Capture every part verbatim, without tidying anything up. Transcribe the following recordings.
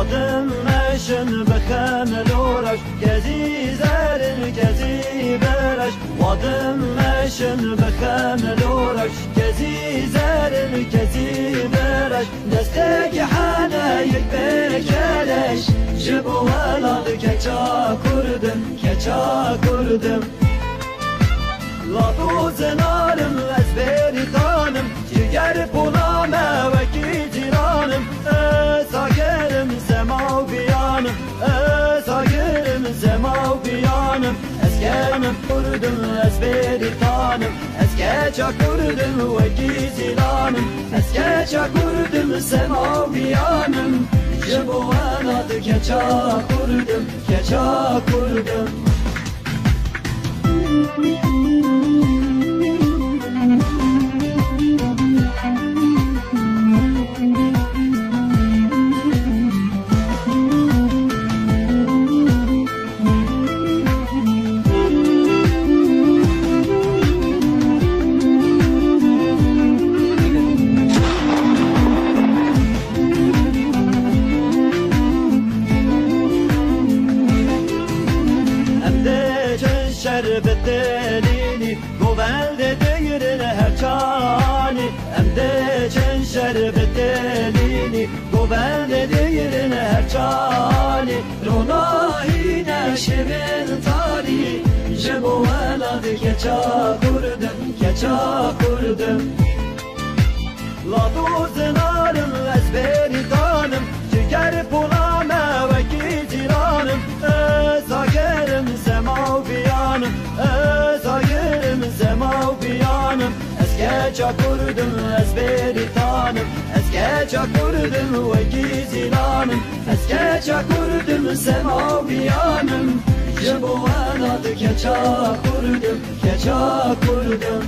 Wadim meşin bixem loraş, kezî zerin kezî beraş. Wadim meşin bixem loraş, kezî zerin kezî beraş. Destekî hene yek pêkeleş, ji bo welat keça kurdim, keça kurdim. Lato zinarim ez bêrîtanim, ciger pola me wekî cîranim. Ez agerim sema û biyanim, ez agerim sema û biyanim. Ez kenim kurdim, ez bêrîtanim, ez keça kurdim wekî zîlanim. Ez keça kurdim sema û biyanim, ji bo welat keça kurdim, keça kurdim. Em dê çi şer bi telînî, govendê digirin her çanî. Em dê çi şer bi telînî, govendê digirin her çanî. Ronahîne şevên tarî, ji bo welat keça kurdim, keça kurdim. Lato zinarim ez bêrîtanim, ciger pola me wekî cîranim. Ez agerim sema û biyanim, ez agerim sema û biyanim. Ez keça kurdim, ez bêrîtanim, ez keça kurdim wekî zîlanim. Ez keça kurdim sema û biyanim, ji bo welat keça kurdim, keça kurdim.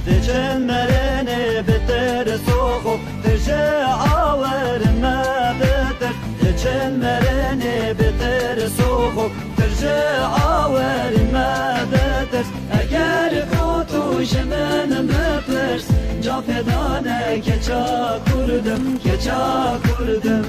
Diçin merênê bi tirs û xo, tu ji awerin me bitirs. Diçin merênê bi tirs û xo, tu ji awerin me bitirs. Eger xo tu ji min bipirs, cafê dane keça kurdim, keça kurdim.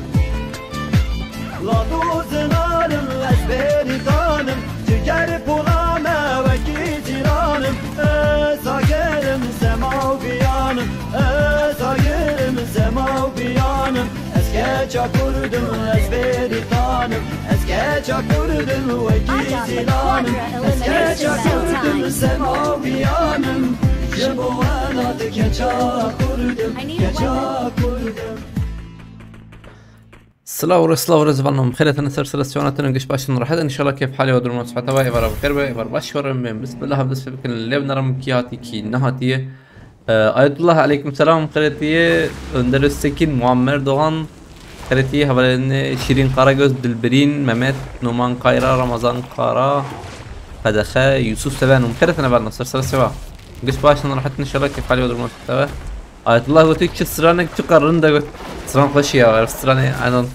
Lato zinarim ez bêrîtanim, ciger pola me wekî cîranim. Ez agerim sema û biyanim, ez agerim sema û biyanim. Ez keça kurdim, ez bêrîtanim, ez keça kurdim wekî zîlanim. Ez keça kurdim sema û biyanim, ji bo welat keça kurdim, keça kurdim. Silav re, silav re zivanom. Xêretine ser selesyonatine giş başin rahat. İnşallah keyf hali ve durumu sıhhata ve evar bixêr be, evar baş ve rem be. Bismillah, hevdis bikin. Lev neram ki hati ki nehatiye. Ee, Ayetullah, aleyküm selam. Xêretiye. Önder Öztekin, Muammer Doğan. Xêretiye, hevalên Şirin Karagöz, Dilbirin, Mehmet, Numan Kayra, Ramazan Kara, Qedexe, Yusuf Seven. Xêretine ver nasır, sere seva. Giş başin rahat, inşallah keyf hali ve durumu sıhhata ve. Ayetullah gotiye çi stranek çi qarın da got. Stran xweş ya, stranê anan.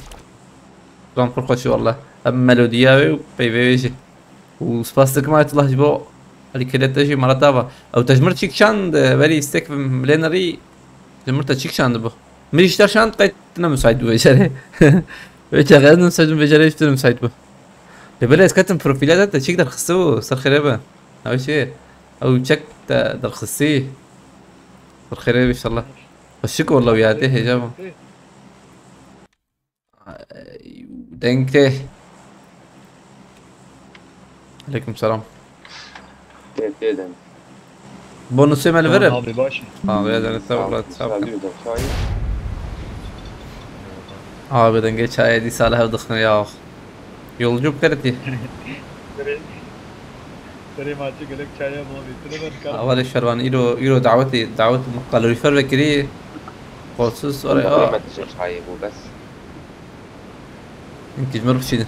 Stran pir xweş e wallah. Hem melodiya wê û peyvê wê jî. Û spas dikim Ayetullah ji bo alîkariya te jî, mala te ava. Ew te ji min çî kişand, e, berî stek lê nerî ji min te çî kişandibû. Min jî ji te şand, qey tu ne misaît bû vêcerê. Wê çaxê ez ne misaît bûm, vêcerê jî tu ne misaît bû. Lê belê ez ketim profîla te, te çîk derxistibû, ser xêrê be. Ew çi? Ew çek te derxistî. Ser xêrê be inşallah. Xweşik walla wî yadê hêja bû. Deng tê. Aleyküm selam. Tê, tê deng. Bonusê me li vir e. Abi baş. Abi ya deng te wala. Abi deng çay. Abi dengê çayê dîsa li hev dixin ya. Yolcu bi keretî. Serê maçê gelek çaye bû abi. Tine ben kar. Avarê şervan îro îro dawetê dawet kalorîfer vekirî. Kolsuz oraya. Probleme dije çayê bû bes. Hinkî ji min bişînin.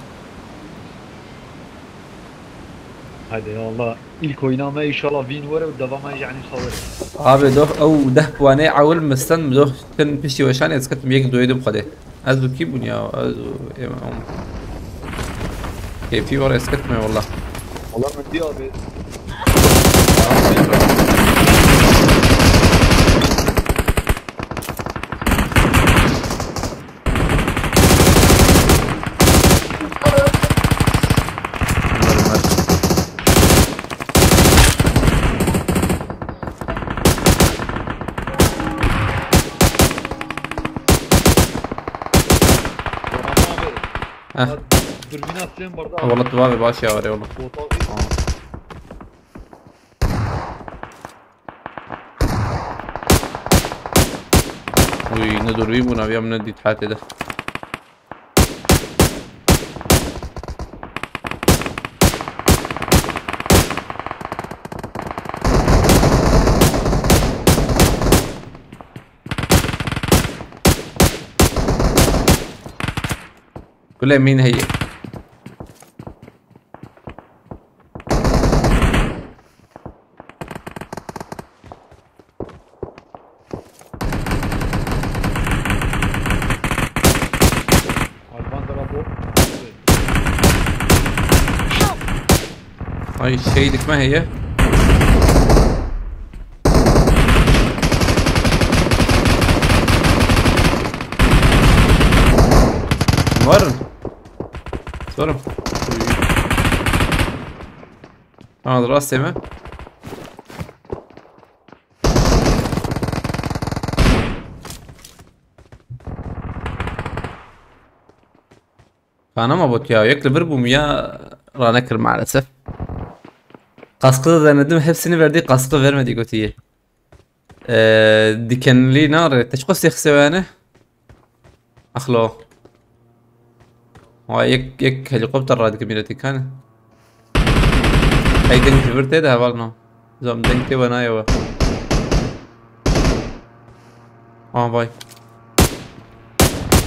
Hadi ya Allah. İlk oyuna me inşallah win were û devama yani sawere. Abi doh ew deh puanê ewil mistan doh tin piştî weşanê ez ketim yek doyê dim xwedê. Ez û kî bûn ya? Ez û êm em. Keyfî var ez ketime wallah. Allah Mendî abi. Heh. Dürbün atlayın barda. Wallah tu bavê baş ya var ya oğlum. Fotoğrafı. Uy ne dur bir buna bir amına dit hatede. Gule min heye. Alban tarafı. Ay şey dikme heye. Varın. Sorun. Aa, rastê me. Kanama bot ya. Yek li vir bûm ya ranekir maalesef. Kaskı da denedim. Hepsini verdi. Kaskı vermedi götüye. Ee, dikenli nare. Teşkos yek sevene. Axlo. Wa yek, yek helikopter radike milletin kanı. Hey deng ji vir tê de heval no. Zam deng tê we nayê we. Aa vay.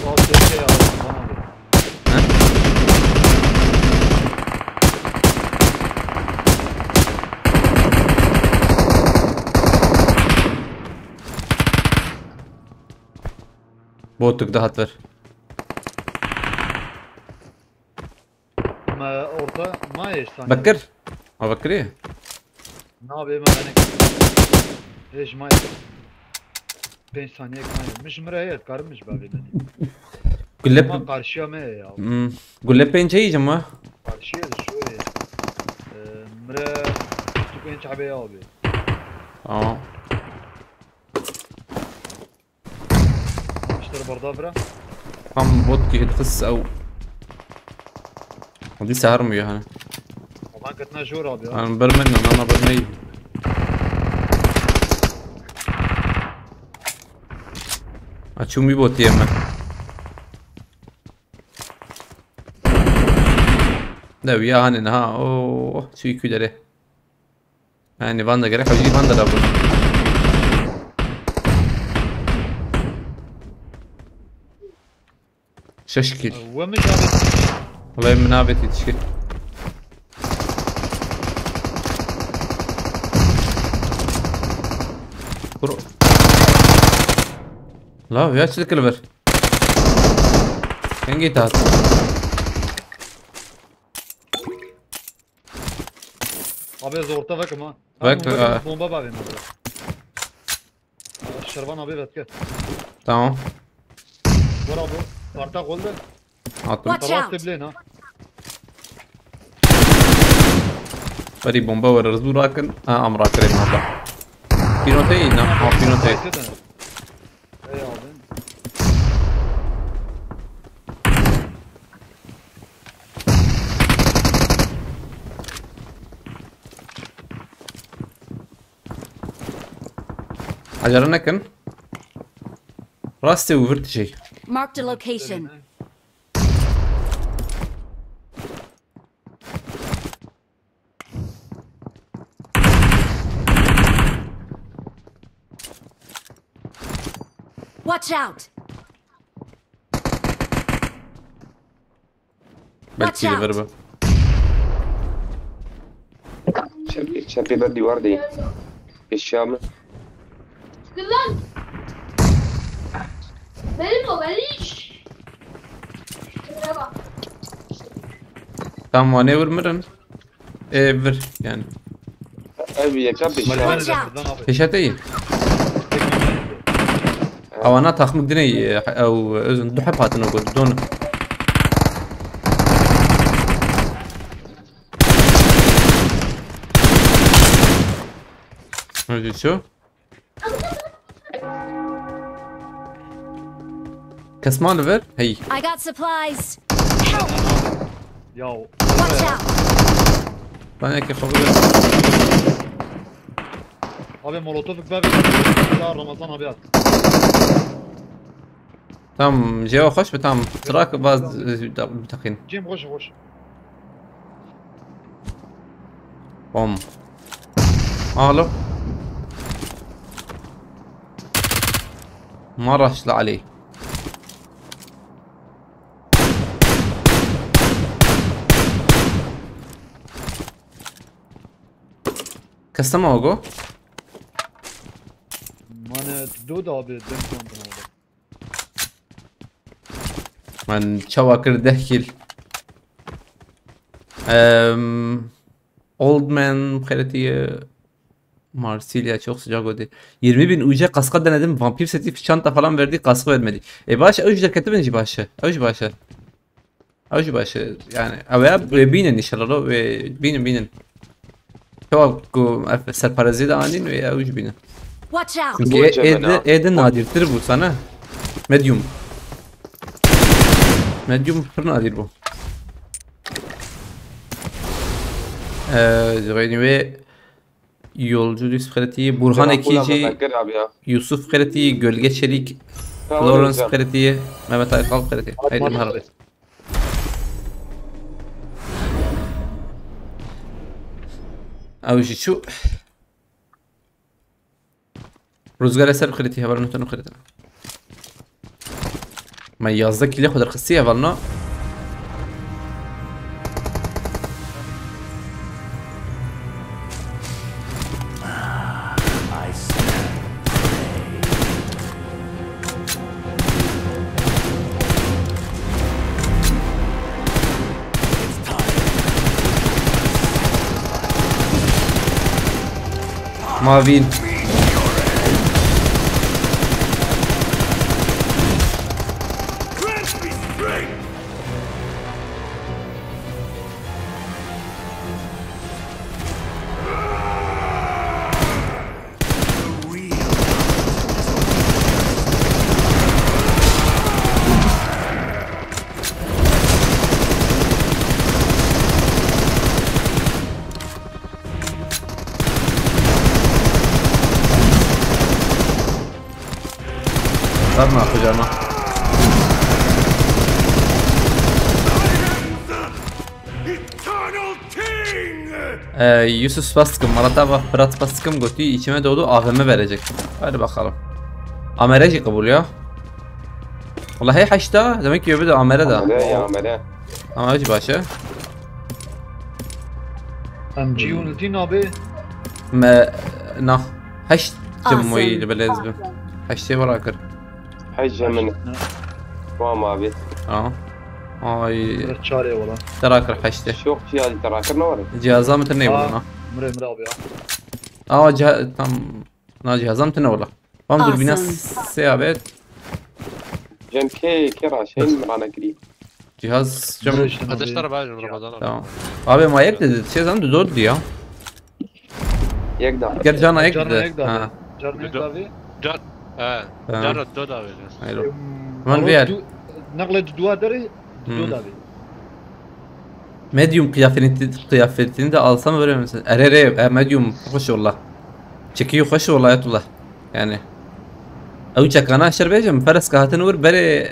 Al sesi ya. Tamam. He? Botuk daha ver. Ma orta ma eş saniye. Bekir. Ha Bekirî. Ne yapayım ben? Hiç ma eş. Beş saniye ma eş. Miş mire heyet karmış be beni. Gule, Ama karşıya me ya. hmm, gule pençe yiyeceğim ha. Karşıya da şöyle. Ee, mire tu penç abi abi. Tamam. İşte barda bira. Tam bot ki hit xis ew. Dîsa hermiyor hani. Aman katına jor abi ya. Hani bermen lan ana bermeyi. Açım bir bot yeme. Ne ya hani ha o şu iki dere. Yani van da gerek hacı van da da bu. Şeş kill. Ve mi abi? Olay münabet yetişkin. Kur. La ya çilik ver. Hangi tat? Abi zorta bakım ha. Bak, Bomba, e. Bomba bağlayayım burada. Şervan abi vetke. Tamam. Var abi. Arta golde. Attım. Watch Tamam out. Teblen ha. Bari bomba var, hızlı bırakın. Ha, amra krem orada. Pinote yine. Ha, pinote. Ey abi. Acele nekin. Rastê û vir tişê. Marked a location. Teblen. Ha, Watch out! Belkî li vir be. Çepî, çepî ber dîwar de. Eşya min. Lan! Benim o, ben hiç. Merhaba. Tam wanê wir mirin. Ê, vir, yani. Ev yeka pêşiya. Watch out! Pêşe te yî. Ewana taxmik dinê, e, ew, özün, du heb hatine got, don. Ne diyorsun? Kes ma li vir? Hey. I got supplies. Help! Ya. Watch out! Ben yekê xwe bibim. Abi molotof ver. Ya Ramazan abi at. Tamam, ceva xweş be, tamam. Trak baz, e, da, bitaqîn. Cem xweş xweş. Bom. Alo. Ma raşt li Elî. Kes nema go? Mane do da abi, dem kan bana abi. Man çawa kir deh kill. Em, Old Man xeretiye Marsilya çok sıcak oldu. Yirmi bin U C kaska denedim. Vampir seti çanta falan verdi. Kaskı vermedi. E baş, ew jî derketibin jî baş e. Ew jî baş e. Ew jî baş e. Yani ew ya, e, bînin inşallah lo. E, bînin, bînin. Çawa ku ev serparezî de anîn ve ew jî bînin. Watch out! Çünkü Bu e, cemena. Êde, êde nadirtir bu sana. Medium. Medium pir nadir bu. Ee, Züheyni ve Yolcu Yusuf Xeretiyi, Burhan Selam, Ekici, Selam, Bekir abi ya. Yusuf Xeretiyi, Gölge Çelik, Tamam, Florence hocam. Xeretiyi, Mehmet Aykal Xeretiyi. Haydi Atma Merhaba. Abi. Ew jî çû. Ruzgara ser xirîtî, hevalno te nixirîtine. Me yazdeh kîlê xwe derxistî hevalno. Mavîn. Sarma kucağıma. Eternal King! Ee, Yusuf spas dikim, Malatava Fırat spas dikim, gotî içime doğdu, A V M verecek. Hadi bakalım. Amere jî qebûl ya. Wala hey heşta, demek ki öbür de Amere da. Amere ya, Amere. Ama hiç başa. Em G unutîn abi. Me, na. Heşt Awesome. Cem moyî li belez bi. Heştê wala kir. Heşt Cem min. Tamam abi. Aa. Ay. Çarê wala. Tera kir heştê. Şok cihazî tera kir ne var? Cihaza min tine wala. Mire mire abi ya. Aa, ciha-, tam. Na cihaza min tine wala. Bam durbîna Awesome. Sê abet. Cem kê, kê raşên rana kirî. Cihaz cem. Ateşler var Ramazan abi. Tamam. Abi ma yek dedi. Şey zan du dört diyor. Yek daha. Gel cana yek dedi. Cana yek daha. Ha. Cana yek daha. Can, he. Ha. Cana dört abi. Hayır. Lan bir yer. Nakle dua deri. Hmm. Dua abi. Medium kıyafetini, kıyafetini de alsam öyle misin? Ere re, e, medium hoş ollah. Çekiyor hoş ollah Ayetullah. Yani. Ew çekana şer bêjim, fereska hatin wir berê,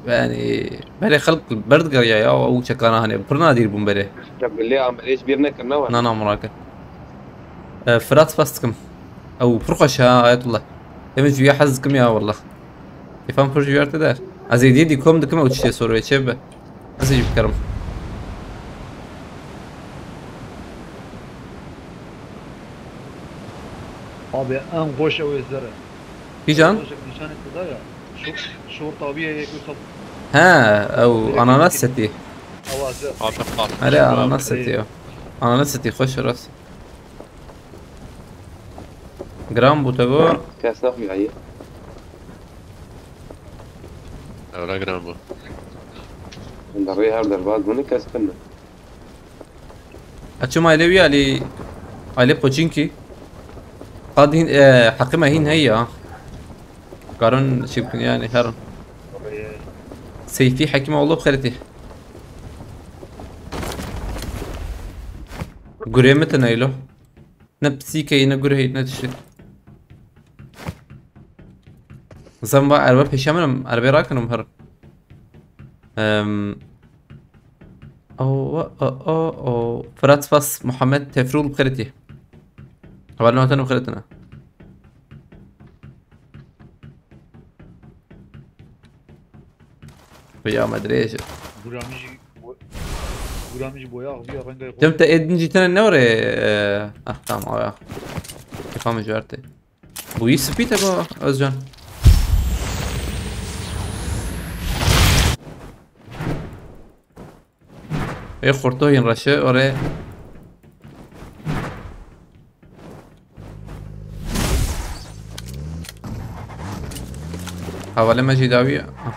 yani, berê xelk berdigeriya ya, ew çekana hani pir nadir bûn berê. Ya bilê amelê ji bîr nekirine we. Na, na, merak e. E, Firat spas dikim. Ew pir xweş ha, Ayetullah. Em ji ya hez dikim ya, wallah. Kêfan pir ji wî te der. Ez êdî dîkom dikim ew tiştê sor wê çê bibe. Ez ê jî bikerim. Abi en xweş ew ê zer e. Kîjan? Xweşek nîşanê te da ya. Şo-, şorta wî ye yek wisa. He, ew ananas setî. Ewa zer. Abi qal. Erê ananas setî ya. Ananas setî xweş e rast. Giran bû te got. Kes naxuyaye. Evra giran bû. Hûn derê her derbaz bûne kes tune. Açım aile üye Ali. Aile Pochinki. Qad hîn, e, heqî me hîn heye ya. Karin çi bikin yani her. Seyfi Hekimoğlu xeritî. Gurê mi tine ilo. Ne pisîkeyî, ne gureyî, ne tiştê. Zem va erbe pêşe min im, erbê rakin im her. Em, o, o, o, o. Firat Spas, Muhammed Tefrûl bi xêr tî. Hevalên watan bi xêr tine. Vêya me dirêj e. Gurê min jî bo-, gurê min jî boyax bûye rengê xwe. Cem te êdin jî tene ne were, e, ah, tamam, awe. Kêfa min ji wer tê. Bûyî spî te ba, Özcan. Ê xurtoyên reşe, orê. Havale me jî dawî. Ah.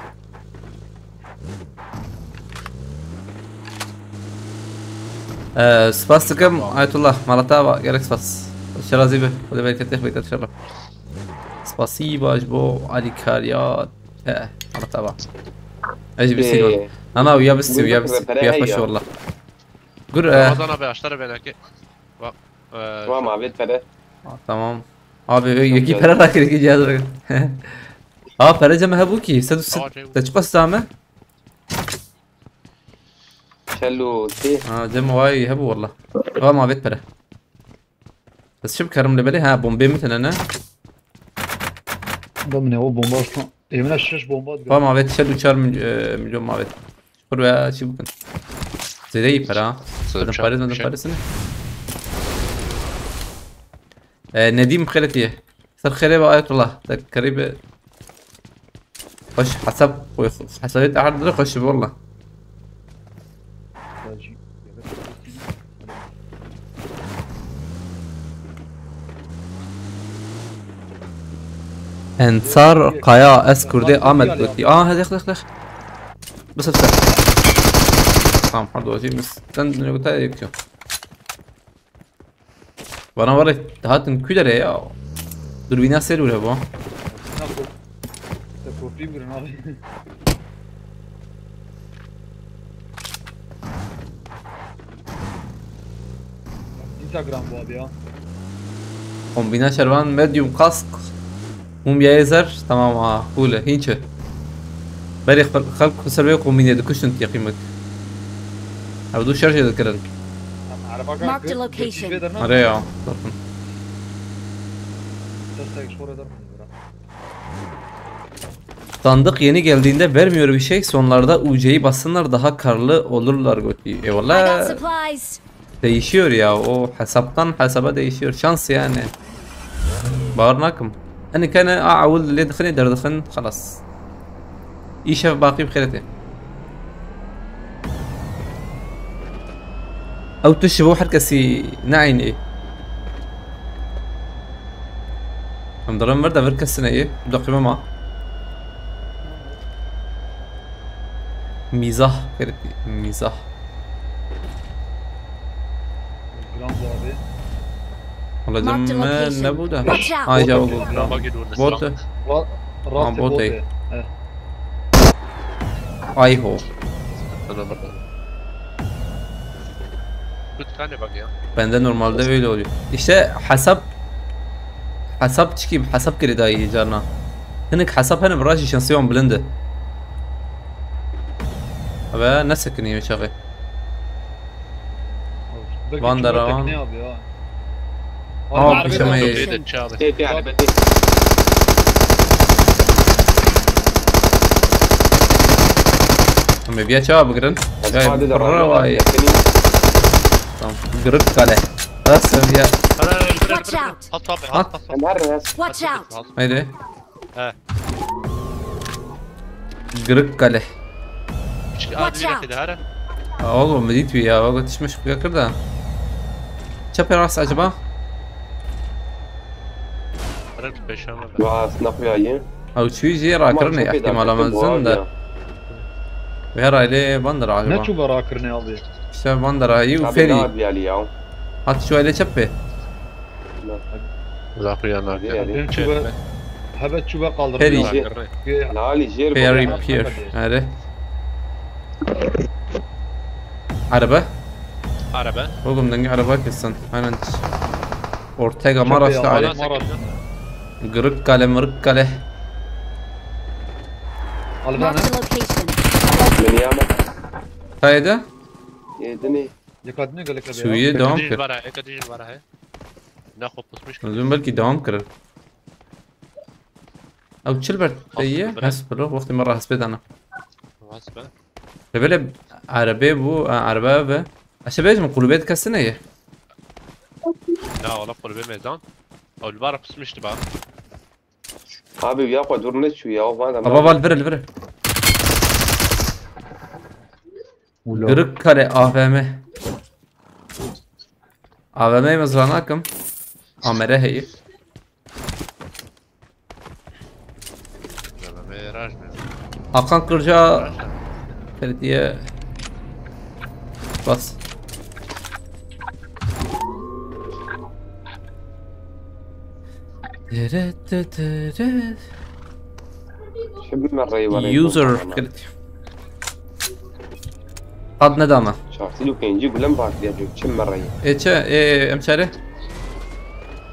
Ee, spas dikim Ayetullah, mala te ava, gelek spas. Şerazî be, Xwedê bereketê xwe bide inşallah. Spasî baş bo alîkariya te, mala te ava. Ez jî bisînim. Ee, Nana, uya bisînim, Gur uya bikire bisînim. pere Ya heya. xweş wallah. Gur, e, Ramazan abi aştara benaki. Bak. E, Tamam abi pere. Tamam. Abi, yekî pere rakir, yekî cihaz rakir. Ha, pere cem hebû kî, sed û sî. Tamam, şey- Te çiqas zame? Çel û sê. Ha, cem vay hebû wallah. Va ma vêt pere. Ez çi bikerim li belê? Ha, bombê min tine ne? Da min ê o bomba şo. Ê min şeş bomba dibe. Va ma vêt çel û çar mil-, e, milyon ma vêt. Kur ve çi bikin. Zêde iyi para ha. Sırf Benim çal- parasını, şey. parasını. E, Nedim xêretiye. Ser xêrê ve Ayetullah. Te kerî bi. Xweş hesab, xwe-, hesabê te her dire xweş bi wallah. Ensar Kaya, ez Kurdê Amed gotî. Aa, hede xlek xlek. Bise bise. Tamam, pardon, acıyım. Sen ne kadar yakıyor? Bana var ya, hatin külere ya. Dur bir nasıl vur bu? Nasıl? Te kopyayım durun abi. Instagram bu abi ya. Kombine şervan medium kask. Mumya ezer tamam ha. Cool. Hinçe. Beri xel-, xelk xwe ser vê kombine dikuştin teqîmek. Ev du şerjê dikirin. Tamam, araba Marked gö- location. götü ver lan. Are ya. Bakın. Ses tek şöyle der mi? Sandık yeni geldiğinde vermiyor bir şey. Sonlarda U C'yi bassınlar, daha karlı olurlar gotî. I got Eyvallah. Supplies. Değişiyor ya, o hesaptan hesaba değişiyor. Şans yani. Bağır nakim. Hani kene a awul lê dixin, derdixin, xelas. Îşev baqî bi xêretê. Ew tu ji bo her kesî neînê. Em dirin vir de vir kesine yê. Deqîme ma. Mîzah, xêretî, mîzah. Gram bu abi. Wala Marked cem a me location. nebû de. Watch out. Ay, cevabı. Rampa geliyor. Bot. Ra Ha, rastı bot bot. ey. Evet. Ay ho. Burada burada. Good tane bak ya. Bende normalde böyle oluyor. İşte hesap, hesap çıkayım, hesap geri daha iyi canına. Hinek hesap hani biraz şansı yon bilindi. Ve ne sekiniyor çağı? Belki Van der çubuğu Haan. Tekne abi ya. Aa, Abi, bir şey abi, mi? Kapıyı da çaldı. Tê tê erebetê. Me biya çawa bigirin? Ya, hadi de pırra var, vay. Yakınıyım. Tamam. Gırık kale. Nasıl ya? Hadi, hadi, hadi, hadi, hadi. Watch out. Hat, hat, hat, hat, hat. Em her res. Watch out. Haydi. He. Gırık kale. Watch out. Aa, oğlum, me dît wî ya, wek tişme şik kir de. Çepê rast acaba? Rek peşeme be. Wa, sina xuya ye. Ew çûyî jê rakirinê ihtimala mezin de. Wê her ailê van dira acaba? Ne çû be rakirinê abi? İşte van dira yî û ferî. Hat çû ailê çepê. Zaxuya nake. Dê, dê. Çû be, hebe çû be kaldırdı. Ferî. Ferî pier. Erê. Araba? Araba. Oğlum, dengê araba kesin. Aynen. Ortega Maraş'ta araba. Gırık kale, mırık kale. Marked a location. Beni yama. Tayda? Yedini. Şuye devam kir. Bara, eka dijil bara he. Ne xwe pusmuş kir. Özüm belki devam kirir. Ew çil ber te ye? Hesp bro, wextê me re hespê dana. Hesp be. Te belê erebe bû, e, erebe ve. Eşe bêjim kulübê dikesine ye. Ya, wala kulübê meydan. Ew li bar pusmuştu ba. Abi ya xwe dur ne çû ya, o bana. Baba, val vir, vir. Gırık kare A V M. A V M'yê mezra nakim. Amere heye. Hakan Kırca. Belediye. Bas. Dırıt dırıt dırıt. Şimdi merreyi var. User. Qad nedame. Çarsil û pêncî gulem partiya çi mereyê. Ê çi? Ê, em çare?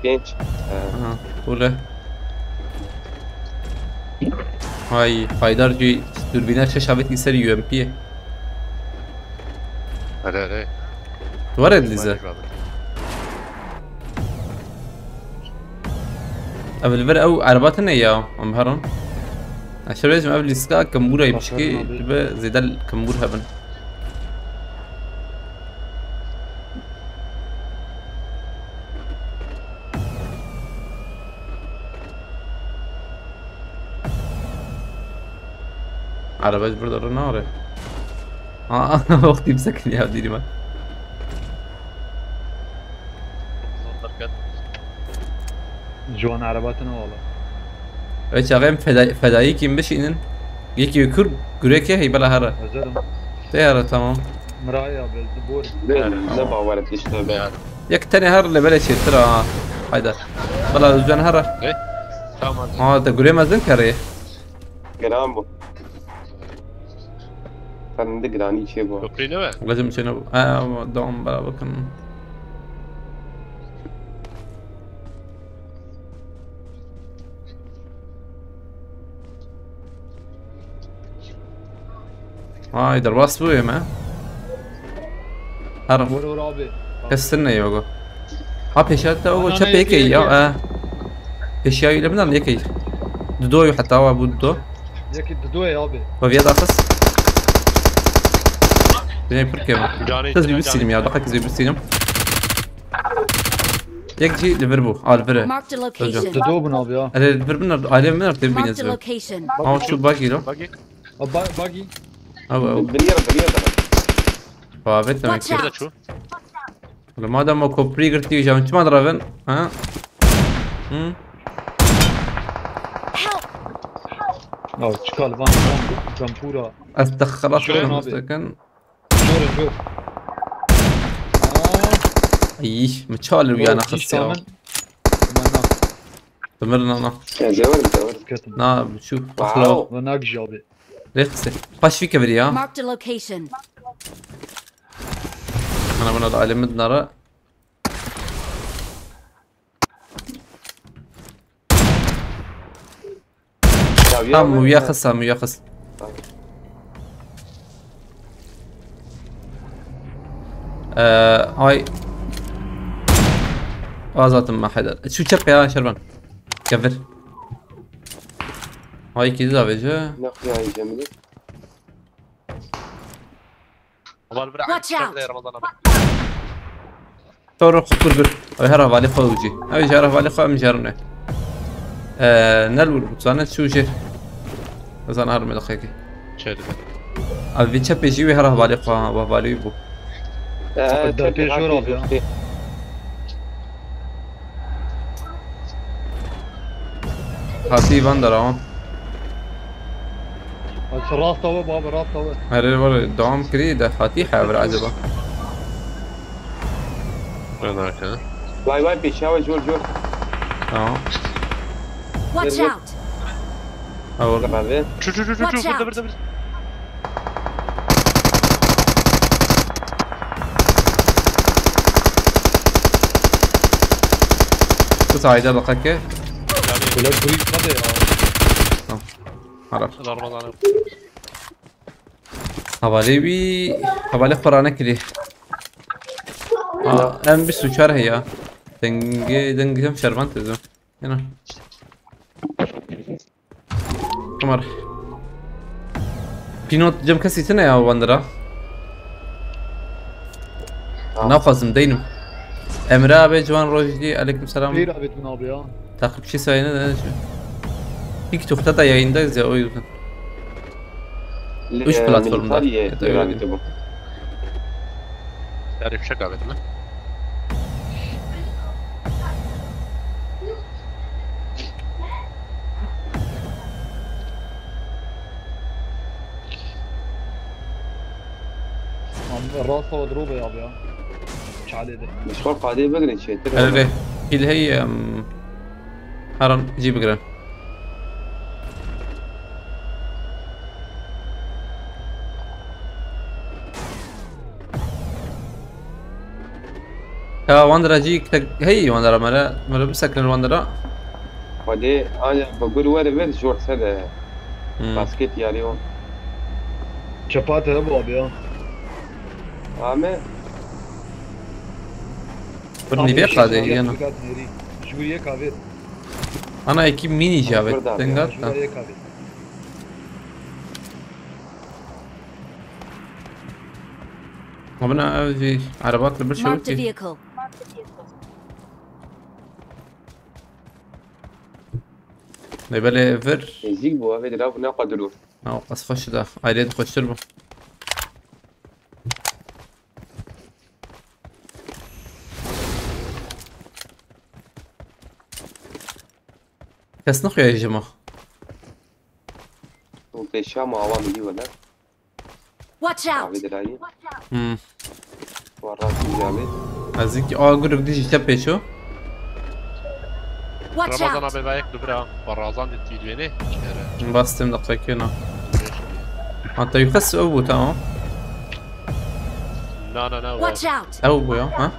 Pênc. He. Aha, bûle. Hay, Haydar cî dûrbîna şeş avêt î ser U M P ye. Here, here. Tu were dilîze. Ev li vir ew erba tune ya, em herin. Ez şer bêjim ev lîstika kembûra yê biçikê dibe zêde kembûr hebin. Araba ji vir de re nare. Aa, wextî bisekiniya dîrî me. Ji wan ereba tune wala. Ew çaxê em feda-, fedayîkî bişînin. Yekî kur gureke hey bela here. Hazır im. Te here, tamam. Miraya be, di bor. Ne, ne bawer et işte be. Yek tenê her lê belê çêtir ha. Hayda. Bela Özcan here. Ne? Tamam. Ha, te gurê mezin kerê. Giran bû. Sen de giranî çê bû. Köprüyü ne be? Gazim çene bû. Ha, ama devam bela bakın. Vay, derbas bûye me. Her Vur, vur abi. Kes tune yogo. Ha, pêşiya te ogo çep yekê ya, e. Pêşiya wî li min yekê. Dido yo heta wa bû dido. Yekê dido ye abi. Ve viya daxis. Binê pir kêm. Canê Siz bir silim ya, daha kız bir silim. Yek jî li vir bû, a li vir e. Marked a location. Dido bûn abi ya. Erê, li vir bin, aile min artık Marked a bîne. Location. Ha, şu buggy lo. Buggy. A, ba-, buggy. Abi, abi. Biniyara, biniyara. Babet demek ki. Watch out. Oğlum, madem o köprüyü girdi, hocam, çima draven? Ha? Hı? Help! Ya, çıkar lan, lan, kampura. Estağfurullah, Şuraya abi. Sakın. Jor, jor. Ay, mi çalir ya, naxis ya. Mana. Tamir na na. Ya, zewer, zewer. Ketim. Na, şu. Wow. Ve nak jabi. Rexse. Paşvi kevir ya. Marked a location. Ana buna da alemit nara. Tamam, muyaxis, ha, muyaxis. Ee, ay. Azatım maheder. Şu çep ya, Şervan. Kevir. Ay, kidi da vece. Ne yapıyor Cemil? Heval bira Watch aynı out. Ramazan abi. Toro kukur bir. Ew her hevalê xwe û cî. Ew ji her hevalê xwe em jî herine. Eee, ne li wir bû, zane çû jêr. Zan her me deqekî. Şey dedi. Abi vê çepê jî wê her hevalê xwe, ha, hevalê wî bû. Ee, Çapı dört çapı yaşıyor herkes abi ya. yoktu. Hatî van dera wan. Bak rast hava baba, rast hava. Her ê var devam kirî de hatî hev acaba. Ben arka. Vay vay, peşawa, jor jor. Tamam. Watch out! Ha orada. Tabii. Şu şu şu şu Watch şu out. burada burada burada. Bu sayede dakika. Yani Böyle kuru yıkma da ya. Haram. Ramazan'ı. Hevalê wî, hevalê xwe ranekirî. Aa, em bîst û çar heye. Dengê, dengê em şervan têzim. Yine. Ömer. Pînot cem kesî tine ya wandira. Naxwazim deynim. Emre abi, Ciwan Rojdi, aleyküm selam. Hayır abi, Tuna abi ya. Takipçi sayını da ne? TikTok'ta da yayındayız ya, o yüzden. Üç platformda. Militariye Ya da öyle daveti bu. Yani fişek davet mi? Abi rast hava drop ya abi ya. Çaledi. Müşkol kadiye bigrin şey. Hele de. Pil hey, em, her an cî bigire. Ya wandira cî tek hey wandira mere mere bisekrin wandira. Hadi ancak bu bir var ver jor sede. Hmm. Basket yarı o. Çapate bu abi ya. Ame Bir nibe qadê yana. Juriye kahve. Ana iki mini javet. Burada abi. Dengat da. Juriye kahve. Abina ev jî arabat li bir şey Marked a ki. Vehicle. Ne belê vir. Ezik bu abi, dira bu ne kadar o. Ha, ez xweş da. Ayrı xweştir bu. Kes nixuya jima. Bu peşama avam iyi wala. Watch out! Abi dirayı. Hmm. Var rastı abi. Ez ki a grup diji te peşo. Watch Ramazan out! abi bayek dubra. Barazan dit videoyeni. Kere. Bastım da kakına. Hatta yukarısı o bu, tamam. Na na na. Watch out! Ew bu ya, ha?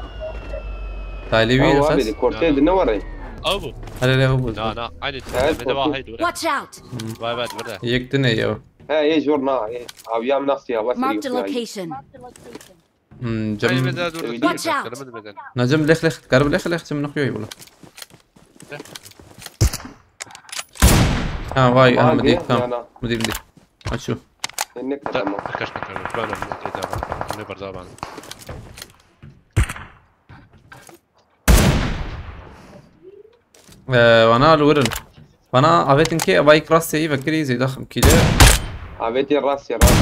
Talibi Ew yukarısı. Abi de kortaya ne var ay? Abu. Hele hele o bu. Na na. Aynı. Evet, Bir de var korktum. haydi. Watch out! Vay vay burada. Yekti ne ya? He, e jor na. E, abi yam nasıl ya? Bak Marked a yok ya. Location. Hmm, cem. Aynı bir daha dur. Watch out. Na cem leh leh. Garib leh leh cem nixuya yola. Ha vay, aha, Abi, midi, tamam. yana. Midi, midi. Açu. Ne kadar mı? Kaç kaç kaç. Ben ne barda ben. Ee, bana alwirin. Bana avetin ki vay krasya iyi vekiri zeyda xim kile. Abi de rast ya rast.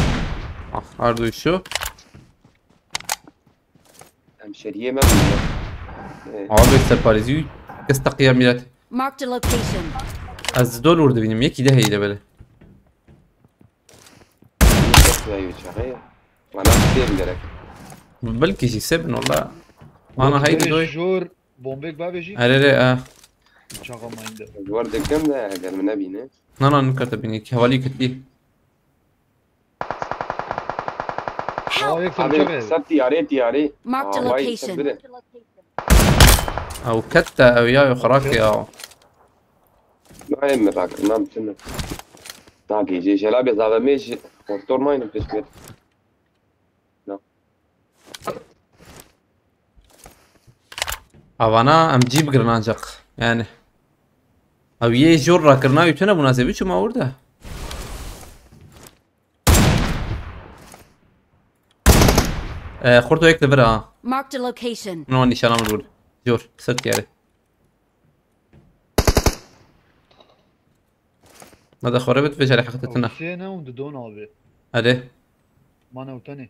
Ah, ardu şu. Hemşeriye mi? E, Abi serparêzî kes teqiya milet. Marked a location. Ez dol ûr dibînim, yekî de heyde bele. ya çağı. Bana bir gerek. Belkî jî sebin wala. Ana heydi doy. Jor bombek bavêjî. Erê rê e. Çağa mayinde. Zor dekem de eger mi nebîne. Nana nikarte bînî ki hevalî ketî. Aa yek Abi sen çağa. Sat tiyare tiyare. Marked a Aa, vay, location. sabire. Ew ket de ew ya xurake ya. Nayê min rakir, nam tune. Ta gece jela be zave me ji motor mayne pêş bir. Avana em cî bigirin ancak. Yani. Ew yê jor rakirina û tune bûna zê biçûma orada. Ee, xurto yek li vir ha. Marked a location. No nîşana min bûr. Jor, ser tiyare. Nada xore bit ve jare heqetetina. Hüseyin ew didon abi. Hadi. Mana utanî.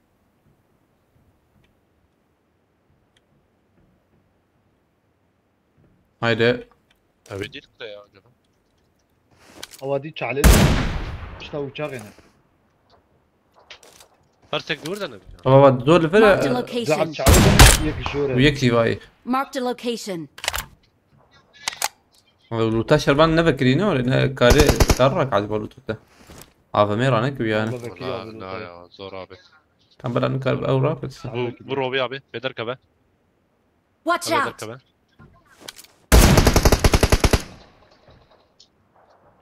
Haydi. Ev dîr kire ya acaba? Awa dî çalê. İşte uçak yine. Her tek dur da ne bileyim. Baba, baba, dol vere. Marked a location. Zehar çalê yek jore. Bu yek jî vay. Marked a location. Luta şerban ne vekirî ne ore ne kare dar rak acaba luta te. A V M rane ki yani. Valla vekirî abi, na luta. Ya zor abi. Tam bela nikar ew rak. Bu, bu Robi abi. Beder kabe. Watch out! Derkeve.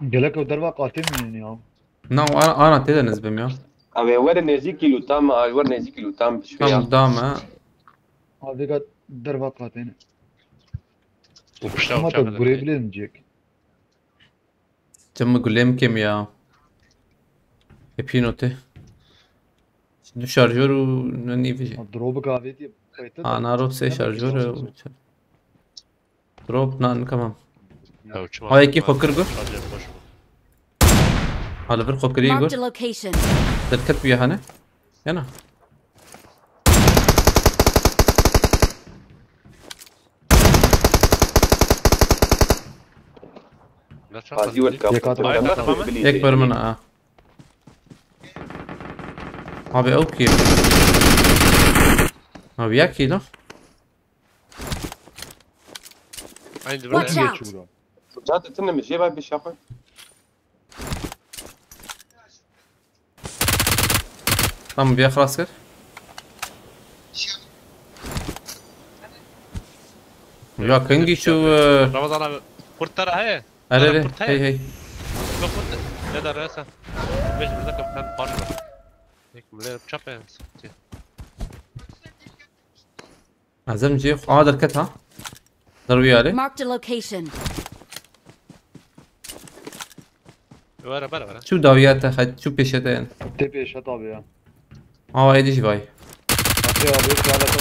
Gelek ew derva qatê mînin ya. Na, o ana, ana tê de nizbim ya. Abi, were nêzîkî lûtan me, abi, were nêzîkî lûtan me, şuya. Tam dame. Abi, gat derva qatê ne. Ama te gurê bilên cek. Çi min gulê min kêm ya. Hepî notê. Du şarjör û ne nîvî jî. Ha, drop gavê diye. Ana ro sê şarjör û çi. Drop nan kamam. Ha, yekî xwe kir gur. Ha, li vir xwe kirî gur. Marked a location. Derket bûye hane. Yana. Qazî wet kap. Yek hat. Yek ber min a. Abi ew kî? Abi ya kî la? Watch out! Zaten tine mi jê bay bir şey yapar. Tamam, bir xilas kir. Ya kengî çû, e, Ramazan abi, kurtar he. Erê, erê, hey, hey. Yok kurtar. Ne der resa? Beş bir dakika, ben parça. Tek millet çap ya. Ez em cihê xwe, aha, derket ha. Derwiyarê. Marked a location. Were, were, were. Çû dawiya te, xet, çû pêşe te yani. Tê pêşe tabi ya. Aa, êdî jî vay. Atê abi, kâra te.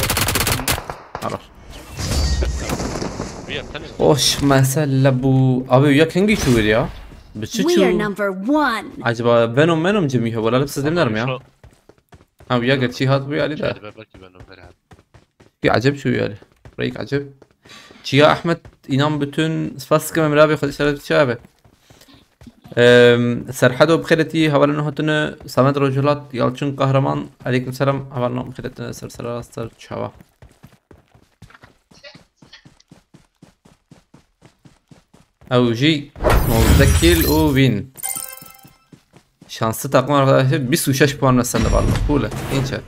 Ara. Oş mesele bu. Abi ya kengî çû ya? Bi çi çû? We are number one. Acaba Venom, Venom cimî he? Wala siz demlerim ya. Ha, ya gerçi hat bu yani de. Şöyle belki ben number abi. Ki acep şu yani. Reyk acep. Çiya Ahmet, inan bütün spas kim emre abi, Xwedê şeref çi abi. Em, Serhedo bi xêretî, hevalên hatine, Samet Rojhilat, Yalçın Kahraman, aleyküm selam, hevalên bi xêretine, ser sera, ser çava. Ew jî nozdeh kill û win. Şanslı takım arkadaşı, bîst û şeş puan sende var. Cool. Gençler.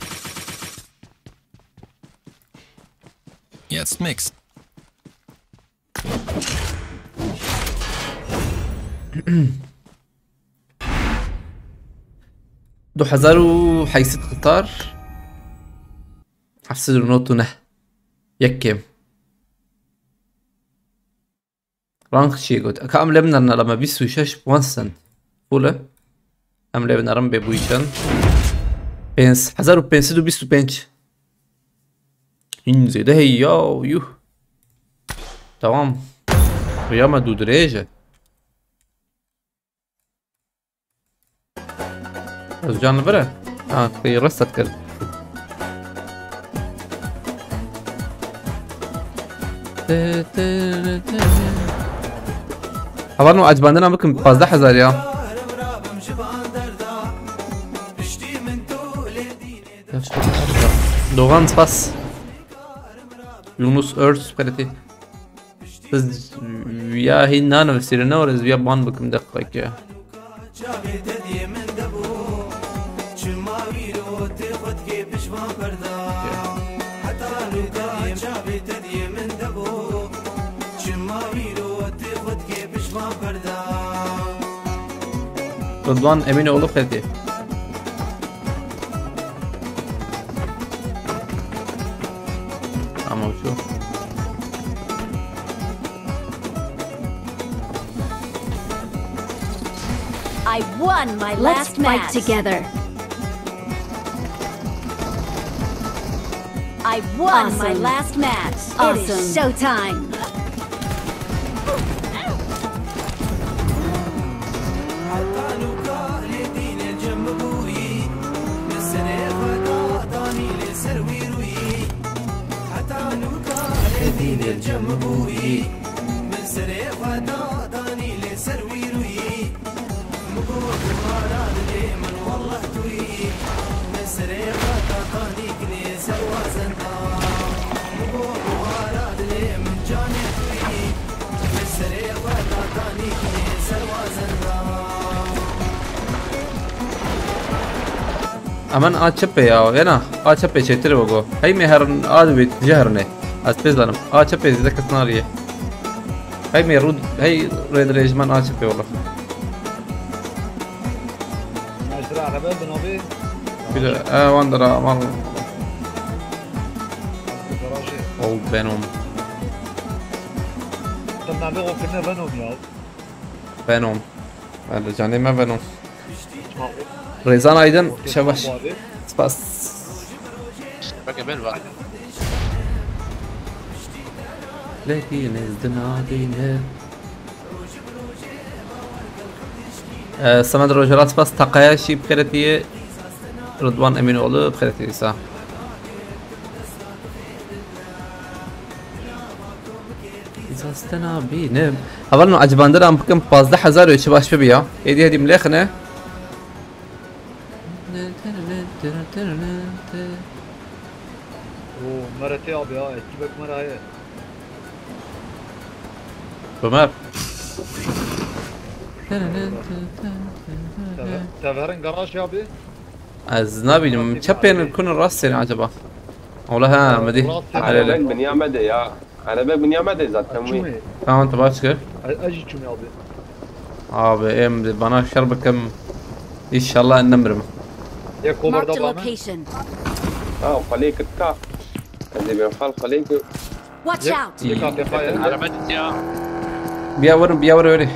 Jetzt nix. Du hezar û heyşt sed qirtar. Heft sed û nod û neh. Yek kêm. Rank çiye got. Ka em lê binerin, la me bîst û şeş puan send. Full e. Em lê binerin bê bûyî çend. Pênc, hezar û pênc sed û bîst û pênc. Hîn zêde hey ya, yuh. Tamam. Riya me dû dirêj e. Özcan li vir e? Ha, tu yê rest kir. Hevalno, ecbandina bikim pazdeh hezar ya. Doğan spas. Yunus Örs, Ferit'i. Siz ya hîn nanivîsîne, ne were ez ya ban bikim deqekê. Rıdvan Eminoğlu Fethi. Ama şu. I won my last match. Let's fight together. I won my Awesome. Last match. It is Awesome. Showtime. Emen a çepê ya, yena a çepê çêtir e go. Hey me herin a dibê jehrinê. Ez pê zanim. A çepê zêde kes nariye. Hey me rû, hey rê dirêj men a çepê wala. Eşra araba bin abi. Bir de e, wan dira mal. Garajı. Old Venom. Sen nerede o filmde Venom ya? Venom. Ben de canım Venom. Rezan Aydın, Şebaş. Spas. Bakın ben var. Lehî nêzdin adîne. Ee, Semed Rojera spas, Takaya şî bixêretiye. Rıdwan Eminoğlu bixêretiye sa. Zastena bînim. Hevalno, ecbandiran bikim pazdeh hezar û çi baş bibiya. Êdî hedî milêxine. O, merete abi ya, ekibek meraye. Ömer. Teve-, Teverin garaj abi. Ez nabînim. Çepên kun rastên acaba? Ola ha, Medî. Rastên. Alele. Ben binyamede ya. Araba binyamede zaten wî. Tamam, tu baş kir. Acı çumi abi. Abi, em de bana şer bikim. İnşallah nemrim. Ya kovarda bana. Marked a location. Ha, xalê kir ka. Ez ê bêm xal xalê kir. Watch out! Yek abi kaya. Araba gitti ya. Biya vur, biya vur öyle.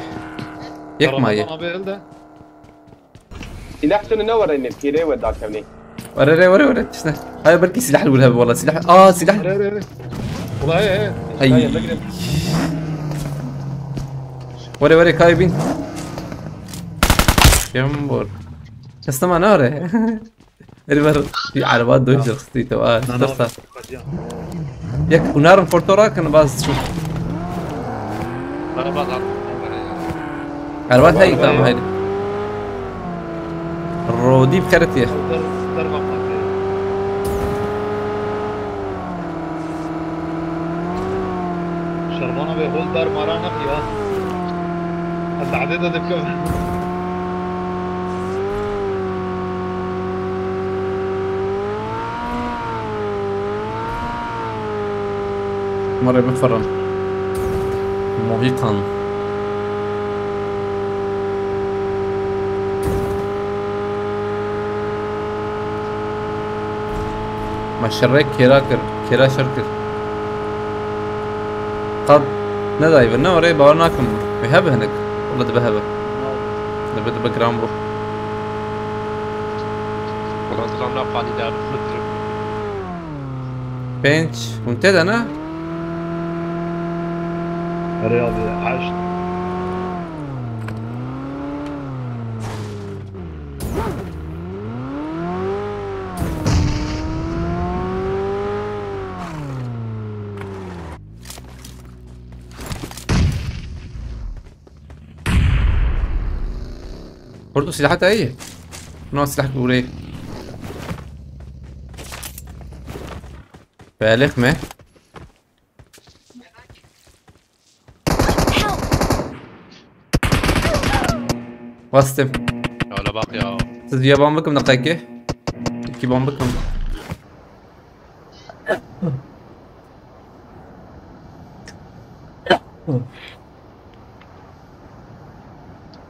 Yek maye. Abi elde. Silah tunu ne var ne? Pire ve dakevni. Were re, were, were. Tişne. Hayır, belki silah vur abi valla. Silah. Aa, silah. Hadi, hadi, hadi. Ulan he he. Ay. Kaya, bekle. Were, were, kay bin. Kim vur? Kastama ne var? Eri ver. Bir araba dönecek. Tamam. Stito. Aa, Lan, tamam. Yek, unarim fortora kan bazı şu. Araba da. Erbat hey, tamam, haydi. Rodî bi xeretî ye. Şervana ve hol der mara nexiya. Ez de de dikim. Merê bifirin. Mohikan. Me şerê kêra kir. Kêra şer kir. Qad nedayî vir, ne orê bawer nakim. Wê hebe hinek. Wala dibe hebe. Dibe, dibe giran bû. Wala dilan na qanî de. Pênc. Hûn tê de ne? Erê abi, heşt. Kurdu silaha te heye? No silah gurê. Belix me. Help! Bastım. Hala bak ya. Siz ya bomba kim dakika? İki bomba kim?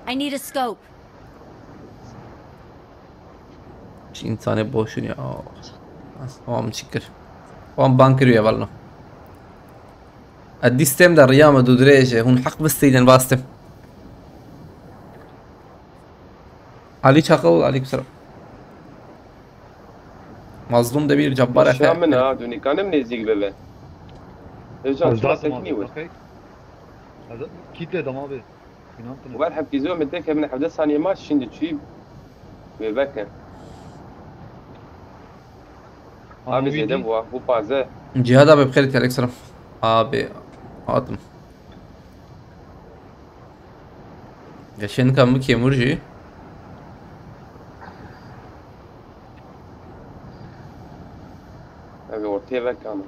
I need a scope. Çi însanê boşûn ya. Tamam, şikir. Wan ban kiriye valla. Ez dîstem de riya me dû dirêj e. Hûn heq bisteynin bastim. Ali Çakıl, aleykümselam. Mazlum Demir, Cabbar Efe. Şa min ha, dûnîkanim nêzîk bibe. Özcan, Ez tu datim seknî abi. wir. Okey. Ez kît lê dam abi. Înantin. Wer hepkî zor min tek hevne hevde saniye maç şimdi çi. Ve veke. Abi zêde bû, bu paze. Cihad abi, bixêr geldik, selam. Abi, hatim. Geçen kan bu kemur jî. Abi ortaya vek ama.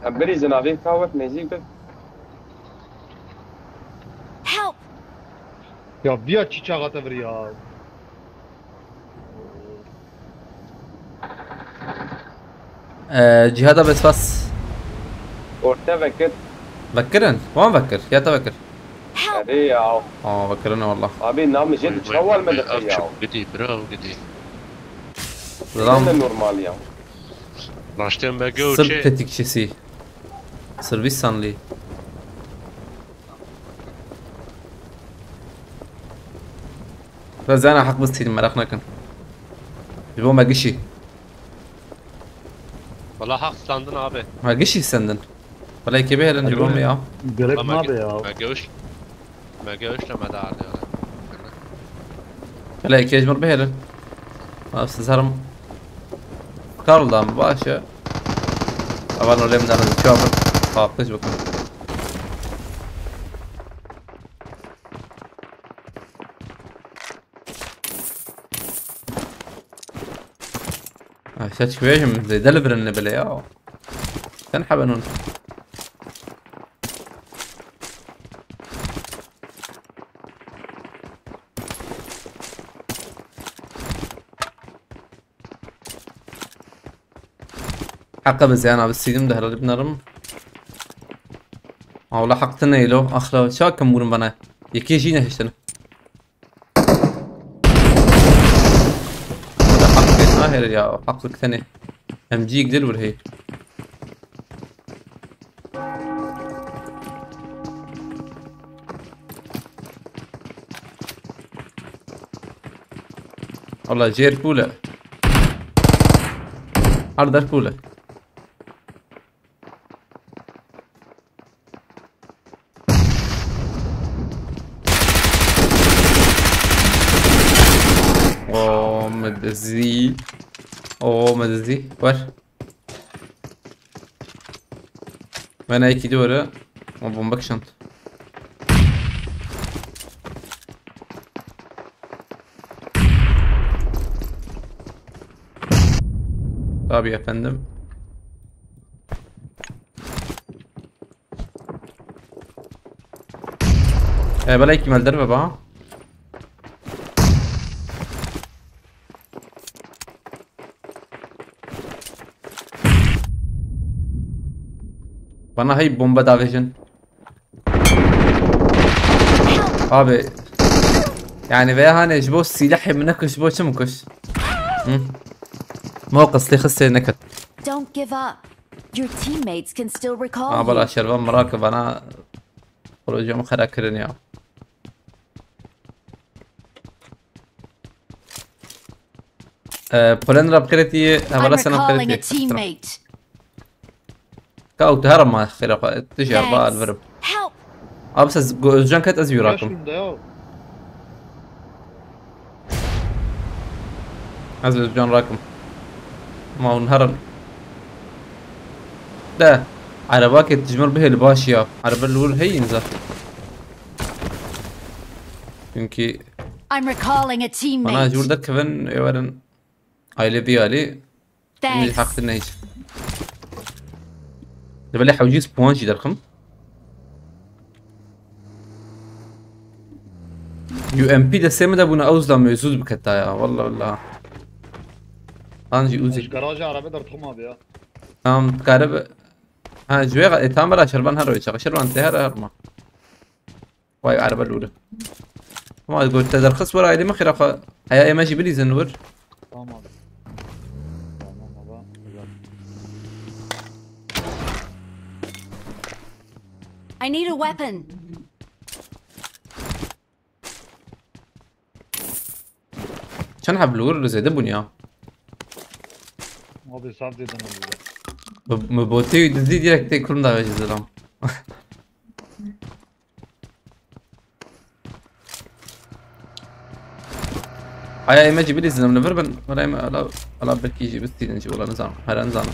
Em birî zinavê ka wek nêzîk be. Help! Ya viya çî çaxa te vir ya. Ee, Cihad abi, spas. Orte vekir. Vekirin. Wan vekir. Ya te vekir. Help! Erê ya. Aa, vekirin wallah. Abi namı jê çawa me de ya. Gidî bro gidî. Selam. Ne normal ya. Raştên me geo Sırp çê. Tetikçisi. Sırbistanlı. Ve zana hak bistînim, merak nekin. Ji bo me gişî. Wala hak standin abi. Me gişî sendin. Wala kê bihêlin ji bo me ya. Gerek Ama nabe ya. Me geo Me geo işte me de ardı yani. Wala kê ji mir bihêlin. Abi siz herim. Karl da mı başı? Avan öyle mi danız? Çabuk. Kalkış bakın. Ay, saç güvejim, zeyde li birin bile ya. Sen habenun. Hakkı biz yani abi, sildim de herhalde bilmiyorum. Awla hakkı neylo, ahla çakim vurun bana. Yekê jî nehiştin. Haqlêk nahêre ya, haqlik tenê. Em cîk dil wir hey. Valla jêr pûle. Her der pûle. O me dizî. O me dizî. Ver. Bana iki doğru. O bomba kişant. Tabii efendim. E, belê kim eldir baba. Bana hey bomba davêjin. Abi. Yani veya hani ji bo silahê min nekuş, ji bo çi min kuş? Hı? Mo qistê xistê neket. Don't give up. Your teammates can still recall Aa, bala you. Şervan merak bana projemi xera kirin ya. Ee, Polen rap kreti, I'm hevala selam recalling a kreti. Teammate. Ka tu her ma xera xwe, tu jî ba Thanks. alvirim. Help! Abi siz go-, Özcan ket ez yurakim. Yaşım da ya. Ez Özcan rakim. Ma hûn herin. De, ereba ke tijmir bihêli baş ya. Erebe li wir heyîn za. Çünkü I'm recalling a bana ji wir teammate. derkevin ê werin aile bir ali. Min Thanks. haqtir nehîç. Li belê hewcî puan jî derxim. U M P destê min de bûne, ew zda mevzû biketa ya. Walla walla. An jî Ez uzî. Garaja araba derdim abi ya. Tamam, kare be. Ha, ji wê e, tamam, bela şervan her wê çaxa. Şervan te her her ma. Vay, araba lûre. Ama got te derxist were ailê min xira xwe. Heya ême jî bilîzin wir. Tamam abi. Tamam abi. Güzel. I need a weapon. Çend heb li wir zêde bûn ya. Abi saf dedim onu. Bi, bi botê wî dizî direkt tê kurum da vejî zilam. Aya ême jî bilîzin em li vir bin. Wala ême ala, ala belkî jî bistînin jî wala nizanim. Here nizanim.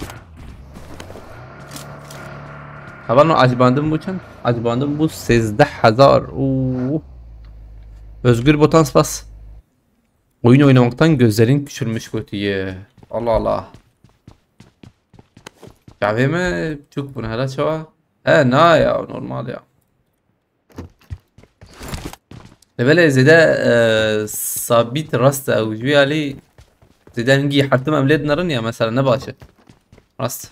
Hevalno acibandin bû çend? Acibandin bû sêzdeh hezar. Uuu. Özgür Botan spas. Oyun oynamaktan gözlerin küçülmüş gotiye. Allah Allah. Çavê me çûk bûn hele çawa? He na ya normal ya. Lê belê zêde e, sabît rast e ew ji wî alî zêde hingî hertim em lê dinerin ya mesela ne baş e. Rast.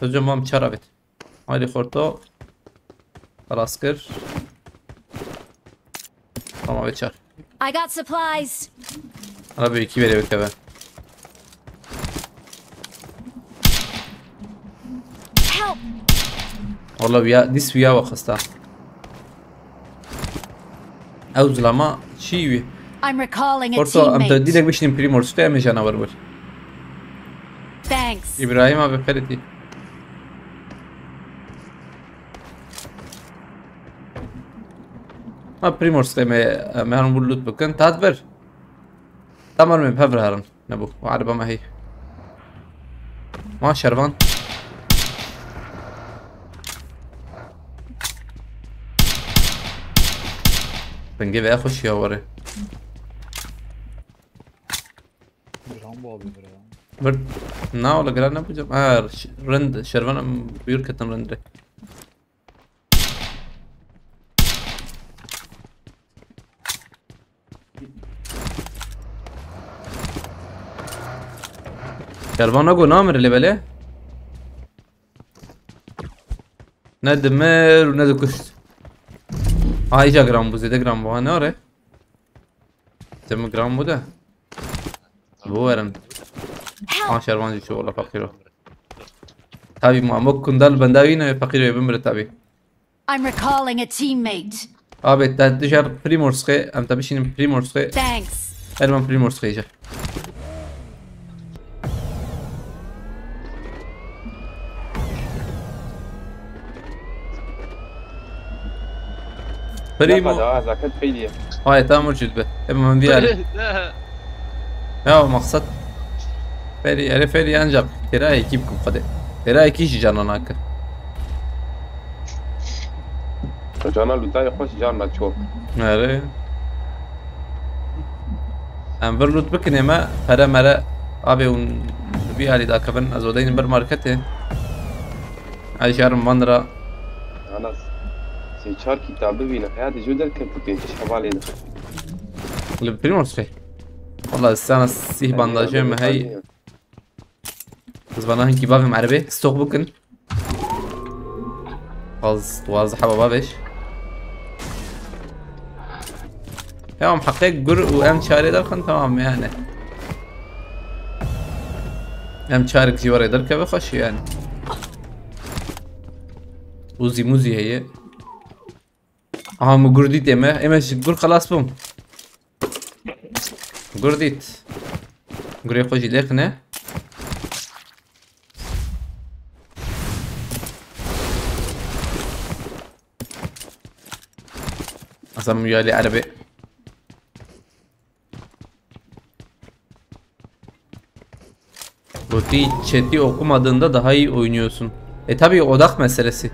Hocam mam çara bit. Haydi xorto. Xelas kir. Tamam, veçar. I got supplies. Ara bir iki veriyor keve. Help! Valla ya dis ya bak hasta. Ew zilama çi wî? I'm recalling a Orta em te teammate. Dilek bişinin Primorsk'ta em canavar var. Thanks. İbrahim abi feriti. Ha Primorsk'ta me me hanım bu loot bakın. Tat ver. Tamam mı? Pevrarin. Ne bu? O araba mı hey? Ma şervan. Denge veya hoş ya var. Rambo abi bura. Bir na ola gelen ne yapacağım? Ha ş- rind şervanım buyur ketin rindi. Şervan nago namir lê belê. Ne dimir û ne dikuşt. Ay ca gram bu zêde gram bu ha ne are? Te mi gram bu da. Bu verin. Ha şervan jî çû wala feqîro. Tabî ma mok kundal benda wî ne feqîro bimire tabî. I'm recalling a teammate. Abi te dijer Primorsk'e em te bişînin Primorsk'e. Thanks. Her man Primorsk'e iyice. Primo. Daha zaten feyliye. Ay tamam ucuz be. Hemen bir yer. Ya maksat. Feri, ere feri ancak. Tera ekip kum hadi. Tera iki kişi canına hakkı. Cana lutayê xweş carna çok. Nere? Em vir loot bikin ême pere mere abi un bir hali da kevin ez odeynin bir marketê. Ay şerim van lira. Ana sê çar kitabı bîne. Heyatê jû derkevtî pênc şevalê de. Li Primorsk'ê. Valla sana sih bandajê me hey. Biz bana hinki bavim erbe stok bikin. Az duwazdeh heba bavêj. Ya em heqê gur û em çarê derxin tamam yani. Em çarek jî were derkeve xweş yani. Uzi muzi heye. Aha min gur dît ême. Ême ji gur xelas bûm. Gur dît. Gurê xwe jî lêqine. Asa min yalî erebê. Gotî chat'i okumadığında daha iyi oynuyorsun. E tabi odak meselesi.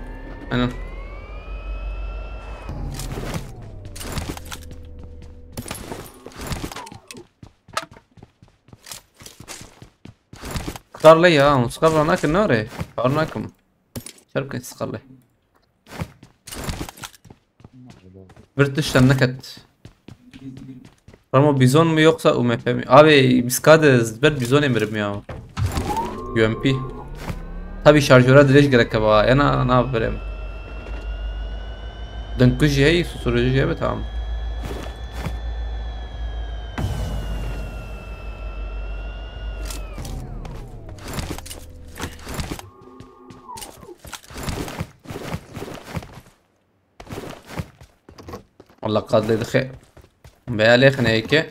Aynen. Skarla ya, skarla nakin ne oraya? Kar nakim. Çarpın skarla. Bir tişten neket. Ramo bizon mu yoksa U M P mi? Abi biskade ber bizon emirim ya. U M P. Tabi şarjöre dirêj gerek ba. Ena ne yapayım? Dönkücü hey, susurucu hey, tamam. Allah qadlê dixê. Veya lêxine yekê.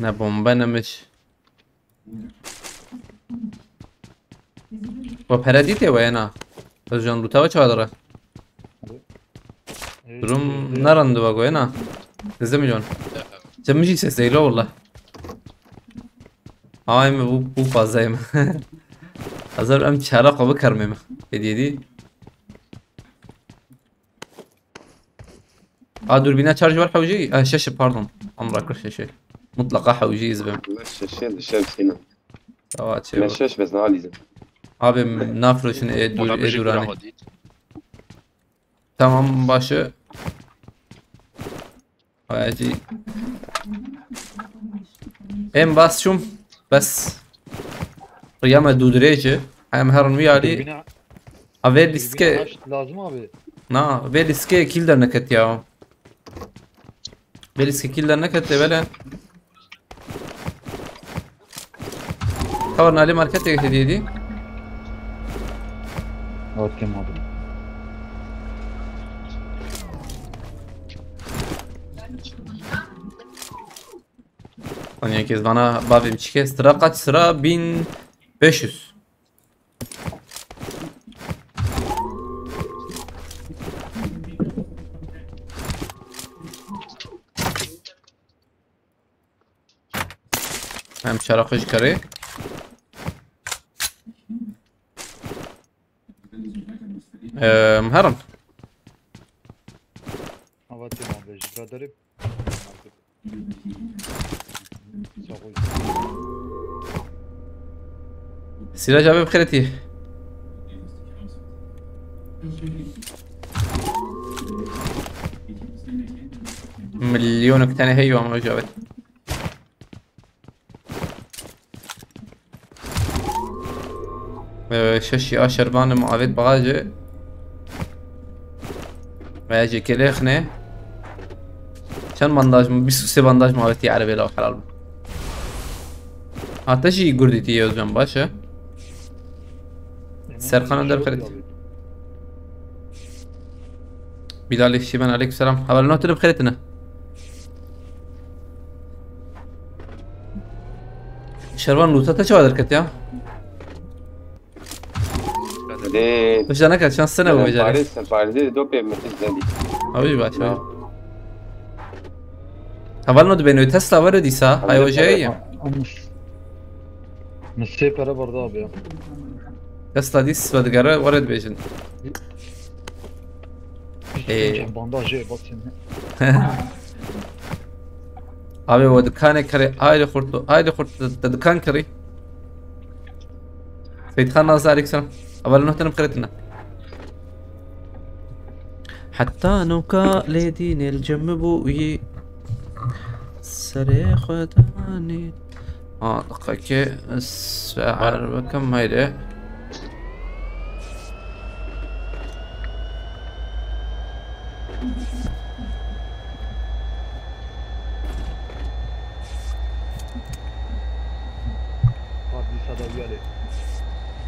Ne bombe ne miş. We pere dîtê we yena. Özcan, lûta we çawa dire? Durum ne rende we go yena? Sizdeh milyon. Cem jî ses değil o valla. Ay mi bu, bu fazlayım. Hazır em çara qabı karmeme. Hediye değil. A, dürbüne şarj var hewcî? E, şeşe, pardon. Amra kir şeşe. Mutlaka hewcî izbim. Şeşe dışarı sînin. Tamam, çevir. Şeş bez ne alizim. Abi, nafroşun e dur, e durane. Tamam, başı. Hayacı. Em bas şum. Bes. Riyame dudireci. Hem herun vî alî. Dürbüne, a vê diske. Dürbüne haş lazım abi. Na, vê diske kil derneket ya. Vê diske kil derneket de böyle. Kawar nali market de hediye di. Okey abi. Hani herkes bana babim çike sıra kaç sıra? Bin beş yüz. Em çara xwe ji kerê. Em, herin. Ava tê ma bêjî, biraderî. Sirac abi, bi xêretî. Milyonek tane heyî ama Cavit. Ee, şeşî a şerbanê muavêt bagajê. Veya jê kelêxnê. Çend bandaj mı? Bîst û sê bandaj muavêtî erebê la helal bû. Ha, te jî gurdîtî yê Özcan, baş e. Serkan Önder xerit. Bilal Şiben, aleyküm selam. Haber notunu xeritine. Şervan lûta te çawa derket ya? Dê. Hoş da ne kadar şans sene bu beceri. Paris, Paris'de de dopya müthiş dedi. Abi baş abi. Havalno dibêne Tesla were dîsa, hay hocayê ye. Min sê pere berda abi ya. Tesla dîs ve digere were dibêjin. Ee. Bandajê basın. Abi o dikanê kerê, ayrı kurtu, ayrı kurtu da dikan kerê. Seyitxan Nazar, aleyküm selam. Heval nû tenim xeretine. Heta nûka lê dînê li cem min bû wî serê xwe danî. Ha, deqekê ez seher bikim, heyre.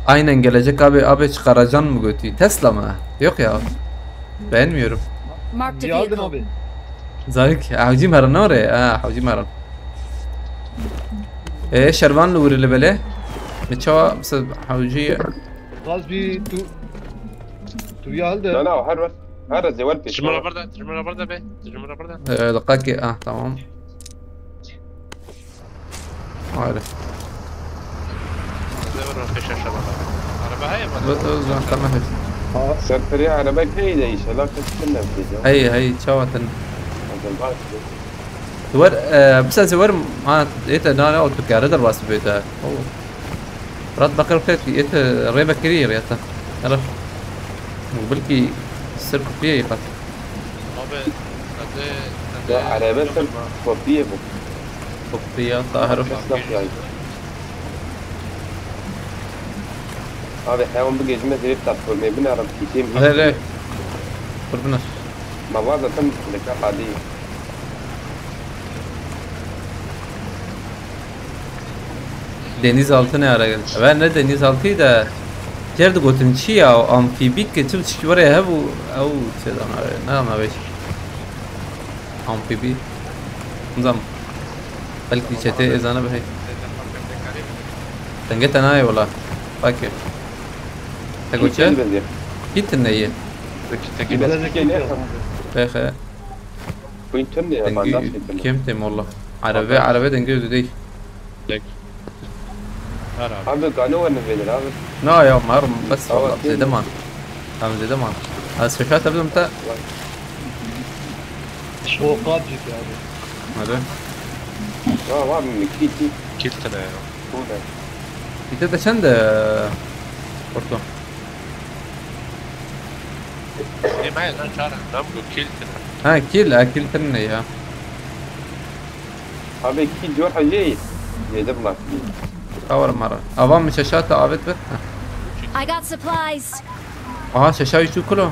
Aynen gelecek abi, abi çıkaracağım mı götü? Tesla mı? Yok ya. Beğenmiyorum. Marked a vehicle. Zarık, hevcî merin ne oraya? Ha, hevcî merin. E, şervan li wiri li bele. Li çawa, mesela, hevcî. Gaz bir tu, tu ya halde. Na, na, her var. Her zewal pêş. Tijmara berda, tijmara berda be. Tijmara berda. E, deqekê, ah, tamam. Ayrı. Zewal pêş aşağı. Araba heye bana. Zan tamam. Serperiya araba keyde inşallah kaçtın ne yapacağım? Hey, hey, çawa tin. Hazır bak. Wer, e, bisa se wer, ma, ete nane o tu kare derbas bête. O. Rat bakar fet, ete rê bekiri riyata. Ara. Belki ser kupiye yıkat. Abi, hadi, hadi. Ya, araba ser kupiye bu. Kupiye, Tahir. Abi, hewan bigêjime zêrê platformê binêrim, kîtê min. Lê, lê. Qurbinas. Ma vaza tim leka qadî. Denizaltı ne ara geldi? Ben ne denizaltıyı da cer digotin çi ya, o amfibik ki çi çi var ya, bu, ew çi zaman, ne zaman beş. Amfibi. Zam. Belkî çetê êzane bihê. Dengê te nayê wela. Fakir. Te got çi? Kî tune ye? Tekî, tekî. Pêxe. Dengî kêm têm wela. Erebe, erebe dengê dudey. Abi gane werne vêdir abi. Na ya, mer bes wela zêde man. Em zêde man. Ez şeşa te bidim te. Şoqat jî abi. Hadi. Ya var mı? Kiti. Kit tane ya. Bu ne? Kite de çend e, Porto? Ne ben lan çağırın. Ben bu kil tane. Ha, kil, ha, kil tane ya. Abi kil diyor hacı. Yedim lan. Kawar mara. Avan mı şaşata avet ver? I got supplies. Aha, şaşa üçü kulo.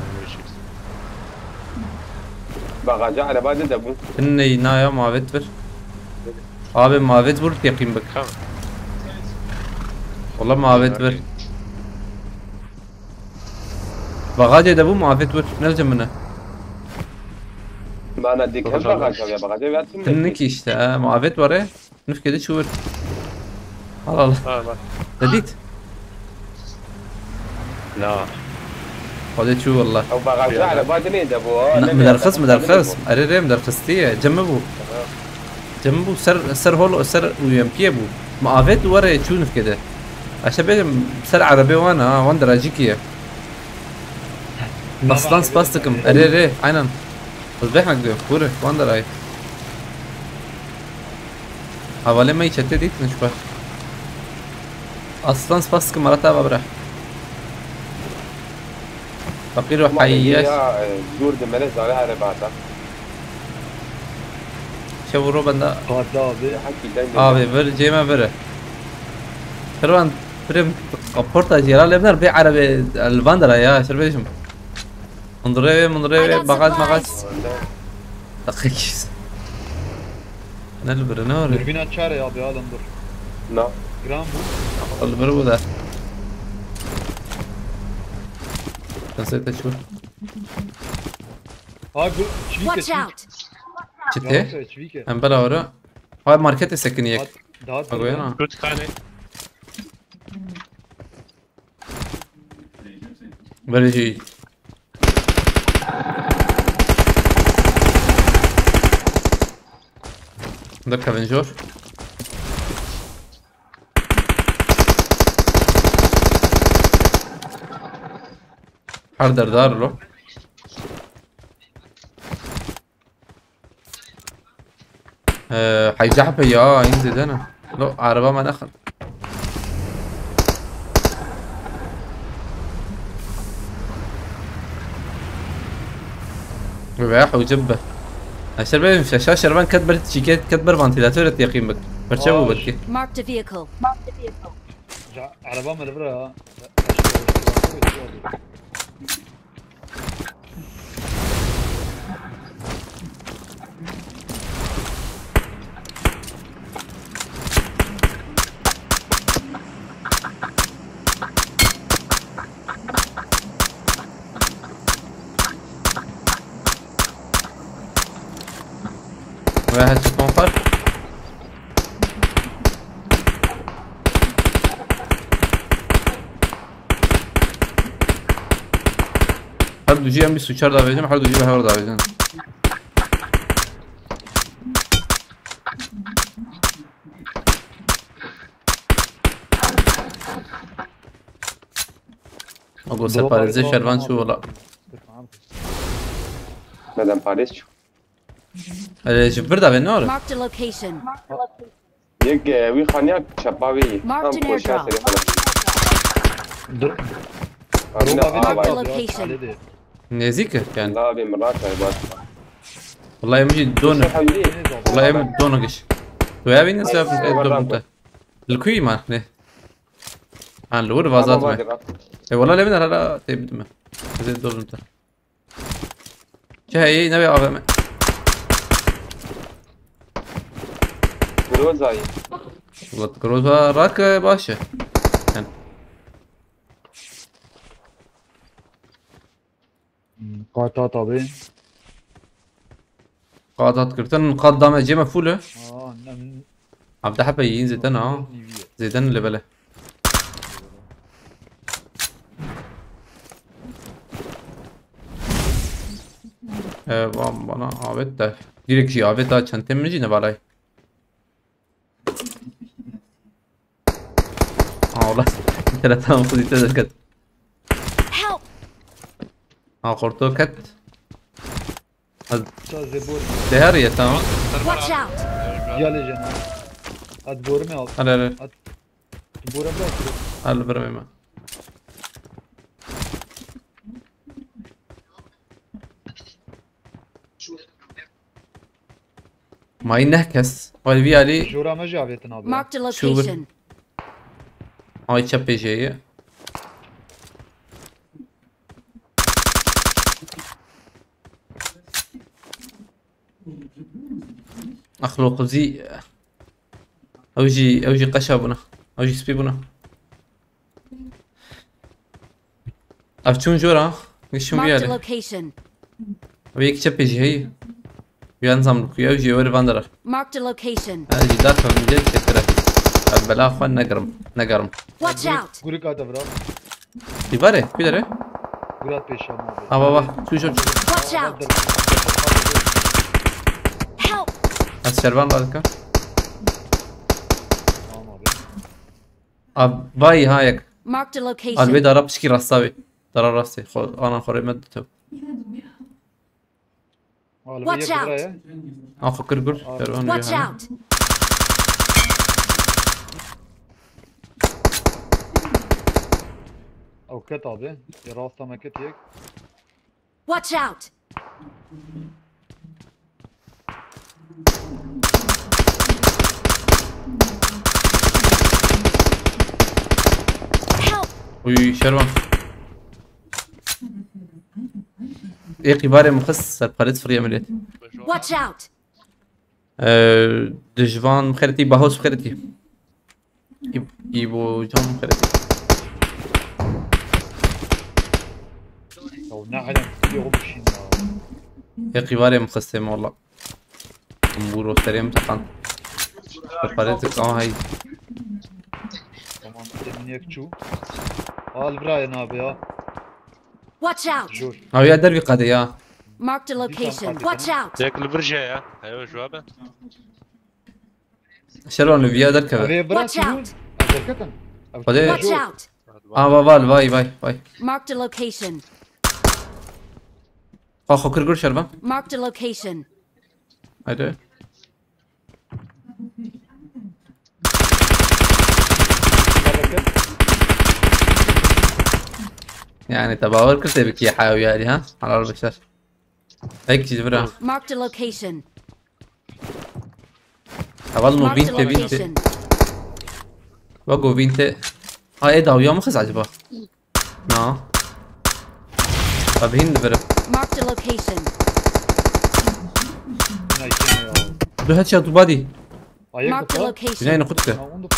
Bagaja araba de de bu. Ney, na ya, mavet ver. Abi mavet vur, teqîm bik. Tamam. Wala mavet ver. Bagajê de bû, mavet vur. Ne biçim min e? Bana dikkat bagaja ya, bagaja ya. Tin nikî işte, ha, mavet var e. Nifkê de çû vir. Al, al. Ha, bak. Te dît? Na. Xwedê çû wela. Ew bagaja araba dinê de bû, ha, ne mi derxist, mi derxist. Erê rê, mi derxistiye. Cem mi bû? Cem mi bû ser, ser hol, ser U M P'ye bû. Mi avêt û were çû nifkê de. Aşe bêjim ser erebê wan, ha, wan derajî kiye. Aslan spas dikim. Erê rê, aynen. Ez bêhnek diyor. Buyurun, wan derayê. Hevalê me yî çetê dît, nişka. Aslan spas dikim, mara te ava bira. Feqîr û heyî yeş. Ya, e, dûr di mele zare here bata. Şev û ro benda. Qatla abi. Abi, vir, cê me vir. Kervan, prim, kaporta jêra lê biner, bê erebê li van dera ya, şer bêjim. Min rê wê, min rê wê, bagaj magaj. Deqîk. Ne li birine were? Dürbüne çare abi, alın dur. Na. Gram bu. Li bir bu da. Nasıl te şu? Abi bu çivik. Watch out! Çite? Çivik. Em bela were. Hay markete sekin yek. Daha. Bak o yana. Kötü kane. Böyle şey. Da kavenjor. Her derdar lo. Ee, heyce hebe ya, in zêde ne. Lo, araba me nexin. Ve hewce bibe. Eşer be, şaşa şervan ket ber çiket, ket ber vantilatör et yaqîn bik. Perçe bu belki. Marked a vehicle. Ja, araba me li vir ha. Ve headshot on far. Her du jî em bîst û çar davêjin, her du jî bi hev davêjin. Ago se parêzê şervan çû wela. Neden parêz çû? Ee, ji vir davê ne ore? Marked a location. Yek, e, wî xaniya çepa wî. Marked an airdrop. Tam koşa serê xwe. Dur. Abi ne? Marked a location. Nêzîk e yani. La abi min raşay bak. Wallahi em jî don. Koşa hewlî. Wallahi em don giş. Tu ya bînin se, e, dobin te. Li kuî ma ne? Ha, li wir vazat me. E, wallahi lê min hala tê bidime. Ez ê dobin te. Çi heyî, nebe A V M. Groza ye. Ulan Groza rak, e, baş e. Yani. Hmm, qat hat abi. Qat hat girtin, qat dame cê me full e. Aa, ne, Hevdeh hebe yîn zêde ne ha. Zêde ne lê bele. Ee, van bana avêt de. Direkt jî avêt ha, çentê min jî ne balay. Ha, ola. Tera tam xwedî te derket. Help! Ha, xorto ket. Ez Çazê bor. Te her ye, tamam. Watch out! Ya lê jena. Ad borime al. Hele, hele. Ad borime al. Hele, borime me. Mayî neh kes. Wayî vî alî. Jora me jî avêtin abi. Marked a location. Ay çepê jê ye. Axloqizî. Ew jî, ew jî qeşa bûna. Ew jî spî bûna. Ev çûn jora, gişûn Marked a viyare. Location. Ev yek çepê jî heyî. Yan zam ku ew jî wer van dara. Marked a location. Ez jî daxim jê çekere. Ev bela xwe negirim, negerim. Watch out! Gurik ate bira. Dîvarê, ku dere? Gurat pêşe ma. Ha, va, va. Çû jor. Watch out! Help! Ez şervan radika. Tamam abi. Abi, vay ha yek. Marked a location. Alvê dara pişkî rasta wê. Dara rastê. Xo, ana xorê me ditew. Watch out! Axo kir gur. Watch out! Ew ket abi. Ê rasta me ket yek. Watch out! Help! Uy, şervan. Ê qîbarê min xist ser palet firiye millet. Watch out! Ee, dijvan xeretî, bahos xeretî. Î-, îbo can xeretî. Ya ne alem, bir yol bir şey ya. Ê qîbarê min xistê min walla. Bûro serê min teqan. Palet dik, aha hey. Tamam, demin yek çû. Al birayê nabe ya. Watch out! Jor. Ew ya dervî qedê ya. Marked a location. Watch out! Tek li vir jê ya. Heyo, ji we be. Şervan li viya derkeve. Ev ê bira Watch çi bû? Out! Ev derketin. Ev Xwedê. Watch jor. Out! Ah, va, va, vay, vay, vay. Marked a location. Xwe xwe kir gur Şervan. Marked a location. Haydi. Yani te bawer kir tê bikî haya wî yarî ha? Helal beşer. Ek jî vira. Marked a location. Heval no Marked a vinte, vinte. Location. Bak o vinte. Ha, ê dawiya mı kız acaba? Na. Abi hindi vira. Marked a location. Ay, kim ya? Du headshot, tu body. Ayak Marked a kapat. Location. Güney nokut ki. Ha, onu da.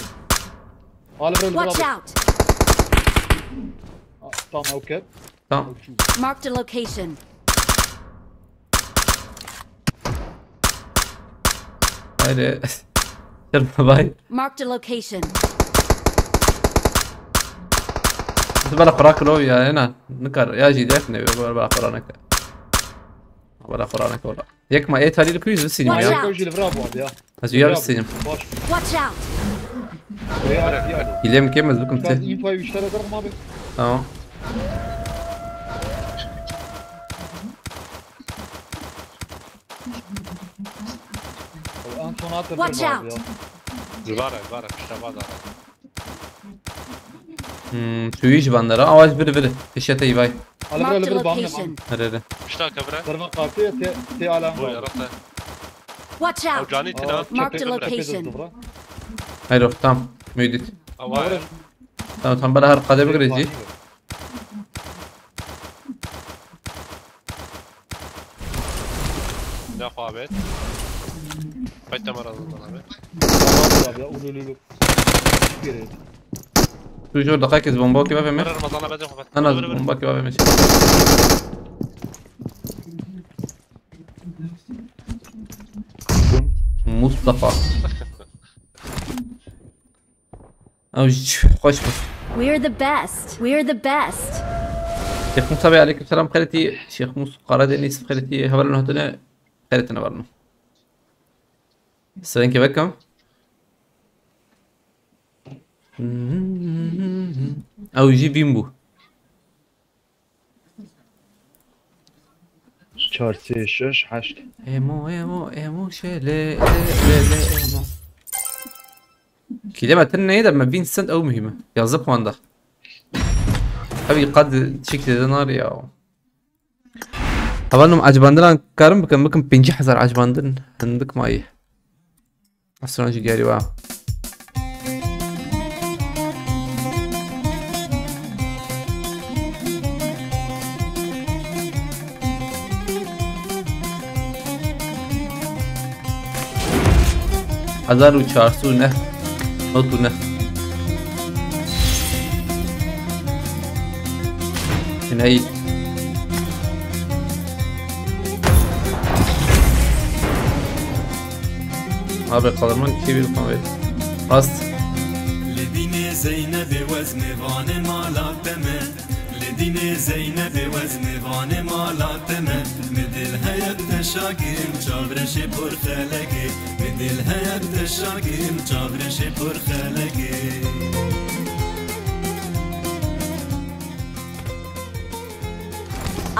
Al, bırak, Watch bırak. Out! Tamam, okey. Tamam. Marked a location. Haydi. Şerba bay. Marked a location. Bana kurak lo ya, ena. Nikar ya jî def ne, bana kurak ne. Bana kurak ne ola. Yek ma ê talî li ku yî zû sînî ya. Watch out! Ayak jî li vira bû abi ya. Ez uya bistînim. Watch out! Hîlê min kêm ez bikim tê. Sen infoyu işlere darım abi. Tamam. Watch out! Zivara, zivara, pişta vada. Hmm, tu yî ji van dera. Awa ji biri biri. Pêşiya te yî vay. Marked a location. Here, here. Pişta kevre. Derva qatê te, te alan. Bu yarasa. Watch out! Ew canî tine. Marked a location. Hayır, yok, tamam. Müdit. Awa. Tamam, tamam, bana her kadeh bir gireceğiz. Ne xabet? Kaç tane var Ramazan abi? Abi ya, ulu, ulu, ulu. Hiçbir yere. Tu jor daqiqek ez bomba ki bavê me. Ramazan abi de xabet. Ana bomba ki bavê me. Mustafa. Ew jî xweş bû. We're the best. We're the best. Şêx Musa Bey, aleyküm selam, xêretî. Şêx Musa Karadeniz, xêretî, hevalên hatine, xêretine varno. Sevenkê vekim. Ew jî vîn bû. Çar, sê, şeş, heşt. Emo, emo, emo, şe, le, le, le, le, emo. Kîlê me tin neyê de me vîn send ew muhîm e. Yazı puan da. Abi qad çik de nar ya. Hevalno, ecbandiran karim bikin, bikin pêncî hezar ecbandin hindik mayî. Aslan jî diyarî wa. Hezar û çar sed û neh. Not û neh. Hineyî. Abi, qadırman kibir konvet. Rast. Li dînê Zeynebê wez mêvanê mala te me. Li dînê Zeynebê wez mêvanê mala te me. Mi dil heye bi te şakim, çavreşê por xelekê. Mi dil heye bi te şakim, çavreşê por xelekê.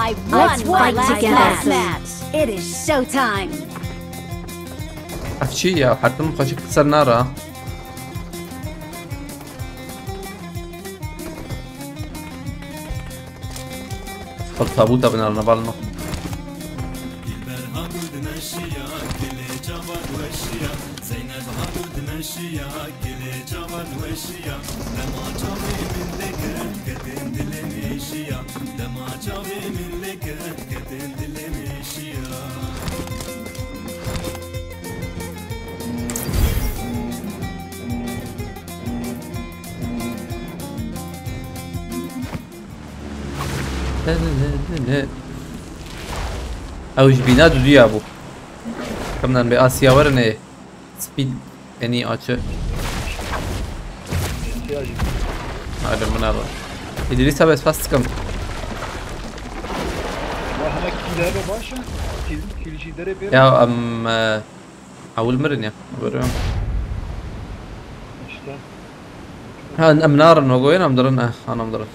I won my last match. It is showtime. Ev çi ya? Her tim xweşik ser nara. Xwe tabûta binarine, balno. Dilber hatû dimeşiya, gilê çavan weşiya. Zeynep hatû dimeşiya, gilê çavan weşiya. Dema çavê min lê ket, ketin dilê min şiya. Dema çavê min lê ket, ketin dilê min şiya. Ew ji bîna duduya bû. Kamdan bi Asya were ne? Speed eni açı. Hadi buna bak. İdris abi, espas sıkım. Ya hemen kill abi baş. Kill, kill jî derê bir. Ya, em, e, Ewil mirin ya. Görüyorum. İşte. Ha, em narin, o goyun em dirin, eh, hanım dirin.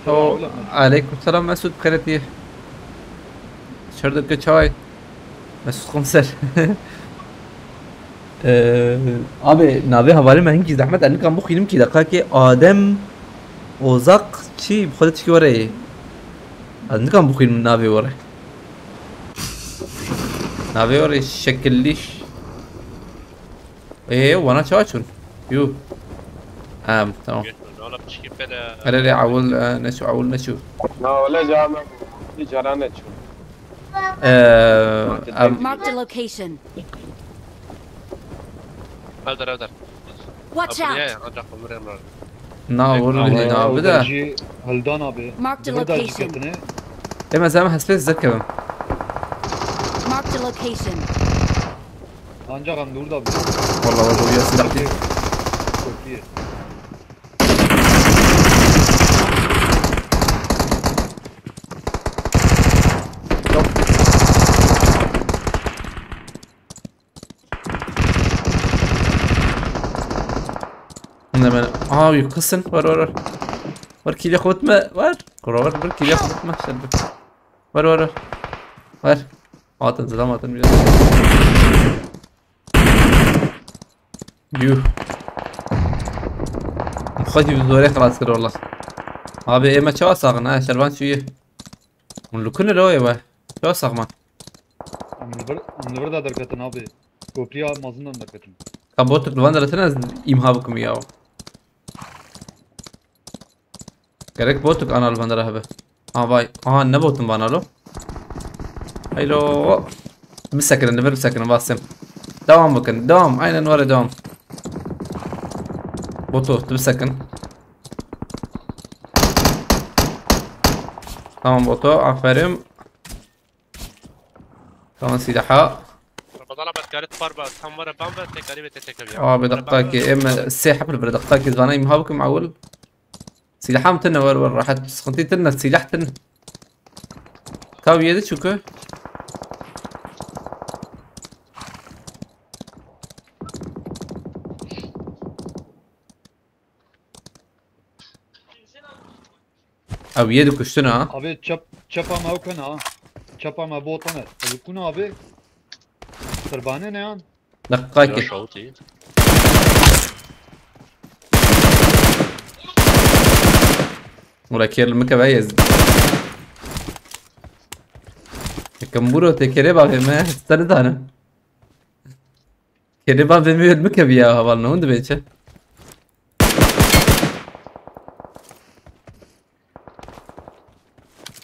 Selam, O, oğlum. Aleyküm selam Mesut, xêretî. Çerdike çay. Mesut komiser. Ee, abi, navê hevalê me hinkî zehmet, ez nikan bixwînim kî, deqakê Adem Ozak çi, bi xwe de çikî were yê. Ez nikan bixwînim navê were. Navê were şekilliş. Ee, wana çawa çûn? Yu. Em, tamam. Oğlum, çıkıp beni. Erê, erê, ewil, e, neçû, ewil neçû. Na, öyle cevap yok. Bir cara neçûn. Ee, em, Marked a location. Ev der, ev der. Watch out! Ancak ömür emrarı. Na, vurun Ama hînî, na, o bi de. Dercî Hildan abi. Marked a Li vir dercî location. Ketine. Ê, me zeme hespê zirkevim. Marked a location. Ancak em li wir de bi. Valla, valla, ya silah değil. Çok iyi. Yok. Ne ben? Aa, yük kızsın. Var, var, var. Var, kile xwe bitme. Var. Kura var, bir kile xwe bitme. Sen bir. Var, var, var. Var. Atın, zılam atın biraz. Yuh. Xwedî bi zorê xilas kir wala. Abi, ê me çawa saxin ha? Şervan çûyî. Hûn li ku ne lo ê we? Çawa saxman? Em li vir, em li vir de derketin abi. Kopriya mazindan derketin. Ka botuk li van deretine ez îmha bikim ya. Gerek botuk ana li van dere hebe. Ha vay. Aha, ne botum bana lo. Haylo. Bisekinin, li vir bisekinin, Vasim. Devam bikin, devam. Aynen var ya, devam. Botu, tu bisekin. Tamam Botu, aferin. Tamam, silaha. Ramazan abi, Karet par ba, tam were ban be, te karî be te teke biya. Abi, were ban be. Deqakê, em sê heb li vir deqakê zanayî miha bikim ewil. Sîlaham tine, wer wer rehet. Sıkıntı tine, sîlah tine. Ka wî yedi çuku. Ew yê dikuştin ha. Abi çap, çapa me ew ken ha. Çapa me botan e. Ew kuna abi. Qirbane ne yan? Deqakê. Şawitî. Ula kêr li min keve yez. Yekem buro te kêrê bavê me, te nidanim. Kêrê bavê me yol bikeviya heval ne hûn dibê çi?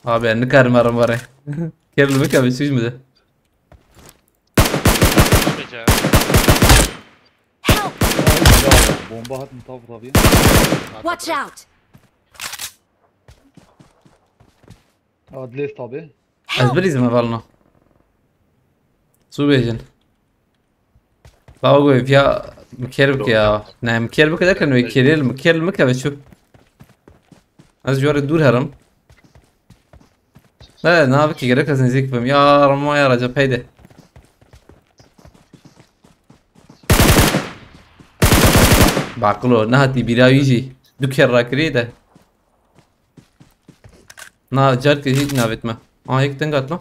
Abi, ez nikarim herim were. Kêr li min keve, sûc min de. Bomba hat min tav tabiye. Watch out! Adlês tabi. Ez bilîzim hevalno. Sû bêjin. Lawa goy viya mi kêr bike ya. Ne, mi kêr bike derken wê kêrê li mi kêr li mi keve çû. Ez ji warê dûr herim. Ne, ne, abi ki gerek ez nêzîk bim. Ya Ramo ya Recep, heydi. Baqilo, nehatî bîra wî jî. Du kêr rakirî de. Na, carkê hîç navêt me. Aha, yek deng hat lan.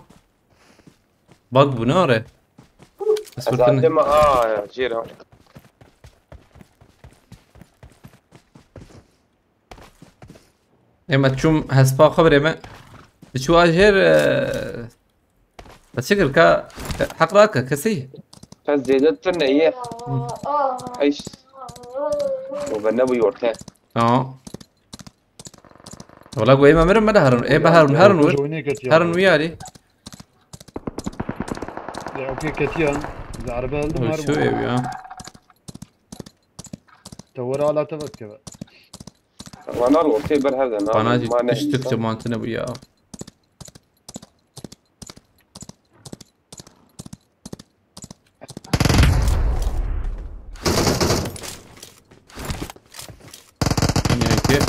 Bak bu ne are? Ez Ez fırtına. Zaten ha, ya, cêr ha. Ê me çûm hespa xwe birê me. Diçû a jêr, e, te çi kir ka heq rake kesî? Qet zêde tu neye. Hı. Eş. O be nebû yorte. Tamam. Wala ku ê me mirin me de herin. Ê be herin, herin wir. Herin wî yarî. Ya, okey, ketiya. Zarbe aldım. Şu ev ya. Tavır hala tavak kebe. Bana ortaya bir her zaman. Bana düştükçe mantığını bu ya. Yine ki.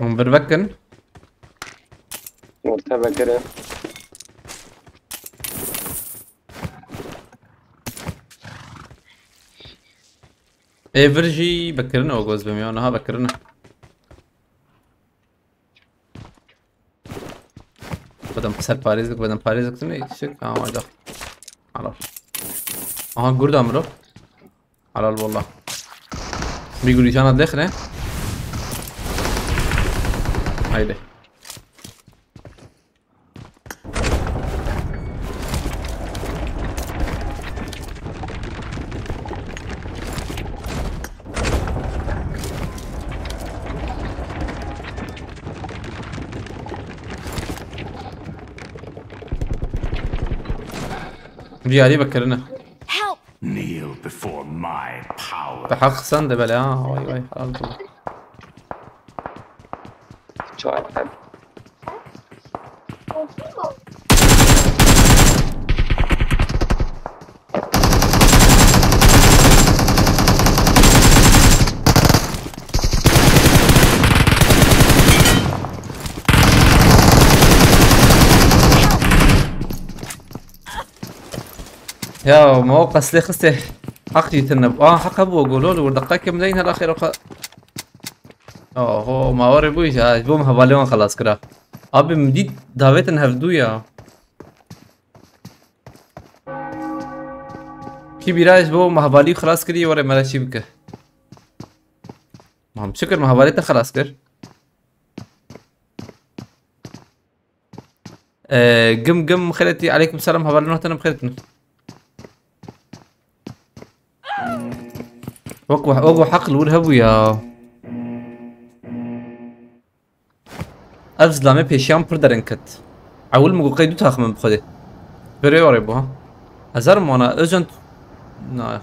Hûn vir vekin. Orta vekire. Ê vir jî vekirine o goz bim ya, niha vekirine. Bedem ser parêzik, bedem parêzik tu ne? Şik, ama da. Alo. Aha, gurda miro. Helal wallah. Bir gülüşana dek ne? Haydi. Diyarî vekirine. Help! Kneel before my power. Te heq sen de bele ha. Vay vay, helal olsun. Çay. Ya, ma o qeslê xistê. Heq jî tine. Aa, heq hebû, golo, li wir deqekê min deyin hela xêr oxa. Oho, ma warê bû jî, ha, ji bo min hevalê wan xelas kira. Abi, min dît davêtin hevdû ya. Kî bîra ji bo min hevalî xelas kirî, were me re çî bike. Ma min çi kir, min hevalê te xelas kir. Ee, gim gim xêretî, aleykum selam, hevalê nû hatine bi xêr tine. Wek, wek, wek heq li wir hebû ya. Ev zilamê pêşiyan pir dereng ket. Ewil min got qey du taxim in bi xwedê. Berê warê bû ha. Hezar mona, Özcan. Na.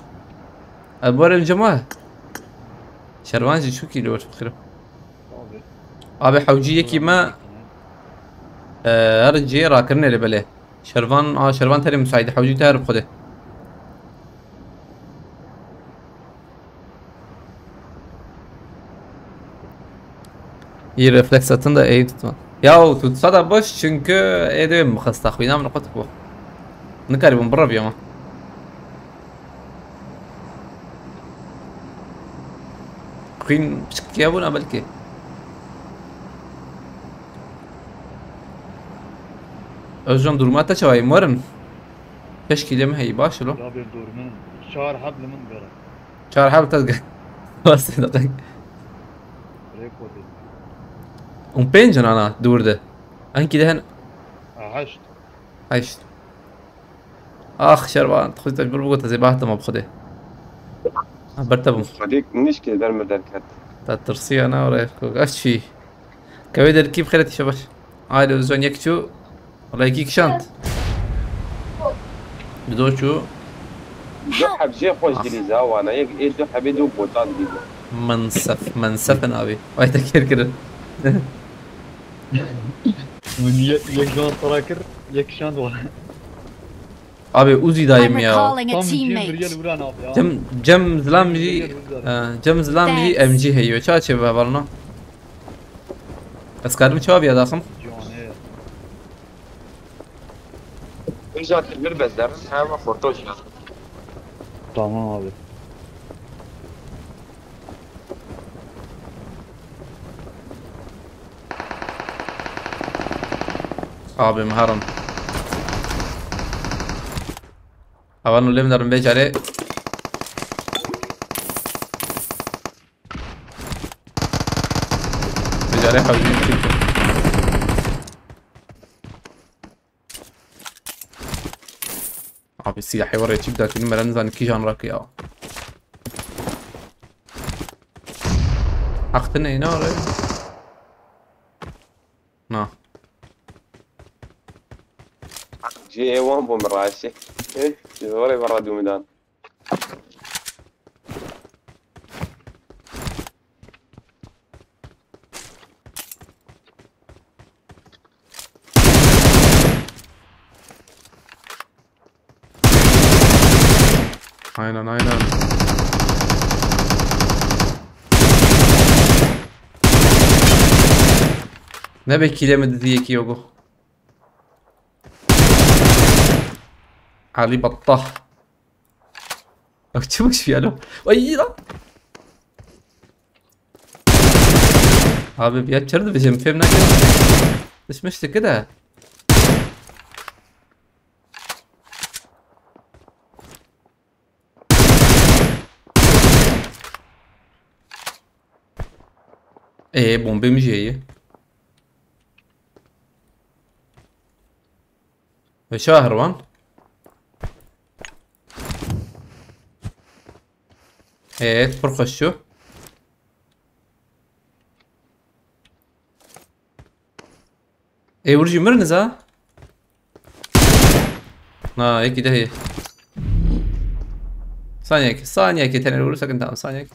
Ev warê önce ma. Şervan jî çok iyi lor fikrim. Abi. Abi hewcî yekî me, e, her cihê rakirinê li belê. Şervan, a, Şervan terê müsaîde, hewcî te her bi xwedê. Î refleks atın da eğim tutma. Ya tu sada baş çünkü ê dê mi xesta xwîna min qut bu. Nikarî bûm birevî ama. Xwîn piçkiya bûna belkî. Özcan duruma te çawa yî, werin? Beş kîlê min heyî, baş lo. Ya bir dur min. Çar heb li min bere. Çar heb te ge-, Bas deqek. Rê kodê. Hûn pênc in ana dûr de. Enkî de hen. Ha, heşt. Heşt. Ax Şervan, xwe te bir bû te zêbah te ma bi Xwedê. Ha, ber te bûm. Xwedê nişkê der me derket. Te tirsiya na re ko gaş çî. Kewê derkî bi xêret şebaş. Aile Özcan yek çû. Wala yekî kişand. Bi do çû. Du heb jê xweş dilî za wana. Yek, ê du hebê du botan dilî. Mensef, mensef in abi. Vay te kêr kirin. Min ye-, yek can tara kir, yek şand wana. Abi Uzi dayım ya. Tam cin bir yel vuran abi ya. Cem, Cem Zilam jî, e, Cem Zilam jî M G heyo. Ça çê be balno. Ez karim çawa biya daxim? Canê. Özel bir bezler, her vakit orta hoş geldin. Tamam abi. Abi miharim. Avan lê min derim vê carê. Vê carê hewcî çêkim. Abi silahê were çî bidatînim, me re nizanin kîjan rakî ya. Heq tine îna re. Na. Cihê wan bû min raşê. Eh, ji were min radû min dan. Aynen, aynen. Ne bekîle mi diziye ki yogo? Ali Battah. Bak çabuk şu yalo. Ay lan. Abi bir açardı bizim film ne kadar. Düşmüştü ki de. Ee, bombê min jî heye. Ve şahir wan. Ee, pir xweş çû. Ê, wir jî mirin za? Na, yekî de heye. Saniyekê, saniyekê tenê vurursak tamam, saniyekê.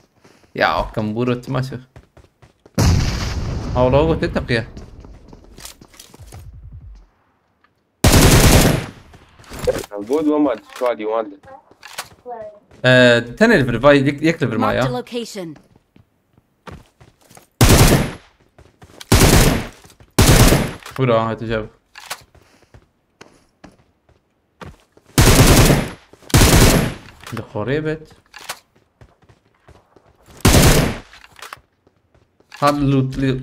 Ya, o kamburo timaşo. Hawla o te teqiye. Good, wema şuadî wan de. Ee, tenê li vir, vay, yek, yek li vir ma ya. Marked a location. Bura, hadi cevap. Li xorê bet. Hal lootli.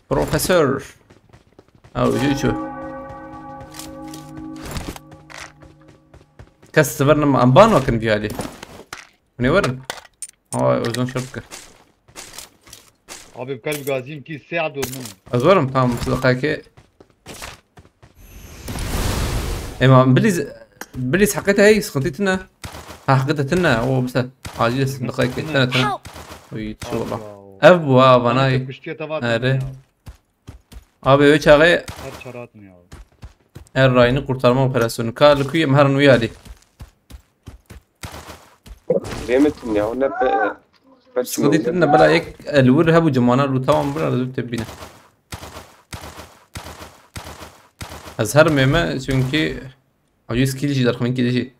Profesör. Ew jî çû. Kes sivirnim, em ban wakin viyalî. Hûn ê werin. Ay, Ozan şert kir. Abi, bi kalb gazîm kî sê dor min. Ez werim, tamam, tu deqayekê. Ema bilîz, bilîz heqê te hey, sıkıntı tine. Ha, heqê te tine, o bise. Acil, deqayekê tine, tine. Help! Uy, tişo valla. Ev bu ha, vanayê. Kuştiye tava. Erê. Abi, wê çaxê her çar hatin ya. Her rayını kurtarma operasyonu. Ka li ku yê em herin wî alî. Pêmitin ya, ne pe-, pe-, Sıkıntı ne bela yek, e, li wir hebû cimana lûta wan bira zû tebîne. Ez her même çünkü acı skill jî derxin kî jî.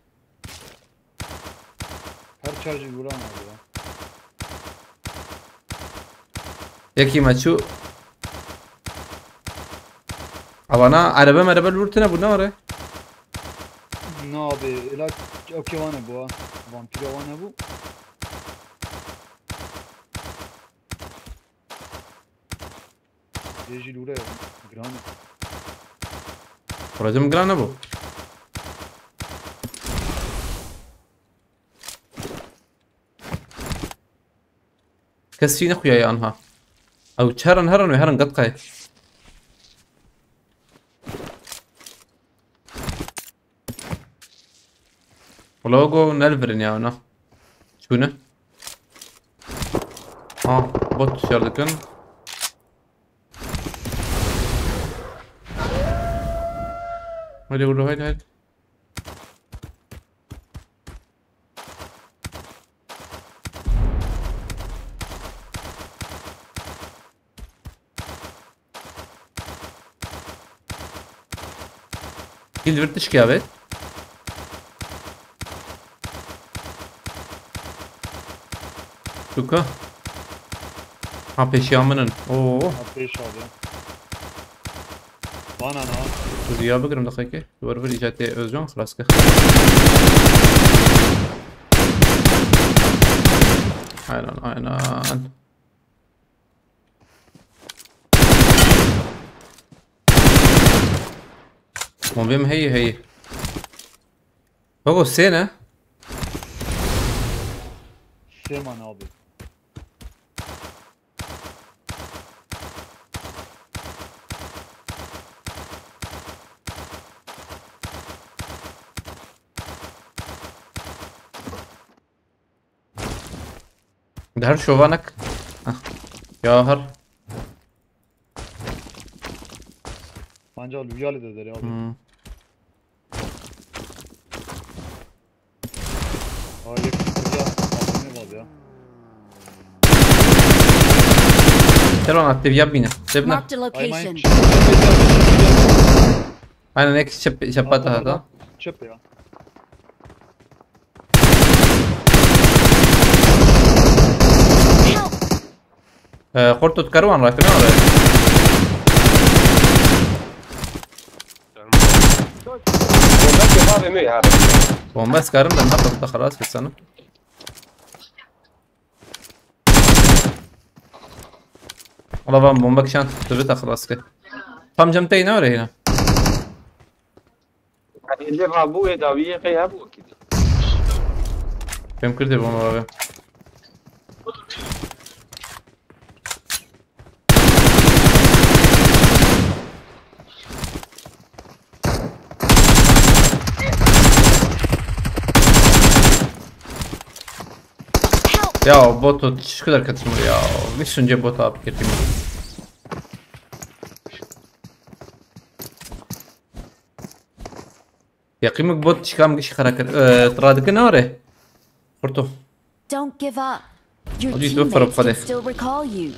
Her çar jî vuran abi ya. Yekî me çû. Avana erebe merebe li wir tune bû ne were? Na abi, ela okey wane bû ha. Vampiro wane bû. Dê jî lûre giran. Xuracim giran nebû. Kes jî nexuyaye anha. Ew çi herin herin wê herin qet qey. Wala go ne li vir in ya wina. Çûne. Ha, bot şer dikin. Haydi, haydi, haydi, haydi. Gilbert tişkî avêt. Çûka. Ha, pêşiya min in. Oo. Ha, pêş al ya. Bana ne? Dur ya, bigirim daxikê. Dur bir îcatê Özcan xilas kir. Aynen, aynen. Bombê min heye, heye. Bak o sê ne? Sê man abi. Di her şovanek. Heh. Ya her. Anca Luyali de der abi. Hmm. Aa, yek ya, altını var ya. Teron attı ya bine. Sebne. Marked a Ay, location. Aynen, ek çep, çep daha da. Çep ya. Help! Ee, Xorto, tu kari wan rakine were. Bombe kebabê me ya. Bombe ez karim de, ne kadar da xelas kesene. Ala van bombe kişan, tu bita xelas ke. Tam cem tey ne were hina. Êlê rabû wê dawiyê qey hebû wekî dî. Fêm kir dê bûm abi. Ya bot, çi kadar katışmır ya. Bir sünce bot abi, girdim. Yaqî min bot çikam giş xera kir. Ee, tu radike ne were? Xurto. Don't give up. Your Hadi, dur, teammates can Fred. Still recall you.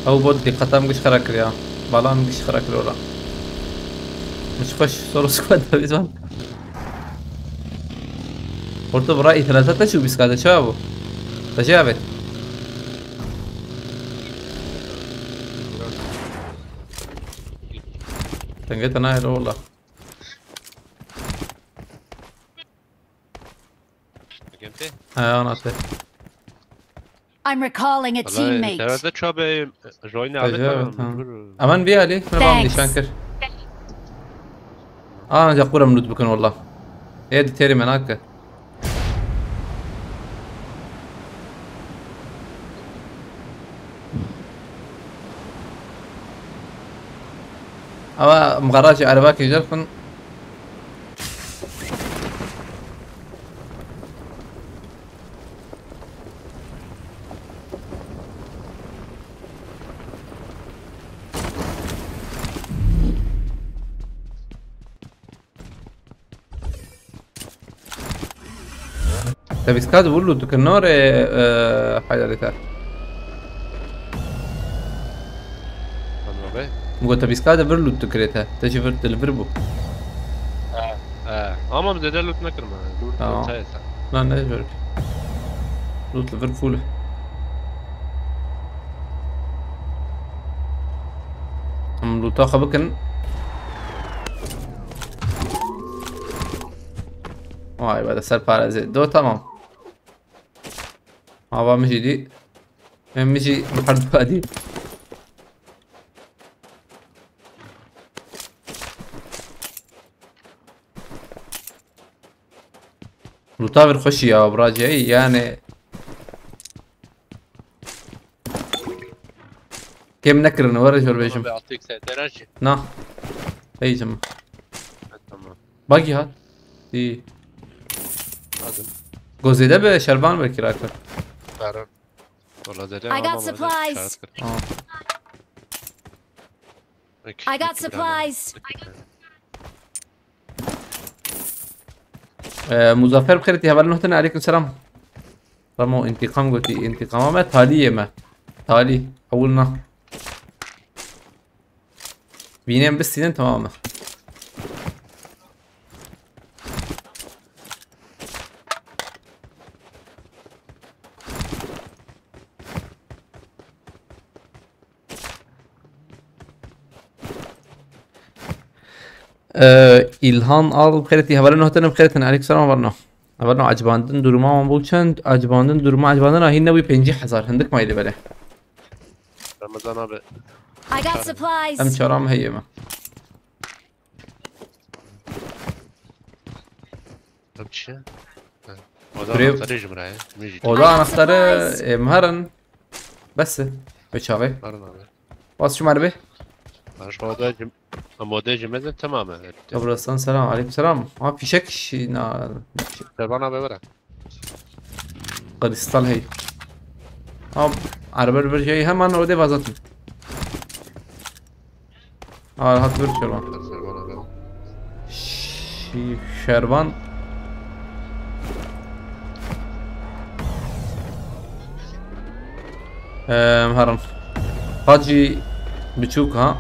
Ew bot dîqeta min giş xera kir ya. Bala min giş xera kir ora. Min xweş solo squad da bizan. Orta bura îtirazat te çû bîskate çawa bû? Te jê avêt. Tenge te nayê lo wala. Gel te. He, ana te. I'm recalling a Vallahi teammate. Internette çabe join abi, tamam. Hemen bir ali, bana Thanks. Nişan kir. Aa, ancak kuram loot bakın valla. E, di teri menak. Ama mgaraji araba kecil kun. Te bîska di wir lût dikir, nare, e, Heydarê te. Tamam be. Min got te bîska di vir lût dikirê te. Te jî vir, te li vir bû. E, e. Ama min zêde lût nekirim. Lût Tamam. Te ye sen. Na, ne jor. Lût li vir full e. Em lûta xwe bikin. Vay be, de ser parêzê. Do, tamam. Ava min jî dî. Em min jî bi her du dî. Lûta vir xweşî ya, biracê, yani. Kêm nekirin, were jor bêjim. Abi, altı X derece. Na. Bêjim. Ha, tamam. Bagi hat. İyi. Lazım. Gozede be şerban belki rakı. Karar. Valla zede I got ama böyle supplies. işaret kır. Tamam. Peki, I got peki, birader. Supplies. Ee, Muzaffer bi xêr tî, hevalên nû hatine, aleykum selam. Ramo, întiqam gotî, întiqama me talî ye me. Talî, hewil na. Vînên bistînin, tamam e. Ee, İlhan Al, bi xêr tî, hevalên nû hatine, bi xêr hatine, aleykum selam, hevalên nû. Hevalên nû, acibandin duruma wan bû çend? Acibandin duruma, acibandin a hîn nebû pêncî hezar, hindik mayî li belê. Ramazan abi. I got supplies. Em çaram heye me. Em çi? Ha. Oda Buraya anahtarı ji min re ye. Min jî Oda I got anahtarı, supplies. E, mi herin. Bes e. Ve çaxê. Herin abi. Bas şu merbe. Baş oda cim-, ama oda cimeze tamam e. Kabrastan selam. Aleyküm selam. Ha, fişek şi-, na, Servan abi, were. Kristal hey. Ha, araba bir şey hemen orada vazatın. Ha, rahat bir Şervan. Şi-, Şervan. Em, herin. Hacı Biçûk ha.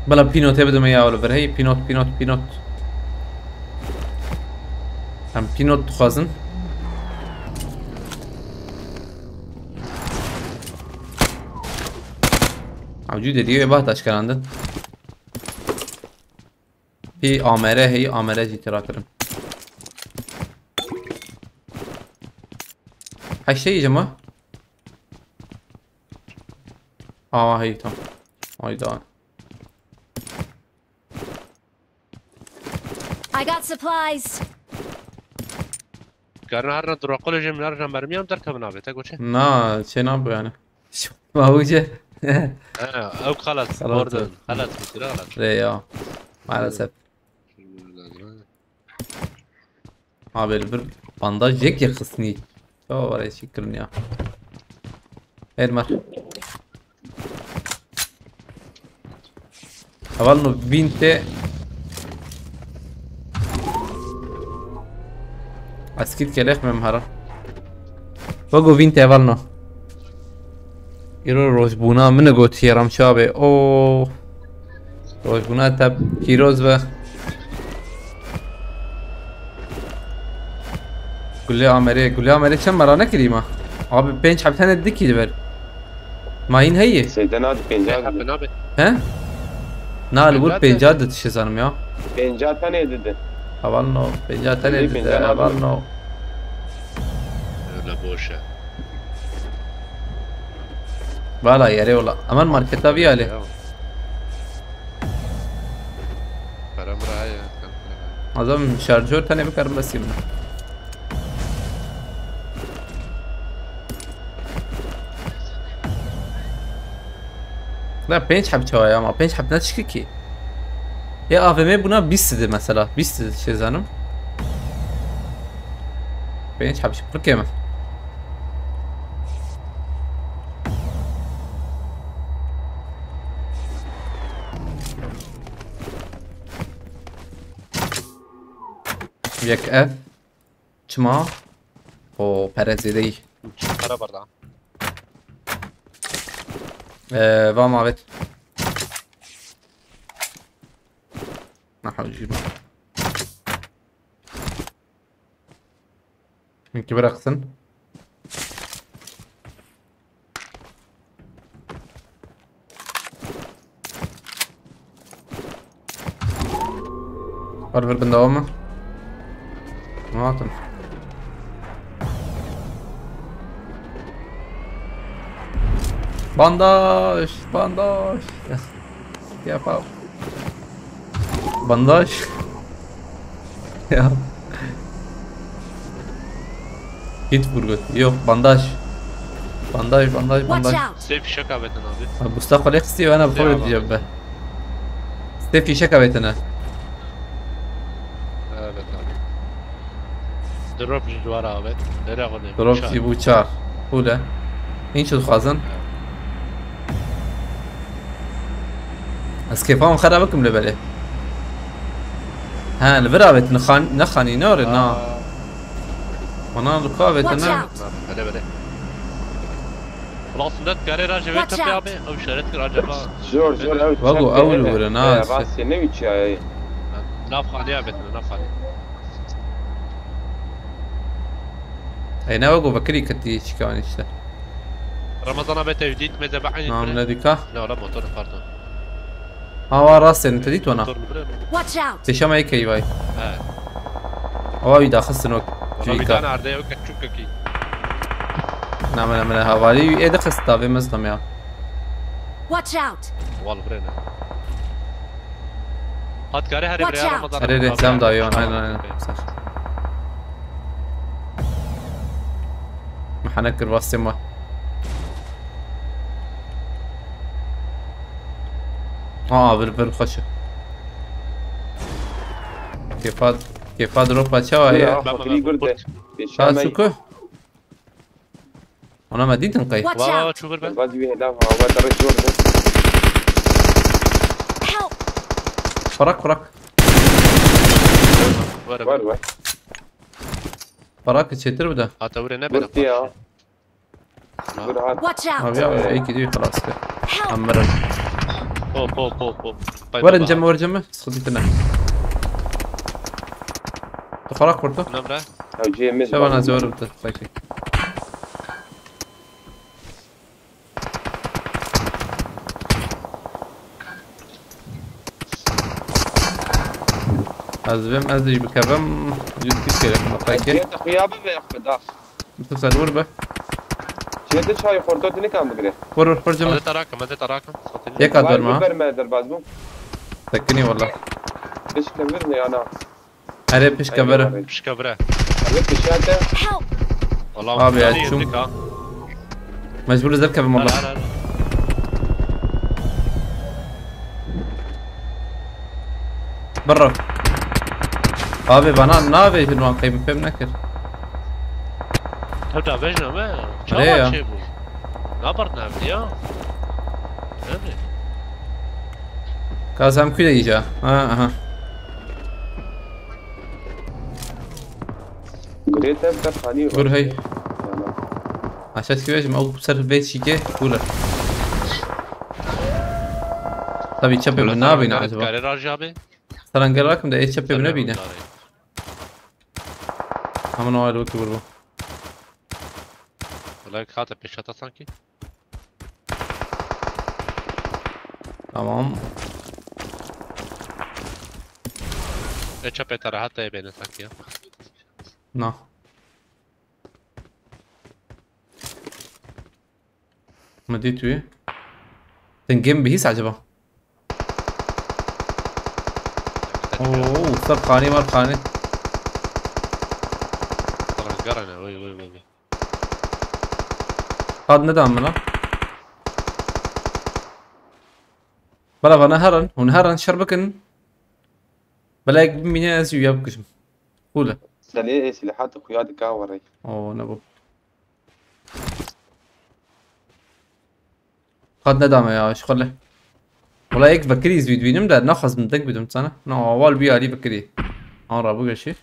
Bela pînotê bidime ya, li vir hey, pînot, pînot, pînot. Em pînot dixwazin. Ew cû deriyê wê bah daşkerandin. Pî amere hey, amere jî tira kirin. Heştê ji me. Awa hey tam. Hayda. I got supplies. Karna herna duraqole jê min herna mermiyam derkevin abi, te goçe? Na, çê nabû yani. Şu mawûce. Ha, ew xelas, Xelas pardon. oldu. Xelas, kusura xelas. Rê ya. Maalesef. Abi, li vir bandaj yek yek xistnî. Çawa were çî kirin ya. Her mer. Heval no vîn tê. Eskît kelek me mihara. Wego vîn tê heval no. Îro rojbûna min e gotiye Ramçe abi. Oo. Rojbûna te pîroz be. Gulê Amerê, Gulê Amerê çend mera nekirî ma? Abi pênc heb tenê dikî li ber. Ma hîn heye? Seyde nadi pênca Abi didi. Nabe. He? Na li wir Pênca pênca didi şêzanim ya. Pênca tenê didi. Heval no, pênca tenê Pênca didi, nadi. Heval no. Öyle boş ya. Vala yere ola. Aman marketa bir hali. Ya. Para mı ya? Adam şarjör tane bir karın basayım. La pênc heb çawa ya ama pênc heb ne çiki ki? Ya A V M buna bîst idi mesela. Bîst idi şey zanim. Pênc heb pir kêm e. Yek ev. Çima? O pere zêdeyî. Para barda. Ee, va mavet. Aha, jî. Minki bıraksın. Var bir bunda olma. Ne yaptın? Bandaj, bandaj. Yapalım. Bandaj. Ya. Git vurgu. Yok, bandaj. Bandaj, bandaj, Watch bandaj. Out! Sê fîşek avêtin abi. Ha, Mustafa Alex diyor, ana Ya bak. Diyeceğim ben. Sê fîşek avêtine. Evet abi. Drop ji duvara avêt. Nereye koyayım? Drop Çar. Jî bû çar. Hûle. Hîn çi dixwazin? Evet. Ez kêfa min xera bikim li belê. He, li vir avêtine xan-, ne xanî, ne orê, na. Aa. Wana li ku avêtine? Watch out! Bele, bele. Ulan Sünnet karê raje ve Watch köpeği out! Abi. Ev işaret kir acaba. Zor, zor, ew Wago, çek ew li bêhne. Were, na, Ee, se- rastê ne wî çiyayê. Nav xanê avêtine, nav xanê. Ey, ne wago vekirî ketî çikan işte. Ramazan abi tevdît me de bahane. Nam ne dika? La, la, motor, pardon. Hawa rastên te dît wana. Motor li vir e. Watch out! Pêşa me yekeyî vay. He. Awa wî daxistin ok. Valla bir tane ardeye o küçük kökü. Namine mine havalî ê dixist davê mezdim ya. Watch out! Wal li vir e ne. Hat kare her Watch evre out! Ramazan Her abi. Ê Abi rêsem yani. Dayê wan, aynen, aynen. Okey. Mehane kir vastê me. Aa, vir, vir xweş e. Kêfa, kêfa dropa çawa ye? Ya, fakirî gurd e. Pêşa me. Suku. Ona me dîtin qey. Watch out! Valla çû vir be. Baz wî hela, ha, we te rê jor be. Help! Kurak, kurak. Var, var. Var, var. Parak çêtir bide. Hata wire ne bela. Gurtiya. Gur hat. Watch out! Abi ya, iyi gidiyor, xelas be. Help! Em mirin. Hop, hop, hop, hop. Bay Werin baba. Cem, wer cem. Sıkıntı ne? Tu xarak kurtu. Namra. Ew cê min. Şevana zor bide. Sanki. Ez vêm, ez jî bikevim. Yüz kişi gerek, bak, belki. Cê te xuya bibe, ya xwe da. Mustafa, sen vur be. Cê te çayı xorto tini kan bigire. Vur, vur, vur, Cemil. Hadi tarakim, hadi tarakim. Satayım. Yek at verme, ha. Verme derbaz bu. Tekini valla. Hiç kevir ne ana. Erê, pişka vere. Pişka vere. Abi pişka te. Help! Abi ya, çum. Mecbur ez derkevim valla. Al, al, al. Birra. Abi bana navê hilwan qeymi fêm nekir. Ew da vejna me. Çawa ya. Çê bû? Nabert navê ya. Nabert. Kazem kude iyice. Ha, aha. Gurê te bi te xanî Gur hey. Aşağı çıkıyorum, o ser ve çike. Kule. Tabii çapı mı ne yapayım acaba? Kare raj abi. Saran gel bakım da e çapı ne bine. Hemen o ayrı bakıyor bu. Wala hate pêşata sankî. Tamam. E çapê te rehat e bêne sankî ya. Na. Min dît wî. Tingê min bihîst acaba? Oo, ser xanî var xanî. Gerene, vay, vay, vay, vay. Qad nedan min ha. Bela vana herin, hûn herin şer bikin. Bela yek bimîne ez wî ya bikujim. Xûle. Selê ê silêhat xuya dika werê. Oo, ne bu. Qad nedame ya, şixule. Wala yek vekirî zî dibînim de naxwazim deng bidim sana. Na awal wî alî vekirî. An rabû geşî.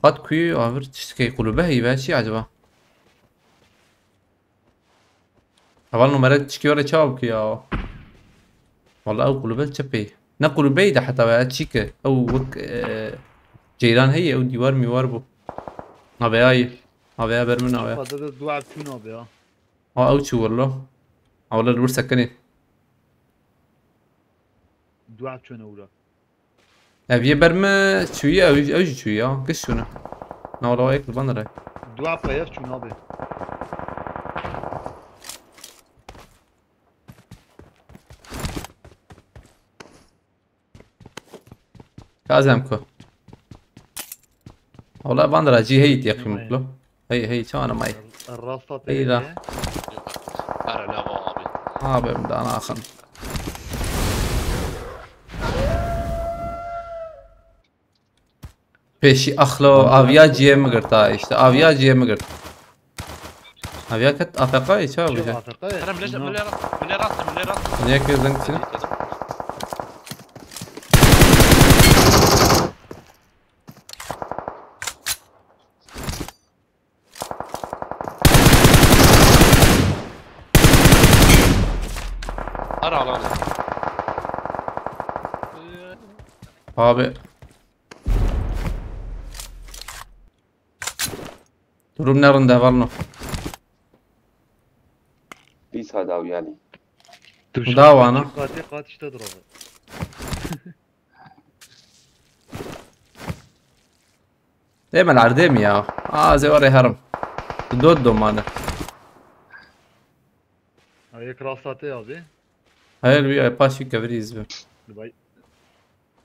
Qat kuyu avir tiştekê qulube heyî ve çi acaba? Heval numara tişkî were çawa bikî ya? Wala ew qulube çi pê? Ne qulubeyî de heta ve çi ki? Ew wek, e, ceyran heye, ew dîwar mîwar bû. Nabe ya yê. Nabe ya ber min nabe ya. Fazla da dua çûn abi ya. Ha ew çû wala. Ha wala li wir sekinê. Dua çûn ewra. Ev yê ber me çûyî, ew, ew jî çûyî ya. Giş çûne. Na wala yek li van re. Dua peyev çûn abi. Kazem ku. Wala van ra cî heyî tê qîmetlo. Hey hey çana may. Rasta Hey la. Tê. Ara la abi. Abi em da naxin. Pêşî axlo aviya ciyê min girt ha işte. Aviya ciyê min girt. Aviya ket A F K yê çawa bije? Kerem, leşe, milê rast, milê rast, milê rast. Niye ki zeng çi? Ara alanı. Abi. Durum ne rinde Valno? Dîsa daw yani. Dawana. Qatê qat işte dur abi. Dê me erdê mi ya? Aa, zê warê herim. Dod domane. Ha, yek rasta tê abi. Hayır bir ay paşi kevirîz bi. Dubai.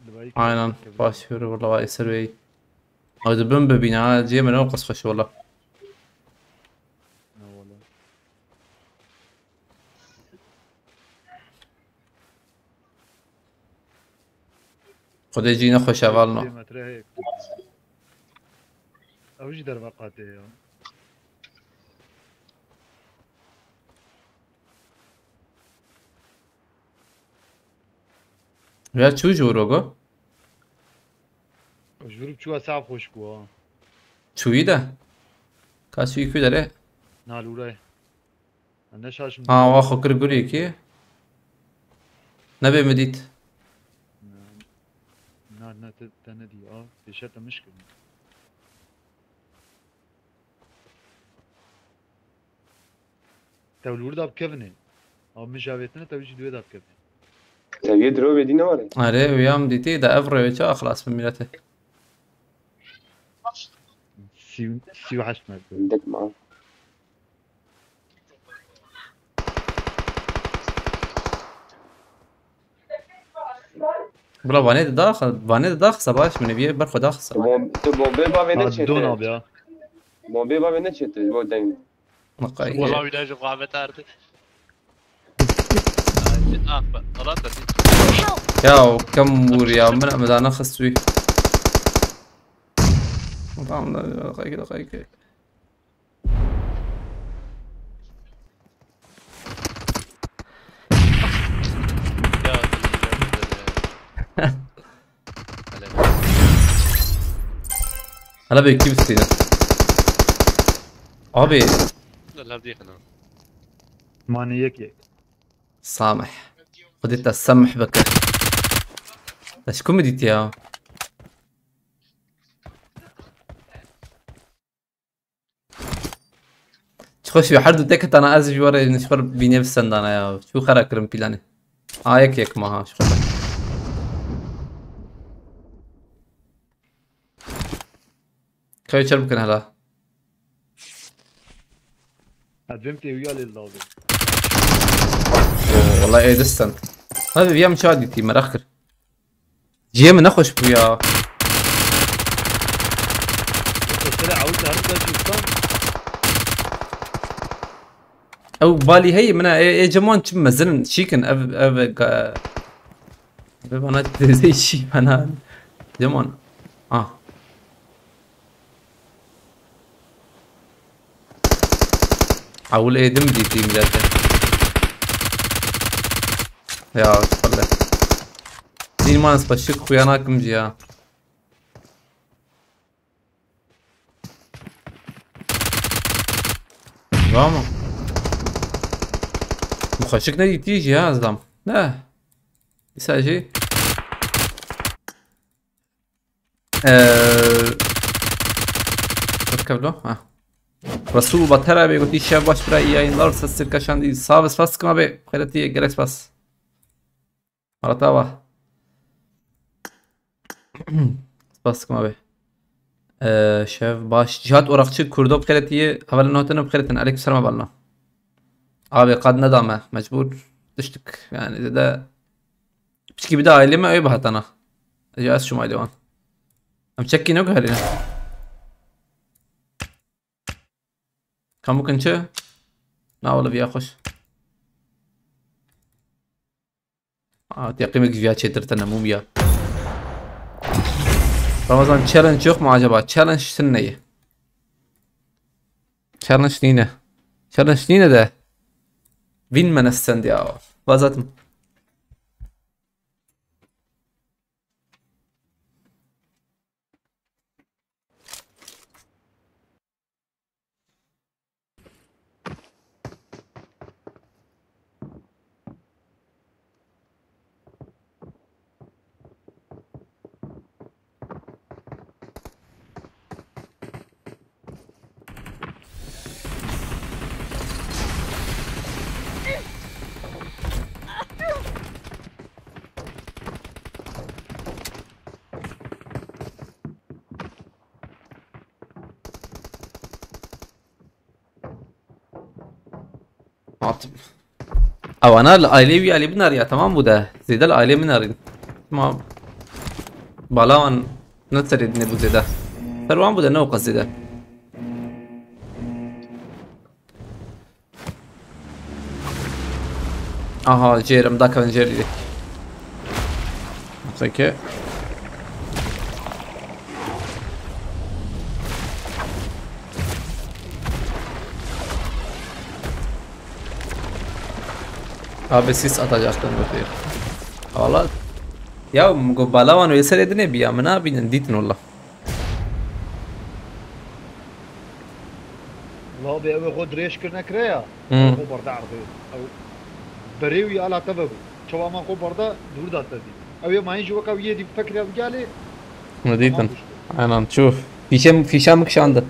Dubai. Aynen. Kevirîz. Paşi bir valla ay serveyi. Ay de bin bibîne ha. Ciyê min o qas xweş valla. Ha, valla. Xwedê cî nexweş e Valno. Kilometre heye. Ew jî derve qatê ya. Ya çû ji Urogo? Ji vir çû sav xweş bû ha. Çûyî de. Ka çûyî ku derê? Nalûre. Ne şaşim. Ha, wa xwe kir gurê kî. Nebê min dît. Na, na, te, te nedî, a, pêşe te miş kirin. Tew li wir da bikevine. A, min javêtine, tew jî duwê da bikevine. Tev yê diro bê dî ne were? Erê, wî ya min dîtî, da ev rewê çawa xilas bin mîletê? Sî, sî û heşt metre. Dek ma. Bila vanê de dax, vanê de dax, savaş min viye ber xwe dax. Tu bom-, tu bombê bavê ne çete. Dona ya. Bombê bavê ne çete, bo deng. Maqay. Wala wî de ji xwe beter. Ah, be, Allah te. Ya, o kem vur ya, min, min da nexist wî. Tamam da, dakika, dakika. Ya, hele. Hele be, kim istiyor? Abi. Lav diye kana. Mani yek yek. Samih. Xwedê te semih bike. Te ji ku min dîtiye ya? Çi xweş wî, her du te ketana ez ji we re ji xwe re bînê bi sendana ya. Çû xera kirin planê. A yek yek ma ha, ji xwe re. Kayı çer bikin hela. Edvim tê uya lê lazim. Oo, wala ê distan. Hadi bir yam çawa dîtî, meraq kir. Cihê min nexweş bû ya. Mesela awit her da jî usta. Ew balî heye min e, ê, ê ceman çi mezin şîkin ev, ev ga-, ev bana tezey şî bana. Ceman. Ah. Ewil êdim dîtî milete. Ya, spelle. Zîn man ez xweşik xuya nakim jî ya. Vamo. Xweşik nedîtî jî ya ez dam. Ne. Îsa jî. Eee, Kevlo, ha. Resul Batera bê gotî şev baş bira, iyi yayınlar, ses sirka şandî. Sağ ve spas kima bê. Xeyretiye, gerek spas. Arata va. Spas kima bê. Eee, şev baş. Cihat Orakçı, Kurdo bixêretiye. Hevalên hotene bixêretin. Aleyküm selam hevalno. Abi qad nedame. Mecbur. Düştük. Yani zede. Piçkî bide ailê me, ew bihatana. Ece ez çûm ailê wan. Em çekî ne guherîne. Kamukin çi? Na wele viya xweş. Aa, teqîmek viya çêtir te nemûm ya. Ramazan challenge yok mu acaba? Challenge tune ye. Challenge nîne. Challenge nîne de. Win me nestend ya. Vazatim. Hatim. Ewana li ailê wî alî binariya, tamam bû de. Zêde li ailê min arîn. Ma bala wan ne serê dinê bû zêde. Ser wan bû de ne o qas zêde. Aha, jêr em dakevin jêr dî. Peki. Abi sis atacaktın bu diyor. Valla. Ya go balawan ve sere dine bir ya, mına binin ditin valla. Wabê ew ê xwe dirêj kir nekire ya. Hmm. Ew xwe berde erdê. Ew berê wî ala te vebû. Çawa man xwe berde dûr da te dî. Ew ê mayîn ji weka wî yê dî fekirî ev gelê. Hûn dîtin. Tamam, düştü. Aynen, çû. Fîşe, fîşa min kişandin.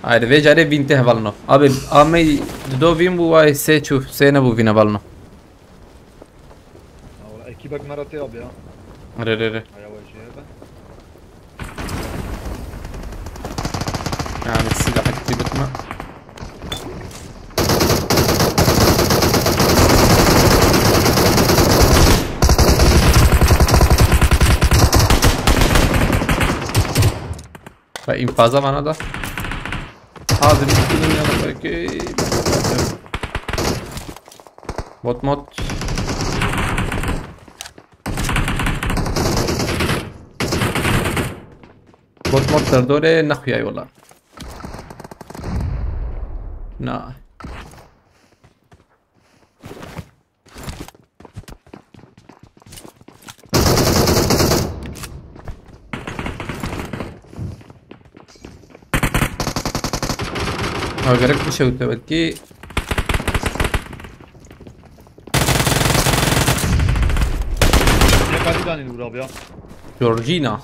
Haydi, vê carê vîn tê hevalno. Abi, amey dido vîn bû, vay sê çû, sê nebû vîn hevalno. Ya wala, ekîbek me re tê abi ya. Re, re, re. Aya we jê be. Yani silahek bitme. Ve infaza bana da. Hazır bir film yana belki. Bot mod. Bot mod derdorê nexuyay wala. Na. Ha, gerek bir şey belki. Ne kadar tane vur abi ya? Georgina.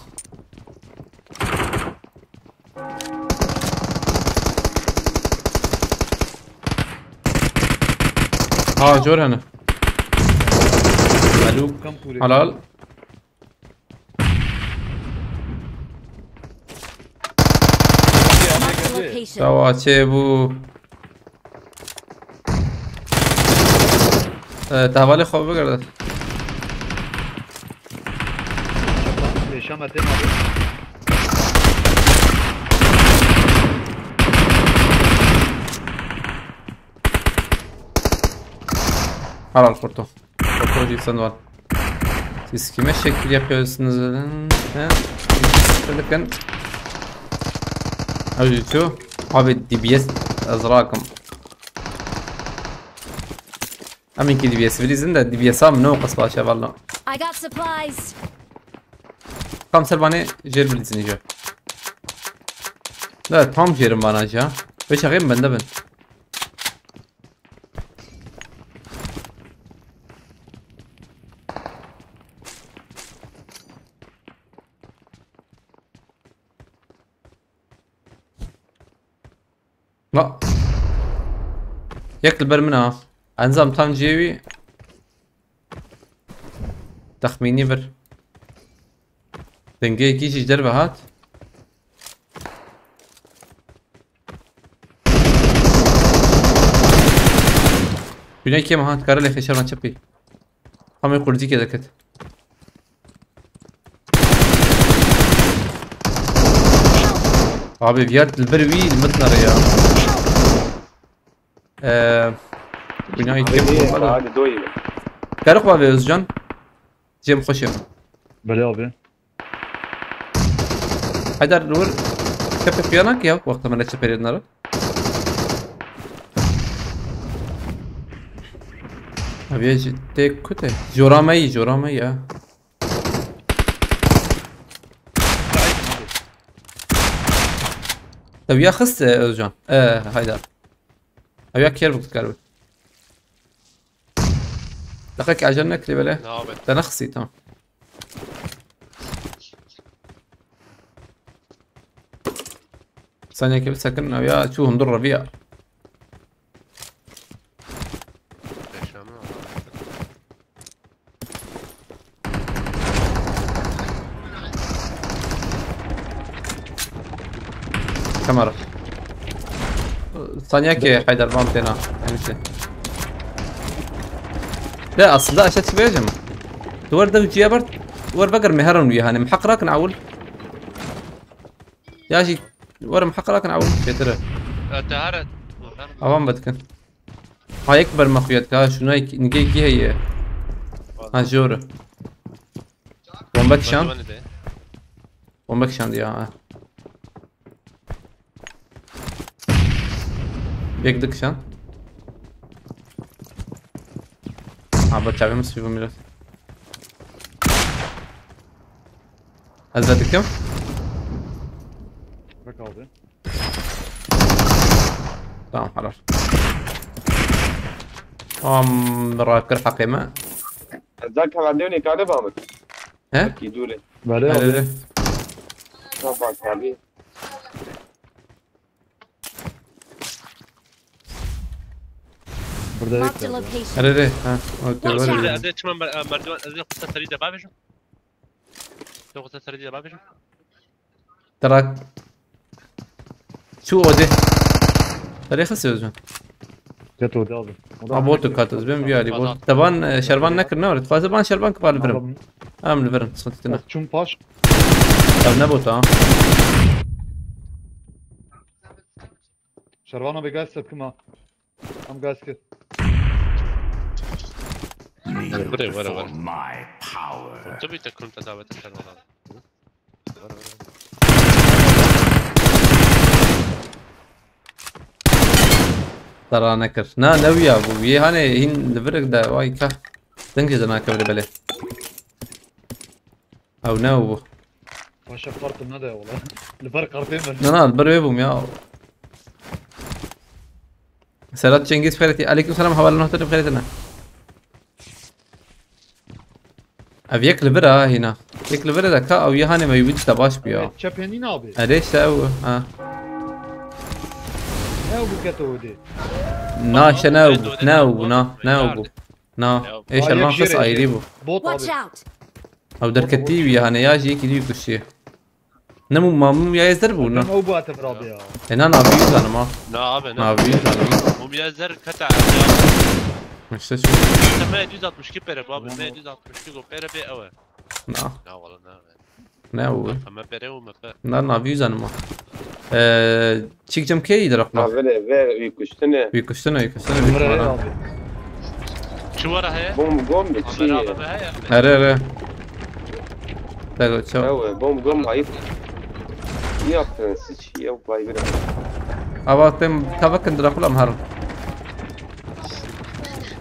Ha, cor hene. Alo. Kam kure? Halal. Marked a location. Sawa çê bû. Ee, te hevalê xwe bigirde. Yaşam ete abi. Halal kurto. Kurto jî sen var. Siz kime şekil yapıyorsunuz? He? Bakın. Abi D B S azrakum. Em inkî D B S birîzin de D B S a min ne qas baş e valla. I got supplies. Tam ser vanê jêr birîzin îjo. Ne, tam jêrim vana jî ha. Vê çaxê min bende bin. Ma. Yek li ber min a. Enzam tam cihê wî. Texmînî vir. Dengeyekî jî ji derve hat. Güney kêm hat, kare lê xêşerma çepî. Tam wê qurzîkê deket. Abi, viya li ber wî li min nere ya. Ee, Güney kêm bomba da. Hadi doyayım. Kerix bavê Özcan. Cem xweş e. Belê abi. Haydar, li wir çepê xuya nake ya, wexta me ne çepê rê dinare. Abi ya jî tê ku te? Jora me yî, jora me ya. Ew ya xist, e, Özcan. E, Haydar. Ew ya kêr bik dikar bi. Deqek acele nekirî bele. Ne abi. Te nexistî, tamam. Saniyekê bisekin, ew ya çû hundir reviya. Yaşamı abi. Kamera. Saniyekê Haydar, bam têna. Enişte. De aslında aşağı çıkmayacağım. Duvar da ucuya bar. Duvar bakır meharan uya hani. Muhakkak rakin awul. Ya şey, duvar muhakkak rakin awul. Çetire. Teharet. Avam batkin. Ha, yek ber me xuya dike, ha, şuna yek, nigê kî heye? Ha, jor. Bombe kişan. Bombe kişan diye, ha. Yek dikişan. Ha, bak, çavim sivim biraz. Ez de dikim. Bak abi. Tamam, helal. Tamam, rakir heqê me. Ez da kevendê nêkare bamit. He? Ki dûre. Belê abi. Belê. Tamam abi. Burada yok. Marked a abi. Location. Here, ha. Okey, var ya. Ez de çimen mer-, merdiven, ez de kısa serî de babêjim. Çok kısa serî de babêjim. Trak. Şu odê. Tarî xisi Özcan. Ket odê abi. Ha, bot kat, ez bim biyarî bot. Tevan, e, şervan nekir, ne var? Fazla ban şervan kipar li virim. Em li virim, sıkıntı tine. Çum paş. Ev ne bot ha? Şervana bir gel, setkim ha. Am gaz kir. Vere, vere, vere. Tabii takım tedavete sen ona. Vere, vere. Tara nekir. Na, ne wiya bu? Yê hani hin li virek de, vay ka. Dengê de nakevre belê. Ew ne ew bû? Paşa kartım ne de ola? Li ber kartê min. Na, na, li ber wê bûm ya. Serhat Cengiz Ferhatî. Aleyküm selam, hevalên hotir bi xêrê tine. Ev yek li vir a hîna. Yek li vir e de ka ew yê hanê me wî bî te baş bû ya. Evet, çepênî nabê. Erê işte ew, ha. Ne ew bû keto odê? Na işte ne ew bû, ne ew bû, na, ne ew bû. Na, ê şervan xist ayrî bû. Bot abi. Watch out! Ew derketî wî hane ya jî yekî dî kuştiye. Ne mum, ma mum ya ez der bû, na. Ew bu ate abi ya. E, na, na, vî zanim ha. Na abi, na. Na, vî zanim. Mum ya zer kete abi ya. İşte şu. Sen me düz altmış iki pere bu abi, me düz altmış iki go pere be ewe. Na. Na valla na. Ne o? Ama pere o me pe. Na, na, vî zanim ha. Ee, Çîk cem kê î diraq ma? Ha, vere, ver, wî kuştine. Wî kuştine, wî kuştine, wî kuştine. Çi were heye? Bom, bom, çi? Kamera abi heye. Here, here. Tego, çaw. Ew, bom, bom, ayıp. Ne yaptın siz? Ya, vay be. Ava tem tavakin diraq ulam harun.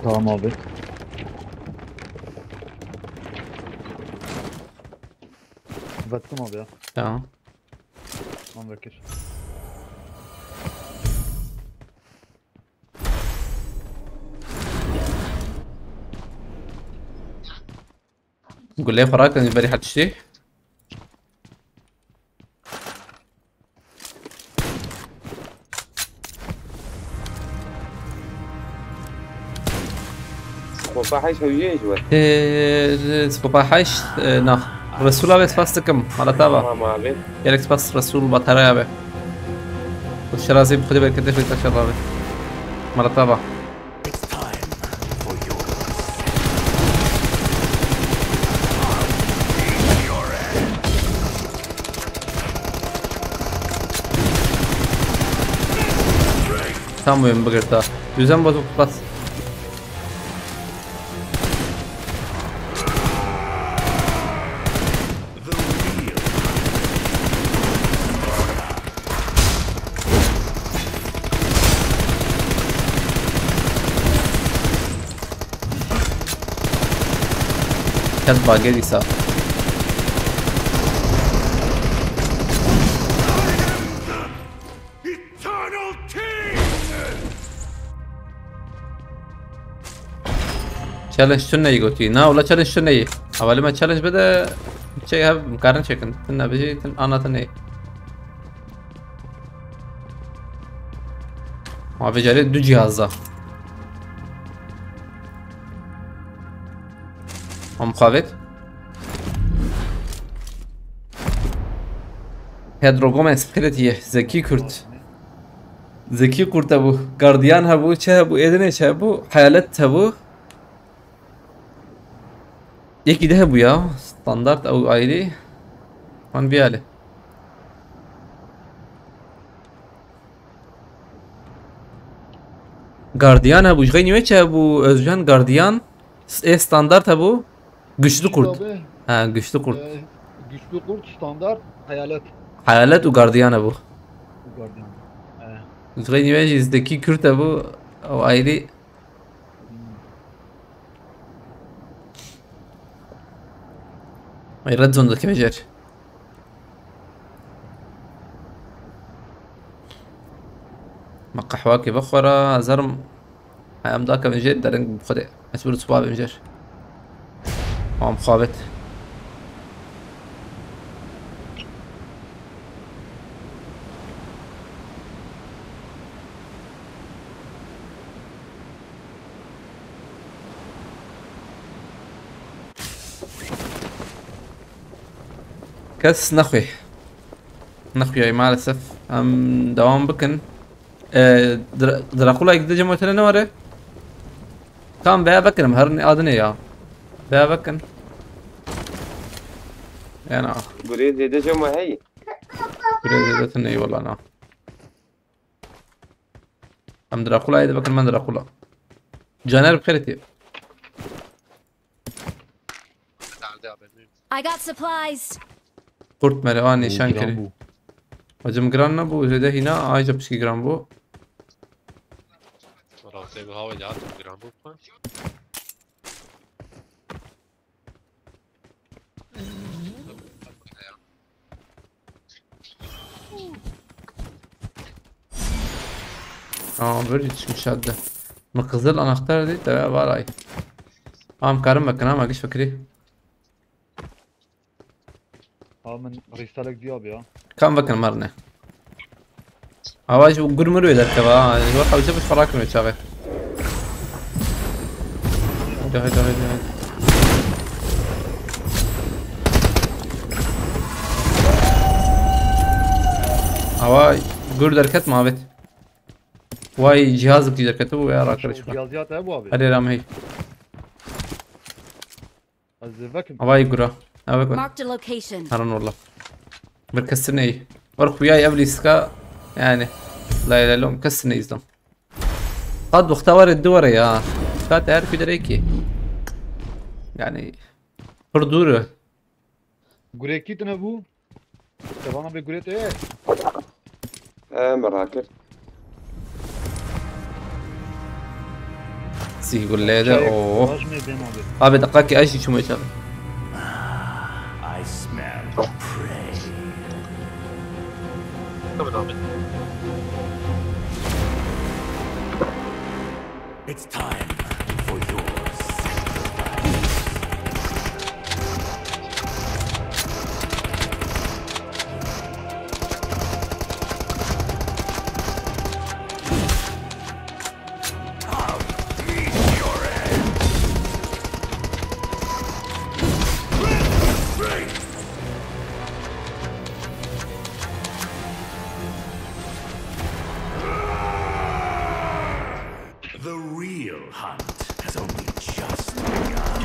Tamam abi. Vettim abi ya. Tamam. Lan Bekir. Gulê xwe rakin berî her tiştî. Skopa heş hewiyê ji we. Ee, Skopa heşt, e, na. Resûla wê spas dikim. Hala tava. Tamam abi. Gelek spas Resûl bataraya be. Xweşirazî bi Xwedê berketê xwe inşallah be. Mala tava. Tam oyun bigirta. Düzen bozuk bas. Ket bagê dîsa. Challenge tu neyî gotî. Na, wala challenge tu neyî. Hevalê me challenge bide, çek hev karin çekin. Tin nebijî, tin ana tu neyî. Ma vê carê du cihaz da. Ma muxavêt. Pedro Gomez, Piritiye, Zekî Kurt. Zekî Kurt hebû, Gardiyan hebû, çi hebû, êdinê çi hebû, Heyalet hebû. Yekî de hebû ya, standart ew ayrî. Wan biyale. Gardiyan hebû, ji xeynî wê çi hebû, Özcan Gardiyan, ê standart hebû, güçlü kurt. Abi, Ha, güçlü kurt. e, güçlü kurt, standart, hayalet. Hayalet û gardiyan hebû. Bu gardiyan. E, Ji xeynî wê jî Zekî Kurt hebû, ew ayrî. Ay, Red Zone dikeve jêr. Ma qehwakê vexwara, ez herim. Em dakevin jêr, derin bi Xwedê. Ez bir suba bim jêr. Tamam, xabet. Kes nexwê. Nexwiyayî maalesef. Em devam bikin. Ee, Dra- Drakula yek dicem otele ne were? Tamam, veya bakın, her ne adı ne ya? Veya bakın. Yani ah, Gurê zêde ji me heyî. biraz zêde tune eyvallah na. Em Drakula yedi bakın, ben Drakula. Caner bi xêr tê. I got supplies. Kurt mere a nîşan giran kirî. bû. Hacım giran ne bu? Zêde hîna ayrıca pişki giran bu. Rastê bi hawê de hatim giran bû xwe. Aa, böyle düşmüş hadde. Mi qizil anahtar dedi, de var ay. Am karım bakın ama geç fakiri. Ha, min rîstelek diya bi ya. Kam bakın marne. Awa ji gur mir wê derkeva ha. Ji we hewce bi xwe rakin wê çaxê. Hadi, hadi, hadi, hadi. Awa gur derket mabet. Vay cihazlık derket bu ya rakır şu. Cihaziyat ev abi. Hadi ram hey. Ez vekim. Awa gura. Awa gura. Marked a location. Heran valla. Bir kesine iyi. Var xuya ev lîska yani. La ilahe illallah kesine izlem. Qad wexta were du were ya. Kat her ku dereki. Yani. Pir dûr e. Gurekî tine bû. Te bana bir guret e. He, min rakir. Sî gullê de. Oo. Rajmê bêm abi. Abi dakika ki eşi çumu çabe. I smell It's time for your sacrifice. I'll eat your ass. The real hunt has only just begun.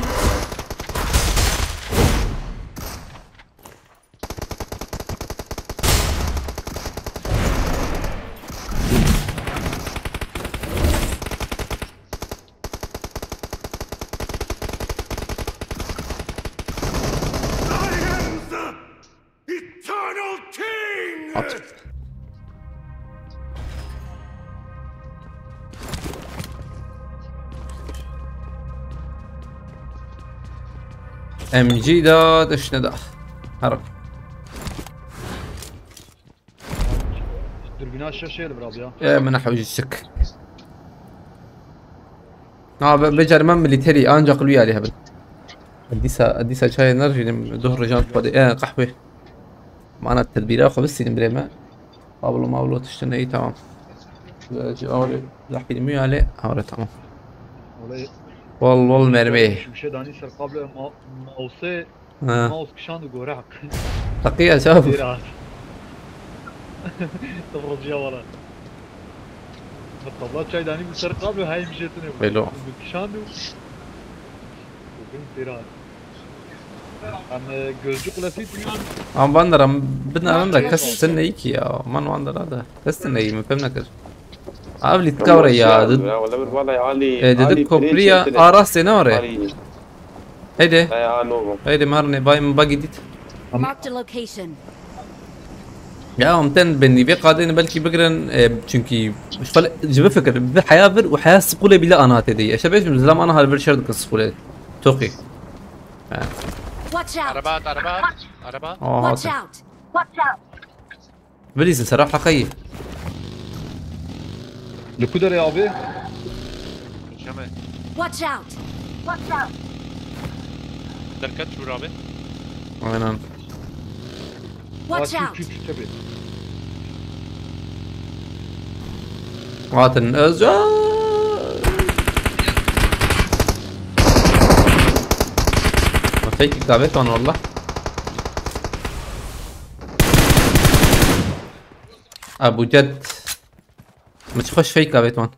I am the Eternal King! At. M G da, dişine da. Herim. Dürbünü aşağı şey bırak ya. E, min hewcî sik. Ha, be-, becerme militeri, ancak lu yali hebin. Dîsa, dîsa çayê nerjînim, duh rojan xwedê, e, qehwê. Mana tedbîra xwe bistînim birê me. Kablo mablo tiştine iyi, tamam. Ji awrê zehfî mi yali, awre tamam. Olay. Wal wal mermi. Şimşe dani ser kablo ma-, mause, Ha. Mouse kişandu gore hak. Taqiya çav. Biraz. Tablocuya valla. Tabla çay dani bu ser kablo hay bir jetine bu. Belo. Kişandu. Bugün biraz. Em, e, gözcü kulesi duyan. Ama van dera bin aran da kes tine ki ya. Man van dera da. Kes tine mi pem nakir. Abi litka oraya ya. Wala bir valla Ali. E, dedik Ali kopriya. Arastê ne oraya? Heydi. Heydi marne bay min bagî dît. Marked a location. Ya em tên bi nîvê qadên belkî bigirin, e, çünkü şfal ji bifikir, bi heya vir û heya sqûlê bîle ana tê de. Eşe bêjim zilam ana hal vir şer dikin sqûlê. Toqî. He. Watch out! Araba at, araba at, araba. Aa, Watch out! Watch out! Bilîzin sera heqeyî. Li ku derê abi? Şeme. Watch out! Watch out! Derket şûr abi. Aynen. Watch out! Çû, çû, çû, çû. Hatin ez. Fake davet wan wallah. Abu Ced. Min çi xweş fake avêt wan.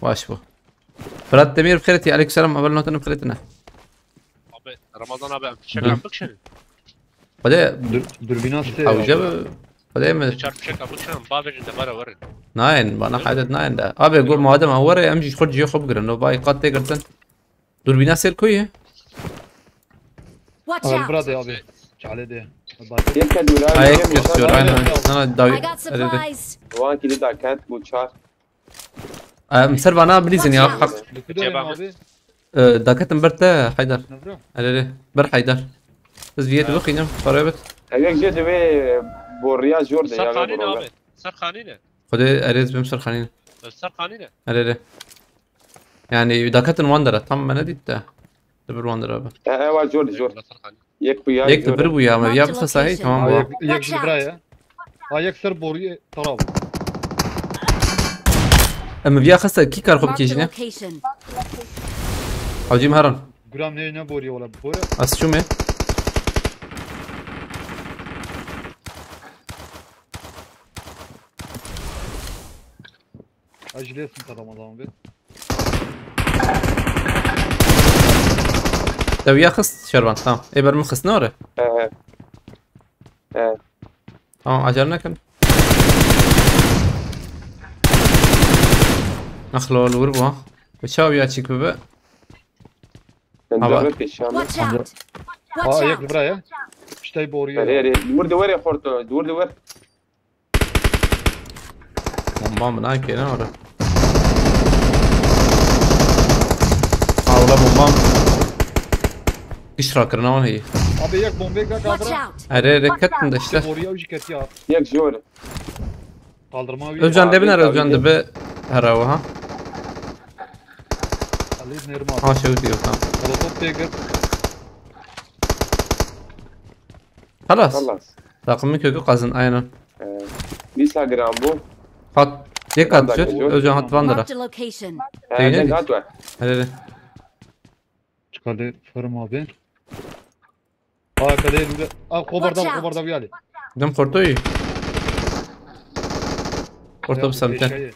Baş bû. Fırat Demir bi xêr tî. Aleyküm selam. Haber notunu bi xêr tîne. Abi, Ramazan abi, em fişek Hı. em bikişin. Xwedê Dür-, dürbüna sê hewce abi. Bi. Xwedê mi? Çar fişek em bikişin, bavêjin de bara werin. Nayên, bana hadet nayên de. Abi, go madem em were, em jî xwe cihê xwe bigirin. No bay qat tê girtin. Dürbüna sêr ku ye? Watch Al out! Bira de abi. Çale de. Yek kez dura, Ay, yek kesiyor, aynen. Sana davi-, I got öyle de. Supplies! Wan kili da ket bu çar. Em ser vana bilîzin ya, Watch out! Hak. Lükü de abi. E, daketim ber te, Haydar. Ne bro? Hele hele. Ber Haydar. Biz viyet Ha. Bixînim, paraya bit. Ev yek jê divê borriya jor de ya. Serxanî ne abi? Serxanî ne? Xwedê erêz bim serxanî ne. Serxanî ne? Hele hele. Yani daketin wan dera tam me nedît de. Di bir wan dera be. E, e, wa jor, jor. Yek bu ya, Yek jor. Di bir bu ya, me ya Marked bixisa hey, location. Tamam Ha, bu. Yek, yek Watch ji bira out. Ya. Ha, yek ser boruyu taraf. Em viya xista kî kar xwe Marked a bikêjine? Location. Hacî Meharan. Gram ne, ne boruyu ola bore. Ez çûme. Acele etsin adam, adam bir. Te wiya xist Şervan, tamam. Ê ber min xist ne were? He, he. He. Tamam, acele nekin. Naxlo li wir bû ha. Bi çaw ya çîk bibe. Sen Hava. Dawet pêşan. Watch out! Watch Aa, out! Yek bira ya. İşte boruyu. Hadi, hadi. Dur, dur, dur, dur. Bomba mı lan ki, ne var? Al Tamam, bomba. Giş rakirina wan heye. Abi yek bombê ka Watch kabra. Out! Erê, erê, ketin de işte. Oraya ucu ketiya. Yek jor. Kaldırma ucu. Özcan debin her, Özcan debi her ha. Ali Neriman. Ha, şey diyor, tamam. Molotof tê girt. Halas. Halas. Takımın kökü kazın, aynen. Ee, Lisa Grambo. Hat. Yek hat, Özcan hat Vandıra. Marked a location. Ee, Zeynep. Hat var. Hele hele. Çıkardı, fırım abi. Aa, kaleye lüle. Aa, kobarda, Watch out! Kobarda bir hali. Dem kortoyu. Korto bir semte. Eşeği.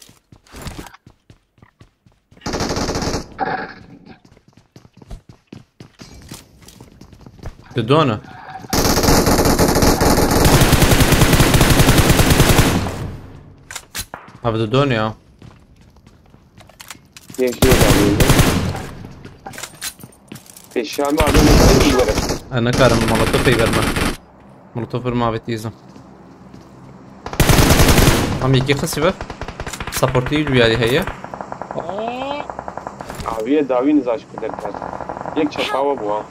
Didona. Abi didona ya. Gençliğe bağlıydı. Eşyamı adamı iyi verir. Ha, ne karım, molotof iyi verme. Molotof verme abi teyzem. Tam iki kız var. Support değil bir yerde heye. Aviye davin zaş kuder kar. Yek çakawa bu ha.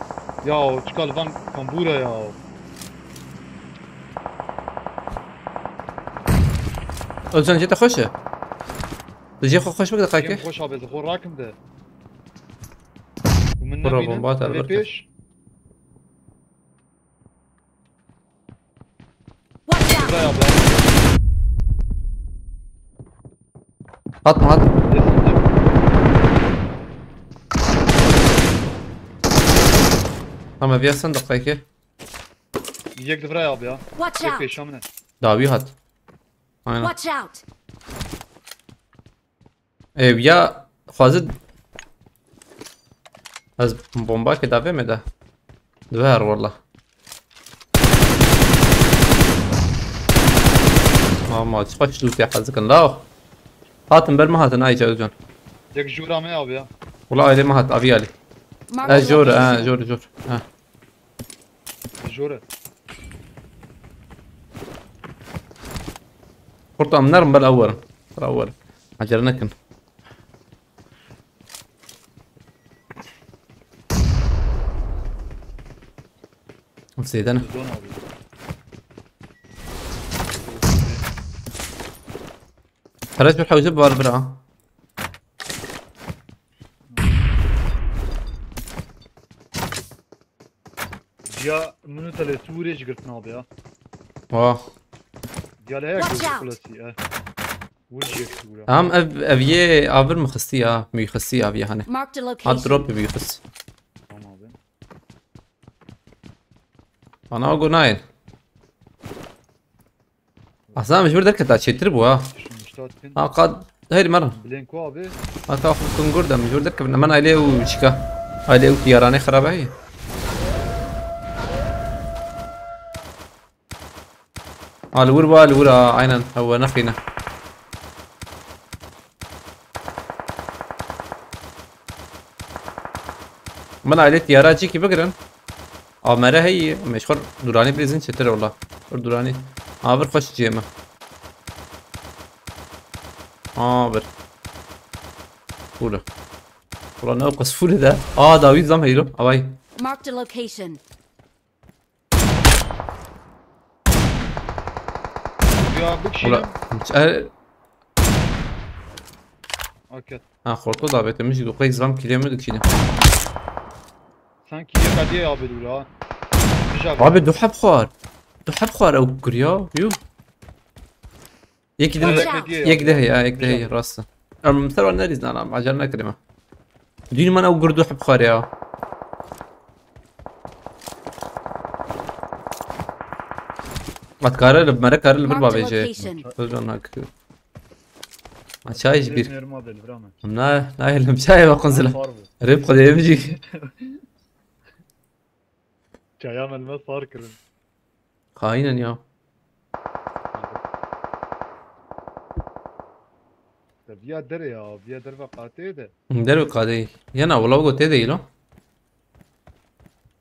Ya o çıkar van kambura ya. Özcan, jete hoş ya. Tu jê xwe xweş bike, deqayekê. Kêm xweş abi, xwe rakim de. Min Bro, nemînin, bomba atar, lê berke. Pêş. Watch out! Zaya be. Hatma hat. Tamam, ev ya sen deqayekê. Yek diviraya abi ya. Watch out! Yek pêşa min e. Dawî hat. Aynen. Watch out! Ev ya xwazit. Ez bomba ke davê me de. Dibe her wala. Ama çi xweş lûtê hez dikin law. Hatin ber me hatin ay Cavcan. Yek jûra me abi ya. Wala ailê me hat, avî alî. Mark the location. Ez jor, ha, jor, jor. Ha. Jor e. Kurtam nerim bel ew werin. Bel ew werin. Acele nekin. Zêde ne? Zon abi. Tereş bir hewze bar bira. Ciya min û telê Sûrê ji girt nabe ya. Wah. Diya lê heye Watch out! Kulesî, eh. Wir ji yek Sûra. Em ev, ev yê avir mi xistî ya, mi xistî ya, ev yê hane. Marked a location. Hat drop bi xist. Tamam abi. Bana o gunayın. Aslında mecbur derketa çêtir bu ha. Şunu müstahak bin. Ha, kad, hayır, merim. Blanco abi. Hatta xwe kungur de mecbur derkevin. Hemen aile ew çika. Aile ew diyarane xerabe heye. Al vur, al vur ha, aynen. Ew nexîne. Min aile tiyara çîkî bigirin. Amere heyî, meşxur duranî bêzin çetir ola. Bir duranî. Ha, bir xweş ciyê me. Ha, bir. Fûle. Ulan ne o qas fûle de. Aa, dawî zam heylo. Avay. Marked a location. Ya bu kişi. Ula. E, Aket. Ha, xorto davete min jî du qey zam kîlê min dikişîne. Sanki yek adiye abi dur ha. Abi du heb xwar. Du heb xwar ew kiriya. Yuh. Yek din. Watch out. Yek de heye, yek de heye, rast e. Em ser wan nerîz nana, acele nekirime. Dîn man ew gur du heb xwar ya. Mat kare li mere kare li bir bavê jê. Marked a location. Özcan hak. Ma çay ji bir. Nêrma bel, bira me. Na, na elim çay ve qınzıla. Far bu. Rip xwedê mi jî. Çaya me li me sar kirin. Hainen ya. Te viya dere ya, viya derve qatê de. Derve qatê. Yana wala go tê de ilo.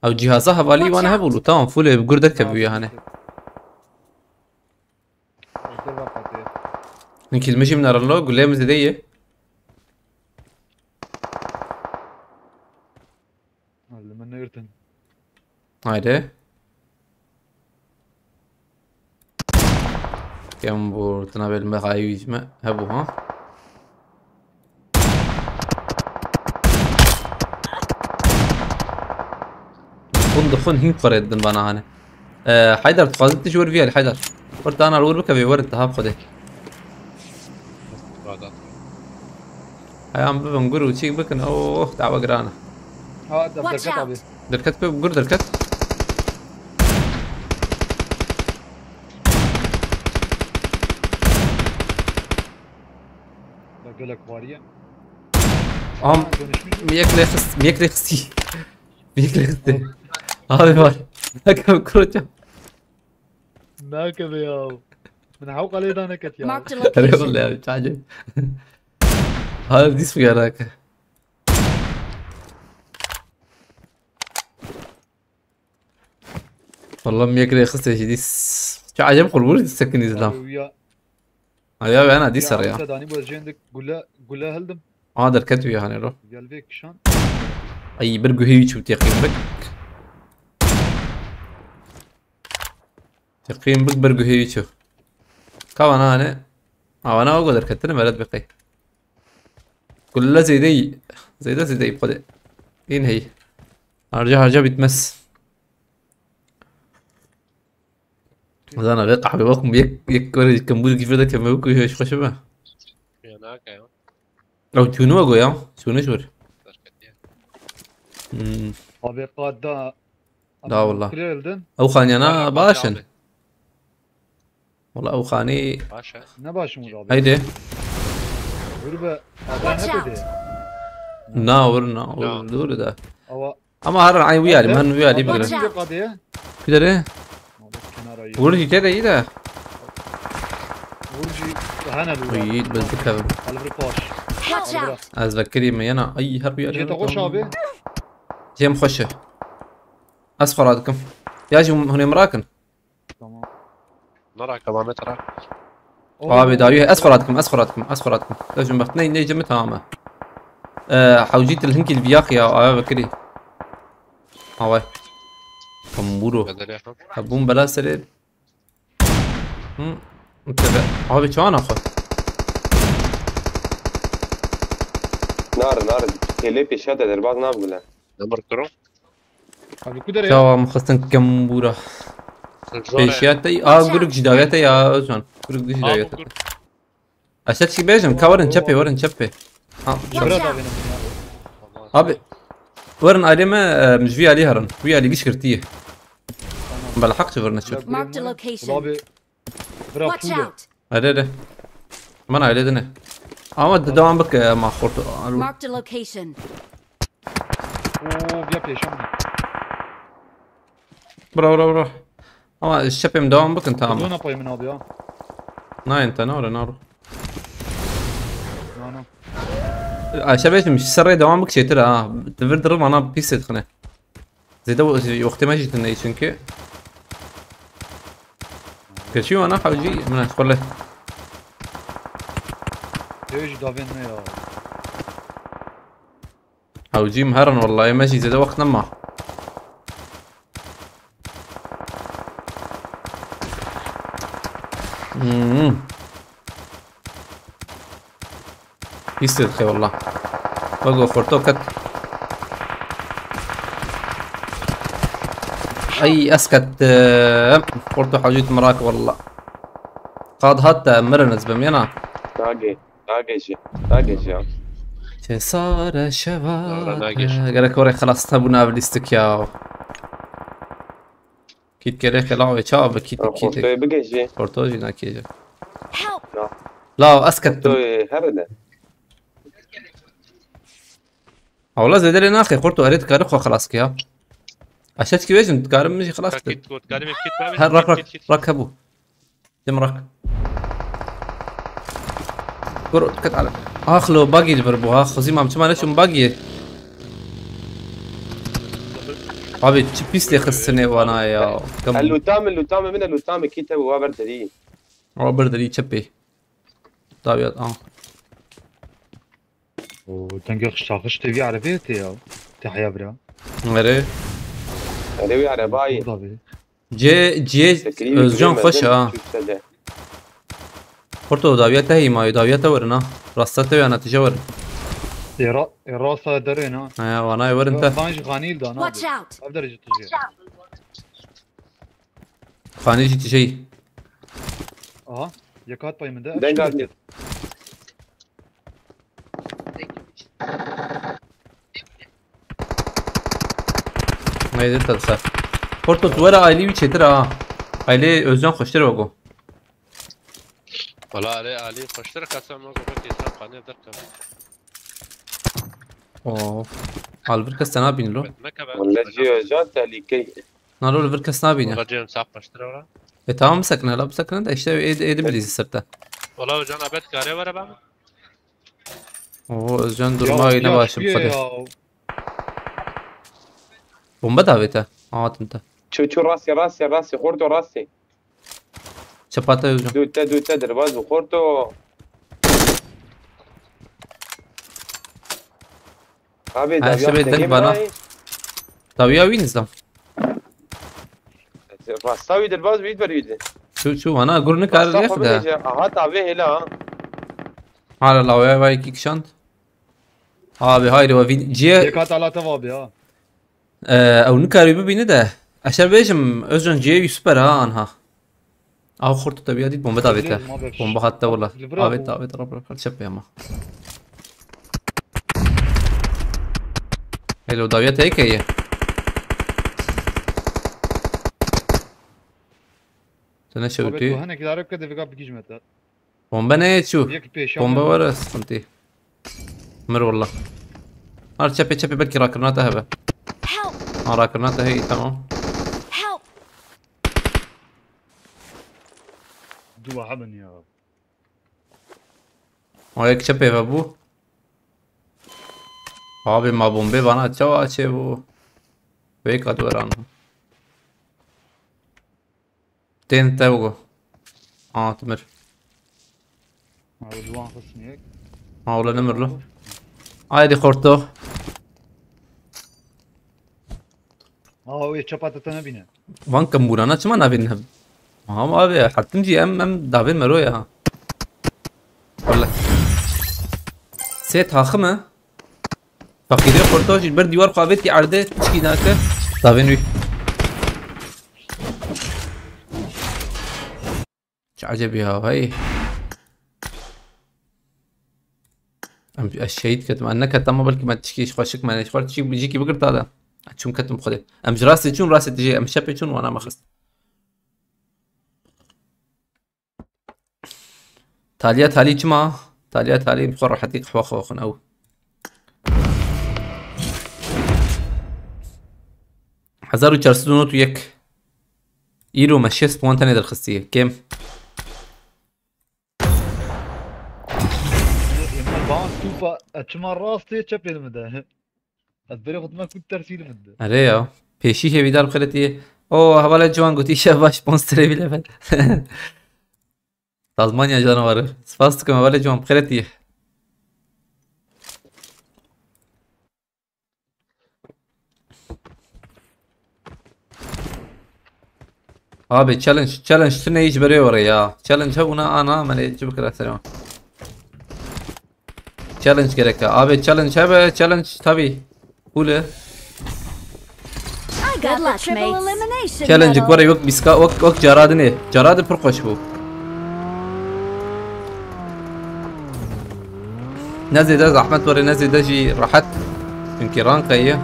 Ew cîhaza hevalî wan hebû, tamam, fûlê bi gur derkevû ya hane. Dur bak hadi. Nikil mijim naralo, gulê min zêde ye. Girtin. Haydi. Kem bu tına bel me hayı yüzme. Ha bu ha. Xun dixun hîn qur edin bana hani. Ee, Haydar, tu xwazit tişt wer viyal Haydar. Wer tana wer bikeve wer intihab xwedê. Radat. Heyam bibin gur û çîk bikin. Oh, dawa girana. Ha, de- Watch derket abi. Out! Derket bi gur derket. Da gelek var ya. Am Dönüşmüş. miyek lê xist, miyek lê xistî. Miyek lê xistî. Abi var. Bakın kuruca. Nakebe ya. Min hewqa lê da neket ya. Marked a Öyle location. oldu ya, çağcı. Hayır, dis mi yarak? Vallahi miyek lê xistî jî dis. Çağcı kurbuş dis sekin izlam. Abi ya. Ay abi, ana dis ya. Danî bu jêndik gule gule hildim. Aa, derket wî hanê ro. Gel vê kişan. Ay, bir guhê wî çû teqîm bik. Teqîm bik, bir guhê wî çû. Kavan hanê. Awana o derketine meret biqey. Kulle zêdeyî. Zêde zêdeyî xwedê. În hey. Harca harca bitmez. Zana ve qahve bakım yek yek böyle kambur gibi de kemme bu kuyuya şu kaşıma. Ya ne ya? Ew tûnû me goya. Tûnû ji wir. Derketiye. Hmm. Abi qada. Da wallah. Kule hildin. Ew xaniyana başin. Wala ew xanî. Baş e. Ne başım oldu abi? Haydi. Dur be. Watch Adam out! ne dedi? Na wir na Ya. wir dur da. Ama Ama her ay wî alî, men wî alî Watch bigire. out. Kade. Kidere? Kenara iyi. Vur ki kede iyi de. Vurcu. Hana dur. Uy, ben dikevim. Kalbri paş. Watch out! Ez vekirî me yana. Ay, her wî alî. Jeta hoş abi. Cem xweş e. Ez xwe radikim. Ya jî hûn ê min rakin. Tamam. Nara kalamet ra. Abi dawî ez xwe radikim, ez xwe radikim, ez xwe radikim. Ez jim bext ney ney cimi tamam e. Ee, hewcî til hinkî li viyax ya, aya vekirî. Away. Kamburo. Bedel ya. Hebûn bela serê. Hı. Tebe. Abi çawana xwe. Nare nare. Têlê pêşiya te derbaz nabigule. Demir kuro. Abi kudere ya. Çawa min xistin kambura. Zor e. Pêşiya te. Aa, guruk ji dawiya te ya Özcan. Guruk ji dawiya te. Aşağı çi bêjim, ka werin çepê, werin çepê. Ha, Bira da benim. abi. Werin alê me, e, ji vî alî herin. Vî alî giş girtiye. Bela heq çi werin çi. Marked a location. Abi. Bira Watch pule. Out! Hadi hadi. Bana öyle dene. Ama de devam bak, e, ma xorto. Marked a location. Oo, bir peşan. Bro bro bro. Ama şepim devam bakın, tamam. Dona payımın abi ya. Nine tane oraya naru. Nana. Ayşe Beyciğim, şu sarıya devam bak şeytir ha. Devir durum ana pis etkhine. Zede wextê me jî tune çünkü. Geçiyor ana hawcî, min ez xwele. Tevji davên me ya. Hawcî min herin, wallahî me jî zede wext nema. Hmm. Pîs dixe wallah. Bego xorto ket. Ay, ez ket, e, xorto hawcî tu mirak wallah. Qad hat te mirin ez bim yana. Nagê. Nagê jî. Nagê jî ya. Çe sare şeva. Ara nagê. Gerek oraya xelas te bû nav lîstik ya. Kit gerek la ve çawa be kit kit. Xortoyê bigê jî. Xorto jî nakê jî. Help! La ez kettim. Xortoyê here de. Hawla zêde lê naxê, xorto erê dikare xwe xelas ke ya. Aşağı çikî vêjim, dikarim min jî xelas Ka kir. kit got, karim kit, karim Her rak rak kit, kit. Rak hebû. Dem rak. Dur, dikkat ale. Ax lo, bagî li vir bû ha. Xwezî mam çima neçûm bagî. Abi çi pîs lê xistine wana ya. Kam- El lûtamê, lûtamê min e, lûtamê kî te wa ber derî. Wa ber derî çepê. Dawiyat, ah. O tenge şaxış te vî erebê te ya. Te heya bira. Nere? Erê wî erebayê. Burada bir. Cê, cê Sekinî Özcan wî xweş mezin ha. Türkçe de. Porto dawiya te hîmayî, dawiya te werin ha. Rasta te ya netîce werin. Ê ra-, ê rasta derê na. He, wanayê werin te. Van jî xanîl da na. Watch out! Ev derece tijê. Xanî jî tijeyî. Aha. Yek hat pay min de. Deng hat. Neydi tadı ser. Porto tu were ailî wî çêtir ha. Ailî Özcan xweştir wego. Wala alê alî xweştir kasa ma ku kêsa qanê derkeve. Oo. Al vir kes te nabîn lo. Mekeve. Wala cî Özcan tehlîkeyê. Nalo li vir kes nabîne. Wala cem sap xweştir wala. E tamam bisekine la bisekine de işte êdî bilîzî ser te. Wala Özcan abet kare were ba. Oo Özcan durma yine başım Ya, xwedê. ya. Bomba davête. Hatin te. Çu çu rastê rastê rastê xorto rastê. Çepata Özcan. Dû te dû te derbaz û xorto. Abi Ha, dawiya işte ben tegê bana- min Tabii ya wî nizam. Rasta wî derbaz wî ber wî de. Şu şu vana gur ne kar Rasta rêx xwe de. bile aha tabe hêla ha. Hala lawaya vay iki kişand. Abi haydi o vin ciye. Yek hat ala te va bi ha. Ee, ew nikaribi bîne de. Eşer bêjim Özcan ciye wî süper ha anha. Aw xurt tabi ya dît bomba davête. Bomba hatta wala. Avête avête rab rab çep ama. Hello dawiya te keye. Te ne Abi şewtî? tu hene ki darbe kede vika bikî ji me te. Bomba ne çû? Yek pêşa Bomba me. Var sıkıntı. Mir wala. Har çepê çepê belkî rakirina te hebe. Help! Ha rakirina te hey tamam. Help! Dua haben ya. O yek çepê ve bû. Abi ma bombe bana çawa çê bû. Vêka dweran. Tên te bû. Aa timir. Abi duan xisniyek. Ha wala nemir lo. Haydi xorto. Aa o çapa te ne bine. Van kembûrana çima navên hev? Aha abi hetim jî em em davên mero ya. Wala. Sê taxi mi? Fakîrê xorta jî ber dîwar xwe avêtî erdê tişkî nake. Davên wî. Çi ecebî ya hey. Em ez şehîd ketim. Em neketim ama belkî me tişkî ji xweşik me ji xwe tişkî bijîkî bigirta de. Ez çûm ketim xwedê. Em ji rastê çûn rastê tijê em şepê çûn wana me xist. Taliya talî çima? Taliya talî bi xwe rehetî qehwe xwe xwin ew. Hezar û çar sed û nod û yek. Îro me şêst puan tenê derxistiye. Kêm. Êma ban tûpa e çima rastê çepê li min de. Ez berê xwe dima ku tersî li min de. Erê ya. Pêşî hêvîdar bi xêrê tiyê. O hevalê ciwan gotî şev baş sponsor bile ben. Almanya canavarı. Spas dikim hevalê ciwan bi xêrê tiyê. Abi challenge, challenge tu ne iş beriyor oraya ya. Challenge ha buna ana amele cibikira selam. Challenge gerek ha. Abi challenge abi challenge tabi. Hule. I got the triple elimination Challenge medal. were yok biska ok ok caradine. Caradi pir xoş bu. Ne zêde zehmet were ne zêde jî rehet. Çünkü ranka ye.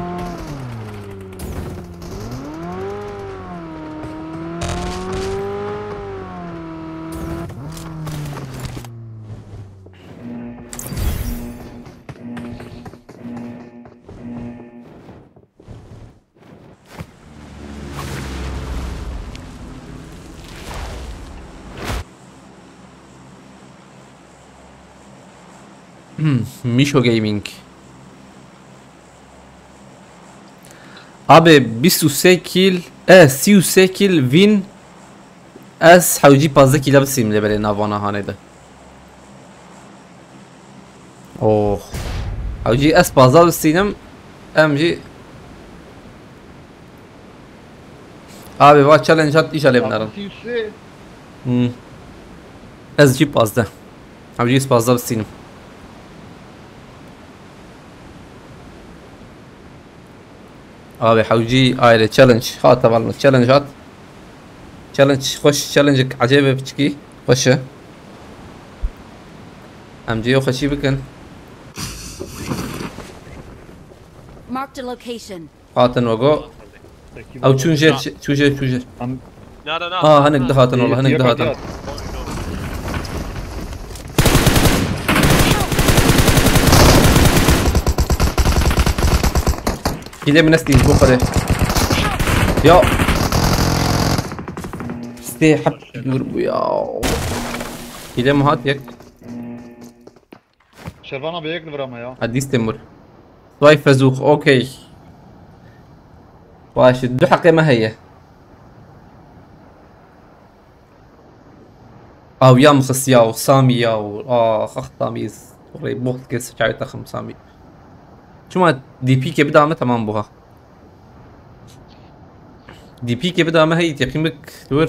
Hmm, Mişo Gaming. Abi bîst û sê kîl, e, sî û sê kîl win. Ez hewcî pazdeh kîla bisînim lê belê navana hanê de. Oh. Hewcî ez pazdeh bisînim. Em jî Abi va challenge hat, îşalê binerin. Hmm. Ez jî pazdeh. Abi jî pazdeh bistînim. Abi hewcî ayrı challenge hat, hevalno challenge hat. Challenge xweş, challenge ecêbe piçkî xweş e. Em cê xweşî bikin. Marked a location. Hatin wego. Ew çûn jêr, çû jêr, çû jêr. Em- Na, na, na. Aa, hinek dihatin wala, hinek dihatin. Hîlê min nestî ji bo xwedê. Ya. Stê hep dur bu ya. Hîlê min hat yek. Şervan abi yek li vir ama ya. Ha, dîstên wir. Zwei Versuch, okey. Baş, du heqê me heye. Aw ya min xist ya, Samî ya, ax, ax, Samî, rê box kes çay taxim Samî. Çima D P ke bida me tamam buha. D P ke bida me hey teqîmik dur.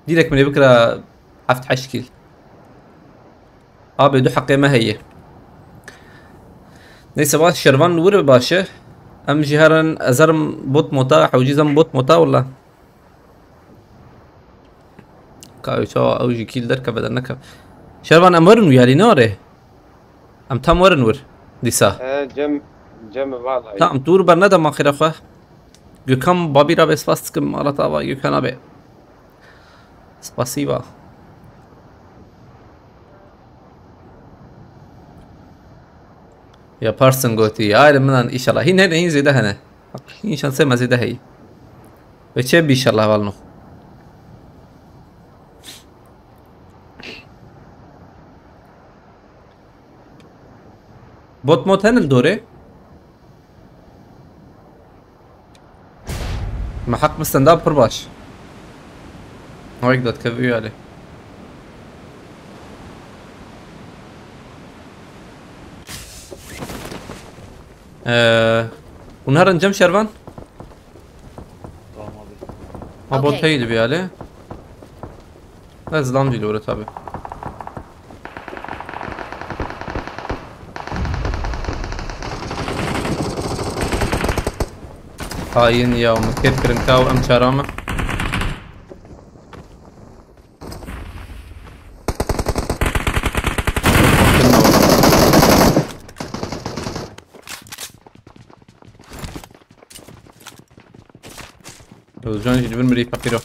Direkt min ê bikira heft heşt kîl. Abi du heqê me heye. Neyse, baş, Şervan li wir baş e. Em jî herin, ez herim bot mota, hewcî zem bot mota wala. Ka ew çawa ew jî kîl derkeve dernekeve. Şervan, em werin wî alî, ne were? Em tam werin wir dîsa. He, Cem, Cem, vallahi. Tamam, tu wir bernede ma xêra xwe. Gökhan babî ra bê spas dikim, Allah tava Gökhan abi. Spasiba. Yaparsın gotî. Ayrı minan inşallah. Hîn hene, hîn zêde hene. Bak, hîn şansê me zêde heyî. Ve çê bi inşallah valno. Bot mod hene li dorê? Me heq bi stenda pir baş. Wek dat kevî alê. Ee, hûn herin cem Şervan? Tamam abi. Ha, bot Okey. Heydi bir alê. Ez zilam dîl were tabi. Hain ya, min kêr kirin ka û em çara me. Özcan jî li vir mirî feqîro.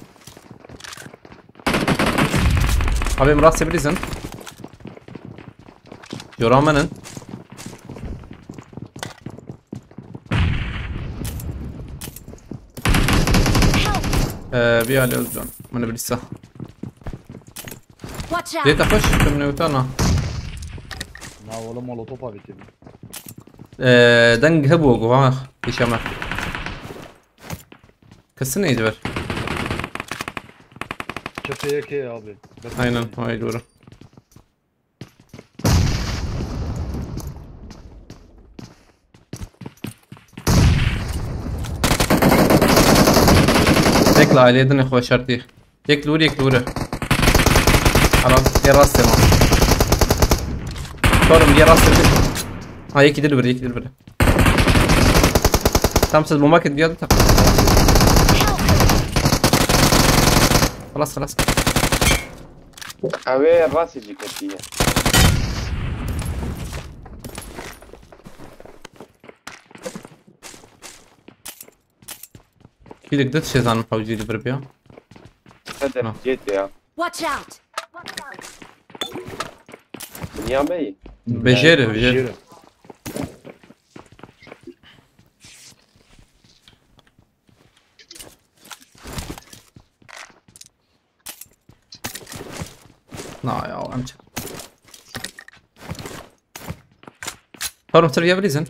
Abi em rastê bilîzin. Cora menin. Ee, bir hali Özcan. Bana bilirse. Watch out! Dê te xweş, tu min ewta na. Na, wala molotof avêtiye. Ee, deng hebû, guha, pêşe me. Kesin neydi ver? Çete yekê abi. Aynen, haydi vurun. Tek la aileye dine xwe şertî. Yek li wir, yek li wir. Ara, yê rastê ma. Sorun, yê rastê. Ha, yekî dil vir, yekî dil vir. Tam siz bomba ket, bir adı tak. Xelas, xelas. Ew ê rastê jî ketiye. Kîlek dit şêzan hewcî li vir biya. Hede, Ha. Cê tê ya. Watch out! Dinya me yî. Bejêre, bejêre. Jêre. Na ya, em çi? Parom, ser ya bilîzin.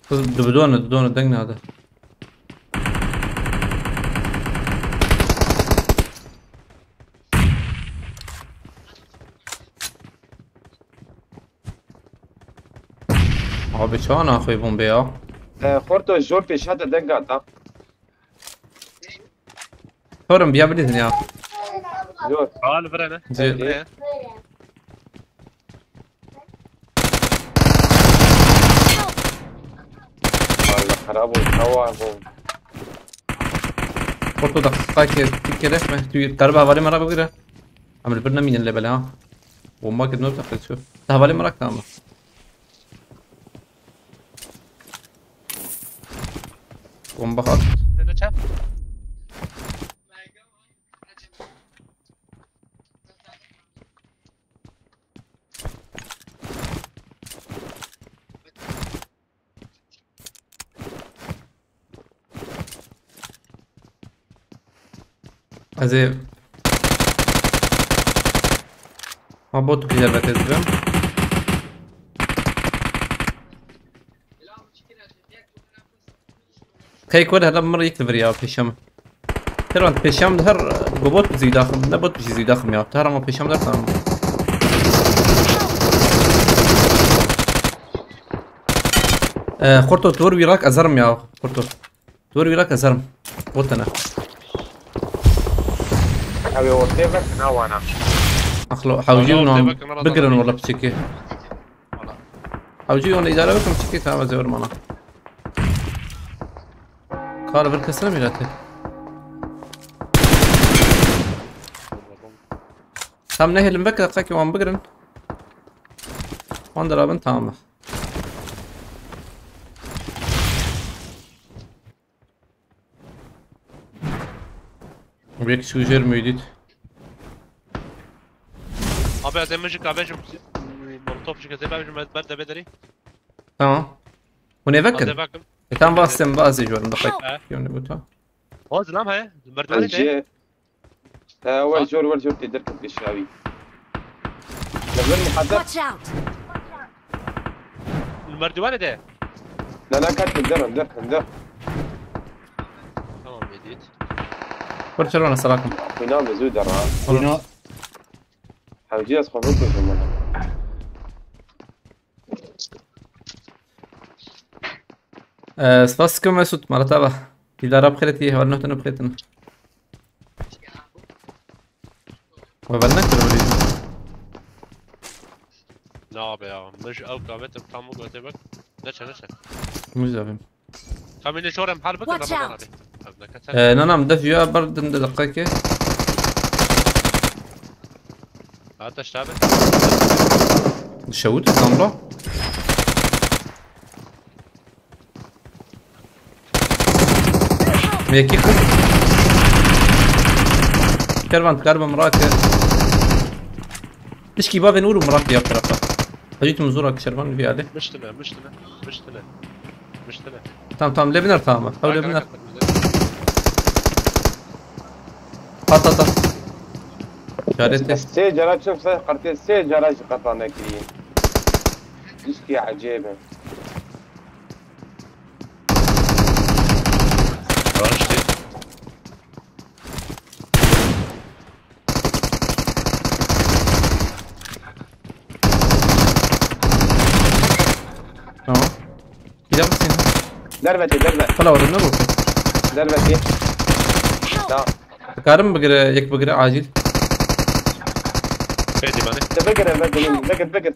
Kız dibidone, dibidone, deng nade. Abi çawa naxwê bombe ya? E, Xorto jor pêşa te denga da. Torun biya bilîzin ya. Zor. Al vire ne? Zor. Vire. Valla xerab û tawa bû. Xorto daqiqakê tu kere me. Tu qeriba hevalê me re bigire. Em li vir nemînin lê belê ha. Bomba kir ne taklit şu. Te hevalê me rak tamam. Bomba hat. Sene çap. Ez ê... Ha, bot ki yer betez bim. Kayık var, hele mir yek viriya pêşe min. Teran pêşe min her go bot zî daxim, ne bot zî daxim ya. Teran o pêşe min der tamam. Ee, Xorto, tu vir wî rak ezerim ya. Xorto. Tu vir wî rak ezerim. Bot tene. Ew ê ortê vekin ha wana. Axlo, hewcî Wana û ortê nan vekin, wana bigirin wana. Wala piçekî. Hewcî û îdare bikin piçekî, tamam ez ê werim ana. Kar vir kesine mîrete. Tam nehêlin veke, qekî wan bigirin. Wan derabin tamam. Wek şûjêr müydüt? Abi ez ê min jî ka bejim, molotof jî ke zê bejim, ez ber debe derî. Tamam. Hûn ê Ez ê vekin. vekim. E, tam vaztem, vazê jorim da He. Yone bu ta. Hoz lan he? Merdivanê de. Ji... He, wer jor, wer jor tê derket pêşawî. Li vir muqedder. Watch out! Merdivanê de. Ne, ne, ket li der, der, der. Tamam, Edit. Kur çerwana selakum. Xwîna min zû der ha. Xwîna Hewcî ez xwe bikujim wele. Ee, spas dikim Mesut, mala te be. Dîdara bi xêretî, hevalino te ne bi xêretî ne. We ber nekir birî. Ne abi ya, min ji ew kavetim tam û gotê bek. Neçe, neçe. Muzavim. Kamîne jorem hal bikin, Watch Ramazan out. abi. Ev ne kaçar? Ee, nanam def ya ber din de dakika ki. Ha, taş abi. Şewit, tamam. Yekî kir. Kervan, kervan mirake. Tişkî bavên ûr û mirake ya tarafa. Hacî tu mizûra ki şervan vî alê. Miştine, miştine, miştine. Miştine. Tamam, tamam, lê biner tamam. Ew lê biner. At, at, at. Çarê te. Sê cara çim se qertê, sê cara jî qeta nekiriye. Tiştî ecêb e. Raştê. Tamam. Gidem misin? Dervetê, derve. Kala oğlum ne bu? Dervetê. Da. Karim bigire, yek bigire acil. Fedî bane. Te bigire, bigire, bigire, bigire.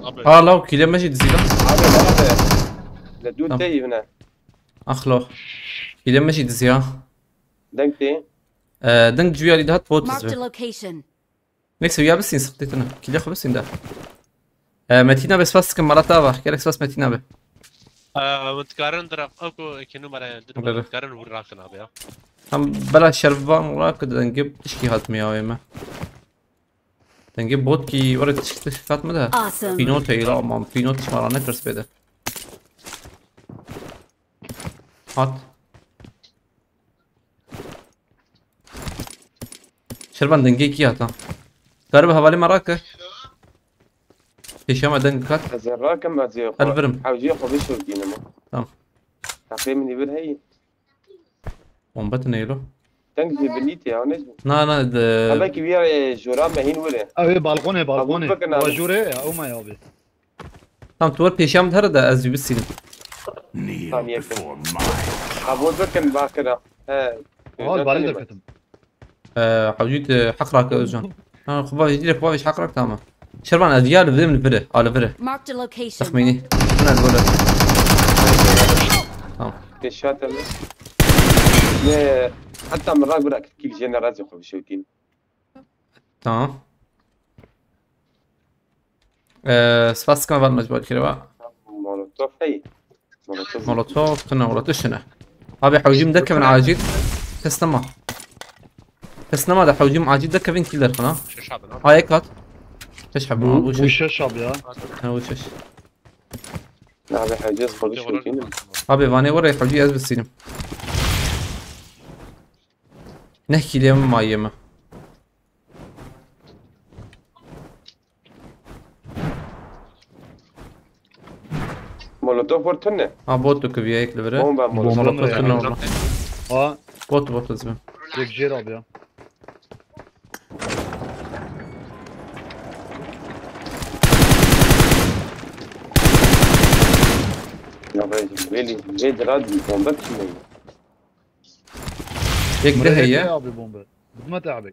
Abi. Ha law kile me jî dizî lan. Abi, abi. Le dû Tamam. Te yî bine. Axlo. Kile me jî dizî ya. Deng tê. Ee, deng cuyarî de hat bot Marked a dizî. Location. Neyse ya bisin sıktı tına. Kile xwe bisin de. Ee, Metin abi spas sıkın Marat abi. Gerek spas Metin abi. Eee, dikarin diraq, ew ku iki numara, du numara, Evet. Dikarin vur rakin abi ya. Tam bela şervan olarak da dengê tişkî hatmaya eme. Dengê bot ki oraya tişkî tişkî hatma da. Awesome. Pînot eyle aman. Pînot şmara ne kırs bede. Hat. Şervan dengê ki hata. Garib havale marake. Pêşe me deng kat. Ez ê rakim, ez ê Ez birim. Hewciyê xwe bişopînim. Tamam. Taqê min ê vir heyî. Bomba tu neylo. Deng jî binî tê, ew ne jî. Na, na, de. Ha, belkî wî, e, jora me hîn were. Ew ê balkonê, balkonê. Qebûl bikin abi. Wa jûrê ya, ew me ya abi. Tam tu wer pêşe min here de ez jî bisînim. Kneel before my... Kabul bikin bakira. He. Aa, bari derketim. Ee, Hewcî, e, heq rake Özcan. Ha, xwe bavêj, direk xwe bavêj, heq rak, tamam. Şervan, ez ya li vê min vire, a li vire. Marked a location. Texmînî. Buna li vire. Tamam. Pêşat em. Ne, hatta min rak bira kil jêne razî xwe bişewtîn. Tamam. Ee, spas dikim, van mecbur kiriba. Molotof hey. Molotof. Molotof, tune, molotof, tune. Abi, hewcîm derkevin acil. Kes nema. Kes nema de hewcîm acil derkevin killer xwe. Şeş abi, ne? Ayek at. Şeş abi, bu, bu şeş. Bu şeş abi ya. Ha, bu şeş. Abi, hewcî ez xwe bişewtînim. Abi, vanê were hewcî ez bisînim. Neh kîlê min mayê min. Molotof war tune. Ha, bot tu kiviye ek li vire. Bomba, molotof. Bomba mı? Molotof tune orada. Ha. Bot, bot lazım. Yek jêr abi ya. Ya ben, veli, veli rad bir bomba kim oldu? Yek de heye. Abi bomba. Bıkma te abi.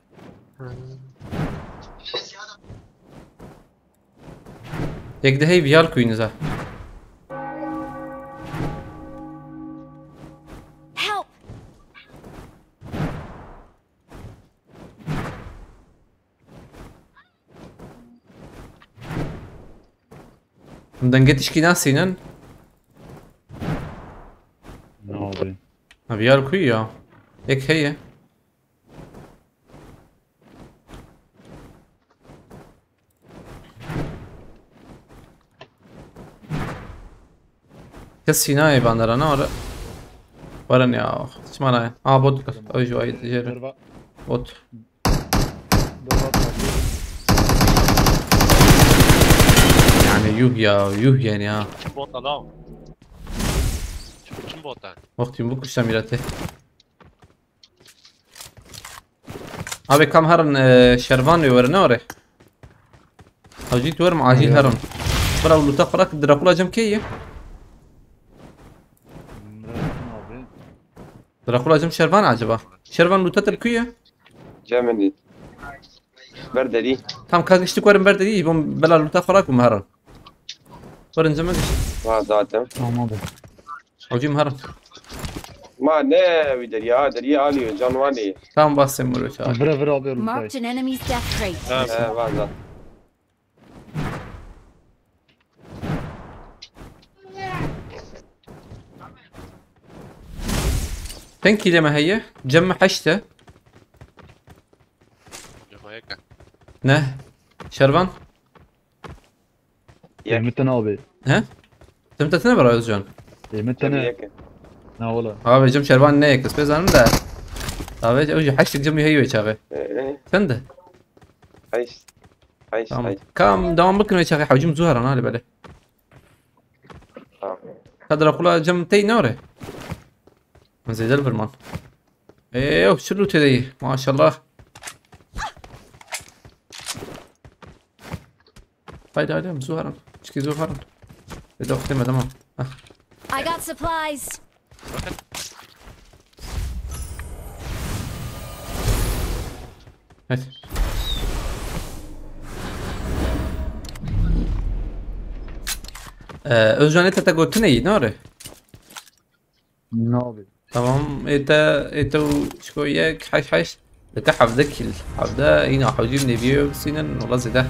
Yek de hey viyal kuyunuz ha. Help! Him dengê tişkî nasînin? Ne abi? Ha, viyal kuyu ya. Yek heye. Kesî nayê bandera, ne were? Werin ya. Çima nayê? Aa, bot. Ew jî wayî dijêre. Bot. Yani yuh ya, yuh yani ya. Kim bot lan o? Kim bot lan? Wextî min bikuşte mîretê. Abi kam herin, e, şervan wê were ne were? Acil tu werim, acil herin. Bira, luta xwe rak, Drakula cem kê ye? Drakula cem şervan acaba? Şervan luta te li ku ye? Cem min dît. Ber derî. Tam ka giştik werin ber derî, bom bela luta xwe rak û me herin. Werin cem me gişt. Ha, zaten. Tamam abi. Hocam herin. Ma ne wî derî, ha, derî alî, can wanî. Tamam, bas sen bunu çağır. Vire vire abi, lütfen. Marked an enemy's death crate. He, va zaten. Ten kîlê me heye. Cem me heşt e. Cem me yek e. Ne? Şervan? Yek. Êmit tene abi. He? Tim te tine bira Özcan. Êmit tene. Yek e. Na wala. Abi cem şervan ne yek? Ez pê zanim de. Abi ew jî heşt cem heye wê çaxê. Ee. Sen de. Heşt. Heşt, tamam. Heşt. Kam devam bikin wê çaxê hewcim zû heran hali bele. Tamam. Ka Drakula cem tey ne ore? Zêde li vir man. Ê, ew çi lûtê de yî? Maşallah. Haydi, haydi, zû herin. Çikî zû herin. Ê, doxtê me, tamam. Heh. I got supplies. Evet. Ee, Özcan, ê te te gotinê yî, ne ore? Nabe. Tamam, ê te, ê te û çiko yek, heşt, heşt. Dike hevde kîl. Hevde, îna hewcî nêviyê bisînin, wela zêde.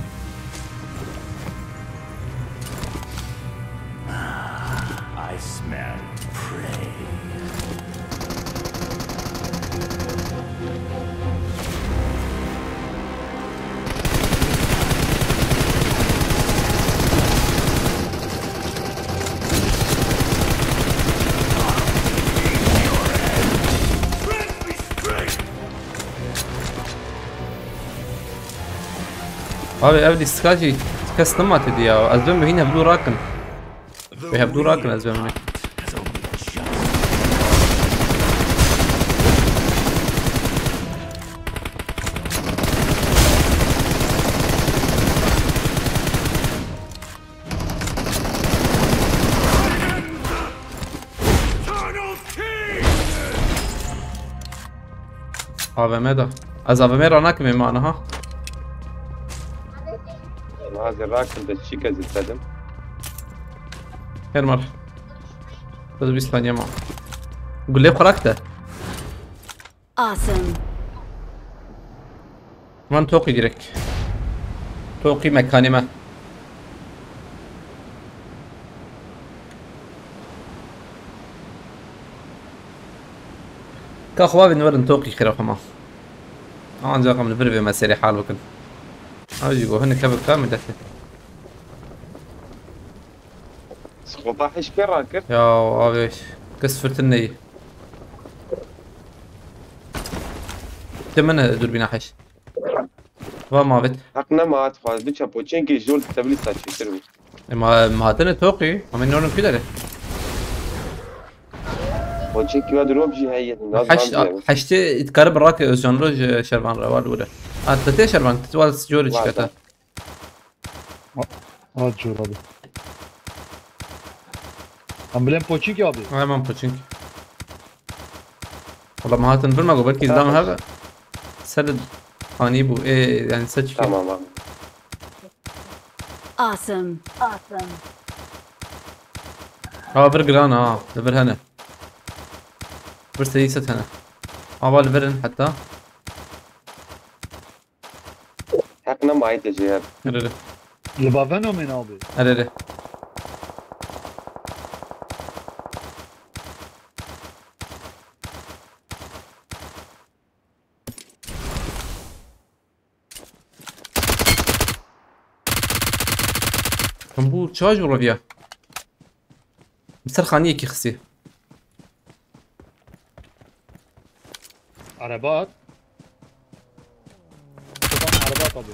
I smell prey. Abi, ev lîstika jî kes nema têdî ya. Ez bim hîn hevdû rakin. Wê hevdû rakin, ez bim hîn. A V M da. Ez A V M ra nakim êmana ha. Hadi rakim de çi kezî sedim. Her mar. Biz bir saniye ma. Gule kurak de. Awesome. Man toqî direkt. Toqî mekanî me. Ka xwe bin werin toqî xira xwe ma. Ancak em li vir vê meselê hal bikin. Ew jî got hinek hevik ka min destê. Skopa hiç pê rakir. Ya avê kes firtin neyî. Te min durbîna heş. Va mavit. Heq nema, ez xwaz du çapoçenkê jor di tevlî saçêtir bû. E, ma, ma hatine toqî. Ama ne onun kudere. Poçenkî wa drop jî heye. Heşt, heştê itkari bi rakê Özcan Roj, e, Şervan re, wal wire. Ha, te tê Şervan, te wal jor çikata. At jor abi. Em bilên poçink abi. Hemen poçink. Wala ma hatin birma go belkî zdam her. Ser anî bû. E, yani ser çikin. Tamam abi. Awesome. Awesome. Ha, vir giran ha. Li vir hene. Vir seyî set hene. Ava li vir in heta. Heq nema, te jê her. Erê. Li baveno min abi. Erê. Tembûr, çawa ji reviya? Bi ser xaniyekî xisî. Araba at. Tamam, araba at abi.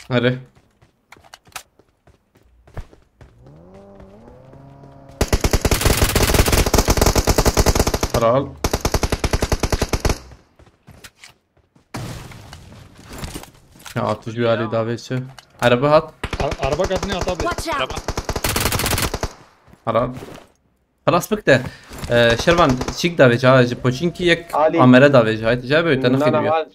Hadi. Kral. Ya, tu jû alî davê çi? Araba hat. Ar- araba katine at abi. Watch out! Haram. Xelas bik de. Ee, Şervan, çîk davê ca, ji Poçinkî yek Alî. Amere davê ca. Hayt ca be, te nexî diyor.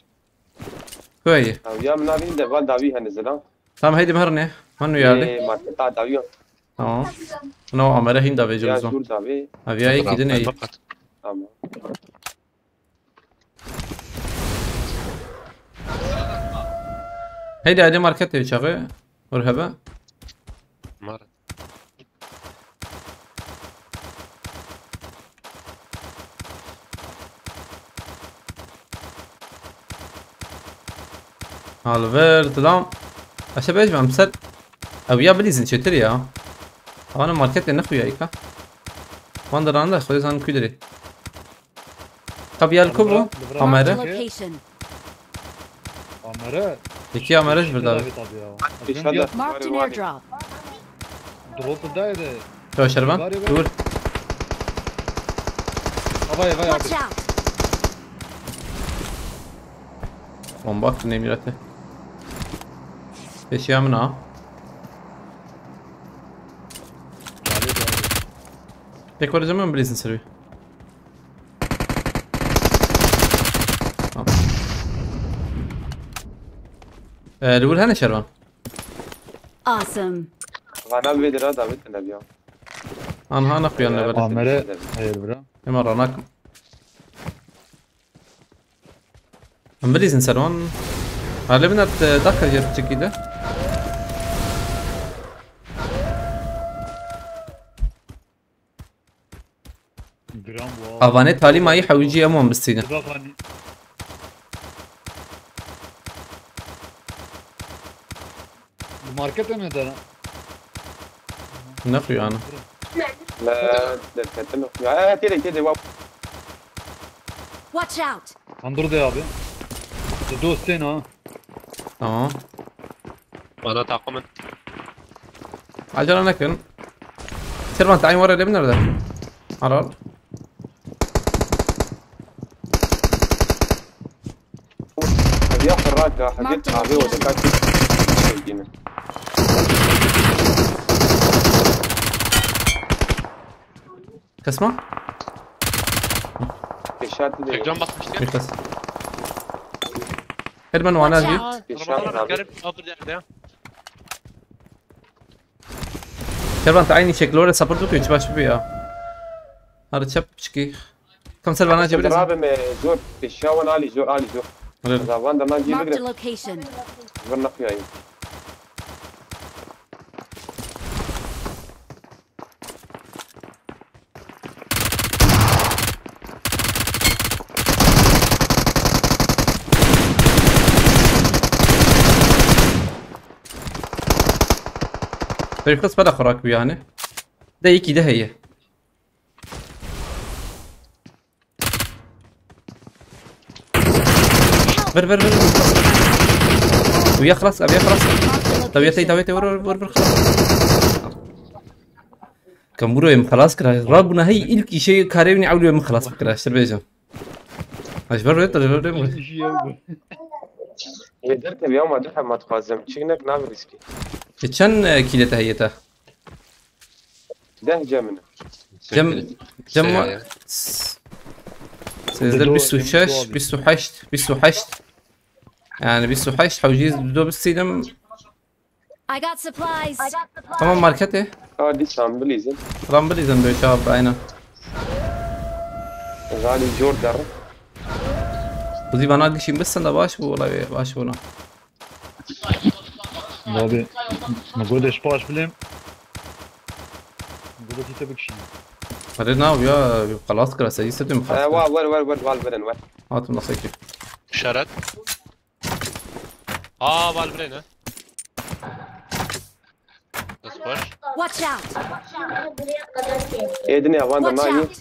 Koy. Ya min navîn de val davî hene zila. Tamam, heydi meherne. Manu yardı. Ee, marketa davî. Tamam. No Amere hin davê Ya cozon. Jûr davî. Aviya yek gidin ey. Tamam. Heydi heydi market ev çağı. Vur hebe. Mare. Halver, dilam. Aşağı bej ben ser. Ev ya bilizin çetir ya. Ama market ne xuya yıka. Van da randa, xwedê zan kudiri. Tabi yel ku bu? Amere. Location. Amere. Peki Amere ji burada. Tabii ya. Marked an airdrop. Drop daydı. Yo Şervan. Dur. Havaya havaya abi. Watch out! Bomba attı Nemirate. Peşiya min ha. Tek var zaman bilirsin sırrı. Tamam. Ee, Lübür hani Şervan? Awesome. Vana vê dira davêt ne ya. Anha ne kuyan ne böyle. Amere. Hayır bura. Hemen ranak. Em bilîzin Serwan. Hale bin at dakika yer çekildi. Gram bu. Avane talîmayî hewcî em wan bistîne. Bak hani. Market ne dana? Ne xuya ana? Me derketin. Ya, evet, têde, têde, wa. Watch out! Andur de abi. Dostên ha. Tamam. Bana takımın. Acele nekin. Servan, te eyn were lê nerede? Aral. Ya xiraka, hevî tabi o deka ki. Kesma? Şart değil. Ekran basmıştı. Peklas. Her ben wana Watch diyor. out! Geçen abi. Garip abur derdi ya. Kervan te aynı şekilde oraya sapır tutuyor hiç başka bir ya. Hadi çap çıkıyor. Kam ser bana cebir. Abi me zor. Peşawan Ali zor Ali zor. Hadi. Zavan da naci Marked a bigre. Location. Zor nakuyayım. Peklas bana kurak bu yani. De iki de heye. Ver ver ver. Uya خلاص abi خلاص. Tabii yatay tabii yatay vur vur vur vur خلاص. Kam buraya mı خلاص kira? Rabbuna hey ilk işe karevni avluya mı خلاص kira? Azerbeycan. Aç ver ver ver ver. Yeter tabii ama daha mat fazla. Çıknak ne bir riski. Geçen e, kile te heyete. Deh cemine. Cem Cem var. Sizler bir su şeş, bir su heşt, bir su heşt. Yani bir su heşt hewciz do bisînim. I got supplies. Tamam markete. Hadi sen bilirsin. Tamam bilirsin böyle şey abi aynen. Zali zor der. Bizi bana gişin bitsin de baş bu olay baş buna. Abi, mi godê ji paş bilêm. Mi godekî te bikişînim. Hadi ne yapıyor? خلاص kira seyir sedim Ee, خلاص. Var var var var var verin var. Hatun nasıl ki? İşaret. Aa, var bire ne? Nasıl var? Watch out! Edin ya van da Watch nayi. Out!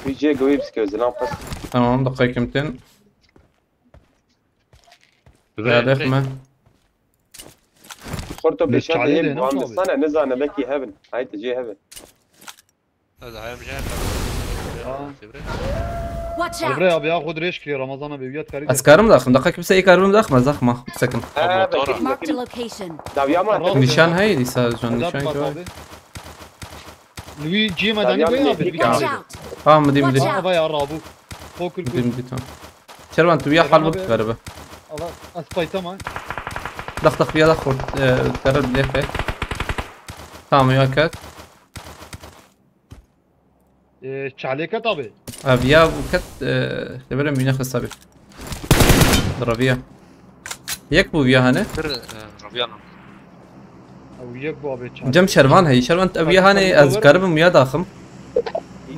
Tüce goyim sközü lan pas. Tamam dakika kimten. Bire, Ya bire. defme. Xorto Ne beşan çare de de, hep ne van abi? Sana ne zane belki heaven. Haydi C heaven. Hadi hayır bir şey. Aa. Bire. Watch Abi out! Bre abi ya xwe dirêj kiriye Ramazan abi wiyat karî. Ez karim daxim. Dakika kimse iyi karim daxma daxma. Sakin. Ha, motora. belki Marked a belki. Location. Davya ma. Tamam. Nişan hey dîsa can Sedat nişan bak ki. Abi. Lui cî me Davya danî mı abi. ne? Bir Watch kere. Out! Tamam mı diyeyim Watch dedim. Out! Ava ya rabu. Fokur kur. Dedim dedim. Kervan tu ya Kervan halbut abi. Garibi. Ava aspaytama. Dax dax ya dax xort. Garar bile fe. Tamam ya kat. Çalêket abi. Abi ya bu kat. Debere müne xist abi. Rabiya. Yek bu ya hani. Bir e, Rabiyan. Ew yek bu abi çalê. Cem Şervan hey. Şervan abi ya hani ez garibim ya daxim.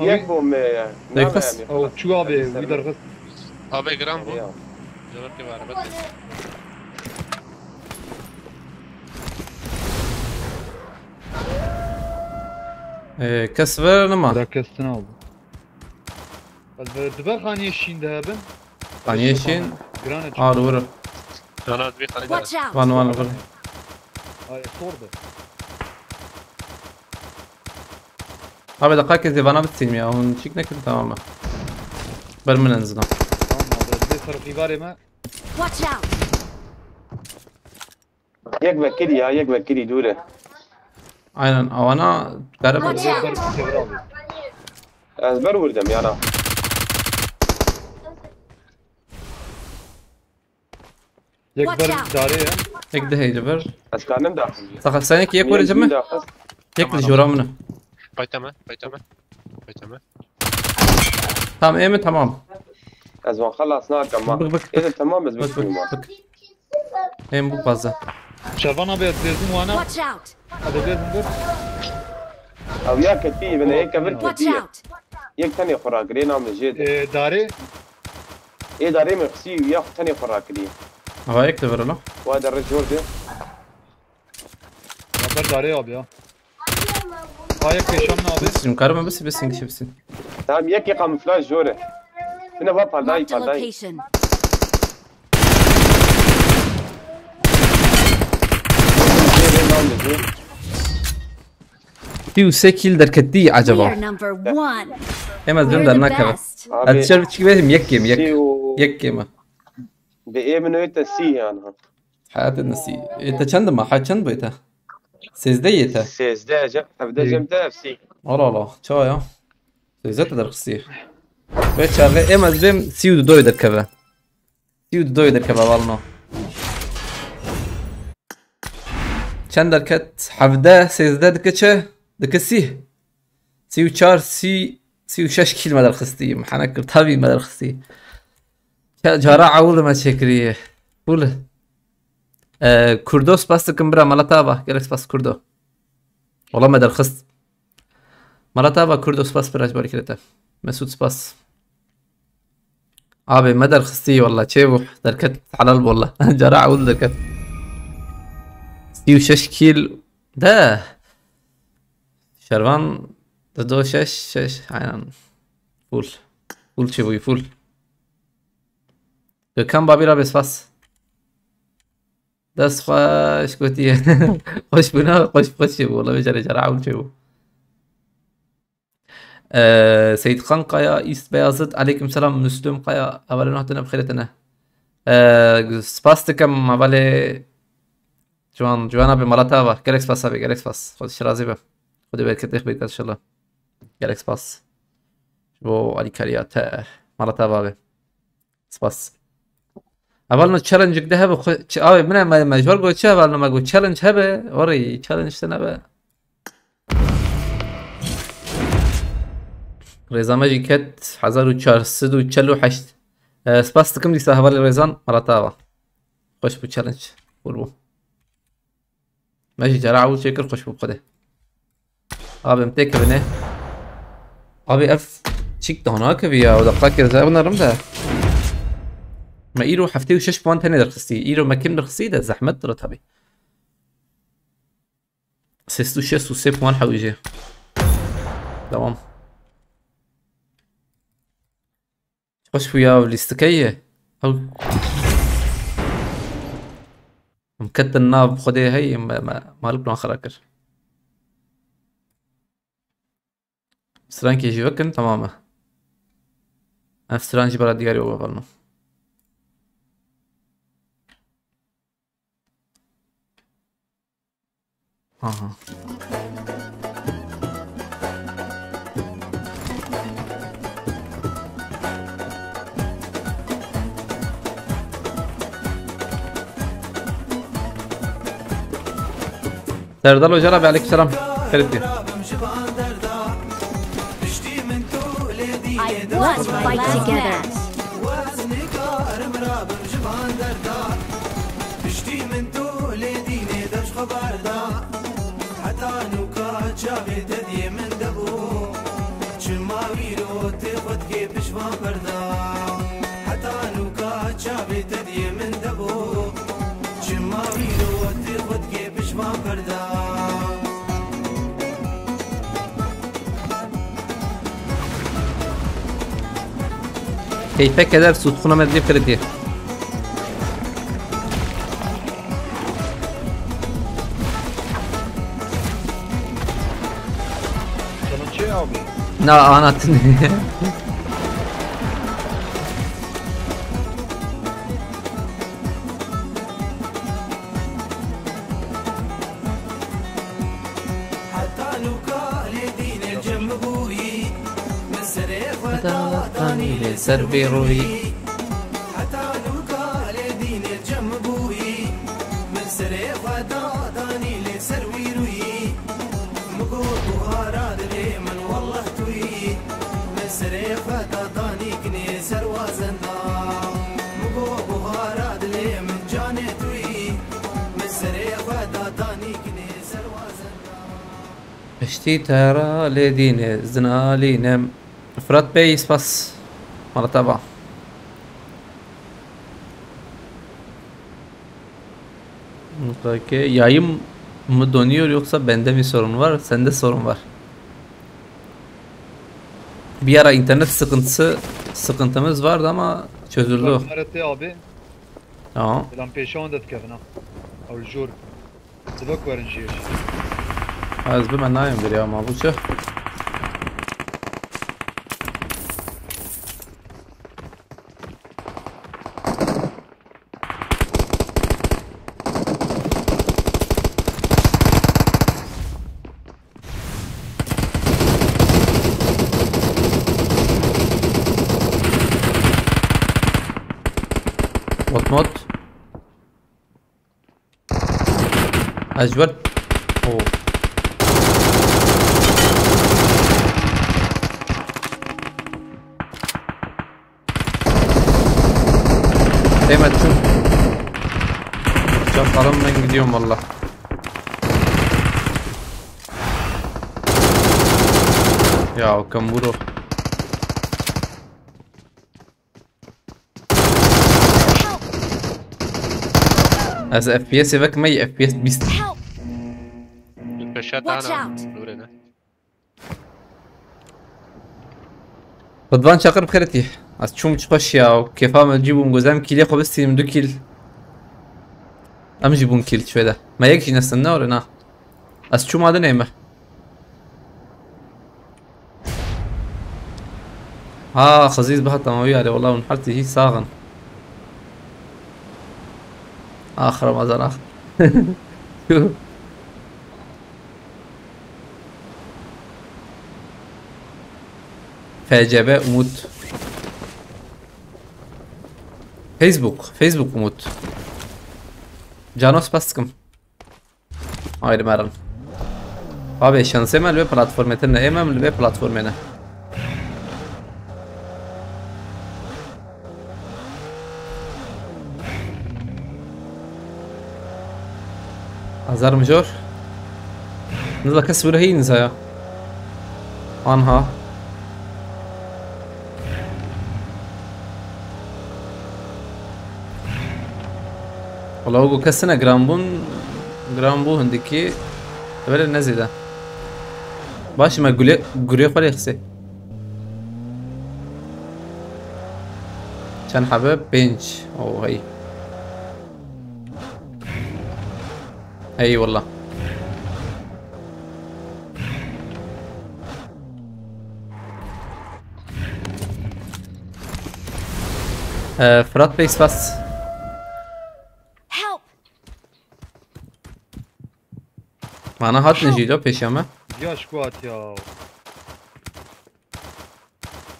Yek bu me ya. Dayı kız. Ew çû abi wî derxist. Abi gram bu. Ya. Cevap ki var. Kes ver nema. Bira kestin aldı. Ez dibe xaniyê şîn de hebin. Xaniyê şîn. Girane Ar vur. Sana bir tane Watch out! Van van vur. Ay sor de. Abi dakika zevana bitsin ya. Onu çık ne tamam mı? Ber min en azından. Tamam abi. Bir sarı xivarê me. Watch out! Yek vekirî ya, yek vekirî dûre. Aynen avana garip. Watch out! Ber bir çevir abi. Ez ber vurdum yana. Yek Watch ber out. Dare ya. Tek de heydi ver. Ez kanim daxim. Sakat sen ki yek vereceğim mi? Yek de jora mı? Paytama, paytama. Paytama. Tamam emi tamam. Ez wan xelas nakim ma. Bık, bık, Êdî tamam ez Bık bikîm ma. bık bık. Em bu bazı. Şervan abi ez bezim wana. Watch out! Hadi bezim dur. Ew ya ketî bine yek kevir Watch ketî. Out! Yek tenê xwe rakirê nam jê de. Ee, Dare. Ê darê min xisî ya xwe tenê xwe rakirî. Hava yek de ver lan. Wa de rej jor de. Haber Dare abi ya. Ayak yaşam ne abi? Bisin karma bisin bisin kişi bisin. Tamam yekê kamuflaj jor e. Bine va pardayî Marked a pardayî. Location. Jê rê nam de jê. Tî û sê kîl derketî We acaba? Are number one. Em ez We're dön the dernakeve. Best. Abi, Ez şer biçik vejim yek kêm yek. sî û- Yek kêm. Bi ê min öte sî yani. Hayatı nasıl? E, te çend ma? Ha çend bu ete? Sêzdeh yete. Sêzdeh cem, evde cem de ev sî. Allah Allah. Çawa ya? Sêzdeh te derxisiye. Vê çaxê êm ez bêm sî û du doyê derkeve. Sî û du doyê derkeve, hevalno. Çend derket? Hevdeh, sêzdeh dike çi? Dike sî. Sî û çar, sî, sî û şeş kîl me derxistî. Mihane kir, tavî me derxistî. Ca-, cara ewil me çêkirî. Fûl. E, Kurdo, spas dikim bira, mala te ava. Gelek spas Kurdo. Wala me derxist. Mala te ava Kurdo, spas bira ji barî kirê te. Mesûd, spas. Abi me derxistî walla, çê bû. Derket, helal bû walla. Cara ewil derket. Sî û şeş kîl de. Şervan, di do şeş, şeş, aynen. Full. Full çêbûyî, full. Gökhan Babî ra bê spas. Dest xweş gotiye. Xweş bûna, xweş, xweş çêbû. Wala vê carê cara ewil çêbû. Ee, Seyîd Xan Kaya, East Beyazıt, aleyküm selam, Müslüm Kaya, hevalê nû hatine bi xêrê tine. Ee, spas dikim, hevalê Ciwan, Ciwan abi, mala te ava. Gelek spas abi, gelek spas. Xwedê şirazî be. Xwedê berketê xwe bêke inşallah. Gelek spas. Ji bo alîkariya te. Mala te ava abi. Spas. Hevalno challenge de hebe xwe, ç-, abi, min me, me ji ber got çi hevalno me got challenge hebe. Orê challenge te nebe. Rêza me jî ket hezar û çar sed û çel û heşt. E, spas dikim dîsa hevalê Rêzan, mala te ava. Xweş bû challenge. Bûr bû. Me jî cara ewil çêkir, xweş bû bi Xwedê. Abi em têkevine. Abi ev çîk danakevî ya, o deqakê ze ev nerim de. Me îro heftê û şeş puan tenê derxistî. Îro me kêm derxistî de zehmet dir e tabî. Sêst û şêst û sê puan hewî jê. Devam. Xweş bû ya, lîstikeyê. Ew. Em ketin nav Xwedê hey, me, me, malik nan xera kir. Strankê jî vekin, tamam e. Ev stran jî bera diyarî û vevalno. Aha. Serdal Hoca abi, aleykümselam. Xêr etî. I want to fight together. Piştî min tu lê dînê dev ji xwe berda. Heta nûka çavê te diyê min debû. Çima wîro tê xwe dikê pişvan berda. Heta nûka çavê te diyê min debû. Çima wîro tê xwe dikê pişvan berda. Keyfeke der sûdxûna me dê pir diye. Sana şey abi. Na, anlatın. Heta nûka lê dînê cem bûyî. Min serê xwe da danî lê ser vê royî. Heta nûka lê dînê cem bûyî. Min serê xwe da danî lê ser wî rûyî. Min got buhara dilê min, welleh tu yî. Min serê xwe da danî kinê ser wazenda. Min got buhara dilê min, canê tu yî. Min serê xwe da danî kinê ser wazenda. Piştî te ra lê dînê, zin alî nem. Fırat Bey, spas. Mala te va. Peki, yayım mı donuyor yoksa bende mi sorun var? Sende sorun var. Bir ara internet sıkıntısı, sıkıntımız vardı ama çözüldü o. Bak, Fırat abi. Tamam. Lan pêşan de dikevin ha. Ew li jor. Dibek werin jêr. Ez bi me nayêm vêrê ama bu çi? Bot mod. Ez ji wer. Oh. Değmedi çum. Can param, ben gidiyorum valla. Ya o Kamburo. Ez F P S vek me, F P S bîst. Help! Peşa Watch tane out! Nurê ne? Rıdvan Çakır bi xêr tî. Ez çûm çi xweş ya, kêfa min cî bûm, gozem kîlê xwe bistînim, du kîl. Em jî bûn kîl çi de. Me yek jî nestin ne ore na. Ez çûm adinê me. Ha, Xizîz biha temawî are, wala hûn hertî hî sax in. Ax Ramazan ax. F C B Umut. Facebook, Facebook Umut. Cano spas dikim. Haydi merin. Abi şansê me li vê platformê tune, ê me li vê platformê ne. Azar mijor. Niza kes wira hîn niza ya. Anha. Wala wego kes tune giran bûn, giran bû hindikî. Belê ne zêde. Baş me gulê, gurê xwe lê xisê. Çend hebe? Pênc. Oo, hey. Eyvallah. Ee, Fırat Bey, spas. Help! Mana hatin jî lo pêşiya me. Ya şkuat ya.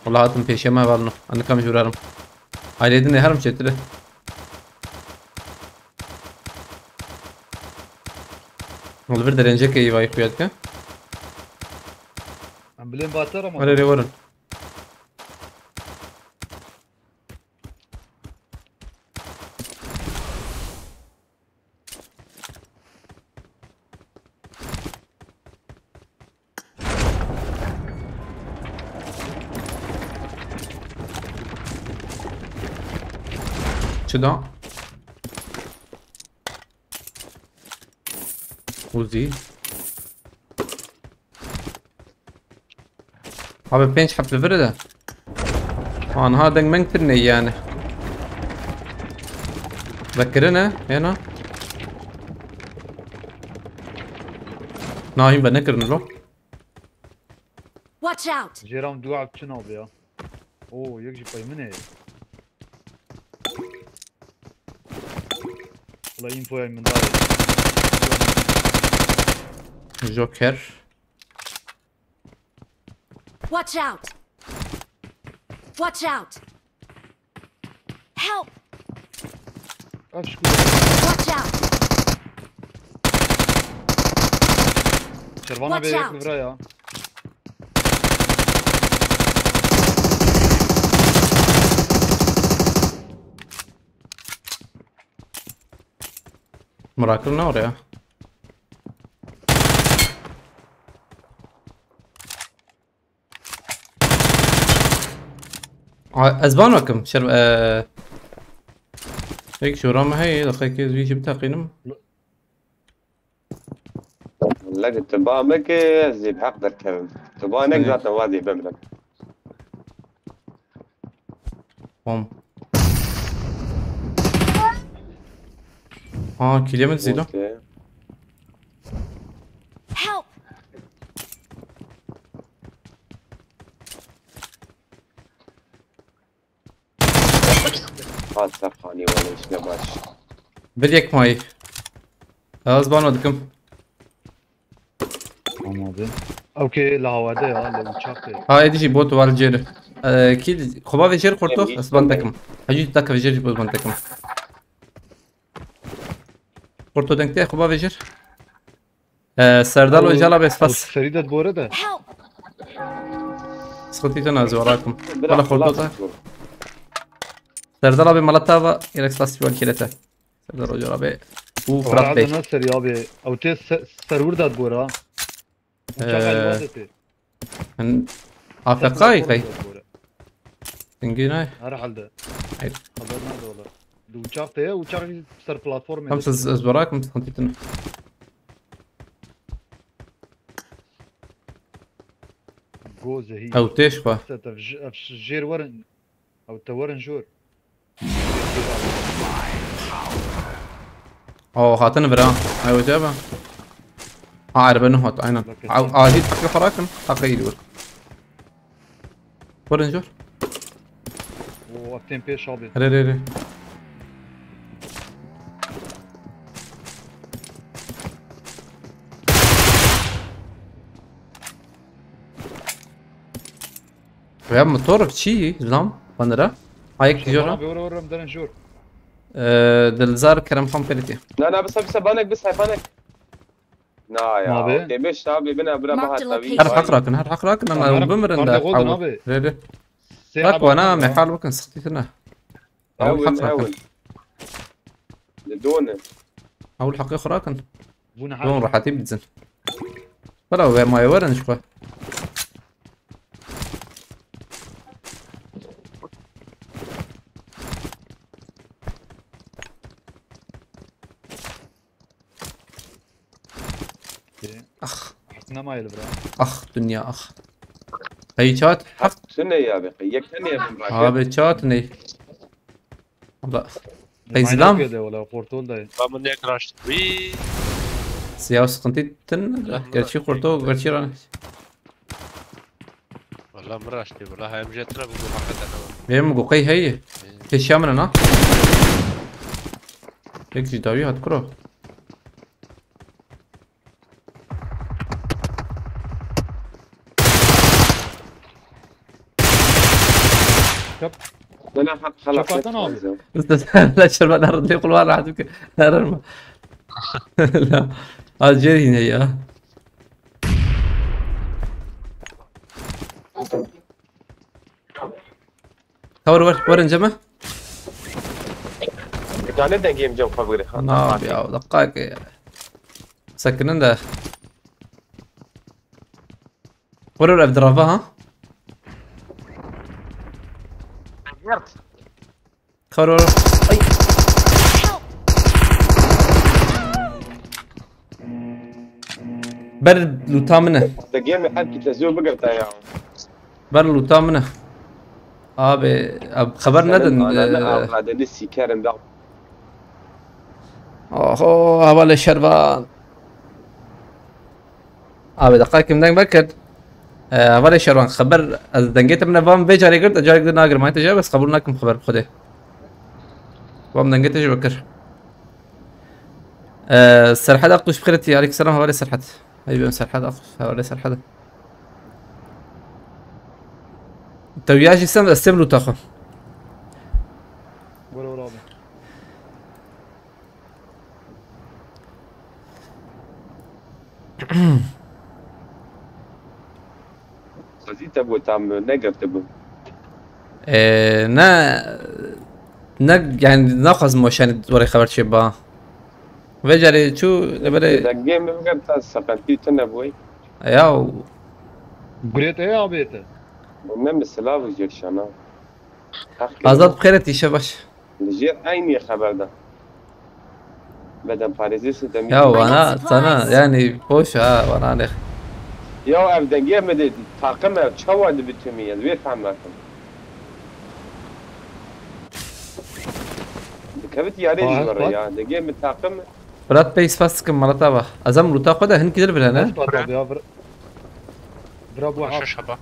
Wala hatin pêşiya me, varno. Ani kam jurarim. Ailê din ê herim çêtir e. Li vir derênceke îvayî xuya dike. Em bilên batar ama. Were rê werin. Çi da? Uzi. Abi pênc heb li vir de. Anha deng meng tirine yani. Vekirine, hêna. Na, hîn ve nekirin lo. Watch out! Jêram dua çi nabê ya. Oo, yek jî pey min e. Wala infoya min da. Joker. Watch out! Watch out! Help! Aşkım. Watch out! Şervana Watch bir out! Vira ya. Meraklı ne oraya? A, ez ban wakim, şer, e, pek şora me heye, daqiqek ez wî jî biteqînim. Lek tu ba me ke ez jî bi heq derkevim. Tu ba nek Sine. Zaten wa dê bimrim. Bom. Ha, kiliye mi zîlo? Okey. Help! Hat serxanî wele, îşte baş. Bir yek mayî. Ez bano dikim. Anladım. Okey, la havada ya, la uçak ya. Ha, êdî jî bot var jêr. Ee, kî, xwe bavê jêr xorto, Êdî. Ez ban tekim. Hecî daka jêr jî bot ban tekim. Xorto deng tê, xwe bavêjir. Ee, Serdal Ocal abi, spas. Serî de dibore de. Help! Sıkıntı yok, az varakum. Bala xorto da. Serdal abi, mala tava, gerek spas bir kirete. Serdal Ocal abi. Bu Fırat Bey. Herhalde ne serî abi? Ew tê se- serwir de dibore ha. Uçak Ee, elbette. Hani A F K kay. Dibore. Dengê ne? Herhalde. Hayır. Haber nerede ola? Di uçak te ye, uçak ser platformê. Tam siz ez varakum, sıkıntı yok. Go zehî. Ew têş xwe. Te ev j- ev j- jêr werin. Ew te werin jor. Aa, hatin vira. Ay, wece be. Ha, erbe ne hat, aynen. Aw, ahit bir xarakin. Hakkı iyi dur. Vurun jor. O ev tên pêş abi. Re, re, re. Ya motor çi? Zam? Bandıra? Ayak diyor ha? Abi, ora ora derin jor. Ee, Dilzar Kerem Xan Peliti. Na na, bisa bisa, banek, bisa banek. Na ya. Abi. Demiş abi, bina bura Mark the bahatavi. location. Her hak rakın, her hak rakın ama Tamam, bimirin tamam, da. tamam abi. Re, re. Sê Bak heba bana abi ya. mehal bakın, sıkıntı ne? Awul Ewil, hak rakın. ewil. Li done. Awul hakkı rakın. Bûne Don her. rahatî bizin. Bala we maye werin ji xwe. Ah. Nemayel bira. Ah dünya ah. Hey çat. Hak. Tu ne ya be? Yek ne ya bin rakı? Abi çat ne? Abla. Hey Zidam. Wala portol da. Ba min yek raşt. Wî. Siyav sıkıntı tin. Gerçi kurtu gerçi ran. Valla min raşt wala hem jetra bu hakikaten. Benim bu kay hey. Peşiya min ha. Tek ji dawî hat kuro. Bana ha- hala Çapatan abi. Usta sen la şerba da rıdli kulvar rahat ki. Nerer mi? La. Az cer yine ya. Tavır var. Var önce mi? Gane dengê em cem xwe bigire. Ne abi ya? Dakika ki. Sakının da. Vurur ev drava ha. Kar vurur. Ay. Ber luta mine. Dengê min her kî te zor bigirta ya. Ber luta mine. Abi, abi xeber nedin. Ananı e, avradını sikerim da. Oho, hevalê şervan. Abi, deqayekê min deng vekir. E, hevalê şervan, xeber, ez dengê te min van vê carê girt, carek din nagirim. Te bes qebûl nakim xeber bi Xwedê. Van dengê te jî vekir. E, Serhed Akkuş bixêretî, aleykum selam, hevalê Serhed. Hey ben Serhed Akkuş, hevalê Serhed. Te ya jî sem, ez sê luta xwe. Vur vur abi. Xwezî te bû tam negirtibû. Ee, ne, ne, yani naxwazim weşanî warê xeber çê ba. Vê carê çû li berê. Dengê min bigirta seqetî tune bûy. Ya. Gurê te ya abê te. Ne min silav jêr şana. Azad bixêretî, şev baş. Li jêr eynî xeber de. Beden parêzê se demî. Ya wana sana yani boş ha wana ne. Ya ev dengê me de taqim ev çawa dibitimî ez wê fehm nakim. Dikevit yarê jî were ya. Dengê min taqim. Fırat Bey, spas dikim, mala te ava. Ez em luta xwe de hin kidir bile ne? Spas abi ya. Vira bu Şeş haş. Heba.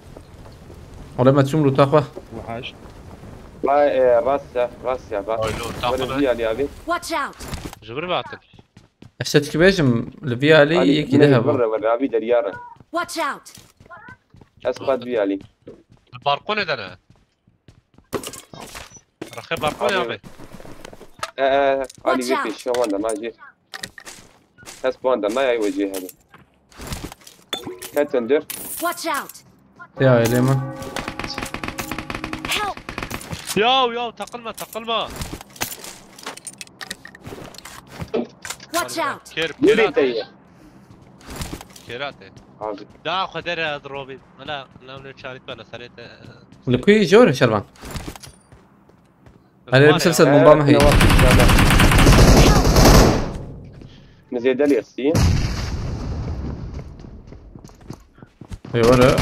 Ola me çûm luta xwe. Bu haş. Ba e, rast ya, rast ya ba. Oylu, Were takım. vî alî abi. Watch out! Ji vir batin. Ez te çikî bêjim, li vî alî yekî de heba. Were abi deriyar. Watch out! Ez pat vî alî. Balkonê de ne? Rexê balkonê Abi. Abi. E, e, alî Watch vê out. pêşiya wan de najê. Ez puan da nayay wecî hebe. Ketin dir. Watch out! Ya elê min. Help! Yaw, yaw, takılma, takılma. Watch out! Kêr, Nereye kêrate. Teyye? Kêrate. Abi. Da xwe dere ez robî. Mela, lewle çarit bela serê te. Li ku yî jor şervan? Hele bir ses bomba mı hey? Min zêde lê xistî. Hey, were.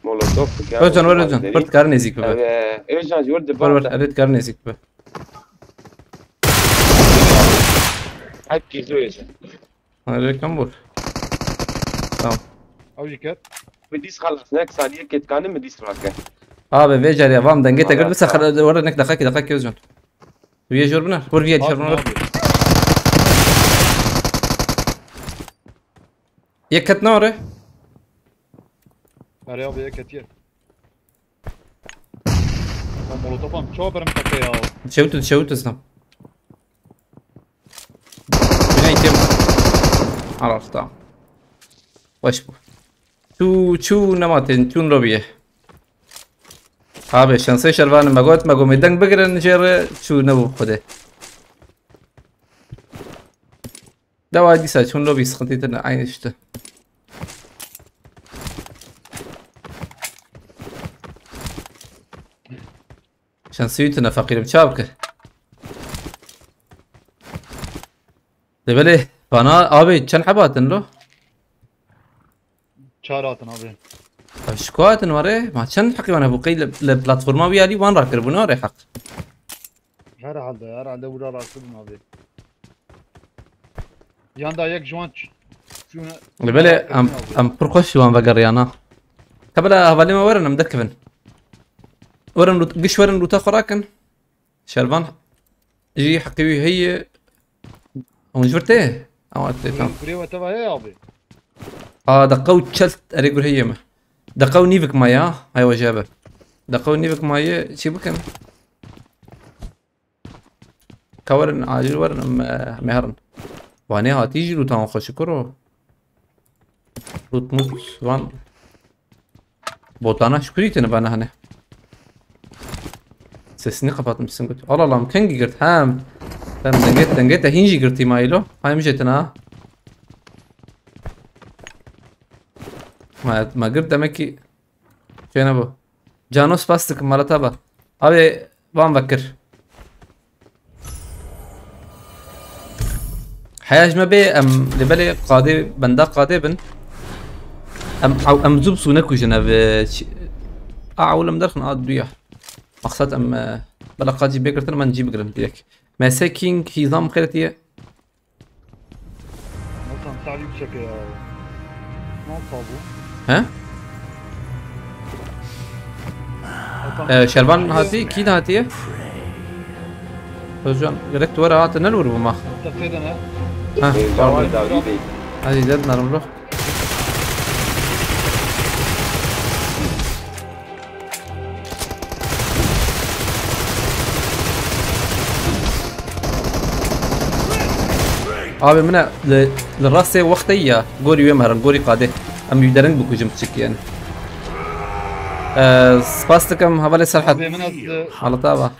Molotof. Özcan, were Özcan. Pırt kar nezik be. Ee, Özcan, were de. Were, were. Evet, kar nezik be. Hep gizli Özcan. Hadi reklam bu. Tamam. Ew jî ket. Min dîs xelas, nek saniye ket kanim min dîs rake. Abi vê carê vam dengê te gird bisa xel were nek deqa ki deqa ki Özcan. Viye jor bina. Vur viye jor bina. Yek ket ne ore? Erê abi yek ketiye. Lan molotofam çawa berim tepê ya. Çewt çewt islam. Bina item. Arafta. Weş bû. Çû, çû nema tên, çûn lobiye. Abi şansê şervanê me got, me got me deng bigirin jê re, çû nebû xwedê. Dewa dîsa çûn lobî sıkıntı tine aynı işte. Şansî tine feqîrim, çav ki. De belê, bana abi çend heba hatin lo? Çar hatin abi. Ev ji ku hatin were? Ma çend heqî wan hebû? Qey li, li platforma wî alî wan rakiribû, ne were heq? Herhalde, herhalde wira rakiribûn abi. Yan da yek ji wan ç-, çûne. Li belê em, em pir xweş ji wan vegeriyana. Te bila hevalê me werin em derkevin. Werin lut-, giş werin lûta xwe rakin. Şervan jî heqê wî heye. Hûn ji vir tê? Ewa tê, tamam. Gurê we teva heye abi. A, deqa û çel, erê gur heye me. Deqa û nîvik maye ha. Hay we jebe. Deqa û nîvik maye çî bikin? Ka werin, acil werin, em, em ê herin. Wanê hatî jî lûta wan xweş kuro. Lût mût wan. Botana şukurî tene bana hani. Sesini kapatmışsın götü. Allah Allah, kengî girt hem. Hem denge, denge te hîn jî girtî mayîlo. Hay min jê tine ha. Ma, ma girt demek ki şey ne bu. Cano spas dikim mala te ba. Abi van vekir. Heya ji me bê em li belê qadê benda qadê bin. Em ew em zû bi sûne kujin ev, e, çi-, a ewil em derxin a duya. Maqsad em, e, bela qad jî bê girtin, em cî bigirin direk. M S King hîzam xêretiye. Hasan, sağ yüksek ya. Ne oldu bu? He? Hasan, Ee, Şervan yüksek. Hatiye, kî hatiye? Özcan, gerek duvara hatı ne vur bu mah? Tepede ne? Ha, Ee, pardon. David Bey. Hadi dedim narım ruh. Abi min e li, li rastê wextê ya gorî wê merin, gorî qadê. Em wî dering bikujim piçik yani. Ee, spas dikim hevalê Serhat. Abi min ez, e, Halata ba.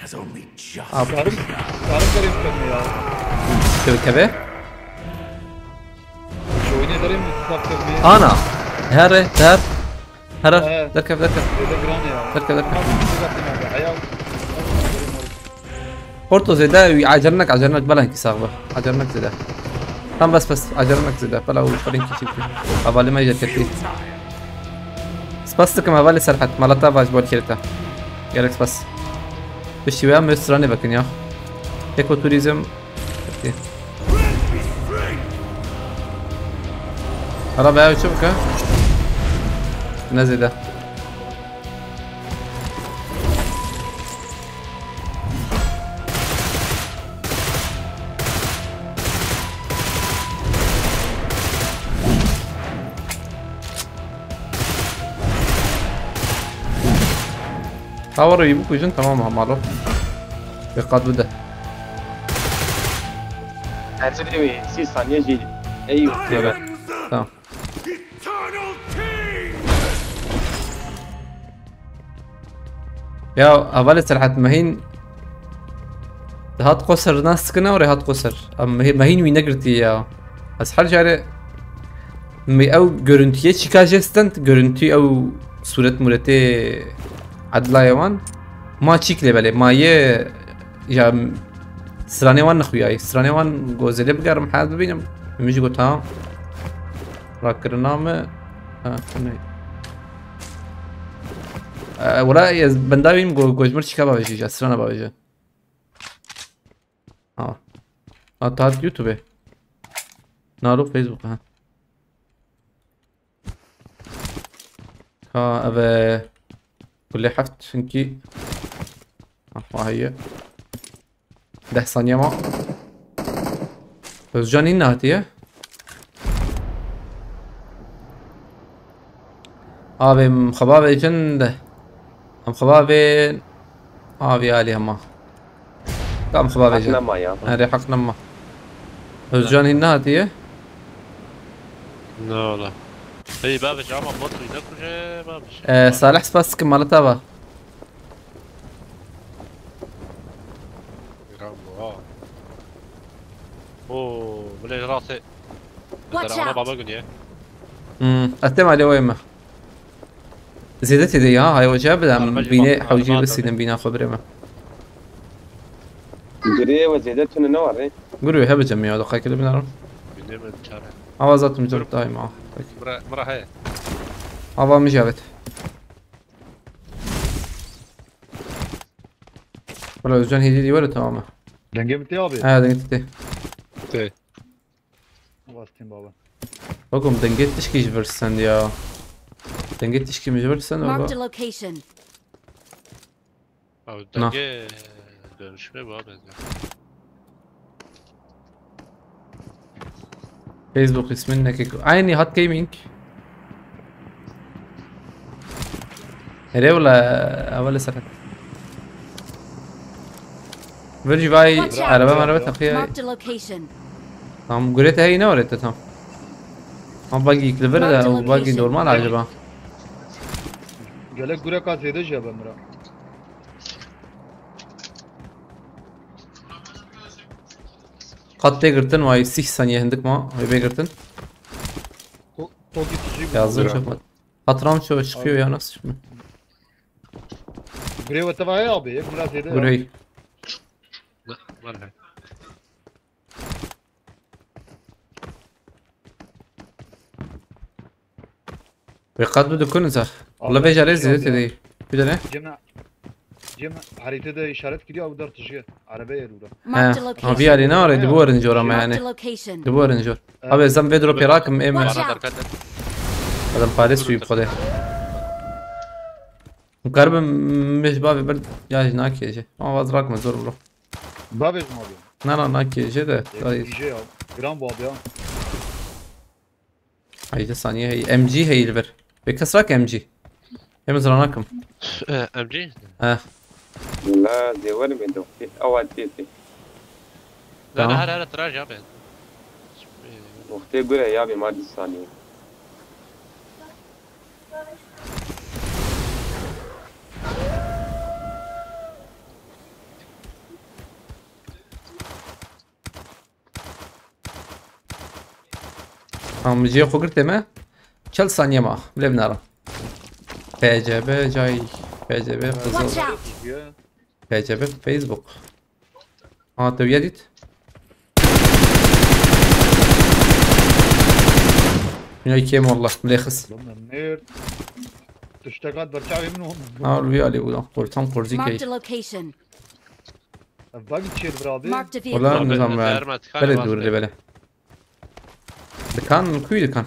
Abi. Karim, Karim Karim Karim ya. Keve keve. Şu oyunu ederim mi? Kitap kırmaya. Ana. Her, her. Her, her. He. Derkev, derkev. Öyle gran ya. Derkev, derkev. Abi, bir dakika, heya. Porto zêde, acele nek, acele nek, bela hinkî sax be. Acele nek zêde. Tam bes, bes, acele nek zêde. Bela û xelin kî çî. Hevalê me jê tepî. Spas dikim hevalê Serhat. Mala te va ji bo kêrê te. Gelek spas. Piştî wê em stranê vekin ya. Ekoturizm. Peki. Arabaya uçup ka? Ne zêde. Tawara wî bikujin, tamam ha, malo. Dikkat bide. Her sî saniye jî. Ey, Evet. Tamam. Ya hevalê Serhat, me hîn dihat qoser, nas dikine û rê hat qoser. Em me, me hîn wî negirtiye ya. Ez her care me ew görüntüye çîka jê stend, görüntü ew sûret mûretê edlayê wan. Ma çîk lê belê, ma yê ya stranê wan nexuyayî. Stranê wan gozelê bigerim, hez bibînim. Min jî got tamam. Rakirina me. Ha, ne. E, wala ez benda bîm go-, gojmir çîka bavêje, strana bavêje. Ha. Ha, ta YouTube. Nalo Facebook, ha. Ha, eve. Kulê heft çünkü. Ah, vay. Deh saniye ma. Özcan yine hatiye. Abi, em xebavê jin de. Em xebavê. Abi, alî hema. Tam xebavê jin. Nema ya. Erê, heq nema. Özcan yine hatiye. Ne ola. Hey, babiş, ama bot ne kuje, babiş. Ee, Salih, spas ki malata va. Giran bu ha. Oo, bile rase. Watch Ana out! baba günü ya. Hmm, ez têm alê wê me. Zêde tê de ya, hay hoca, bi em Araba jî bînê bak, hewcî araba bisînin bîna xwe birê me. Girê we zêde tune ne were. Gurû hebe cem ya, doqay kili binarim. Bilmem çare. Awa zaten cem daima. Mira, mira he. Awa mijavêt. Wala Özcan hediye diyor tamam mı? Dengê min tê abi. Ha, dengê tê. Tê. Bastım baba. Oğlum dengê tişkî ji vir send ya. Dengê tişkî mi ji vir send Marked oğlum. A location. Abi Na. denge dönüşme bu abi. Facebook ismin ne ki? Aynı Hat Gaming. Here wala, awale sakat. Virci vay Watch out. araba maraba takiye. Marked a location. Tamam, gurete hey ne orete tam. Ama bagi yıklı ver Marked de a o bagi location. Normal acaba. Gelek gureka zêde ji be mira. Kat tê girtin vay sih saniye hindik ma. Vay bê girtin. To, to git ji Yazdım çok. Hatram çok çıkıyor ya, nasıl çıkmıyor? Gurê we teva heye abi. Yek mira zêde ya. Gurey. Var he. Ve kat bu dükkanı zah. Valla beş araya ziyade dedi. Bir de ne? Cem, Cem haritada işaret gidiyor abi, dar tijge. Araba yer ura. Marked a Ha, location. abi yani ne var? Dibu arınca orama Marked yani. A location. Dibu arınca. Abi zam vedro perak mı em? Watch Bana out. dikkat et. Adam Paris suyu kode. Garibim mecbabi bir ya nakiyece. Ama vaz rakma zor bro. Babêjim abi. Na na nakiyece de. Diyece ya. Gram bu abi ya. Haydi saniye hey. M G hey ver. Ve kasrak M G. Hem zranakim. Eh, M G. Ha. La zêwer mi doxtê. Awa tê tê. Lan Tamam. Her her tiraj abi. Doxtê gure ya bê ma dî saniye. Tamam, cihê xwe girtê me. Çel saniye ma. Bilê binara. P C B cay. P C B Watch Qızıl. out. Ya. P C B Facebook. Ha, te ya dît. Ya kêm wallah. Bilê xis. Lan nêr. Tiştekat berçavê min oldu. Ha, vî alî bû. Qortan qorzî key. Marked a location. Ev bagi çêr bir abi. Marked a Wala vehicle. nizam ben. Bele dur de bele. Dikan, kuy dikan.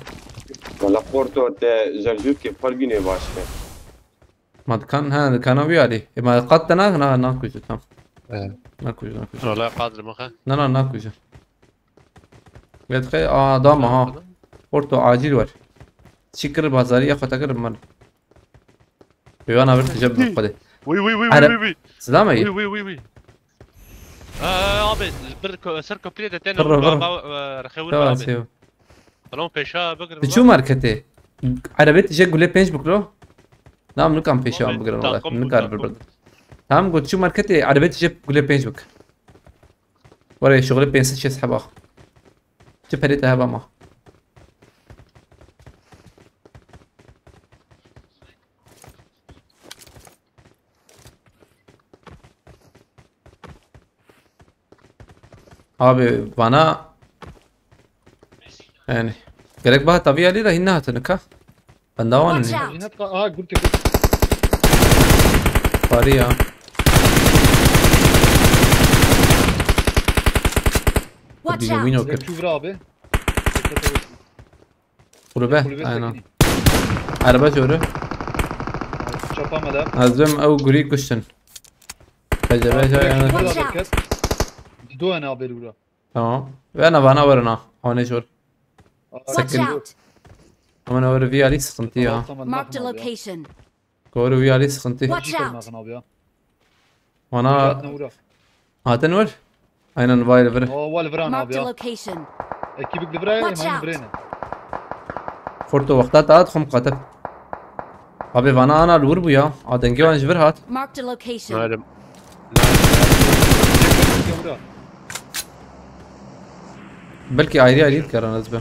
Wala qorto te jerjûrkê par bînê baş be. Ma dikan, ha, dikana wî alî. E, ma qat de na, na, na kuy tam. Evet. Na kuy, na kuy. Wala qadr mı ha? Na, na, na kuy. Vedxe, a, dama ha. Orto acil var. Çikir bazarı ya xwe tekir mal. Peywana bir tecrübe xwedê. Uy uy uy Ara- uy uy. Silama Uy iyi. Uy uy uy. Ha, abi, bir kö-, ser köprüye de tene Vurun, vurun. Rexewir Tamam, abi. Seo. Tamam, peşa bakın. Tu çû marketê? Erebet je gule pênc bikro. Nam nikam peşa Abi, bigrin wala. Takım bu, Nikar takım. Bir bir. Tamam, got çû marketê, erebet je gule pênc bik. Were şuxulê pênc sed şêst heba. Çi perê te heba ma? Abi bana yani gerek baha tabi ali da hinna hatını ka. Ben daha Watch onu. Out! Jî ne qa-, aha, gurke, gurke. Parî ya. Watch Bîne out! Wîno kir. Direkt çû vira abi. Kulübe, Kulübe aynen. Sekinî. Araba jori. Çapa me de. Ez bim ew gurî kuştin. Pece Abi, pece direkt yani. Çû vira Watch out! Derket. Dido ene abi vira. Tamam. Ve ana vana verina. Hane jor. Aa, Watch Sakın. Out! Ama ne öyle viyali sıkıntı ya. Tamam, tamam, Marked a tamam abi ya. Location. Doğru viyali sıkıntı. Watch Jî out! Kırmazın abi ya. Vana Uğraştın uğra. Hatin var. Aynen vay vır. Oo, wal viran abi Marked a ya. Location. Ekibik de viraya Watch hemen out! Virene. Forto wexta te hat xum qatib. Abi vana ana li wir bû ya. A dengê wan ji vir hat. Marked a location. Nalim. Belkî ayrı ayrı dikaran ez be.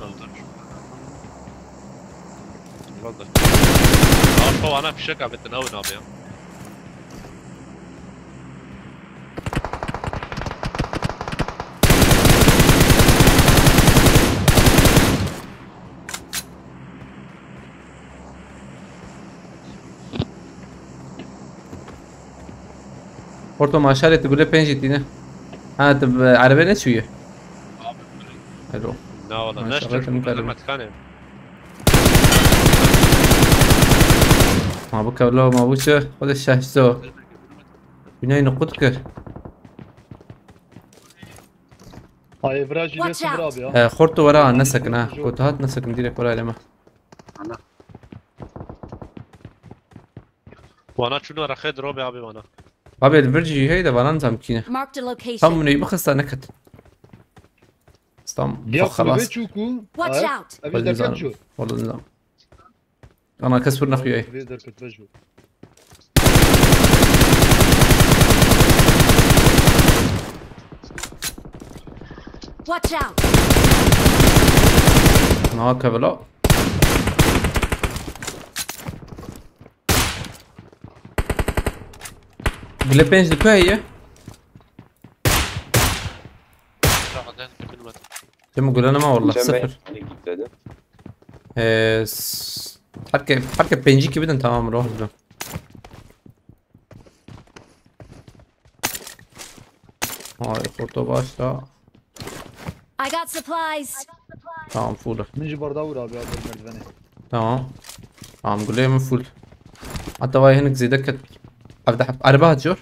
Vallahi. Arpa ana fişek abi, ne abi ya? Porto maşalê tu gule pênc jî tîne. Ha, tu bi erebe neçûye? Alo. Na valla, Maşallah, neştir tüm bu kadar. Matkanê. Ma bu kevlo, ma bu çi? Xwedê şehzo. Binayê nuqut kir. Ay, vira jî Watch lêsin vira out. Abi ya. E, xort tu were ha, nesekin ha. Jor. Ku tu hat nesekin, direkt were leme. Ana. Wana çûna rexê dirobê abi wana. Abi, li vir jî heye de vana nizam kî ne. Marked a location. Tam bunu bixista neket. Tam Ya xelas. Kulübe çûku. Watch Ay, out. Ev Wala derken nizam. Çû. Wala nizam. Ana kes wir nexuyaye. Vê derket vejo. Watch out! Na kevela. Gule pênc li ku heye? Çaxadan bilmedim. Cem gule nema wallah, Cem Bey, sıfır. Hani git dedi. Ee, s-, herke, herke pêncî kî bidin, tamam, roh bidin. Ay, foto başla. I got supplies. Tamam, full. Min jî barda wir abi, abi merdivene. Tamam. Tamam, gulê min full. Hatta vay hinek zêde ket. Evde hep araba hat jor.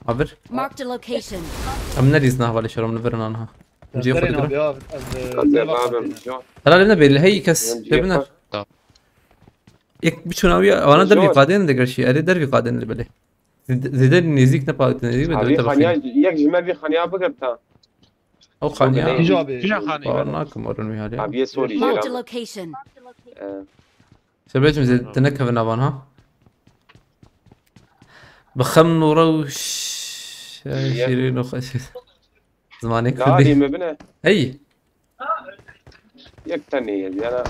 Abir. Marked a location. Em ne dîz nahvalê şerom li virin anha. Cê xwe Serên dikirin. Abi ya, ez, e, Hadi dev abi, hatine. Yok. Helal evine belli hey kes. Yok, tebine. Yok. Tamam. Ek bir çunavi, ana dervi Yok. Kadın da gerçi. Eri dervi kadın da böyle. Zede, zede nezik ne pahit nezik ve Abi dört xaniya, tarafı. Yek ji me vî xaniya bigirta. O xaniya. Kîja abi? Kîja xanî? Bawer nakim orun wî halî. Abi yê sorî jê Marked a ra. Location. Ee, Sebecim zê tine kevin avan ha. Bi xem nû rewş. Ee, Ye. Şîrîn û xweş. Zimanê Kurdî. Gavî me bine. Hey. Yek tenê ye, yana.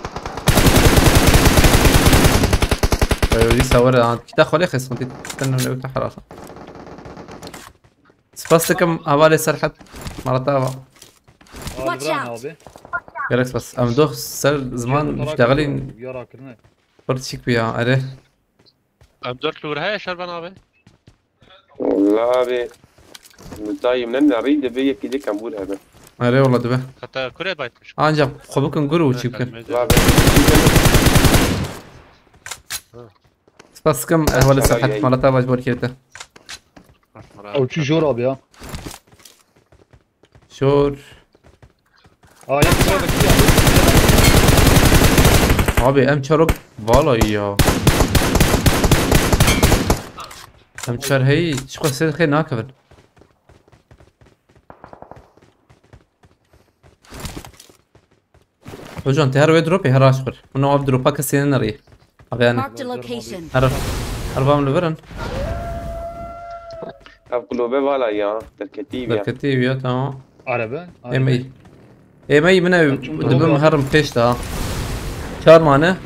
Ee, wî sawir an. Kita xwelê xesxin, tî tenê ne wî te herasa. Spas dikim hevalê Serhet. Mala te ava. Watch out. Abi. Gerek spas. Em doh ser ziman Şey, iştegelîn. Yara kirine. Pir çîk bû ya, erê. Em dört lûr heye şerben abi. Wala abi. Dayım ne nerî de bir yekî dikem bûr hebe. Erê wala dibe. Hatta kure baytmış. Ancak xwe bikin gur û çî bikin. Abi. Spas dikim hevalê Serhet, mala te ava ji bo kêrte. Ew çi jor abi ya. Şor. Aa, ya, ya, ya. Abi, em çarok vallahi ya. Em çar hey, çiqo ser xê nakevin. Hocam, te her wê dropê her aş xur. Hûn av dropa kesê nerî. Abi yani. Marked a location. Her, her vam li virin. Ev globe vala ya. Derketî ya. Derketî ya, tamam. Araba. Êmey. Êmey min ev dibim herim pêş de ha. Çar mane.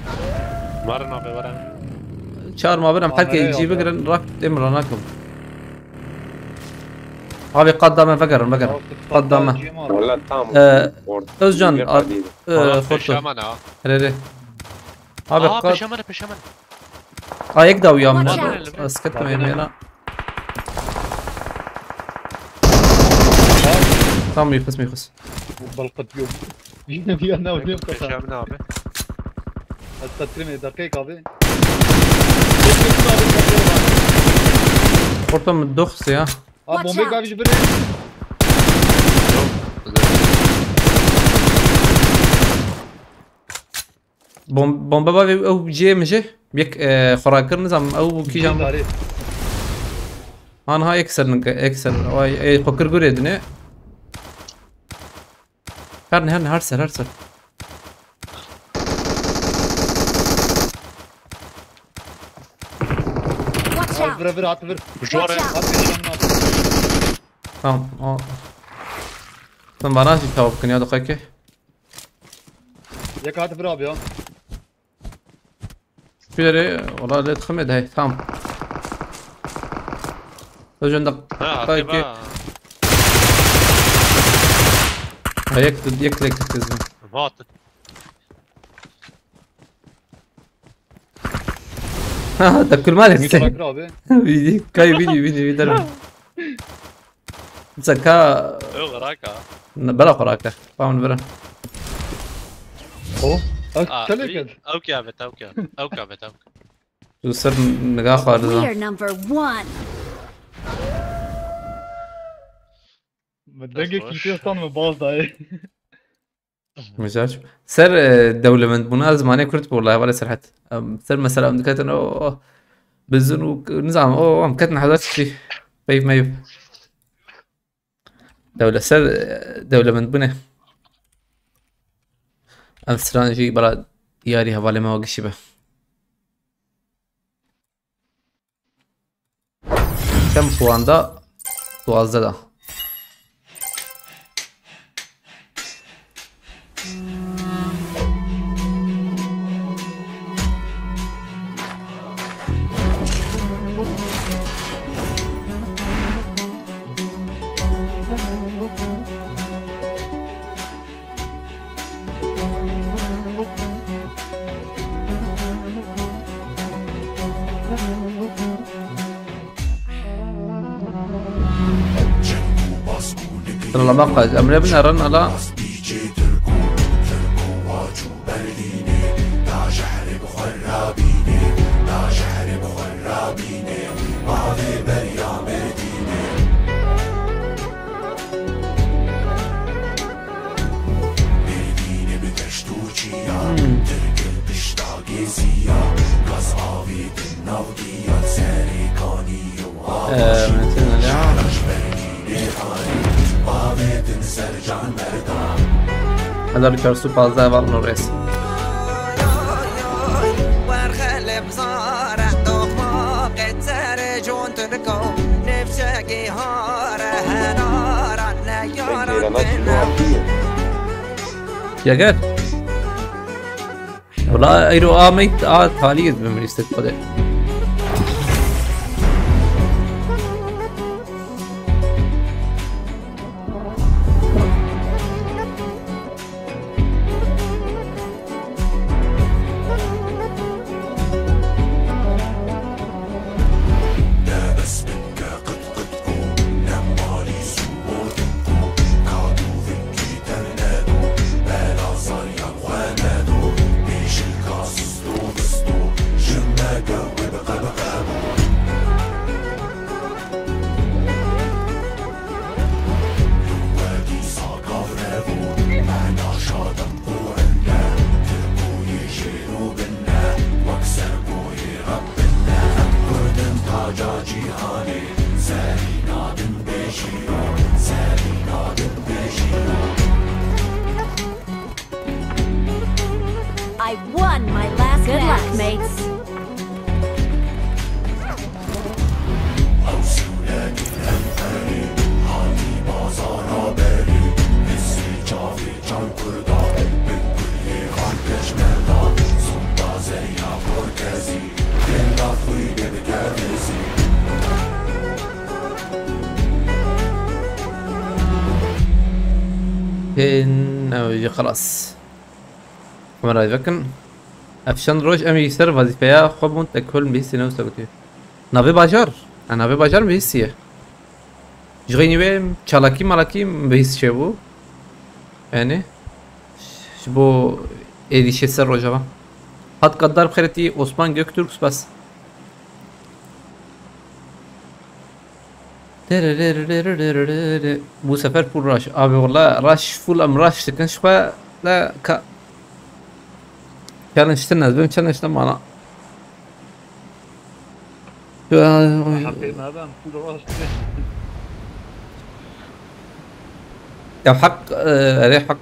Marin abi, var abi. Çar ma birim, herkes cî bigirin, rak em ranakim. Abi qat dame vegerin, vegerin. Qat dame. Valla tam. Ee, Özcan, Ee, Aha, foto. Peşe me ne ha? Re, re. Abi, aha, qat- peşe me ne, peşe me ne. Aa, yek daw ya min. Watch out. Ez ketim êmê na. Tamam, mîxis, mîxis. Balqıt yok. Yine bir yana alıyorum kasa. Peşe me ne abi? Hatta trim dakika abi. Orta mı dox ya? Aa, bombayı abi biri. Bom-, bomba bavê ew cihê min jî. Yek, e, xwe rakir nizam ew kîjan. Darê. Han ha ek ser nin, ek ser. Ay, ey, xwe kir gurê dinê. Her ne, her ne, her ser, her ser. Watch out! Vira, vira, at, vira. Watch out! At, vira, at. Tamam, o. Sen bana şey tavuk ya da kake. Yek hat bir abi ya. Şu yere, valla lê diximê de, tamam. Hocam da. Ha, kake. Ha, yek, yek lek kızım. Hat. Ha, da kulmale. Ümit sen. Bırakır abi. Vidi, kay vidi, vidi, vidi. Zeka. Yok, raka. Ne, bela xwe rake. Ba min vire. O. Aa, çelek et. Ew kâ bet, ew kâ. Ew kâ bet, ew kâ. Tu ser niga xwe dida. We are number one. Min dengê kîtiya stan min baz dayê. Mizac. Ser, e, dewlemendbûna zimanê Kurd bi, welahi, wele Serhat. Em, ser mesela em diketin, o, o, bizin û, nizam, o, em ketin hezar tiştî. Peyv meyv. Dewle-, ser, e, dewlemendbûnê. Em stran jî bela yarî hevalê me wa gişî be. Çend puan da? Duwazdeh da. Sıralama kaç? Emre bin Eren ala. Mêrdînê bi deşt û çiya, Tirk li pişta geziya, gaz avêtin nav diya, serê kanî û Ee, Metin Ali ha. Avêtin ser can merdan. Hezar û çar sed û pazdeh var Norveç. Yeter. Wala eyro a meyt a talî ez bim lîstek xwe de. Hên, ew jî xelas. Kamerayê vekin. Ev çend roj em jî ser wezîfeya xwe bûn, tek hol bihîstî ne wisa gotiye. Navê bajar. Ha, navê bajar bihîstiye. Ji xeynî wê çalakî malakî bihîst çêbû. Yani, ji bo êdî şêst ser Rojava. Hat Gaddar bi xêretî Osman Göktürk, spas. Bu sefer full rush. Abi wala rush, full em rush dikin, şixwe de ka challenge tine, ez bim challenge ne mana. Heqê me ben full rush dikin. Ya hak, e, erê hak.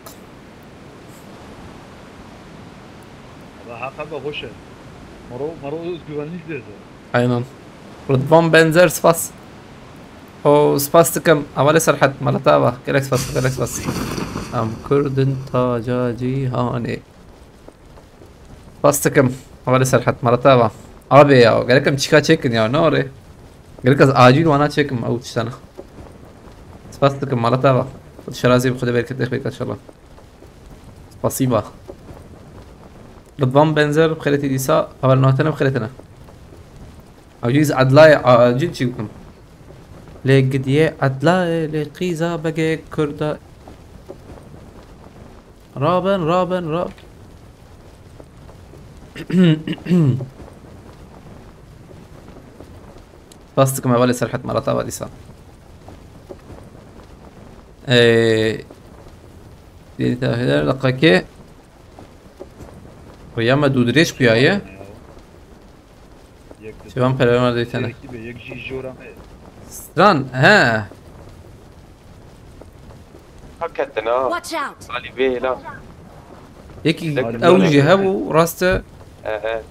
Valla heqe be xweş e. Mero, mero özgüvenlik dêze. Aynen. Rıdvan Benzer, spas. O, spas dikim. Hevalê Serhet, mala te ava. Gelek spas, gelek spas. Em Kurdin taca cîhanê. Spas dikim. Hevalê Serhet, mala te ava. Abi ya, gerek em çika çêkin ya, ne orê? Gerek ez acil wana çêkim, ew tiştana. Spas dikim, mala te ava. Xwedê şerazî bi Xwedê bereket, bereket inşallah. Spasiba. Rıdvan Benzer, bi xêretî dîsa, hevalê nate ne bi xêretine. Aciz Adlayê acil çi bikim? Lê gidiyê Adlayê, lê qîza begê Kurda. Raben, raben, rab. Spas dikim hevalê Serhet, mala te ava dîsa. Ee, dîsa her deqekê. Rêya me dû dirêj kuya ye. Yek Şevan perver deytene. Yek be, yek jî jora me. Stran, he. Ha ketin ha. Watch out! Salî vê hêla. Yekî Yek ew jî hebû, rast e. He, he.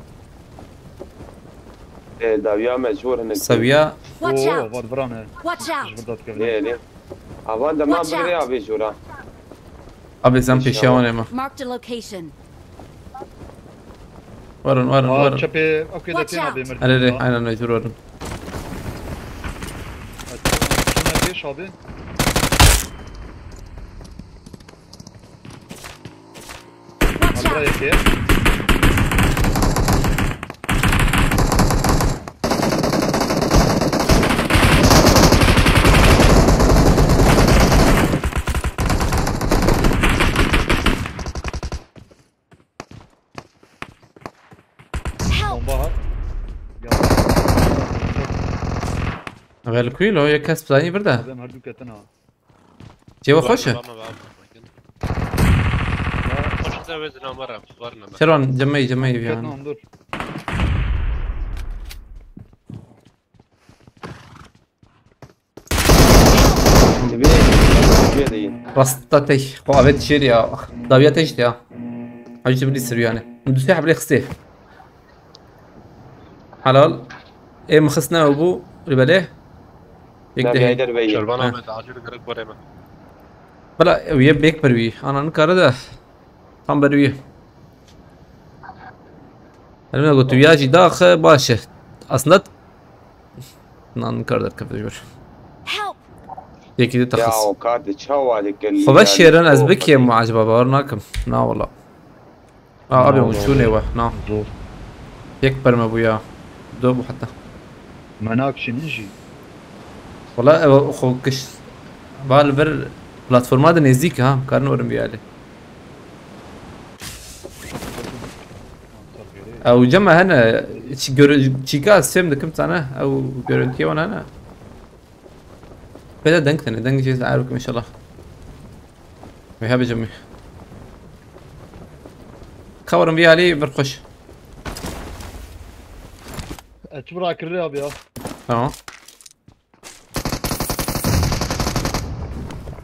E, dawiya me jor hinek. Sewiya. Watch Oo, out! Var vira me. Watch out! Ji vir datkevine. Lê, lê. Avan de ma Watch out! Bigre abi jora. Abi, zan pêşiya wan ê me. Marked a location. Werin, werin, Aa, werin. Çepê, okey, de Watch têna out! bê merdin. Erê, erê, aynen, mecbur werin. Tuna pêş abi. Watch Alra out! yekê. Help! Bomba hat. Ya. Evel kuî lo, yek kes zanî bir de. Adem her du ketin ha. Cêwe xweş e. Bana, bana, bana. Xweş e, wê zinamara, var ne. Şeron, cemey, cemey, Ketin yani. Ondur. Divê, divê de yin. Rasta tey. Xwe avêt şêr ya. Dawiya tey işte ya. Hacı bilî sürü yani. Dusê heblê xistê. Helal. Ê min xist ne ew bû. Ribelê. Yek Nabi dehê. Heyder Bey. Şervan Ha. Ahmet, acil gerek var hemen. Bela ew yê bêk per wî. Ana nikare de. Tam ber wî. Elime got, tu ya jî daxe, baş e. Aslında Nan kar derkeve jor. Help! Yekî de Ya texas. O kar de çawa dikin? Xwe ve şêrin ez bikêm mi acaba, bawer nakim. Na wala. Aa, abi, Na hûn wala. Çûnê we, na. Zor. Yek per me bû ya. Do bû heta. Me nakişînin jî. Wala ev xwe kiş. Ba li vir platforma de nêzdîk ha. Karin werin vî alî. Ew cem me hene, çi gör-, çîka ez fêm dikim tane, ew görüntüye wan hene. Pê de deng tene, deng jê zehar bikim inşallah. Wê hebe cemî. Ka werin vî alî vir xweş. E, çi bira kirri abi ya? Tamam.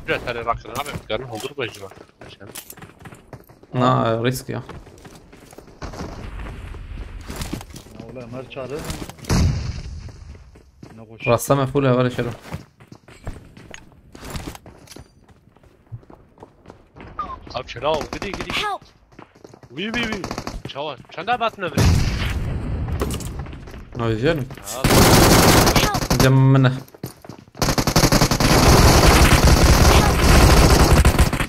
Güzel, hadi rakın abi, karın olur bu acaba? Başkanım. Na, risk ya. Ya ulan, Ömer çağırır mı? Ne koş? Rasta me full heval şero. Abi, şöyle al, gidi, gidi. Help! Wî, wî, wî. Çawa? Çend abatine bire? Ay canım. Ya. Cem min e.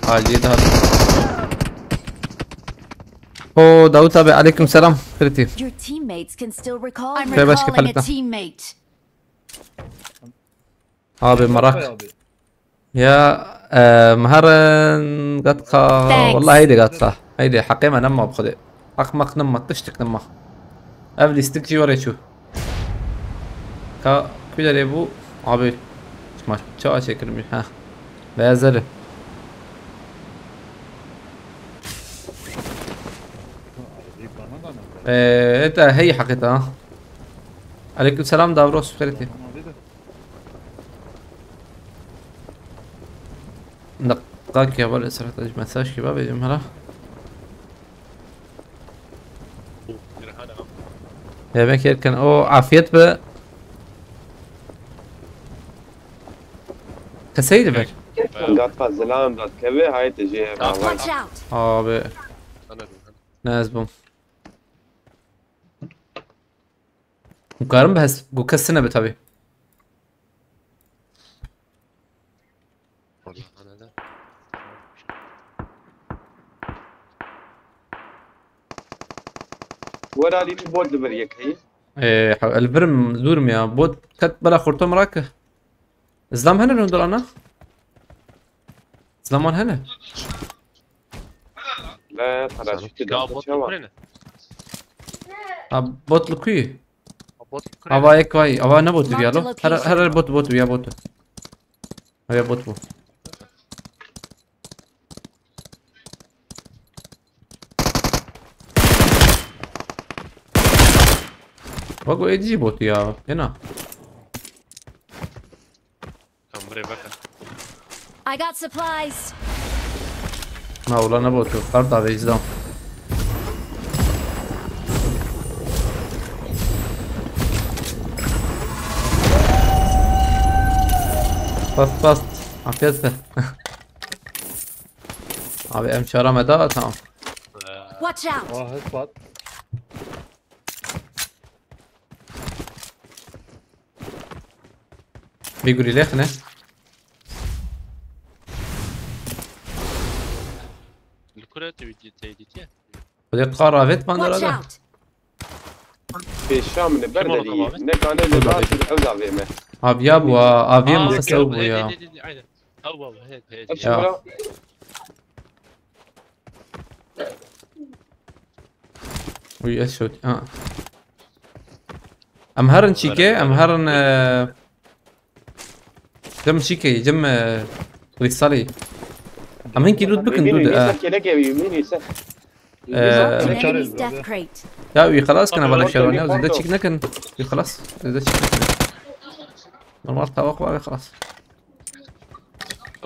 Acil daha. O Davut abi, aleyküm selam. Kriti. Your teammates can still recall you. Şöyle başka recalling a kalite. Teammate. Abi merak. Abi. Ya, e, meherin gatka. Thanks. Vallahi heydi gatka. Heydi, haqê me nema bi Xwedê. Haq maq nema, tiştik nema. Ev lîstik jî were çû. Ka, ku derê bû? Abi, çima ça çekirmiş, ha. Beyaz zerre. Eee, eta hey haqeta. Aleyküm selam, Davros, xeyreti. Dakika ki, haber esrata mesaj ki, babê, hala. Yemek yerken o afiyet be. Keseydi ver. Gatka zilam dat keve, hayte jê. Tamam. Watch out! Abi. Sana dedim. Ne ez bûm. Hûn karin bi hes-, ku kes tune be tabi. Vallahi ne de. Wera dî tu bot li vir yek heye. Ee, ha, li vir im, dûr im ya. Bot ket bela xurto min rake. Zlam hene li hundir ana? Zlam wan hene? Ne, paraşütü Ya da bot çawa? Ukrayna. Ha, bot li ku yî? Bot Ukrayna. Ava yek vay, ava ne bot viya lo? Marked a Her, her, her location. Bot, bot viya bot. Ava bot bu. Bak o êdî jî bot ya. Ena. Tamam, buraya bakın. I got supplies. Na, ulan ne botu? Kart abi, izle. Bas, bas. Afiyet olsun. Abi, em çara me da, tamam. Watch out! Aa, headshot. Bir gurîlê xine. Li kure tu te dîtiye? Xwedê qar avêt man Watch dera da. Out! Pêşa min ber Kim derî. Oldu abi? Ne gane ne baş ew da vê me. Aviya bû, ha, aviya Aa, mixist ew bû ya. Aynen. Ew bû, he, he. Ev Ya. Şura. Uy, ez şot. Ha. Em herin çîke, em herin, e, cem çîke, cem, e, krîstalî. Em hinkî loot bikin, Mînî, dude, mînî, e. Ser kelek ev, mînî, ser. E, Marked an enemy's death crate. Ya, wî xelas kin, Abi, bana şey var, ya, zinde çîk nekin. Wî xelas, zinde çîk nekin. Normal tavak var, xelas.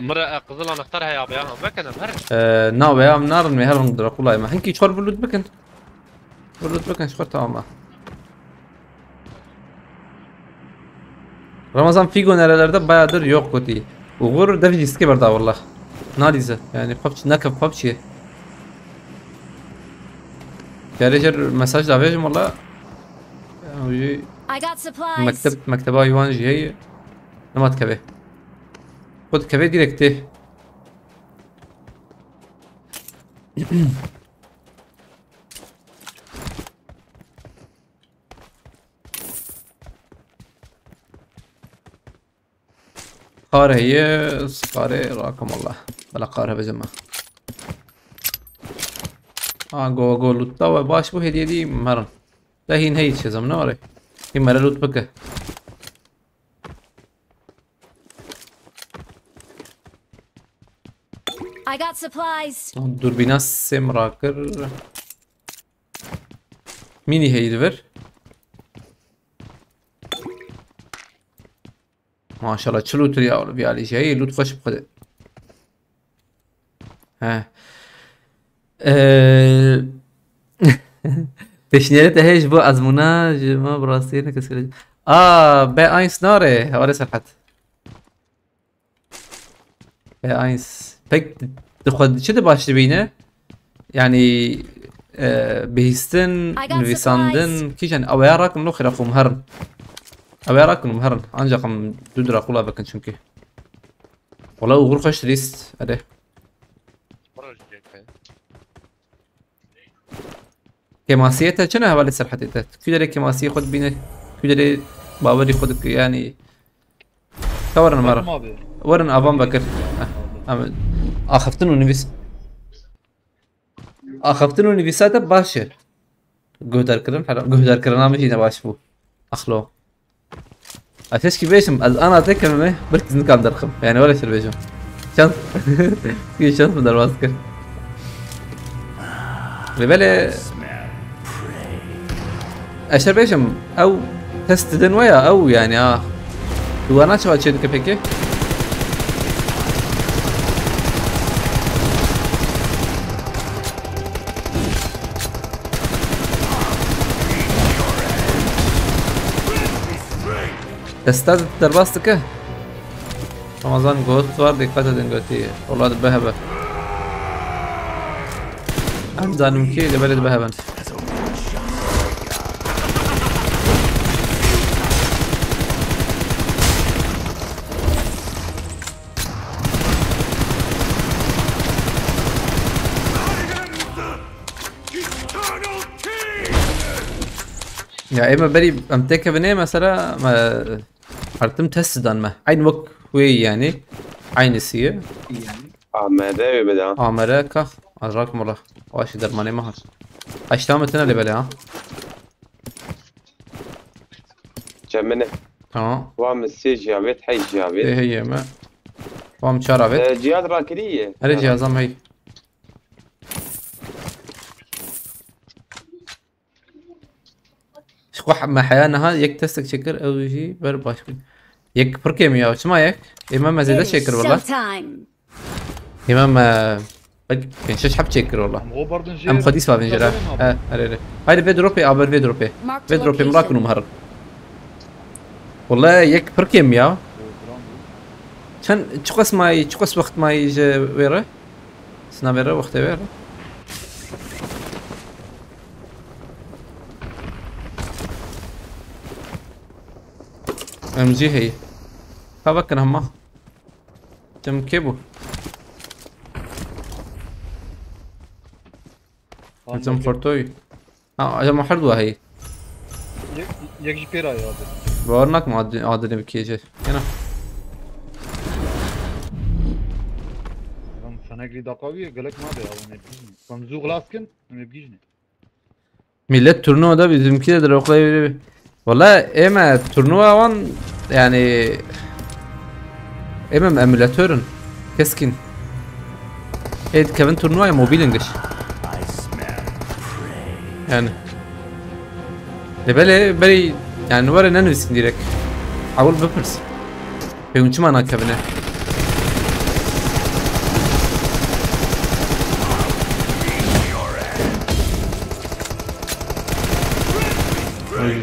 Mira, e, qizil anahtar heye abi ya. Vekin em herin. E, na, we em narin, me herin dira qulay me. Hinkî çor bir loot bikin. Bir loot bikin, çor tamam ha. Ramazan Figo nerelerde bayağıdır yok koti. Uğur dev riske berda valla. Nalize. Yani PUBG, ne PUBG. Gerek mesaj da verdim valla. Ya, I got supplies. Mektep, mektebe hayvan jiyey. Nemat keve. Xwe dikeve direkt tê. Qar heye, qarê rakim Allah. Bela qar hebe cema. Ha, go, go, lutta we baş bu hediye dî merin. De hîn hey çizim ne var? Hîn mere lut bike. I got supplies. Durbîna sêm rakir. Mînî heyî li vir. Maşallah, çi lûtir ya oğlum, ya Alî, şey, lût xweş bi xwedê. He. Ee, Pêşniyarê te heye ji bo ezmûna ji me bi rastî ne kes kire. A, B eins nare, hevalê Serhat. B eins. Pek di xwe çi de baş dibîne? Yani, e, bihîstin, I got nivîsandin, supplies. Kîjan, ew ya rakin lo xira xwe herin. Ew ya rakin herin. Ancak em du dira xula bikin çünkü. Wala uğur xweş lîst, erê. Kêmasiyê te çi ne hevalê Serhetê te? Kû derê kêmasiyê xwe dibîne, kû derê bawerî xwe dike, yanî. Ka werin mera. Tamam abi. Werin avan vekir. Em, axiftin û nivîs. Axiftin û nivîsa te baş e. Guhdarkirin, hera-, guhdarkirina min jî ne baş bû. Axlo. Ez keşkî bêjim, ez ana te kevime, belkî ez nikan derxim. Yani öyle şey bêjim. Şans. Bir şans mı derbas kir? Ve böyle Eşer bêjim, ew test didin we ya, ew yani ha. Duwana çawa çê dike peki? Testa derbas dike. Ramazan got, var dikkat edin götü. Ola dibe hebe. Em zanim ki, li belê dibe heben. Ya ême berî em têkevin ê mesela, me hertim test dan me. Eyn wek wê yani. Aynısı ye. A M R wê bida. A M R ka. Azrakum Allah. Aşi dermanê me hat. Heşta me tine lê belê ha. Çemine. Tamam. Wa min sê jiyavêt, hey jiyavêt. Ê heye me. Wa min çar avêt. E, cihaz rakiriye. Herê cihazam hey. Ji xwe me heya niha yek testek çêkir, ew jî ber baş bû. Yek pir kêm ya, çima yek? Ê me me zêde çêkir wela. Ê me me, bek, pênc şeş heb çêkir wela. Em xwe dîs bavên jê re. He, erê, erê. Haydi vê dropê, aber vê dropê. Vê dropê min rakin û min herin. Wela yek pir kêm ya. Çend, çiqas mayî, çiqas wext mayî ji wê re? Sina vê re, wextê vê re. M G heye. Ka vekin hema. Tim kê bû? Tim xortoy. Ha, acaba her dua heye. Yek, yek jî pê re ye abi. Bawer nakim ad-, adını bir kêje. Yana. Lan fenek lî daqawiye, gelek nabe ya, ne bileyim. Lan zû xilas kin, ne bileyim. Millet turnuva da bizimki de droxlayı. Valla ême turnuva wan yani ême emülatörün. Keskin. Ê dikevin turnuvayê mobîlin giş. Yani. Lê belê berî yani were nenivîsin direkt. Ewil bipirs. Pê hûn çima nakevine?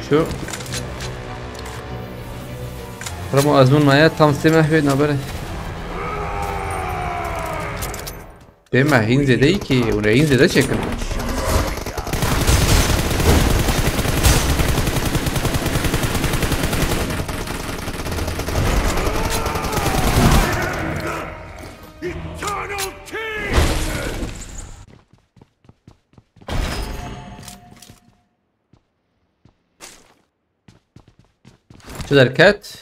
Şu. Ramo azmun maya tam sê meh wê nabere. Dê me hîn zêde yî kî, hûn ê hîn zêde çêkin. Çi derket?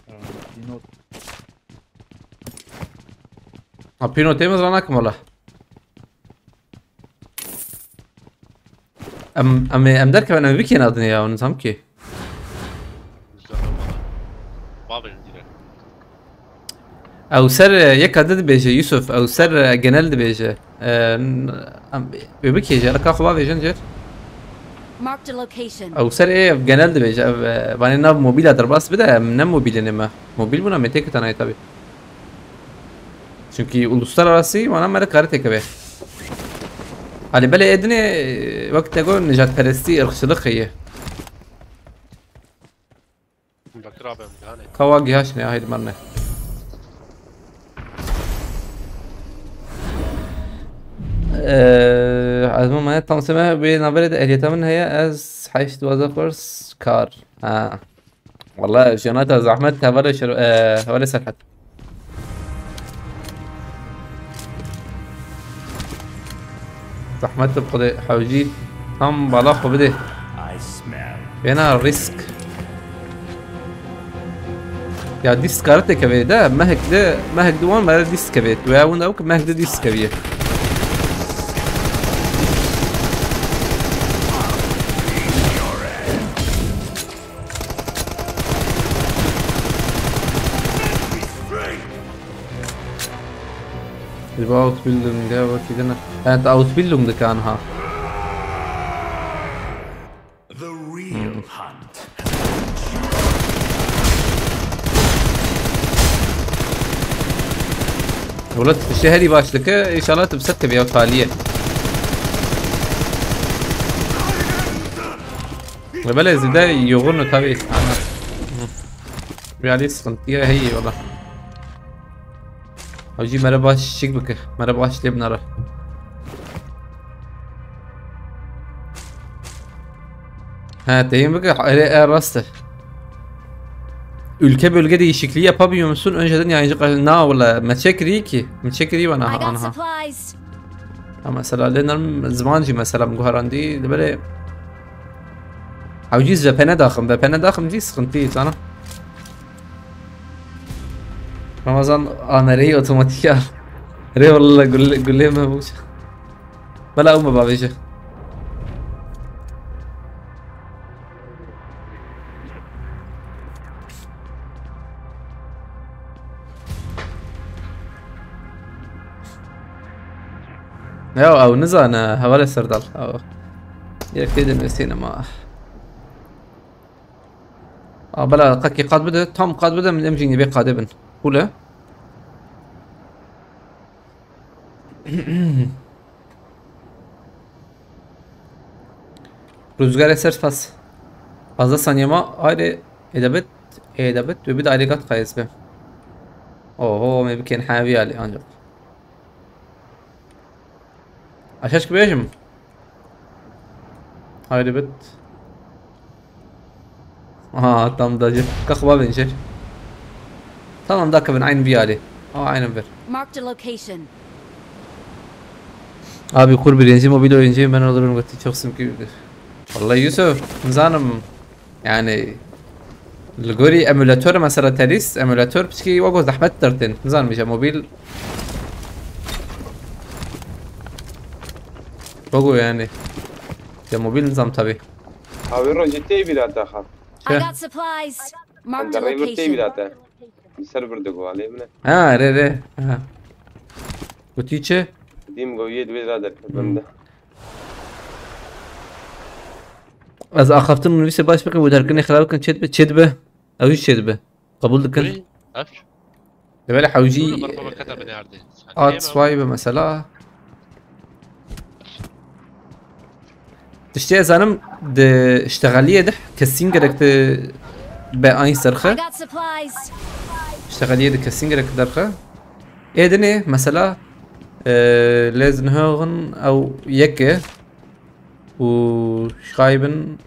Aa, Pinot. Ha, Pinot temiz ranak mı la? Em, em, em derkevin, em bikên adını ya, onu tam ki. Bavê direkt. Ew ser, e, yeka din dibêje, Yusuf, ew ser, e, genel dibêje. E, n-, em, wê bikê jê, rika xwe bavêjin jê. Marked a location. Ew ser ê genel dibêje, ev, e, vanê nav mobîla derbas bide, em ne mobîlê ne me. Mobîl bûna me têkitana yê tabi. Çünkü uluslararası vana me re kare têkeve. Halî belê ê dinê, e, wek te got, nijadperestî, ırkçılık heye. Bekir abi, em gane. Kawa gihaş ne, haydi merne. Eee, ez min mane tam seme bê navberê de ehliyeta min heye, ez heşt duwazdeh kurs kar. Ha. Vallahi jiyana te zahmet, hevalê şer-, eee, hevalê Serhat. Zehmet bi Xwedê hewcî tam bala xwe bidê. Bêna risk. Ya dîst kare têkevê de mehek de mehek di wan mere dîst kevê. Tu ya winda wek mehek de dîst keviye. Ji bo Ausbildung, ya wekî din e. Evet, Ausbildung dikan ha. The real hunt. Wala tu tiştê herî baş dike, înşallah tu bi ser kevî ya taliyê. Belê zêde yoxun û tabii. Ana. Hı. Realî sıkıntıya heye wala. Hacî mere baş şik bike. Mere baş lê binare. Ha, deyim bike. Erê, e, rast e. Ülke bölge değişikliği yapabiliyor musun? Önceden yayıncı kay-, na wala me çekirî ki. Me çekirî bana I got anha. Supplies. Ha, mesela lê nerm ziman jî mesela min guherandî. Li berê hewcî V P N daxim. V P N daxim jî sıkıntı zana. Ramazan A M R'yi otomatik ya. Rê wala gule, gule me bu. Bela ew me bavêje. Ya ew nizane, hevalê Serdal. Ew. Yek tê de nivîsîne ma. A, bela qekî qad bide, tam qad bide, min em jî nîvê qadê bin. Pûle. Rüzgar eser spas. Fazla saniye ma ayrı edebet, edebet ve bir de ayrı kat kayız be. Oho, me bikin heavy ali ancak. Aşağı çıkıp bejim. Ayrı bit. Aha, tam da cep. Kalk baba inşer. Tamam, dakika ben aynı bir hali. Aa, aynen ver. Marked a location. Abi kur birinci mobil oyuncuyum ben olurum götü çok simkidir. Vallahi Yusuf, nizanım yani li gorî emulator mesela terîst, emulator piçkî wego zehmet dertin. Nizanım işte mobil wego yani. Ya mobil nizam tabi. Abi Roger tê bîra te xwe. I got supplies. Marked a location. Derê vir tê bîra te. Li ser vir digo alê min e. Ha, re re. Ha. Gotî çi? Dîm go yê divê ra derket bim de. Ez axaftin nivîsê baş bikim û derkinê xirab bikin çêdibe, çêdibe. Ew jî çêdibe. Qebûl dikin. Wî, ev. Li belê hewcî. Dur, dur, dur, dur, dur, dur. A zwei be mesela. Tiştê ez zanim di iştexeliyê de kesîn gerek te be eins derxe. I got supplies. İştexeliyê de kesîn gerek derxe. Ê dinê mesela, e, lêzin höxin ew yek e û şaybin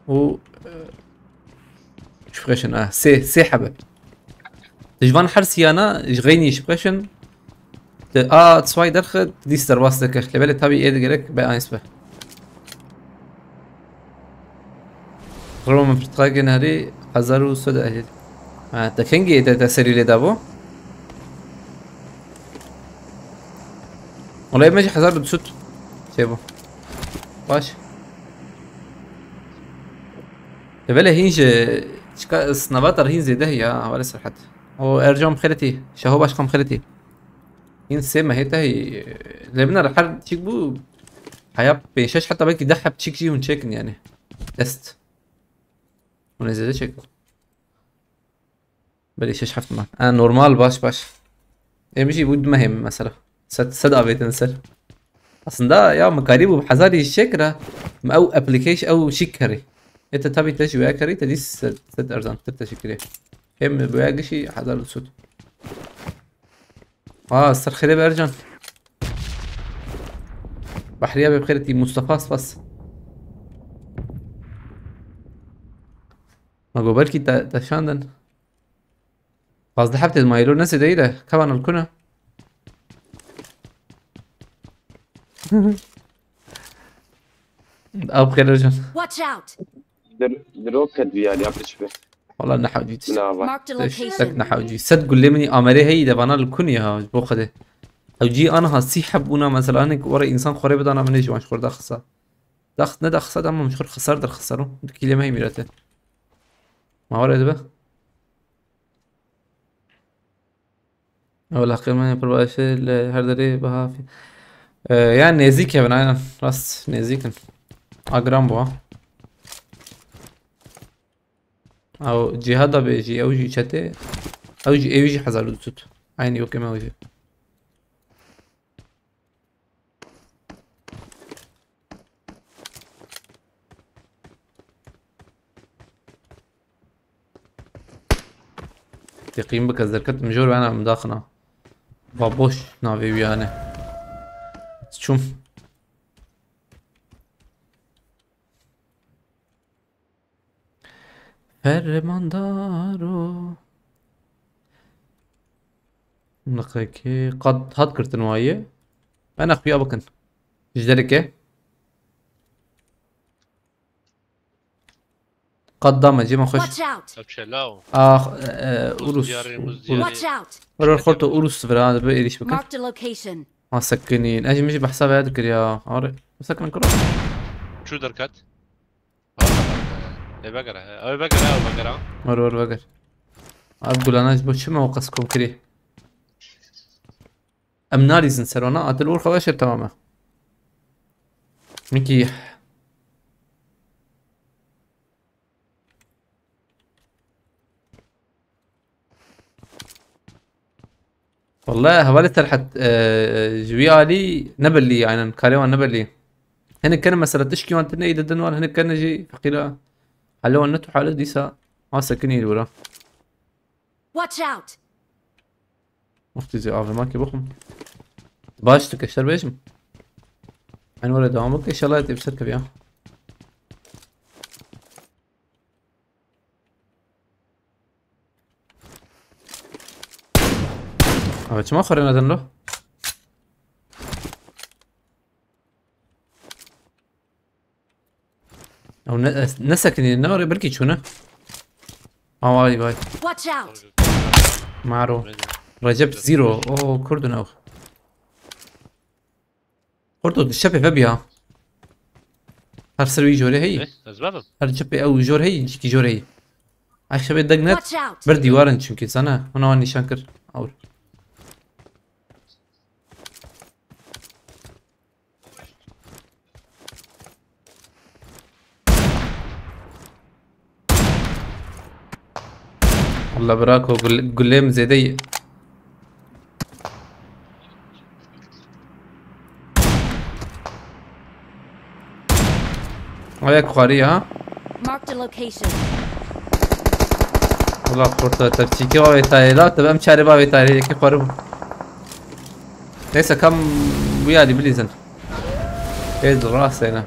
û, e, Ji xwe şin, ah, sê, sê hebe. Ji van her siyana ji xeynî ji xwe şin. Te a zwei derxe dîs derbas dike. Lê belê tabî ê digerek be eins be. Roma min pirtixakê nehrî hezar û sed ehil. Ha, te kengî ê te, te serî lê dabo? Wala me jî hezar û du sed çêbû. Baş. Lê belê hîn ji çika snavatar hîn zêde heye ha, hevalê Serhet. O Ercan xêretî, Şaho Başkan xêretî. Hîn sê mehê te hî, lê bina her çîk bû. Heya pênc şeş heta belkî deh heb çîk jî hûn çêkin yani. Dest. Hûn ê zêde çêkin. Belê şeş heft man. Ha, normal, baş, baş. Em jî bû du mehê min mesela. Sed, sed avêtin ser. Aslında ya min karî bû hezarî jî çêkira. Me ew application, ew şîk kerî. Ê te tabî te jî waya kerî, te dî sed, sed erzantir te şîk kirê. Hem waya gişî hezar û sud. Aa, ser xêrê be Ercan. Bahriya be xêretî, Mustafa spas. Ma go belkî te, te şandin. Pazdeh heptê ma îro ne zêde î de. Kevan al kuna. Ew xêr hocam. Watch out! Dir, drop ket bir yer ya piç be. Valla ne hewcî tişt. Bina bak. Marked a Tiştek location. Ne hewcî. Sed gullê min amerê heyî de vana li kunî ha ji bo xwedê. Hewcî anha sî heb bûna mesela hinek were însan xwarê bidana min ê ji wan ji xwe daxisa. Dax ne daxisa da min ji xwe xisar derxisaro. Dikî lê me heyî mîrete. Ma were dibe. Ew laqê me pir baş e, li her derê biha fî-, e, ya nêzîk hebin, aynen. Rast nêzîk in. A giran bû ha. Ew cihada bê jî, ew jî çetê. Ew jî, ew jî hezar û du sed. Aynı yok eme ew jî. Teqîm bike, zerket mijor ve ana min daxina. Va boş navê wî yani. Çûm. Fermandaro. Niqekê qad hat girtin waye. Ana xuya bikin. Ji dereke. Qad dame cê me xweş. Watch out! Ev çelaw. Ah, e, e, Urus. Diyarê, muz Urus. diyarê. Watch out! Wer wer xorto Urus vira, bi êrîş bikin. Marked a location. Ma sekinîn. Ez jî min jî behsa veya dikir ya. Are. Sekin kuro. Çû derket. Ê vegere. Ê vegere, ê vegere. Wer wer veger. Ev gulana ji bo çi me o qas kom kirî? Em nalîzin ser wana, atil ûr xweş e, tamam e. Wekî. Wallahi hevalê Serhet, e, ji wî alî ne belî, aynen, karê wan ne belî. Hinek kene mesela tişkî wan tune î didin wan, hinek kene jî feqîra. Hale wan ne tu hale dîsa. Ma sekinî li wira. Watch out! Muxtî zî avê ma kê bixwim. Baş tu keşer bêjim. En were devam bike, inşallah tê bi ser keviya. Abi çima xwere nedin lo? Ew ne, ne sekinî, ne were belkî çûne. Aa, vay vay. Watch out! Maro. Recep Zero. Oo, kurdun ew. Xorto di şepê ve biya. Her ser wî jorê heyî. Ne? Ez bebim. Her çepê ew jor heyî, cîkî jor heyî. Ay şepê deg net. Watch out! Bir dîwarin çünkü sana. Ona wan nîşan kir. Awr. Allah bırak o gul gulem zede. Ayak yukarı ya. Marked a location. Allah kurtar tepçiki bavê tayê la, tabi em çare bavê tayê yekî xwarî bû. Neyse kam bu yari bilîzin. Ez rastene.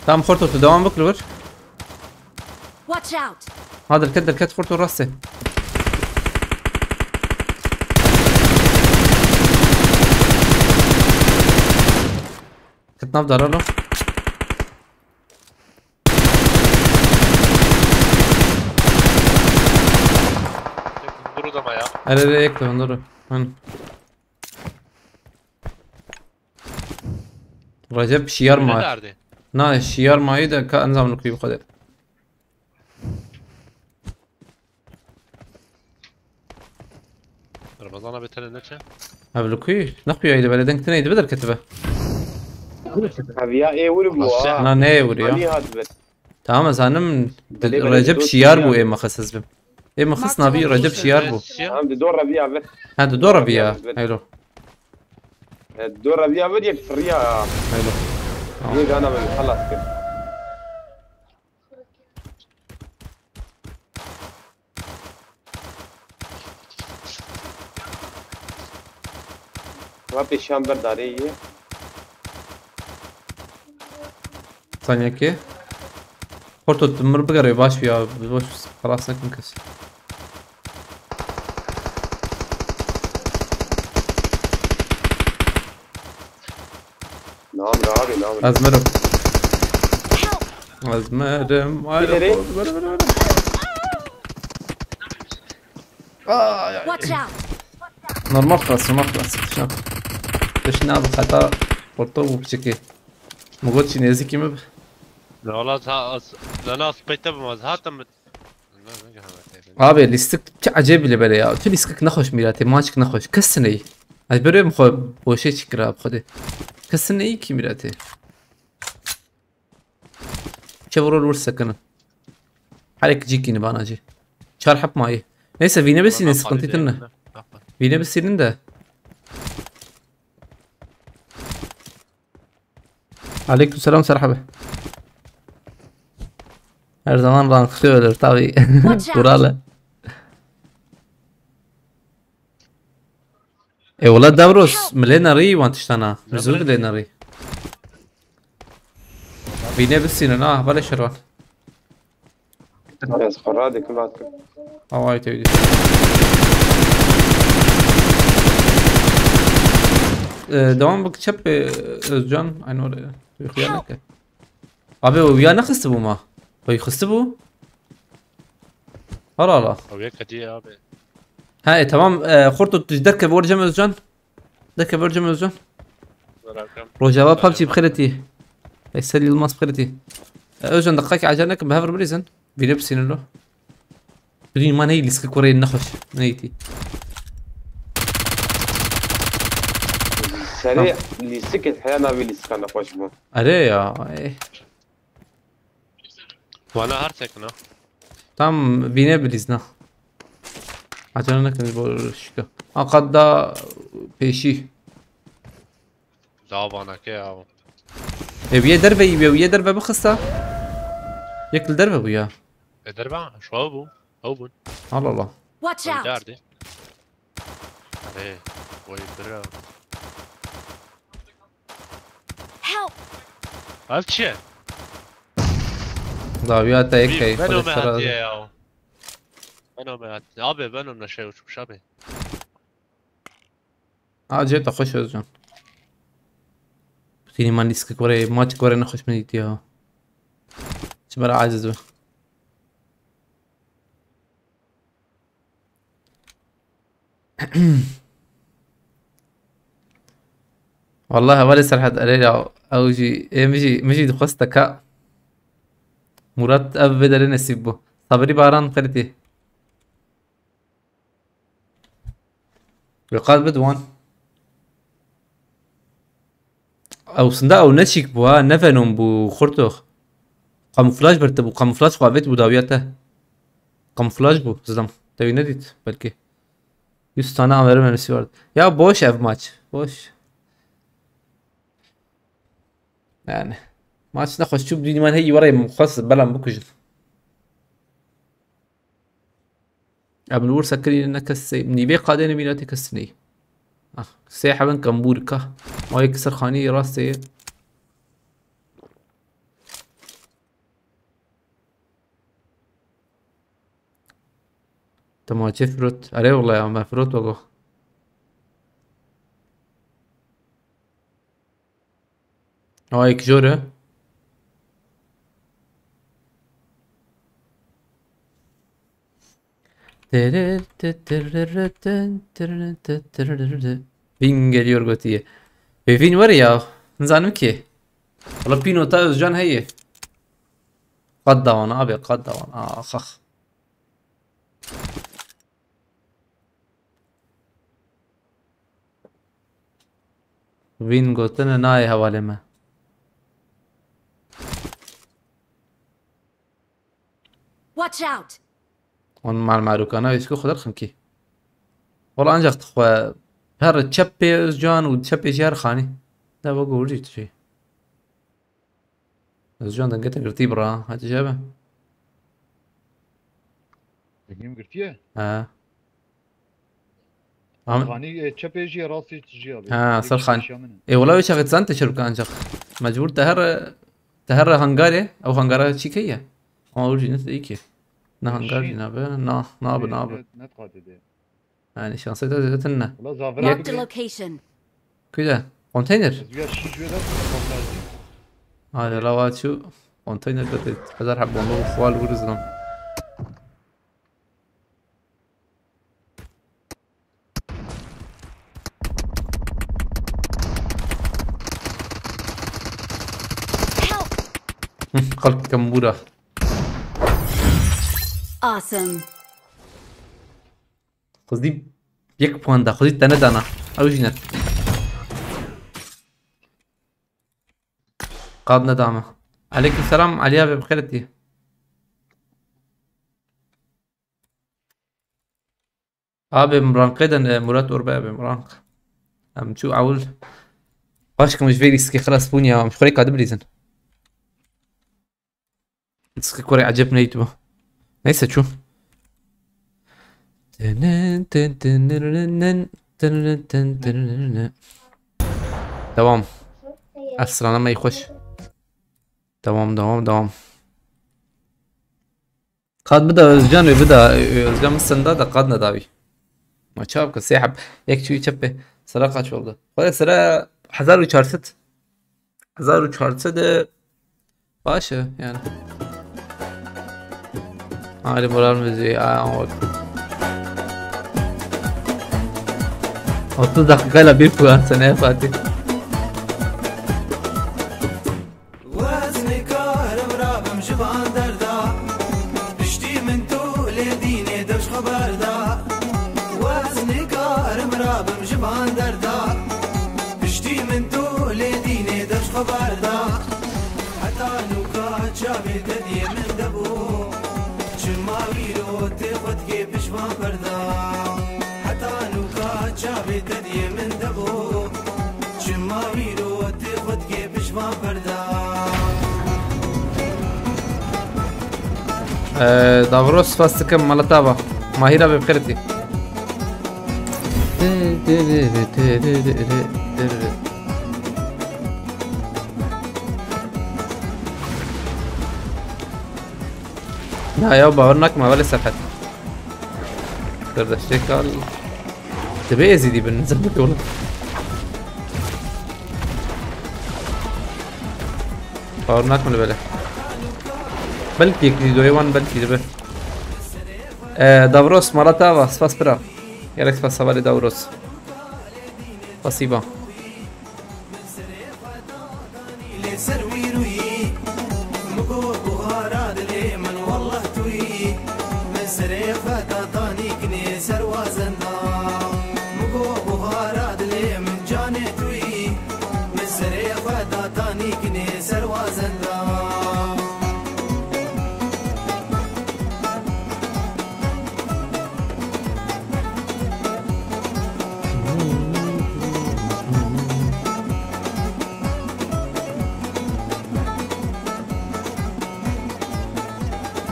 Tam xorto tu devam bik li vir. Watch out! Ha derket derket xorto rastê. Kit nav dara lo. Duru da maya. Ere ere ek de onları. Hani. Recep şiyar Ne ma. derdi? Na şiyar mayı da ka enzam nukuyum kadar. Ramazan abi tene neçe? Ev li ku? Ne xuya îdi, belê deng tune îdi, bi derketibe. Heviya ê wir bû ha. Na ne vur ya. Alî hat bir. Tamam, ez zanim Belê, belê, Recep dost şiyar ya. Bû, ê mexes ez bim. Ê mexes navî Recep şiyar bû. Em di dor reviya vir. Ha, di dor reviya. Evet. Haylo. E, dor reviya vir yek firiya. Haylo. Yek ana vir xelas kir. Va pêşan ber darê ye. Sanyekê. Porto, tu mir bigerê baş ya. Boş xelas nekin kes. Namre abi, namre. Ez mirim. Ez mirim. Ay, biri. Biri, biri, biri. Ay, ay. Watch out! Normal klas, normal klas. Şuna. Peşine abi, hata orta bu piçeki. Mugot çi nezîkî mi? Ne ola ta az, ne nas peyte bim az hatam. Abi, lîstik çi ecêb bile bere ya. Tu lîstik nexweş mîratê, maçik nexweş. Kesin ey. Ez berê min xwe boşê çi kira bi xwedê. Kesin ey ki mîratê. Çevir ol vur sekinin. Her iki cî kîni bana cî. Çar hep mayî. Neyse, vîne besînin, sıkıntı tine. Vîne besînin de. Aleyküm selam Serhabi. Her zaman rank ölür tabi. Watch out. Kuralı. E wala Davros, mi lê nerî wan tiştana. Mi zû lê nerî. Vîne bisînin ha, belê şerwan. Ez xwe radikim, radikim. Havayê tevî. Ee, devam bak çep, e, Özcan. Aynı oraya. Yukarıya neke. Abi o ya ne kıstı bu ma? O kıstı bu. Allah Allah. Ew yek hediye abi. Ha, e, tamam, e, Xorto, tu derkeve, wercem Özcan. Derkeve, wercem Özcan. Bırakın. Rojava PUBG bixêretî. Veysel Yılmaz bixêretî. E, Özcan, deqakî acele nekin, bi hev re bilîzin. Vînê bisînin lo. Bidîn ma neyî lîskik kurê nexweş. Neyî tî. Serê lîstikê heya navê lîstika nexweş bû. Erê ya, ey. Wana her sekine. Tam vînê bilîzna. Acele nekin bo şika. Aqad da pêşî. Daha bana ke ya. E, wiye derve, wiye derve bixista. Yek li derve bû ya. E, derve, şu ew bû. Ew bûn. Allah Allah. Watch out! Derdi. Erê, vay bira. Help! Ev çi ye? Dawiya te yek key, Venom hatiye ya. Venom hatiye. Abi, Venom ne şey uçmuş abi. Acê te xweş Özcan. Tînî man lîskik were, maçik were nexweş min dîtiya. Çi bera aciz be. Wallahi hevalê Serhat erê ya, ew jî, ê min jî, min jî dixwest te ka. Murat ev vê derê nesîb bû. Sabirî Baran xeritî. Wê qal bid wan. Ew sinda ew ne çîk bû ha, ne Venom bû, xurtox. Kamuflaj birtibû, kamuflaj xwe avêt bû dawiya te. Kamuflaj bû, zilam. Te wî nedît belkî. Yüz tane A V M mermisi vardı. Ya boş ev maç, boş. Yani. Maç nexweş çû, dîman heyî were xwest belam bikujin. Em li wir sekirî ne kes sê-, nîvê qadê ne mîna tê kes ney. Ah, sê hevin kembûrika. Ayê ki ser xanî rastê ye. Temaçê firot. Erê wala ya, me firot wego. Aa, ek jor e. Vîn geliyor gotiye. Vê vîn were ya. Nizanim ki. Wala pînota Özcan heye. Qat dawan abi, qat dawan. Ax, ax. Vîn gotine nayê hevalê me. Watch out! On mal marukana êşkî xwe derxin kî. Wala ancak xwe her çepê Özcan û çepê jî her xanî. Da bak gurî tu şey. Özcan dengê te girtî bira. Hadi jebe. Dengê min girtiye? Ha. Am- Xanî, e, çepê jî ye, rastê jî ye abi. Ha, ser xanî. Ê, wala wê çaxê dizan te çi bike ancak. Mecbur te her, te her hangarê, ew hangara çîkê ye. Ama urcî ne ki. Ne hangar jî nabe, na, nabe, nabe. Ne, ne qatê de. Yani şansê te zêde tune. Wala zavira Marked a bigre. Location. Kuda? Konteyner. Rüzgar şiş verir. Hadi la wa çû. Konteyner de hezar heb bomba xwal vuruzlam. Kalk kambura. Awesome. Xwezî yek puan da, xwezî te nedana. Ew jî net. Qad neda me. Aleyküm selam, Aliya be, bi xêr tî. Abi, ranqê de ne, Murat Urbe abi, ranq. Em çû ewil. Başkim ji vê lîstikê xilas bûn ya, em ji xwe rêka dibirîzin. Lîstikê kurê ecêb neyt bu. Neyse çû. Devam. Estrana me xweş. Devam, devam, devam. Qad bida Özcan wê bida. Özcan min senda da qad nedawî. Ma çav ke sê heb. Yek çû çepê. Sera kaç oldu? Xwede sera hezar û çar sed. Hezar û çar sed de baş e yani. Ayrı moral müziği. Aa, o- otuz dakikayla bir puan seneye Fatih. Wez nikarim rabim ji van derda. Piştî min tu lê dînê dev ji xeber da. Wez nikarim rabim ji van derda. Piştî min tu lê dînê dev ji xeber da. Heta nûka çavê te diyê min debû. Çima wîro tê xwe dikê pişvan perda. Heta nûka çavê te diyê min debû. Çima wîro tê xwe dikê pişvan perda. Ee, Davros, spas dikim, mala te ava. Mahîra be bi xêr tî. Na ya, bawer nakim, wele sepet. Kardeşlik al. Dibe Ezîdî bin, zil bike oğlum. Bawer nakim li bele. Belkî yek vîdeoyê wan belkî dibe. Ee, Davros, mala te ava, spas pira. Gerek spas hevalê Davros. Spasîba. Lê ser wî rûyî, min got buxara dilê min, wallah tu yî. Min serê xwe da tanî kinê ser wazenda. Min got buxara dilê min, canê tu yî. Min serê xwe da tanî kinê ser wazenda.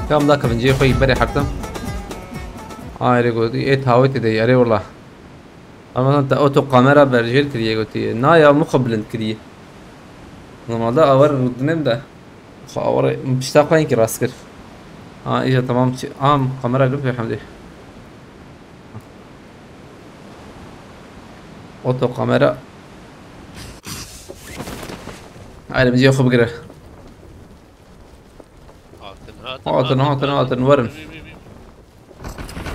Kam da kevin cihê xwe yî berê hertim. Ayrê gotî, ê tawetê de yarê wala. Ama te oto kamera berjêr kiriye gotî. Na ya min xwe bilind kiriye. Normalde awer rûdinem de. Xwe awar pişta xwe yekî rast kir. Ha, îja tamam çi-, am kamera gir pê hemdê. Oto kamera. Ayrê min cihê xwe bigire. Hatin, hatin, Hatin, hatin, hatin, hatin, hatin, werin. Werin, werin, werin.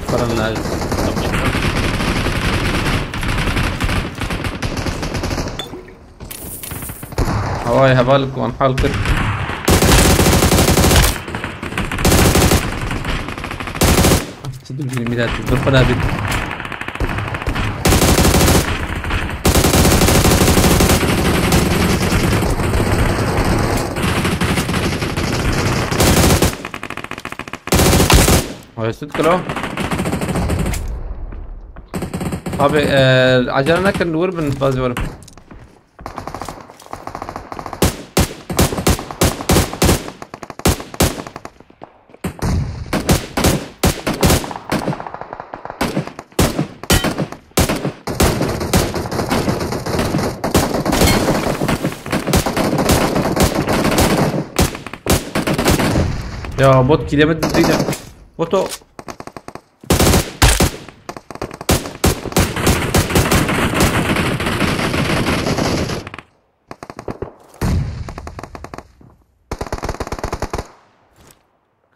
Werin, lazim. Hawayê heval ku em hal kir. Çi dibînim mîna tu? Dur xwe nabî. Ay, süt kilo. Abi, e, acele nekin, vur bin, bazı varım. Ya bot kileme dizdiğine. Boto.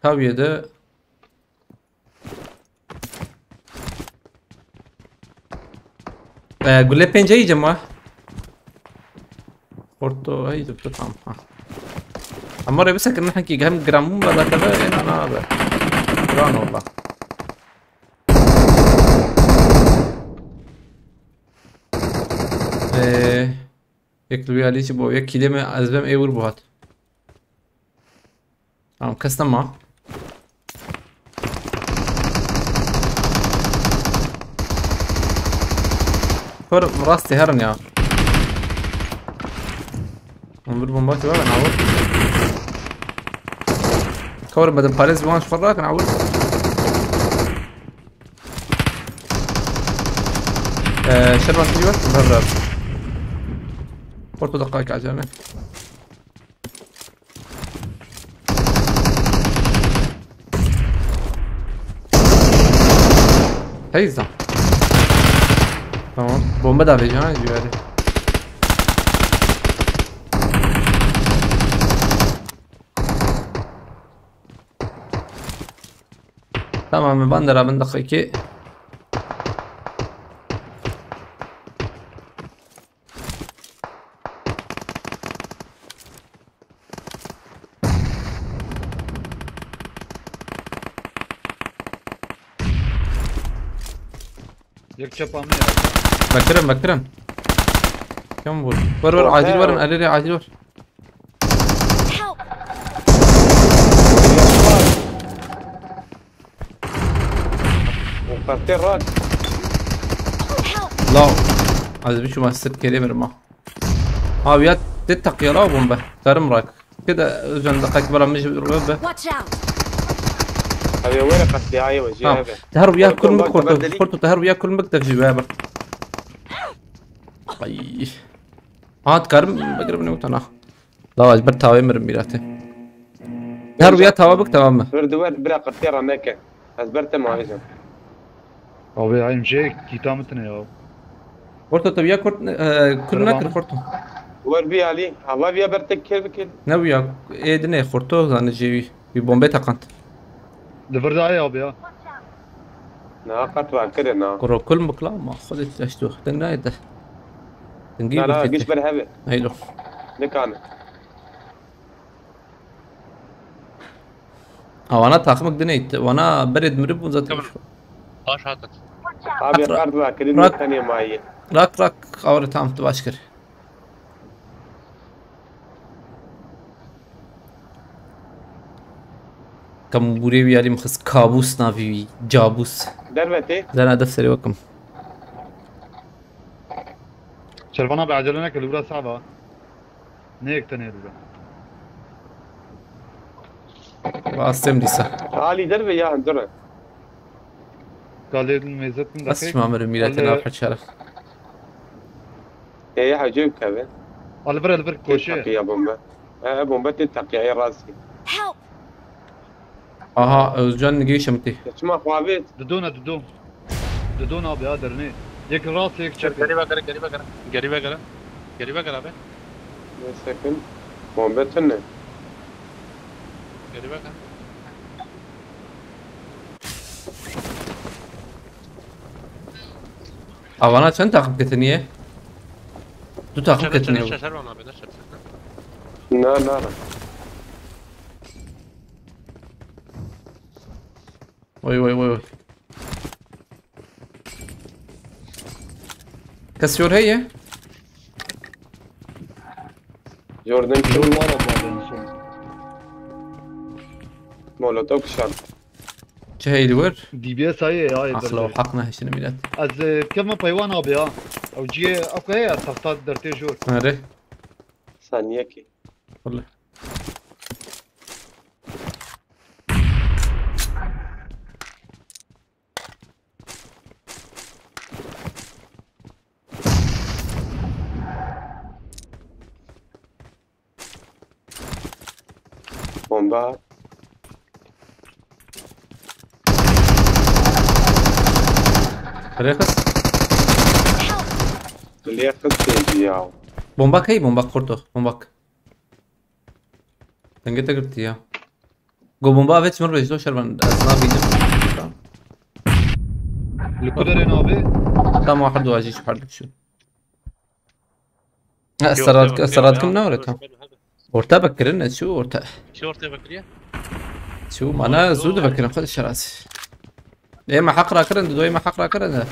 Taviye de. Ee, gule pênce yiyeceğim ha. Orto, hey, dur, dur, tamam. Ha. Ama oraya bir sakın hangi hem gramım var da kadar en ana abi. Gran oldu. Ee, Yek li wî alî jî bo yek kîlê me ez bêm ê wir buhat. Tamam, kes nema. Kor rastê herin ya. Hûn bir bomba kibar ben awir. Kor bedim parêz wan ji xwe rakin awir. Ee, şervan kiriyor. Dur, dur. Orta dakika acele. Teyza. Tamam. Bomba da vereceğim ha, güveri. Tamam, ben de rabin dakika iki. Yek çapa min ya. Bekirim, bekirim. Kim vur? Ver, ver, acil verin, erê, acil ver. Help! Qatê rak. Help! Law. Ez biçûma sirkê lê mirim ha. Ha, ya te teqiya la bombe. Tarım rak. Kida özen de kak bala mij be. Watch out! Abi were qatê ayê ve. Tamam. Te her ya kul mik xorto. Xorto te her ya kul mik te jî be. Ay. Ha, dikarim begirim ne utana. Lawa, ez ber tawê mirim mîratê. Her wiya tawa bik, tamam mı? Dur, dur, bira qirtê ra neke. Ez ber te mavêzim. Abi, em jê kîta min tine ya. Xorto, te wiya kurt, e, kul nekir, xorto. Wer bi alî. Hava wiya ber te kir bikir. Ne wiya, ê dinê, xorto, zanî jê wî. Wî bombê teqand. Li vir dayê abi ya. Na, qet va kire na. Kuro kul mukla ma, xwedê tu eşto. Deng nayê te. Dengî na, na, giş ber heve. Heylo. Nikane. Ha, wana taximik dinê, wana berê dimiribûn zaten. Tamam. Baş hatat. Abi, qet va kire, rak, tenê mayî. Rak, rak, awre tam tu baş kir. Kam burê wî alî min xist kabûs navî wî, cabûs. Dervetê. Zana def serê wekim. Şervan abi, acele neke, li wira sax be. Ne yek tenê li wira. Astem dîsa. Alî derve ya, dur. Kalê mêzet min. Bas şima mirim mîretê nav heçara. Ê, ya hecê bikeve. Al vir, al vir, koşe. Teqiya bombe. E, bombe tê teqiya, ya rastî. Help! Aha, Özcan nigê şemtê. Ya çima xwavêt? Didona, didon. Didon abi ya dernê. Yek rast, yek çep. Geri vegere, geri vegere. Geri vegere. Geri vegere abi. Ne sekin? Bombe tune. Geri vegere. Avana çend takım ketiniye? Du takım ketiniye. Şaşar bana abi, ne şaşar? Na, na. Oy, oy, oy, oy. Kes yor heye? Jordan kim? Var ama en son. Molotov kişan. Çi heyli wir? D B S ayê ya. Aqla û heq nehiştine mîlet. Ez, e, kevme peywan abi ya. Ew ciyê, ew heye ya, taxta dertê jor. Erê. Saniyekê. Wele. Bomba. Rêxis. Lê xistê ya. Bomba key, bomba kurto, bomba. Dengê te girtî ya. Go bomba avêt ji min re ji do şer ben ez nabînim. Li ku derê nabê? Tam wahid wajî ji her diçû. Ha, Serhat, Serhat kim ne öyle tam? Orta bekirin, ne çu orta? Çi ortaya bakırıyor? Çu mana zû de bekirin, xwe şerazî. Ê me heq rakirin, didoyê me heq rakirin de.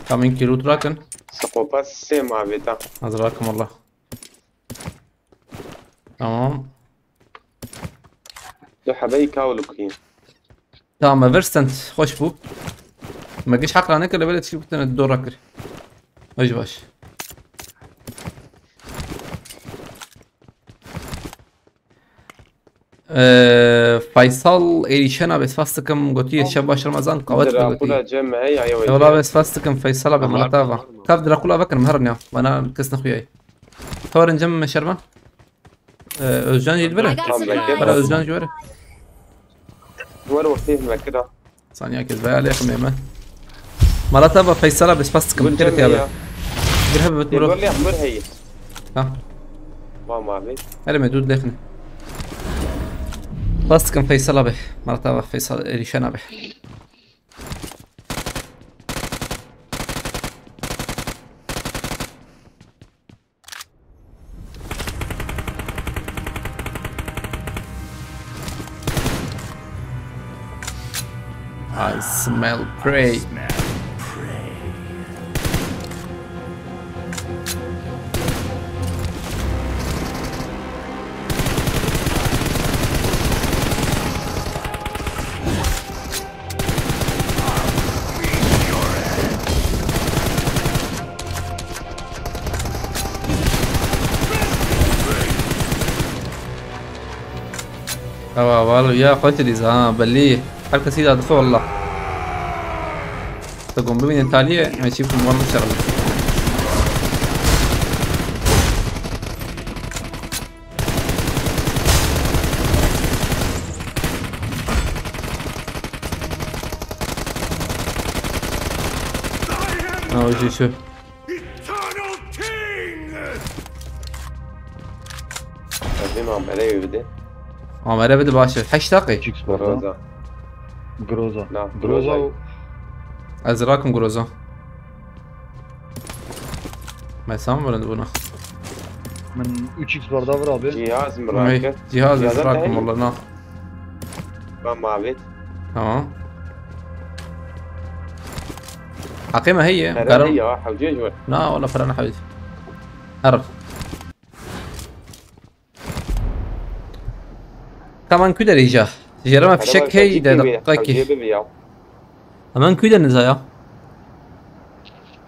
Tamam, ki loot rakin. Skopa sê mavê ta. Ez rakim wallah. Tamam. Du hebeyî kawluk hîn. Tamam, me vir stand xweş bû. Me giş heq ranekir, lê belê tişkî kutine dora kir. Baş baş. Ee, Faysal êrîşena bê spas dikim, gotiye şev baş Ramazan, qawet Dira gotiye. Kula cem heye ayo. Eyvallah, bê spas dikim Faysal abi, mana tava. Kav Drakula vekirim, herin ya. Bana kes nexuyay. Tawarin cem me şervan. Ee, Özcan jî li vir e. I got Tamam, supplies. bekle. Bana Özcan jî were. Were wextê him vekira. Saniya kes veya lêxim ême. Mala tava Faysal abi, spas dikim. Gul Kere cem tiya be. ya. Bir hebe bit muro. Yegor lê hemur heye. Ha. Wa mavê. Hele me dûr lêxine. Spas dikim Faysal abi. Mala tava Faysal êrîşen abi. I smell prey. Ewa, wal ya xwe dîz ha, belî. Her kesî da dife wallah. Te gom bibînin taliyê, me çî bikim, wan bişerm. Ha, o jî şu. Ezî mam eleyê bide. Amere bide baş e. Heşt daqî. Üç x var lan. Groza. Groza. Na, Groza. Groza. Ez rakim Groza. Me sam verin buna. Min üç x var da vur abi. Cihaz mı Ay, raket? cihaz Cihaz ez rakim heye? Wallah na. Ben mavi. Tamam. Heqê me heye. Herhalde Karim. Ya hewce jor. Na, wala pera nehewît. Herif. Tamam, ku derê îja? Jêre me fişek hey de deqekî. Hewce bibi ya. Hemen ku de niza ya?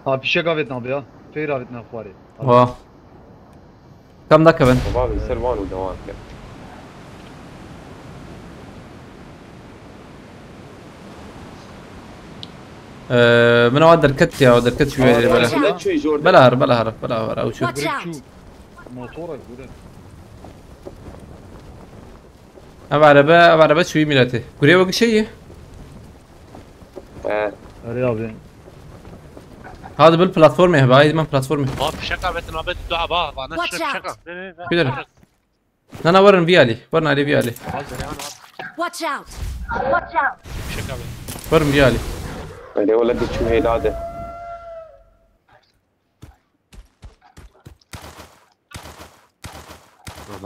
Ha, fişek avêt nabe ya. Feyr avêt ne xwarê. Wa. Kam da kevin. Baba bir ser van u devam ke. Ee, min awa derket ya, derket şu yere Watch bela. out. Ne çuy jor. Bela her, bela her, bela her, ew şu. Watch out! Motora göre. Ev araba, ev araba çuy mileti. Gurê wek şey. He. Öyle abi. Hadi bil platformê heba, haydi ben platformê. Ha, fişek avêtin abi, tu heba, bana Watch şöyle out. fişek al. Ver, ver, ver. Gidelim. Na na, verin vî alî. Verin alî vî alî. Al, ver, al, al. Watch out! Fişek avêt. Verin vî alî. Öyle öyle bir çuy helade.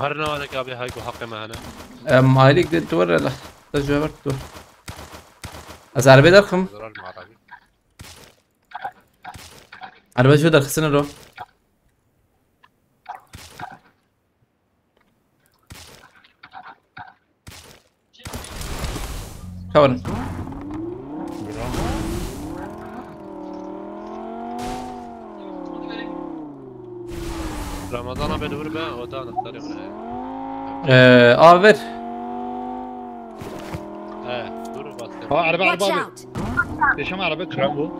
Her ne var abi, hay bu hakkı mehane. Em, ailîk de tu ver hele. Da cevap ver tu. Ez erebê derxim. Zarar mı arabi? Erbe jû derxistin ro. Kawrin. Ramazan abi dur be, o da anahtarı mı? Ee, aver. He, dur bastım. Ha, araba, Watch araba abi. Out! Peşem araba, tren bu.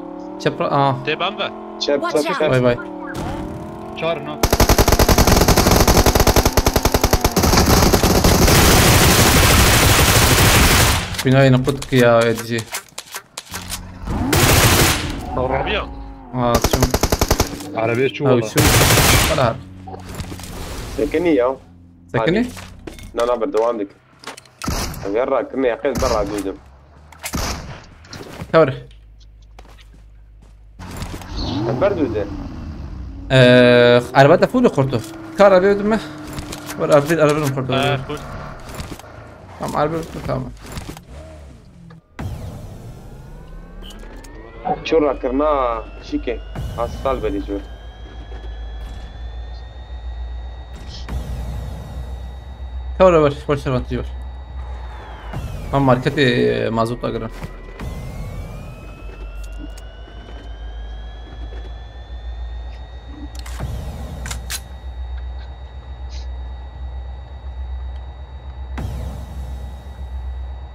Çapra, aa. Te ben be. Çep Watch çep out. çep. Bay bay. Çağırın ha. Binayê qut ki ya edici. Arabi ya. Aa, çim. Arabaya çû Ew wala. çû. Wala her. Sekinî ya. Sekinî? Na na berdewam dikim. Ev yer rakirinê yaqê ez ber radûdim. Tewr. Em berdûdin. Eee, araba te full kurtu. Kar arabaya dime. Var arabaya arabaya kurtu. Ha, full. Tamam arabaya kurtu tamam. Çû rakirina şîkê. Hastal bedî çû. Tewr ver, ver şervan tî ver. Tam marketê mazot agirin.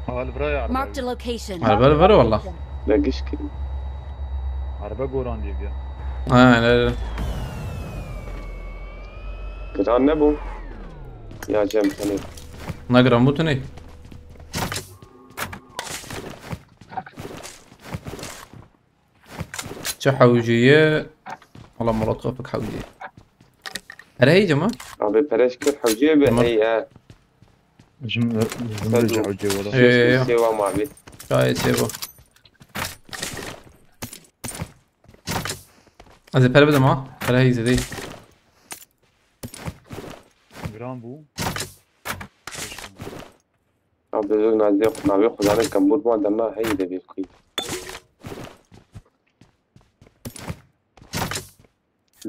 Hal buraya araba. Marked a location. Araba ver valla. Ne giş ki. Araba goran diye bir. Ha ne. Giran ne bu? Ya Cem seni. Ne gram bu tune? Çi hewciye? Valla Murat Tofik hewciye. Her heyce mi? Abi pereş kir hewciye be Tamam. Hey he. Jim, jim Sen de dur. hewciye wala. Ee, ya. Sewa mavi. Şayet şey bu. Ez ê pere bidim ha. Pere heyze değil. Gran bu. Abi zor nazi yok. Navi kuzanin kambur bu adamlar hey de bir kuyu.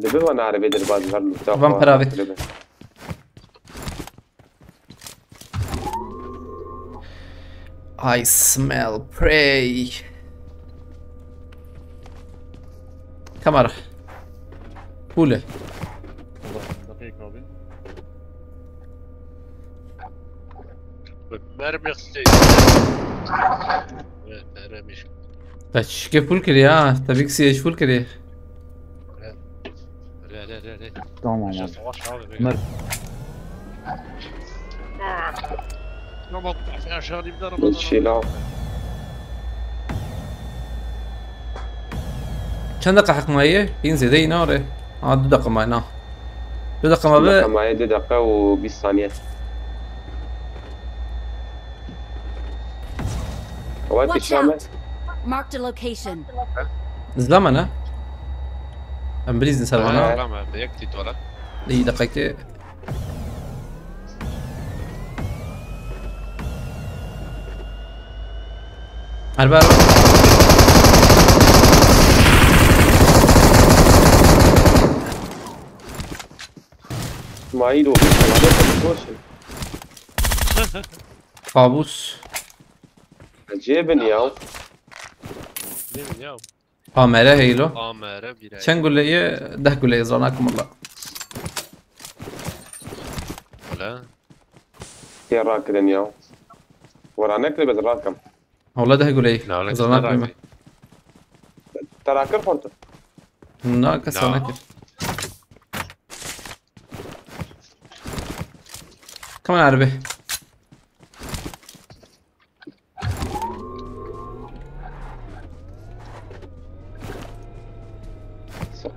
Dibi van arabê derbaz ver lûta. Van peravê. I smell prey. Kamera. Pule. Dakika abi. Mermi xistê. Evet, mermi. Te çişkê full kiriye ha. Te bir kişiye full kiriye. Re re re re. Tamam Aşağı abi. Savaş abi. Mer. Tamam. Aşağı bir Bir şey daha. Çend deqa heq maye? Hîn zêde yî nare. Ha du deqa maye na. Du deqa ma be. Dakika maye, bir dakika o bir saniye. Wait Watch İslam'e. Out. Marked a location. Zilama ne? Em bilîzin ser vana. Ha. Tamam abi, yek tit valla. İyi dakika ki. Araba araba. İsmail olmuş. Hadi koşun. Kabus. Cebin ya. Değil mi ya? Amere heylo. Amere bir ay. Çend guleye? Deh guleye zanakim valla. Öyle. Tê rakirin ya. Wara nekirî, bes rakim. Valla deh guleye. Ne alakası Zanakim var mi? abi? Te rakir xortu. Na kes No. zanakim. Come on, Erbi.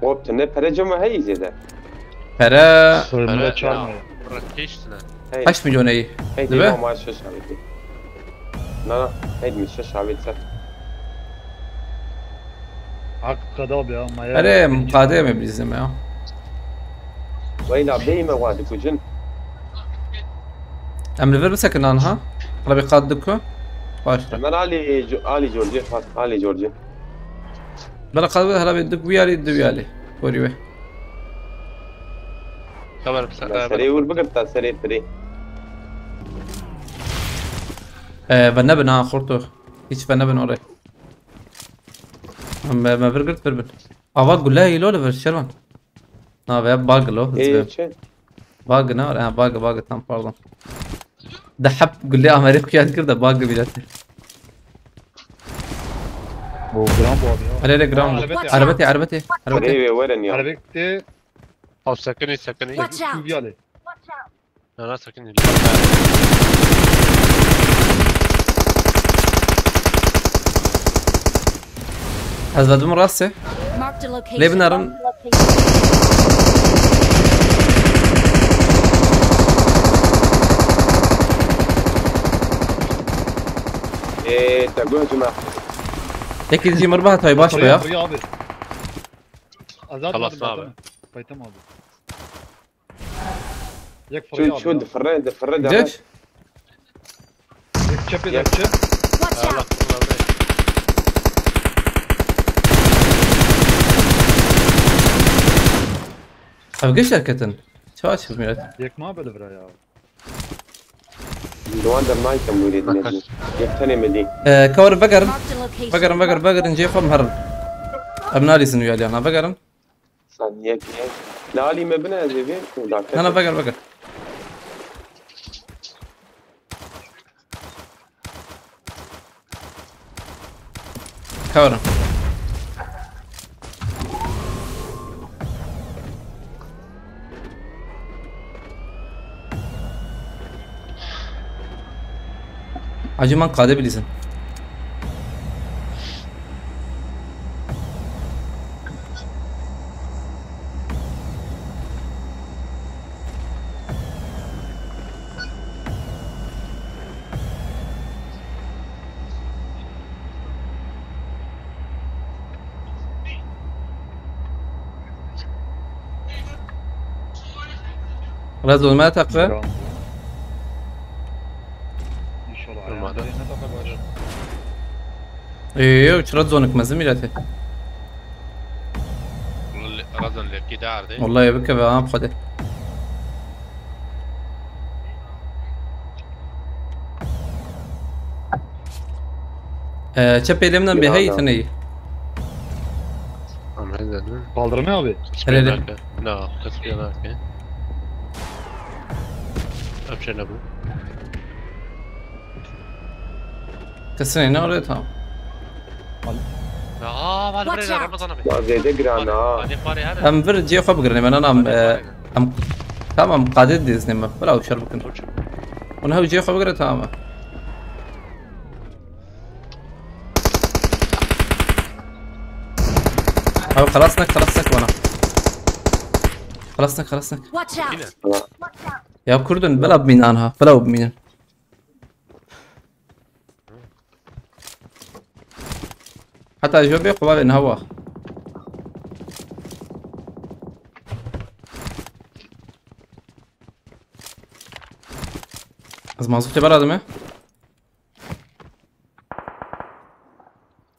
Xop, tu ne pere cema heyî zêde. Pere Sorumlu Öyle çağırma ya. ya. Bırak geçsin ha. Hey, heşt milyon ey. hey, Değil mi? dîna ma şeş avêt. Na, na, hey, mi şeş avêt ser. Hak kadab ya. Maya. Erê, qadê me bizim ya. Weyla bêyî me wa dikujin. Em li vir bisekinan ha. Hala bir qad diku. Baş. Hemen Ali, Ali George, Ali George. Bela qad hala bir duk wiyali du wiyali. Kori we. Tamam. Serê wir bigirta serê pirê. Ee, ve nebin ha xorto. Hiç ve nebin oraya. Me, me vir girt vir bin. Ava gule ilo li vir Şervan. Na ve bug lo. Ê çi? Bug ne var? Ha bug bug tam pardon. De hep gule Amerika kıyat kir de bug millet. Bu gram bu abi ya. Hele hele gram bu. Arabeti. Arabeti arabeti. Arabeti. Rêvê werin ya. Arabeti. Al sakın et sakın et. Watch out. Şu bir yale. Nana sakın et. Ez vedum rastê. Marked a location. Lê binarin. Ê, te guh cime. Yekî jî mir bihat hay baş be ya. Fırya abi. Azad Kalas abi, abi. Tamam. Paytam abi. Yek fırya abi. Şu, şu ya. Difirre, difirre de. Geç. Yek çepê de çe. Watch out! Ev geç derketin. Çawa çiz millet? Yek ma bile vira ya. Duwan der naykem wîrê dinê. Yek tenê me dî. Ee, kawir vegerin. Marked a location. Vegerin, vegerin, vegerin. Cê xwe herin. Em nalîzin wî aliyana. Vegerin. Saniye ki. Nalî me bine ez ê vê. Na, na, veger, veger. Kawir in. Hacı, man qadê bilîzin. Rezo me teqe. İnşallah. Normalde. Ê, ê, çira zonik mezin milletê. Razan lepkî derdê. Vallahi bike ve ha xwedê. Ee, çe pêlê min bê heyî tine yî. Ama ne dedin? Kaldırma abi. Hele hele. Na, kısmı nake. Öpçe ne bu? Kesin ne oraya tamam. Aa, var Watch buraya out. Ramazan abi. Ya zêde giran ha. Hadi, hadi, hadi. Em vir cê xwe bigirin, em anam, Hadi, e, hadi. Em, tamam, qadê diznim. Bila uçar bikin. Koç. Onu hev cê xwe bigire tamam. Abi xelas nek, xelas nek bana. Xelas nek, xelas nek. Watch out! Yine. Ya kurdun, bila bimînin ha, bila bimînin. Heta jo bê xwe bavê niha wa. Ez mazûtê bera dime.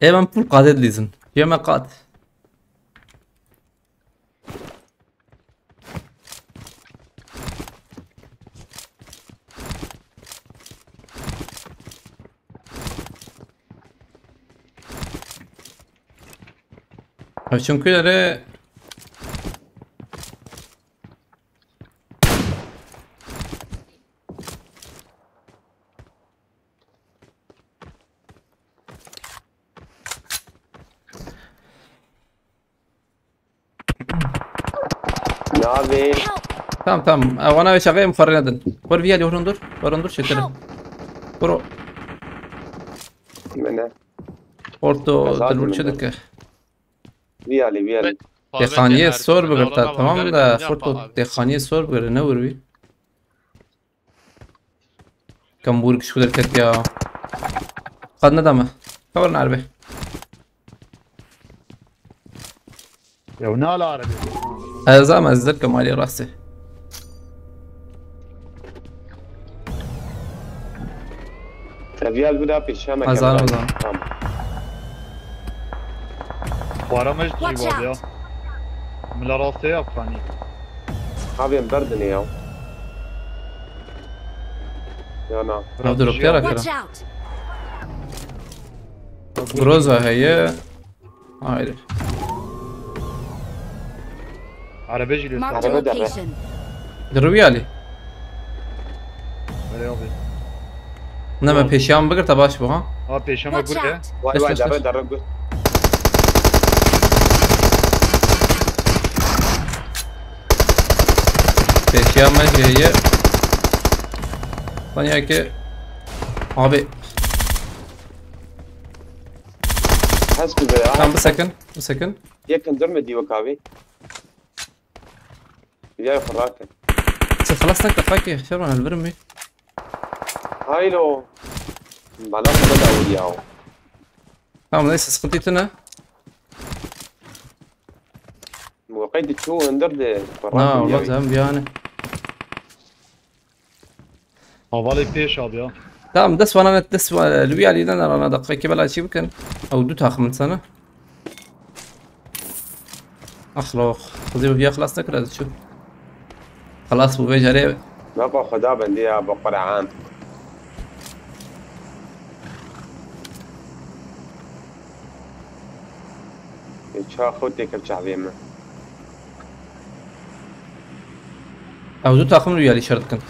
Ê, ben pul qadê dilîzin. Yeme qad. Ev çimkû yere. Navê. Tamam, tamam. E, wana ve çavê em xwarê nedin. Wer viyalî, werin dur. Werin dur, çêtir. Bro. Mene. Orto dilbir çi dike? Viyalî, viyalî. Dêxaniyê sor bigirta, tamam da, xurt û dêxaniyê sor bigire, ne wir bî. Kambur kişku derket ya. Qad nedame. Kabar nerbe. Ya ne ala arabi? Ez ama ez derkem alî rastî. Reviyal bu da pêşiya me. Ez zanim, ez zanim. Tamam. Xwara me ji Watch out! Min la rastê ya fanî. Abi em berdinê ya. Ya na. Ev drop ya rakira. Watch out! Groza heye. Haydi. Araba jî lê. Marked a location. Di rûyê alî. Belê abi. Ne me pêşiyan bigirta baş bû ha. Ha pêşiyan me gure. Vay vay, derre derre gur. Pêşiyan me jê ye. Tanya ki. Abi. Hes kuzey ha. Tam bisekin. Bisekin. Yekin durma dîwek abi. Ya xwe rakin. Siz xelas nek deqakê, Şervan, ez li vir im. Haylo. Bala xwe da wî ya. Tamam, neyse, sıkıntı tune. Waqay diçû hundir de. Na, wala, em yani. Havalê pêş abi ya. Tamam, dest vana net, dest va-, li wî alî ne rana, deqekê bela çî bikin. Ew du taxim insana. Ax lox. Xizî bi viya xilas nekir, ez çû. Xilas bû vê carê. Baba xweda bendî ya, bi Quran. Ê, ça xew têkir çavê min. Ew du taxim li wî alî şer dikin.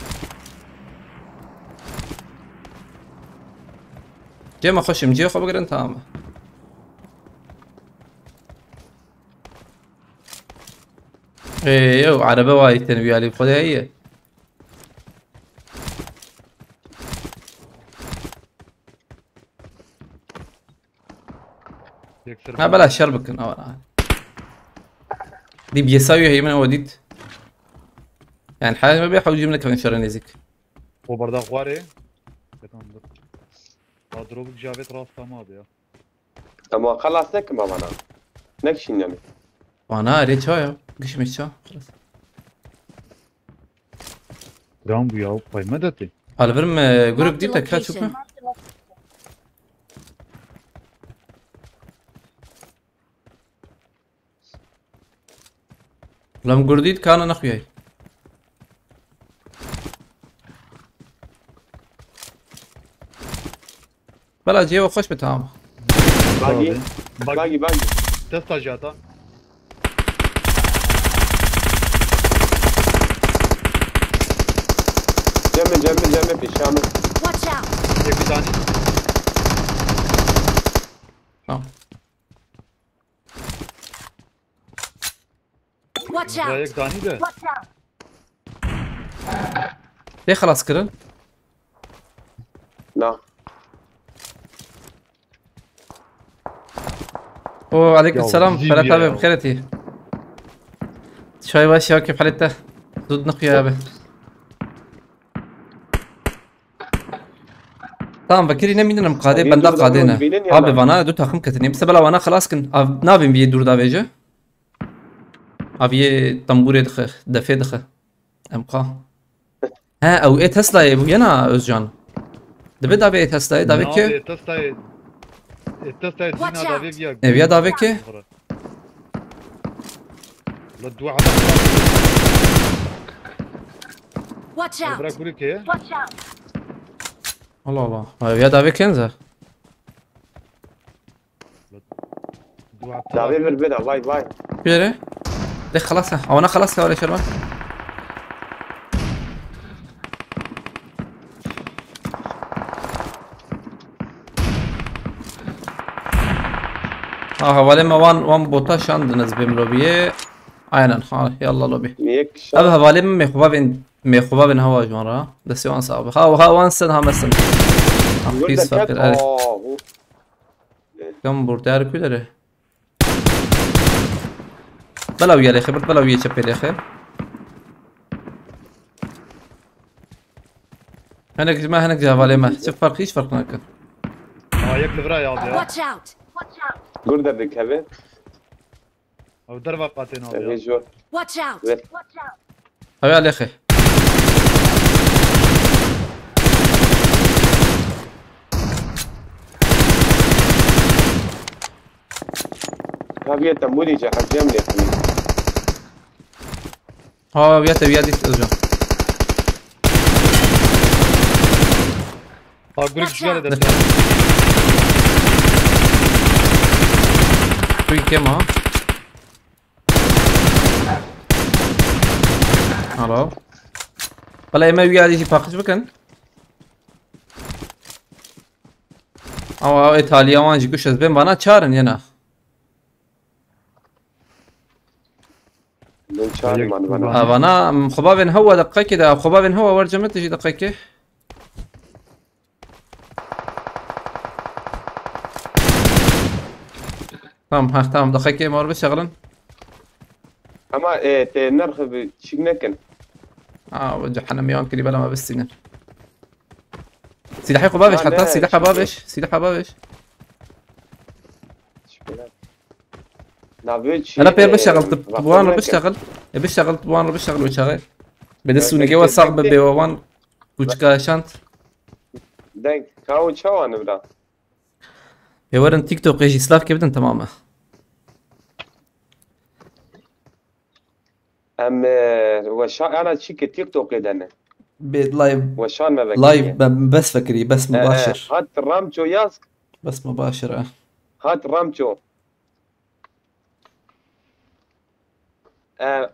Cê me xweşim, cê xwe bigirin, tamam e. Ê, ew erebe wayî tên wî alî, xwedê heye. Yek ser Ha, bela şer bikin, awa. Dî biyesa wî heye min ew dît. Yani, heyal me bê hewcî min nekevin şerê nêzîk. O barda xwarê. Beton dur. Ha, dropik javêt rasta ma abi ya. Ama xelas nekim vana. Nekişîn yani. Vana erê ça ya. Gişmek ça. Xelas. Gram bu ya, pay me detê. Alvir me grup Marked dît te ka çuka. Location. Lam gurdît kana nexuyay. Bela cêwe xweş be, tamam. Bagî. Abi. Bag- Bagî, bagî. Testa jata. Cem min, cem min, cem min, pêşiya min. Watch out! Yek bir tane. Tamam. Watch out! Yek tane de. Tê xelas kirin? Na. O, aleykum selam. Ferhat abi, bi xêr hatî. Çay baş ya, keyf halê te. Zûd nixuya abi. Tamam, vekirî nemînin em qadê, benda qadê ne. Abi, vana du taxim ketinê. Bi sebela vana xelas kin. Av, navên vîyê dûr davêje. Aviyê tembûrê dixe, defê dixe. Em ka. He, ew ê Tesla'yê bû, yena Özcan. Dibe davê ê Tesla'yê, davê kê? Ê Tesla'yê, ê Tesla'yê cîna davê viya. Ev ya davê kê? La dua. Watch out! Bırak burayı ki. Allah Allah. Ev ya davê kê nize? Davê vir bira, vay vay. Bire. De xelas ha. Avana xelas ha, wale şerma. Ha, hevalê me wan, wan bota şandin ez bêm lobiyê. Aynen, ha, yallah lobi. Ev hevalê me mêxuba bên, mêxuba bên hewa ji wan ra. Destê wan sax be. Ha, ha, wan sen, ha, me sen. Ha, pîs fakir, erê. Kam burte, her ku dere. Bela wî yê lêxe, bird bela wî yê çepê lêxe. Hinek ji me, hinek ji hevalê me. Çi ferq, hiç ferq nake. Aa, yek li vira ya abi ya. Watch out! Gur de dikeve. Abi derva qatê ne abi ya. Ev jor. Watch out! Ver. Ew ya lêxe. Tabiye te murî ce hecem lêxinî. Ha, viya te, viya dît Özcan. Ha, gurî Watch güzel out! Eder. Tu kêm ha. Alo. Bela ême wî alî jî paqij bikin. Ama ew Îtalya wan jî kuş ez bên bana çarin yena. Bin çar man bana. Avana, xubavên hewa deqekê de, xubavên hewa wer cemete jî deqekê. Tamam, ha, tamam, deqekê mor bişexilin. Ama e, te nerxi bi çîk nekin. Ha, o cehennem yan kirî bela me bistînin. Silahê xwe bavêj, Ha, heta ne, silaha çîk bavêj, silaha bavêj. Şikayet. Navê çi? Hele pêr e, bişexil, tu, tu wan re bişexil. E, bişexil, tu wan re bişexil o çaxê. Bê dest û nigê we sax be, bê we wan kuçka şand. Deng, ka û çawa ne bira? Ê werin TikTokê jî slavkê bidin, temam e. Em e, weşan ana çîkê TikTokê de ne. Bê live, Weşan me vekiriye. Live be, bes vekirî, bes E, e, mübaşir. Hat Ramço Yask. Bes mübaşir e. Hat Ramço. E,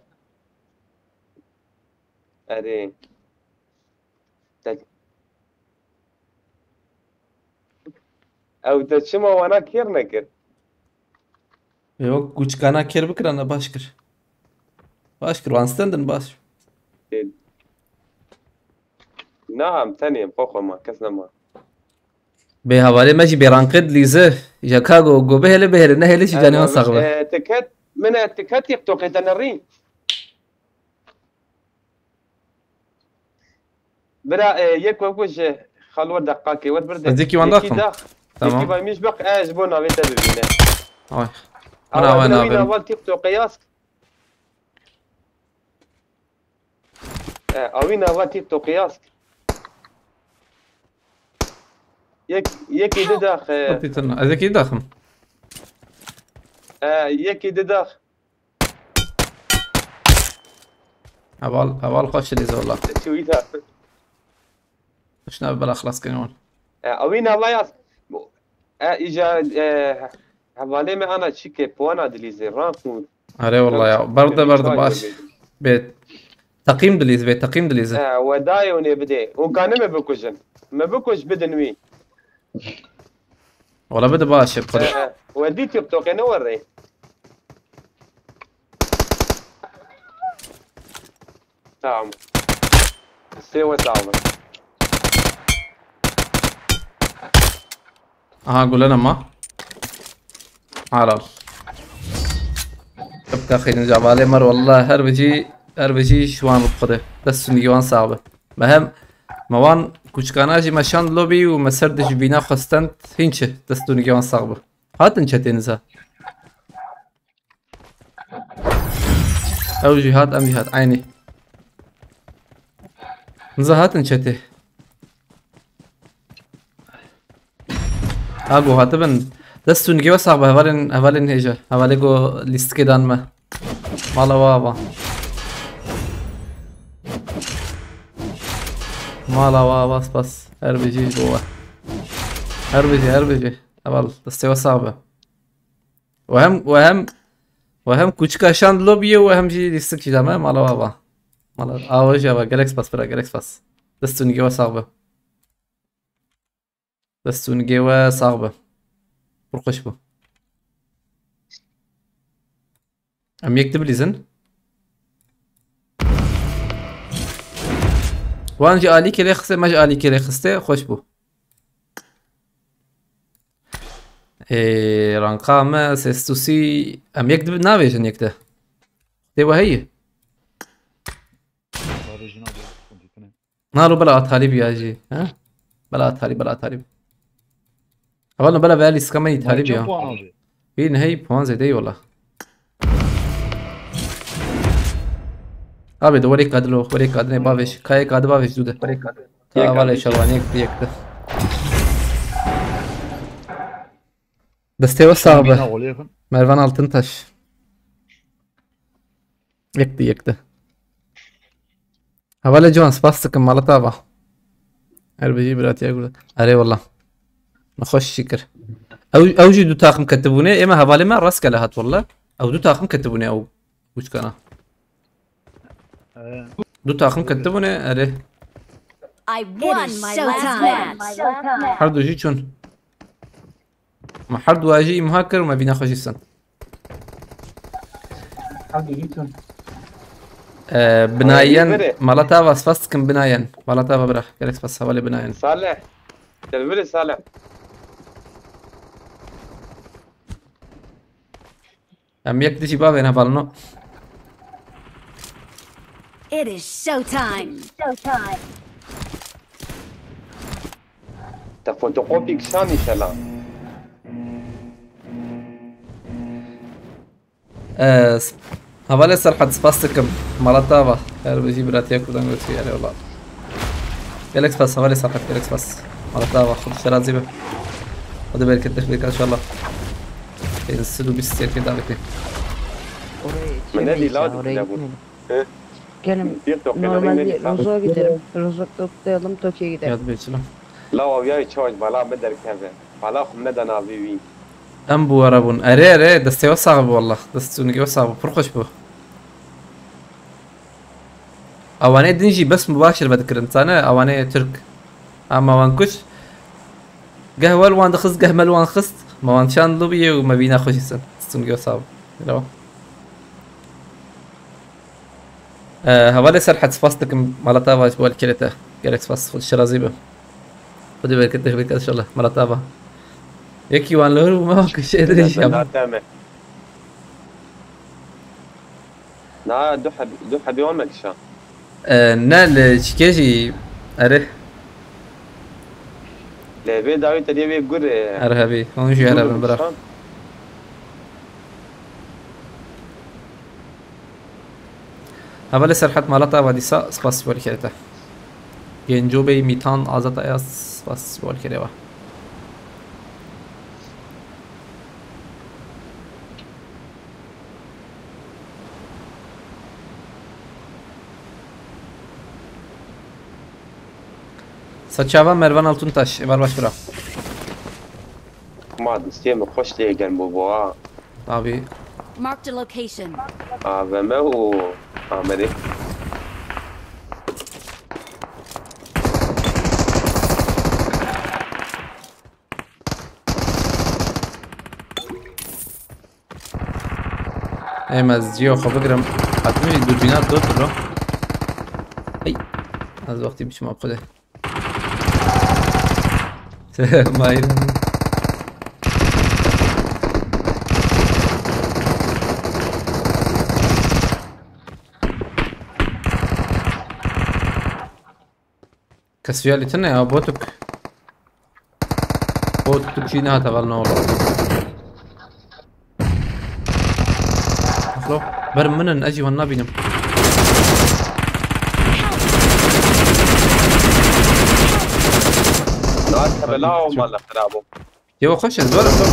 erê. Te- Ew te çima wana kêr nekir? Ê wek kuçkana kêr bikirana baş kir. Baş kir, wan stendin baş. Ê, Na em tenê em xwe xwe ma kes nema. Bê hevalê me jî bê ranqê dilîze. Jeka go, go bihêle bihêle, nehêle jî canê wan sax be. E, tiket, min e tiket TikTokê te nerî. Bira, e, yek wek ji xal wer deqakê wer bir de. Ez yekî wan daxim. Dax. Tamam. Yekî vay miş bak, e, ji bo navê te bibîne. Ay. Awa, Ana awa bira wî navê min. Nava TikTokê yask. E, awî nava TikTokê yask. Yek, yekî di dax, e. Xetî tirna. Ez yekî daxim. E, yekî di dax. Heval, heval xweş dilîze wela. Çûyî da. Tişna bela xilas kirin wan. E, awî nava yaz. E, îca, e, hevalê me ana çike, puana dilîze, rank û. Erê wela ya, berde, berde baş. Bê teqîm dilîze, bê teqîm dilîze. E, wedayê hûn ê bidê. Hûn kanî me bikujin. Me bikuj bidin wî. Wala bide baş e, bi Xwedê. He, he. We dî TikTokê ne werê. Tamam. Stê we sağ olun. Aha, gulene ma. Halal. Tıpka xêrin cavalê mer, wallah her bijî, her bijî şiwan bi Xwedê. Dest û nigê wan sax be. Me hem, me wan kuçkana jî me şand lobî û me ser dijî bîna xwe stend, hîn çi, dest û nigê wan sax be. Hatin çetê niza. Ew jî hat, em jî hat, eynî. Niza hatin çetê. Ha, go hatibin. Dest û nigê we sax be, hevalên, hevalên hêja. Hevalê go lîstikê dan me. Mala we ava. Mala we ava, spas. Her bijî ji bo we. Her bijî, her bijî. Heval, destê we sax be. We hem, we hem, we hem kuçika şand lobiyê, we hem jî lîstik jî dame, mala we ava. Mala, awa jî ava, gelek spas bira, gelek spas. Dest û nigê we sax be. Dest û nigê we sax be. Pir xweş bû. Em yek di bilîzin. Wan jî alîkê lê xiste, me jî alîkê lê xiste, xweş bû. Ê, ranka me, sêstûsî, em yek di navêjin yek de. Tê we heye? Navêjin abi, xwendî tune. Nalo bela Atalî biya jî, he? Bela Atalî, bela Atalî. Hevalno bela veya lîstika me Atalî biya. Çend puan abi? Hîn hey puan zêde yê wela. Abi de werê kadilo, werê kadine bavêj. Kayê kadi bavêj zû de. Ka hevalê şervaniyek yek de. Destê we sax be. Mervan Altıntaş. Yek de, yek de. Hevalê ciwan, spas dikim, mala te ava. Her bijî biratiya Kurd. Erê wela. Nexweş şikir. Ew, ew jî du taxim ketibûne, ême hevalê me rastgele hat wela. Ew du taxim ketibûne ew uçkana. Ee. Du taxim ketibûne, erê. I won my last match. Her du jî çûn. Me her du jî îmha kir û me bîna xwe jî send. Ee, binayen, mala te ava spas dikim binayen. Mala te ava bira. Gelek spas hevalê binayen. Salih. Gel bire Salih. Em yek dijî bavên hevalno. It is showtime. Te fotokopî kişanî şela. Ez, hevalê Serhat, spas dikim. Mala te ava. Her bijî biratiya Kurdan götü yare ola. Gelek spas hevalê Serhat, gelek spas. Mala te ava, Xwedê te razî be. Xwedê bereketli bike inşallah. Pênc sed û bîst serkê davêtê. Oraya Min ne yetişemeyiz dî la ya, oraya dikine bu. gitmeyelim. He? Gelin Bir tok normalde elini Rozok'a gidelim. Rozok'ta kutlayalım, Tokyo'ya gidelim. Yad bê çila. La aviya çawaş bala min derkeve. Bala xwe min neda navê wî. Em bi we re bûn. Erê erê, destê we sax bi wallah. Destûnî we sax bi. Pir xweş bû. Ewanê din jî bes min baş li ve dikirin. Zane ewanê Tirk. Ama wan kuş. Geh wel wan dixist, geh mel wan xist. Me wan çand lobiyê û me vîna xwe jî sin. Destûnî we sax bi. Rewa. Ee, hevalê Serhat, spas dikim. Mala te ava ji bo alkêlê te. Gelek spas. Xwedê şirazî be. Xwedê bereket te bike inşallah. Mala te ava. Yekî wan li hur bû me wan kişê dirêj ya. Nate me. Na du heb du hebî wan me kişa. Ee, ne li çikê jî erê. Lê vê dawî te dê wê gur e. Her hebî. Hûn jî her hebin bira. Hevalê Serhat, mala te ava dîsa, spas ji bo alkêlê te. Genco Bey, Mîtan, Azat Ayaz, spas ji bo alkêlê we. Saçava Mervan Altuntaş, êvar baş bira. Ma distê min xweş lê gel bo bo ha. Abi. Marked a location. A V M û Amerî. Em ez ciyo xwe bigirim. Hatimi jî durbîna dot lo. Hey. Ez wextî biçim ap xwe de. Mayî. Kes viya lîtine ya botuk. Botuk jî nehate vel ne ola. Lo, ber min in, ez jî wan nabînim. Nate bela o mala xirabo. Yewa xweş e, zor e, zor e.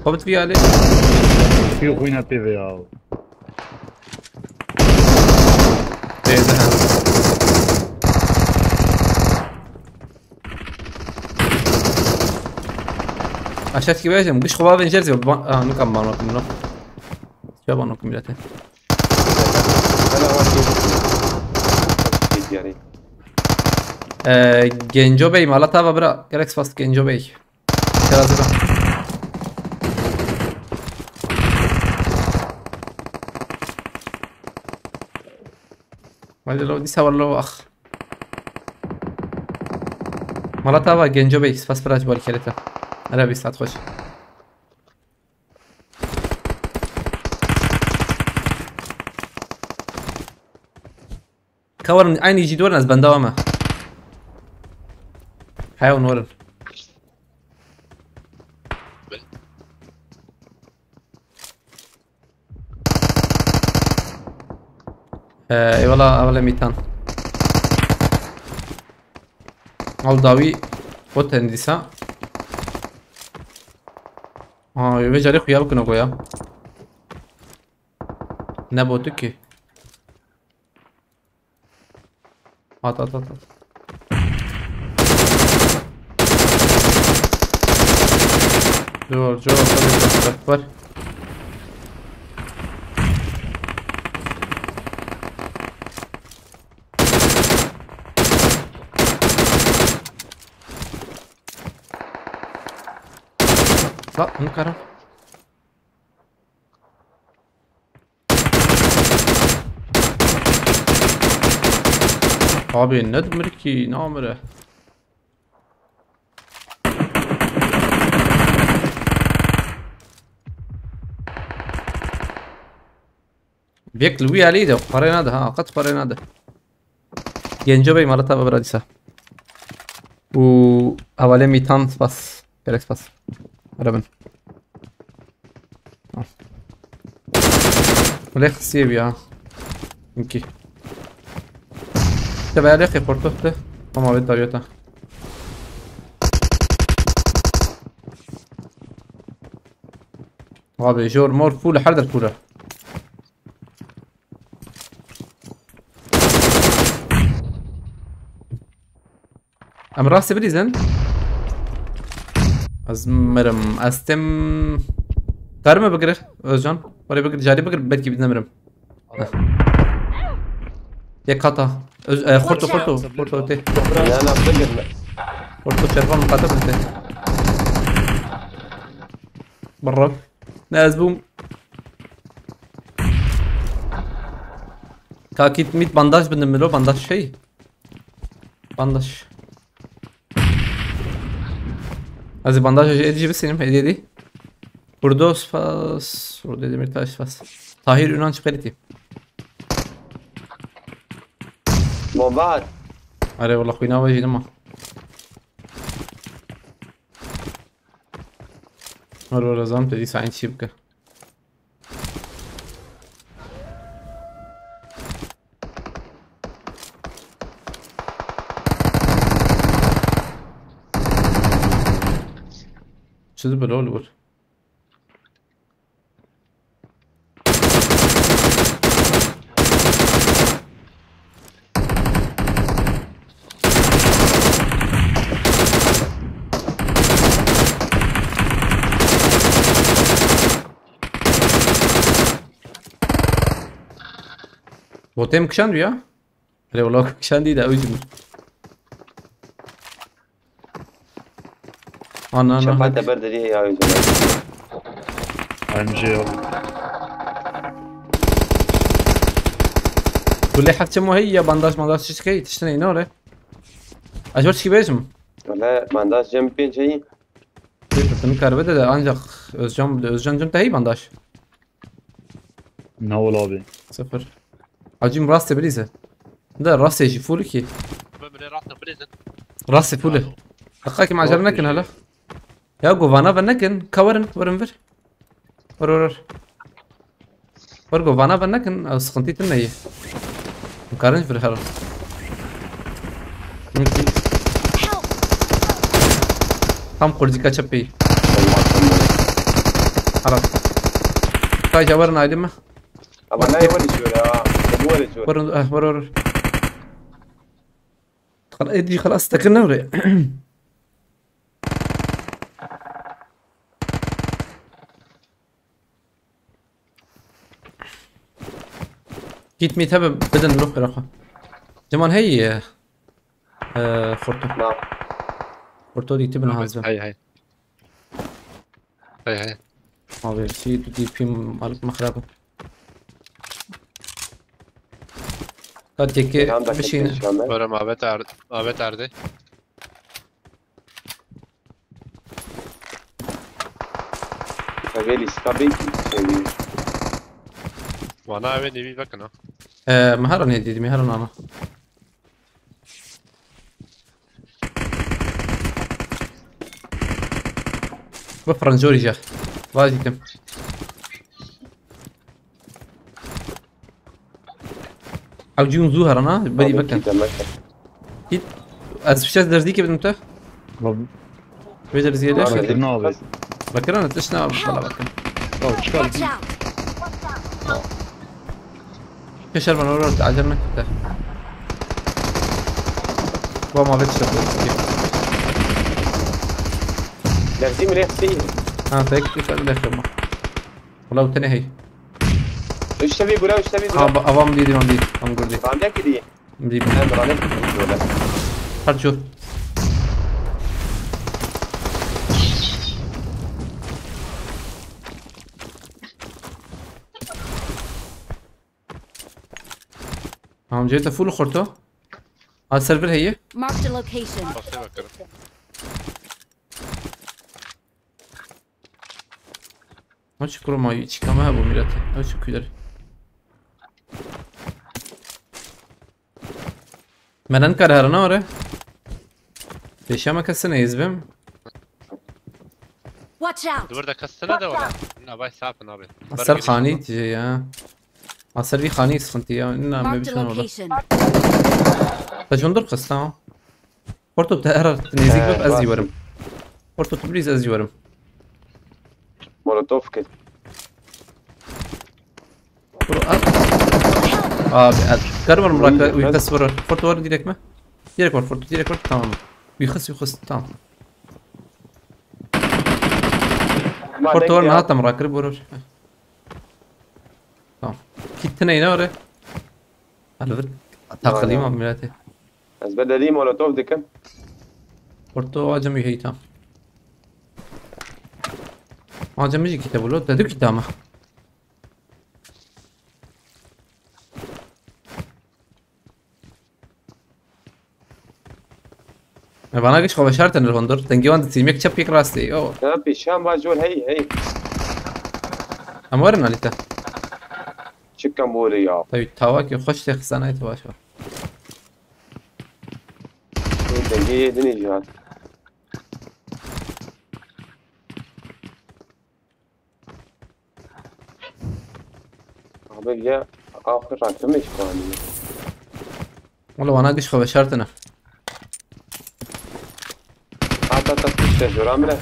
Xwe bi tu yalê. Pî xwîna pê ve ya. Bêde he. Aşağıdaki vereceğim. Kış kova benzer diyor. Ba- Aa, nukam bana bakın bunu. Ya bana bakın millete. Bela wan kê. Kê diyarî. Ee, Genco Bey, mala tava bira. Gerek spas Genco Bey. Terazî be. Hadi lo, dîsa wallo ax. Mala tava Genco Bey, spas bira ji bo alkêlê te. Erê bî, saet xweş. Ka werin, aynî jî werin, ez benda me. Heya hûn werin. Ee, eyvallah, evle Mîtan. Al dawî bot en dîsa. Aa, vê carê xuya bikine goya. Ne botu ki? At, at, at, at. Dur, dur, dur, dur, dur. La, onu kara. Abi ne mirkî, namire. Yek li wî alî de parê nade ha, qet parê nade. Genco Bey, mala te bibira dîsa. Û hevalê Mîtan, spas. Gelek spas. Here bin. Al. Lê xisiye bî ha. Çimkî. Te be lê xê portof de. Ama ve tariyota. Abi jor mor full, her der full. Em rastê bilîzin. Ez mirim. Ez tim. Karime bigire Özcan. Oraya bigir, cari bigir, belki biz mirim. Heh. Yek kata. Öz, e, xorto, xorto, xorto te. Ya, ne yaptın? Xorto çerpan kata binte. Barra. Ne ez bûm. Kakît mit bandaj bindin milo, bandaj şey. Bandaj. Ez ê bandaj jî êdî jî bisînim, êdî êdî. Kurdo spas, Kurdo Demirtaş spas. Tahir Ünanç Kalite. Bomba at. Are wala xwîna we jî dima. Her wala zam te dîsa eyn çî bike. Çi dibe lol bir. Botê min kişand ya. Hele wala kişandî de ew jî min. Ana, ana, Şefa hadi. Teber dedi ya, o yüzden. M G yok. Gulê hevçe mo hey ya, bandaj mandaj çi key, tiştine ine ore. Acaba çi bêjim? Valla bandaj cem pênc hey. Tını karbe de, de ancak Özcan, Özcan cun te hey bandaj. Ne ol abi? Sıfır. Acım rastê bilîze. De rastê jî full ki. Abi bile rastê bilîze. Rastê full. Deqakî macera nekin hele. Ya govana ve nekin. Ka werin, werin vir. Ver, ver, ver. Ver govana ve nekin. Ew sıkıntı tine ye. Karin vir her. Tam kurdika çepî. Haram. Kay jawarin aydın mı? Ama ne yapalım şöyle ya? Bu öyle şöyle. Vurun, eh, vur, vur. Xal-, êdî xelas te kir ne were. Git mit hebe bidin ruh bira xwe. Cemal hey, e, e, Forto. Na. Forto dîti bin hazır. Hey, hey. Hey, hey. Abi, şey, tu dîpim alıp mı xirab? Ka teke Elham da bişîne. Kete inşallah. Böyle muhabbet er-, muhabbet erdi. Tabii, lîstika belki şey değil. Vana eve nevi bakın ha. Ee, meharan hediye, meharan ana. Bifrin jorî je. Vazîtim. Ew cî hûn zû herin ha, berî Abi, bikin. Kî demek. Kî, ez fişek derzîkê bidim te. Abi. Vê derzîyê de. Abi, Abi, Kirina abi. Bakirana tişt ne abi, bala bakın. Abi, çıkar. Watch out! Keşer bana orada acele etme. Bu ama veç yapıyor. Derzî mi rexsî? Ha, tek bir tane de yapma. Wala û tenê hey. Uştevî gure, uştevî gure. Ha, ba-, avam dî, dî, dî. Am gurdî. Randek dî. Dî. Em randek dî. Her ço. Tamam, cê te full xorto. Ha, server heye. Marked a location. Basaya bakarım. Açık kuruma, çıkama ha bu millete. Açık küler. Me ne nikare herina ore. Pêşiya me kesine ez bim. Watch out! Di wir de kes tine de wala. Na, vay, saf in abi. Ser xanî tije ya. A ser vî xanî sıkıntı ya. Na, me Marked a bişin orada. Location. Te ji hundir xist ha. Porto, te her nêzîk bib, ez jî werim. Porto, tu bilîz, ez jî werim. Molotof kir. Bro, at. Abi, at. Kar var mı rakı? Uy, kas var. Porto var direkt mi? Direkt var, Porto, direkt var. Tamam. Uy, kas, uy, kas. Tamam. Porto var mı? Hatta mı rakı vurur? Tamam. Kitti neyine oraya? Alvır. Takılayım abi, millet'e. Ez bedelî molotof dikim. Porto, acem uy heyta. Acem jî kite bulu. Te du kite ama. E, bana giş xwe veşartin li hundir. Dengê wan di tîmek çep yek rastê. Yo. Ya pêşiyan va jor hey hey. Em werin alî te. Çikem borê ya. Tabii tawakê xweş tê xisana yê baş. Dengê yê dinê jî hat. Abi ya, axir rakimê ji xwe anî. Wala wana giş xwe veşartine. Hat hat hat, işte jora mire.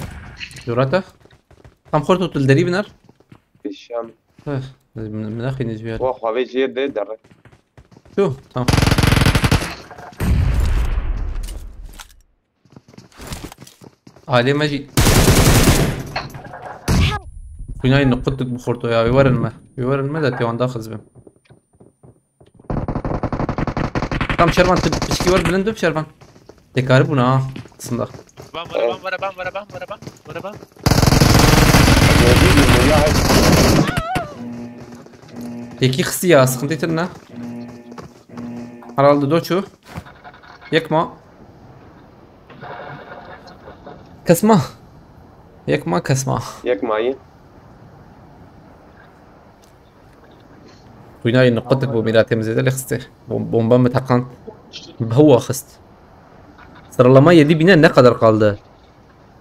Jora te? Tam xort û tu li derî binar. Pêşiyan. Eh, min, min nexîne ji vê. Wa xwe vê jê de derre. Çû, tamam. Alê me jî. Xwînayê niqutik bi xorto ya, wê werin me. Wê werin me de tê wan daxizibim. Tam Şervan, tu pişkî wer bilind bib Şervan. Têkarî bûne ha, qismda. Van, vere van, vere van, vere van, vere van, vere van. Têkî xistî ya, sıkıntı tine. Herhalde doçu. Yek ma. Kes ma. Yek ma, kes ma. Yek mayî. Xwînayê niqutik bû mîratê min zêde lê xistê. Bom-, bomba min teqand. Bi hewa xist. Sıralama yedi bine ne kadar kaldı?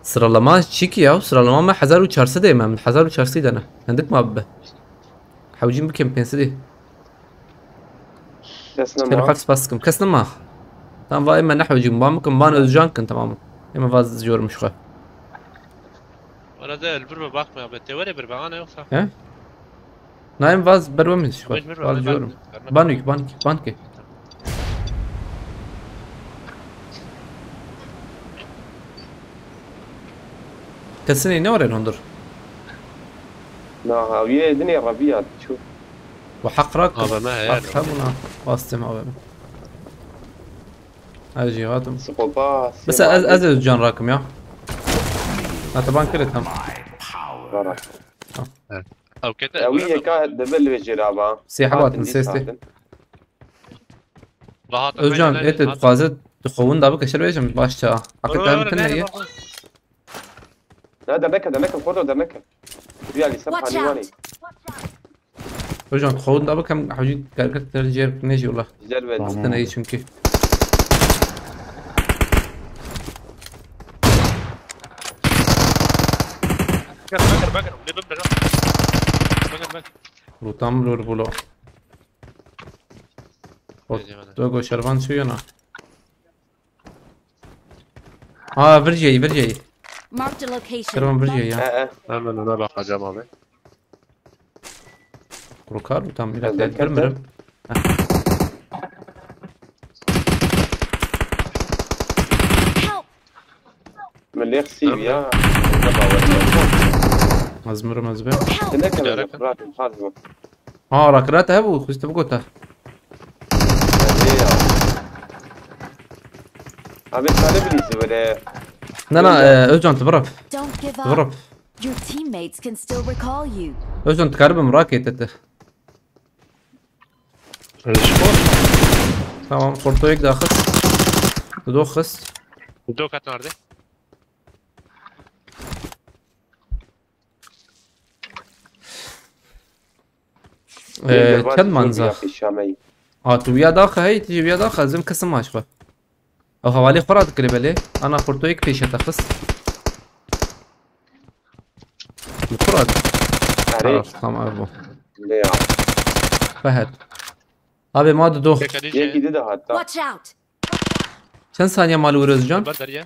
Sıralama çi ki ya? Sıralama me hezar û çar sed e, me hezar û çar sed de ne. Hindik ma bibe. Hewcîn bikim pênc sedî. Kes nema. Spas dikim. Kes nema. Tamam, va ême nehewcîn, ban bikim, ban Özcan kin, tamam. Ême vaz jormiş xwe. Arada el bir bak mı abi? Te were bir bana yoksa? He? Naim vaz berwe min xwe. Vaz jorm. Ban wî, ban wî, ban wî. Kesinê ne were hundir? Na, ha, wî dinê rebiya çû. Ve haq rak. Abi, me heyal. Haq hebûna. Bastım abi. Ez jî hatim. Skopa. Mesela ez, ez, ez can rakım ya. Hata ban kire tam. Ew kete. Ew yeka de bil ve jêra ba. Sê hebatin, sê, sê. Özcan, ete dixwaze dixwin da bike şer bêjim, baş ça. Hakikaten ne ye? Ne, derneke, derneke, xordo derneke. Duya lî ser. Watch out! Paniwanê. Özcan, dixwin da bikem, hewcî gergir ter jêr nejî wala. Güzel be. Tamam. Dixtine iyi çünkü. Gel, bakır, bakır. Ne bileyim, bakır. Bakır, bakır. Rutam lur bulo. Ot-, dogo şervan çiyo na. Ha, vir jeyî, vir jeyî. Marked a location. Şervan vir jeyî ya. He, he. Hemen ona bakacağım abi. Rokar mı tam? Biraz elden eldir mirim? Help! Min lê xisî ya. Ez mirim ez be. Help! Help! Ha, rakirate hebû, xwîst bigota. Hê ya. Abi, sade bilî zivire. Na, na, e, Özcan, tu birap. Don't give up. Tu birap. Your teammates can still recall you. Özcan, tu karibim rakete te. Tamam, Porto yek daha xist. Du xist. Du kat vardı. Ee, çend manza? A, tu ya daxe, hey, tu ya daxe, ez ê kesim maç xwe. Ew hevalê xwe radikirê belê. Ana xurtoyek pêşe te xist. Li xwe rad. Erê. Xelas, tamam, ev bû. Lê ya. Fehet. Abi ma dido. Yekî dide hatta. Watch out! Çend saniye mal Özcan? Ber deriye.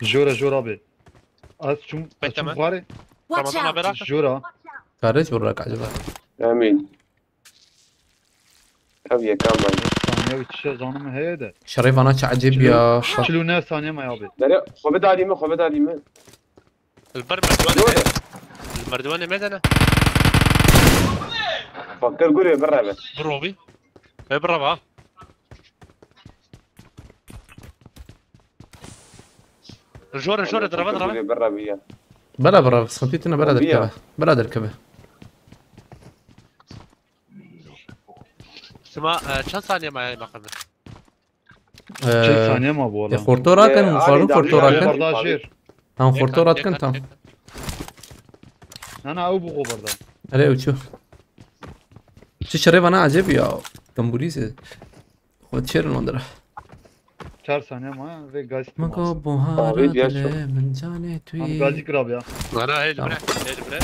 Jora, jora abi. Az çum, az çum xwarê. Watch out! Ramazan abi ra. Jora. Kare jora acaba. Emîn. Ev yekan bence. Saniye bir çişe zanım heye de. Şerê vana çi ecêb ya. Çilo ne saniye may abi. Dere, xwe bidarî min, xwe bidarî min. Li ber merdiwanê. Jora. Li merdiwanê me de ne. Fakir gurê bireve. Birobî. E birava. Jore, jore, dirava, dirava. Gurê bireve ya. Bela bela, sıkıntı tine bela derkeve. Bela derkeve. Sima, e, çend saniye maya me qebir? Çend saniye ma bu oğlum? E, xorto rakin, xorto rakin. Barda jêr. Tam xorto rakin tam. Na na, ew bu barda. Erê uçu. Çi şerê vana acep ya. Tamburize. Xwe çêrin ondira. Çar saniye ma ve gaz. Mako buhara dile min canê tu yî. Gazî kirab ya. Vara hêl bre, hêl bre.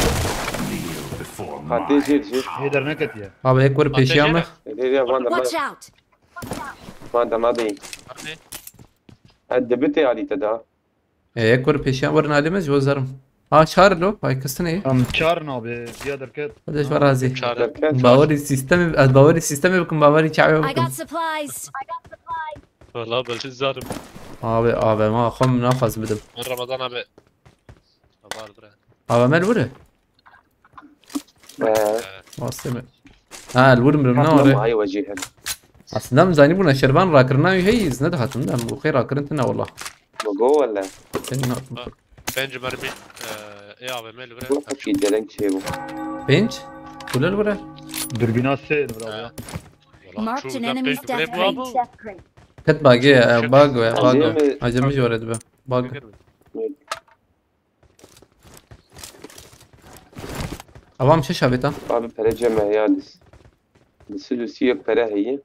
Hatê jêr jêr. Hê derneketiye. Abi ek bir peşiya me. Hêl ya van derna. Watch out! Van derna deyî. Hadi. Hadi dibitê alî te da. E, ek bir peşiya verin alî me ji bo zerim. Ha çar lo, pay kistine. Tam çar na be, diya derket. Hadi ji razî. Çar. Derket. Bawerî sistemê, ez bawerî sistemê bikim, bawerî çawe bikim. I got supplies. Valla ben siz zarım. Abi, abi, ma xwe min naxwaz bidim. Ben Ramazan abi. Var bre. Abi, me li wir e? Ee. Wastê me. Ha, li wir mirim, ne ware? Ay wecî hem. Aslında min zanî bûna şervan rakirina wî heyî, ez nedihatim, dem û xê rakirin tine wala. Go wala. Sen ne? Pênc mermî, e, ê A V M li vir e. Bu hepî dereng çê bû. Pênc? Kule li vir e? Dürbîna sê li vir abi ya. Marked an enemy's death crate. Ket bagê, e, bag e, bag e. Acemi jî were dibe. Bag. Avam şeş avêta. Abi pere cem e ya dis. Di sil û siyek pere heye.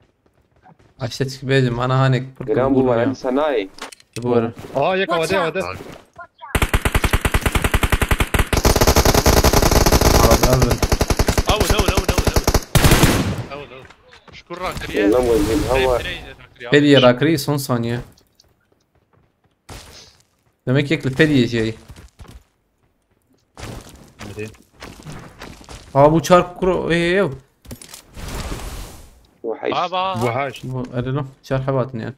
Aşte çik bêjim, ana hanek pir. Giran bû bû var, ya. Hadi sen nayê. Bû var. Aa, yek havada, havada. Abi, abi. Aw, no, no, no, no. Aw, no. Şükür rakriye. Lan bu zil hava. Pediye rakri son saniye. Demek ki ekli pediye şey. Hadi. Aa, bu çark kuro, ey, ey, ey. Bu heşt. Baba. Bu heşt. Bu, erilo, çar hebatin yani.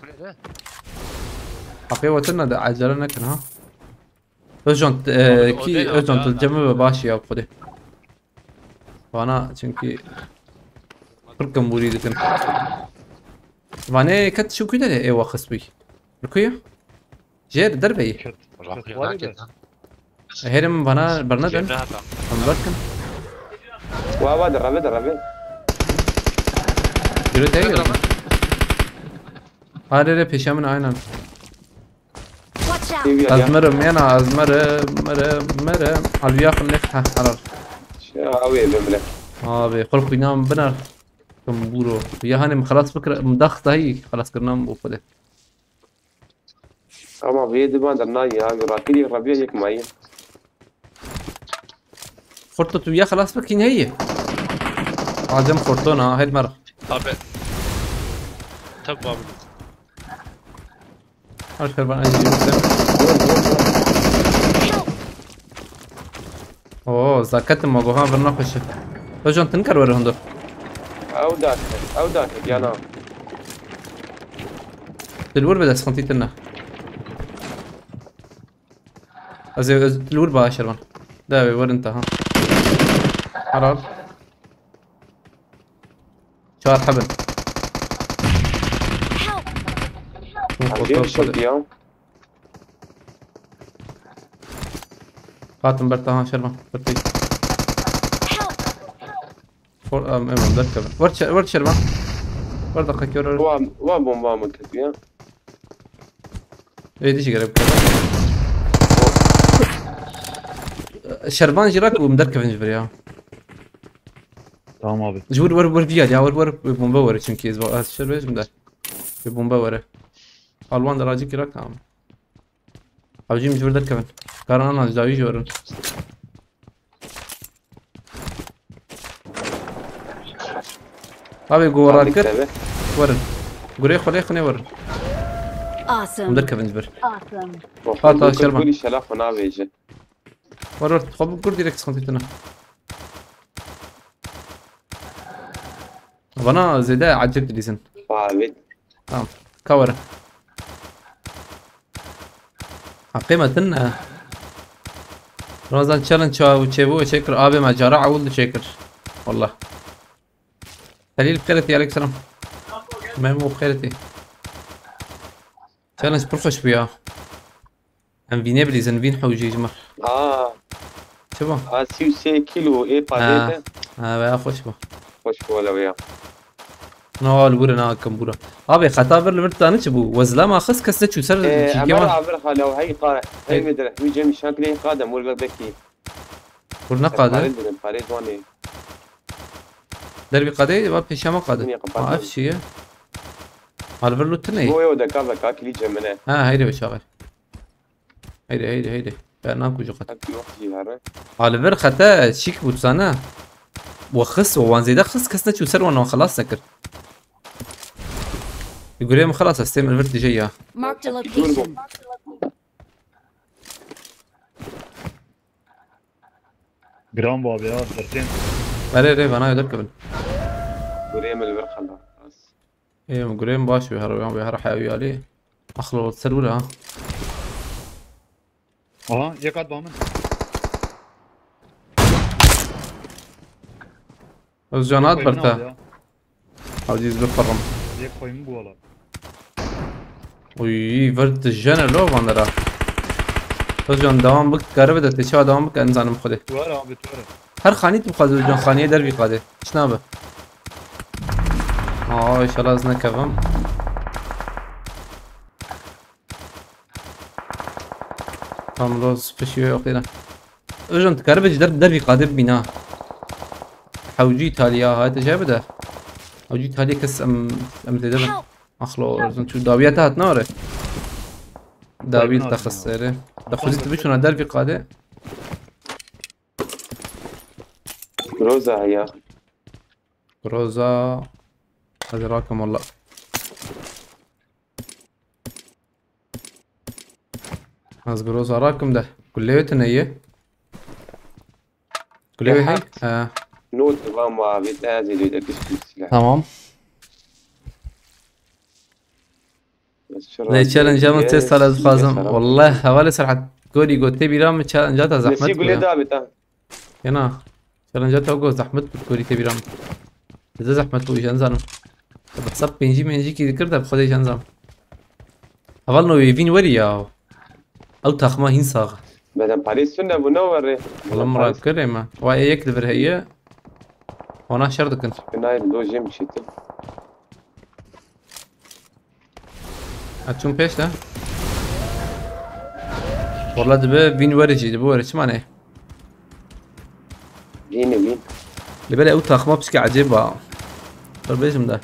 Kulede. Haqê wetine de acele nekin ha. Özcan, e, ki Özcan, tu cemê ve baş ya xwedê. Vana çünkü pir kembûrî dikin. Vanê ket şu ku derê ê waxist bûy. Li ku ye? Jêr derveyî. Ket. Rakı ket var ya. E, herim vana bernedin. Cemre hata. Em berkin. Wa wa dereve dereve. Gürü te. Hare re peşe min aynen. Watch out! Ev ya. Ez mirim, yena ez mirim, mirim, mirim. Alviya xilif, ha, harar. Şey, abi, evimle. Abi, xul xuynan binar. Kim buro. Ya hani mi xelas bikir, mi dax dahi xelas kirnan bu xwede. Ama vê diban da nay ya, rakiri rabiya yek mayi. Xurto tu ya xelas bikî neyê? Adem xurto na, hêd mer. Abi. Tabi abi. Her şey bana iyi. Oo, zaketim ma gohan verna xweşe. Hocam tin kar were hundo. Ew da, ew da, yana. Dilwur be dest xintî tinne. Ez ê, ez li wir ba şervan. Dawê werin te ha. Helal. Çar hebin. Help! Hûn Hadi fotoğraf şok koydu. Ya. Hatim ber tahan şervan. Ber pek. Help! For, em, em, em, derkevin. Wer çe-, wer şervan. Wer dakika kör. Wa, wa bomba mı kötü ya? Ê, dişi gerek bu kadar. Şervan jî rak û em derkevin ji vir ya. Tamam abi. Ji wir, wir, wir viya ya, wir, wir bomba were çünkü ez, ez şer bêjim de. Bi bombe were. Alwan deracî kira kam. Hewcî min ji vir derkevin. Karan an ji dawî jî werin. Abi, ku we Abi, rakir. Tabii. Werin. Gurê xwe lê xinê werin. Awesome. Hûn derkevin ji vir. Awesome. Hata şerma. Gurî şela xwe navêje. Wer wer, xwe bi gur direkt sıkıntı tine. Bana zêde ecêb dilîzin. Abi. Tamam. Ka werin. Heqê me tune. Ramazan challenge çaw çêbû çêkir, abê me cara ewil çêkir. Wallah. Halil bi xêr etî, aleyküm selam. Memo bi xêr etî. Challenge pir xweş bû ya. Em vînê bilîzin, vîn hewcî ji me. Aa. Çi bû? Aa, sî û sê kîlo ê padê Ha, de. Ha, veya xweş bû. Xweş bû wele ya. No, li bûre nakim bûra. Abi, xeta vir li vir tanî çi bû? Wezla ma xist kes neçû ser Ee, çîkê Emer wan. Abi, hala hey qa-, hey Hey. Medir, hemî cem şankilê qadem, wele bekî. Kur ne qade? Parê didim, parê doanê. Derbî qade, va pêşiya me qade. Niye kapattın? Ha, ev çi ye? Alver lutine. Bu yo de ka ve ka kilî cemine. Ha, heyre be çaxir. Heyre, heyre, heyre. Ber nam kucu qat. Hep yok cî here. Alver xete çîk bû sana. Wa xis, wa wan zêde xis, kes neçû ser wan, wan xelas nekir. Gurê min xelas, ez têm vir tije ya. Marked a location. Giran bû abi ya, dertên. Erê, erê, vana derkevin. Gurê min li vir xelas. Ê, gurê min baş wê, her wê, her hewî alî. Axlo ser wira ha. Aha, yek hat ba min. Özcan at berta. Aciz bir param. Yek koyun bu ola. Uy, verd jene lo vandara. Özcan devam bik, garebe de teça devam bik, enzanim xudi. Var abi, var. Her xanî tu bixwazî Özcan xaniyê dervî qadê. Çi nabe? Aa, inşallah ez nekevim. Tam roz pişiyo yok yine. Özcan, tu karibe ji der, dervî qadê bibîna. Hewcî Îtalya, hayte jê bide. Hewcî Îtalya kes em, em zêde bin. Help! Axlo, Özcan, tu dawiya te hatna ore. Dawî te xist erê. Te xwezî tu biçûna dervî qadê. Groza heye. Groza. Ez rakim walla. Ez Groza rakim de. Kulê wê tune ye. Kulê wê hey? He. Not devam abi. Tazî de kişkin silah. Tamam. Lê challenge min sê sal ez dixwazim. Walleh, hevalê Serhat gorî got tê bîra min challenge ta zehmet bû ya. Yena. Challenge ta got zehmet bû gorî tê bîra min. Dide zehmet bû, jî nizanim. Bi hesab pêncî mêncî kî dikir de bi xwedê jî nizanim. Heval no wê vîn werî ya. Ew taxma hîn sax. Beden parê sünne bû ne werê. Wala min rakirê me. Wa ê yek li vir heye. Wana şer dikin. Binayê do jê min çêtir. Ha, çûn pêş de. Wala dibe vîn were jî, dibe were çima ne? Vîn e, vîn. Li belê ew taxma pişke ecêb ba. Dur bêjim de.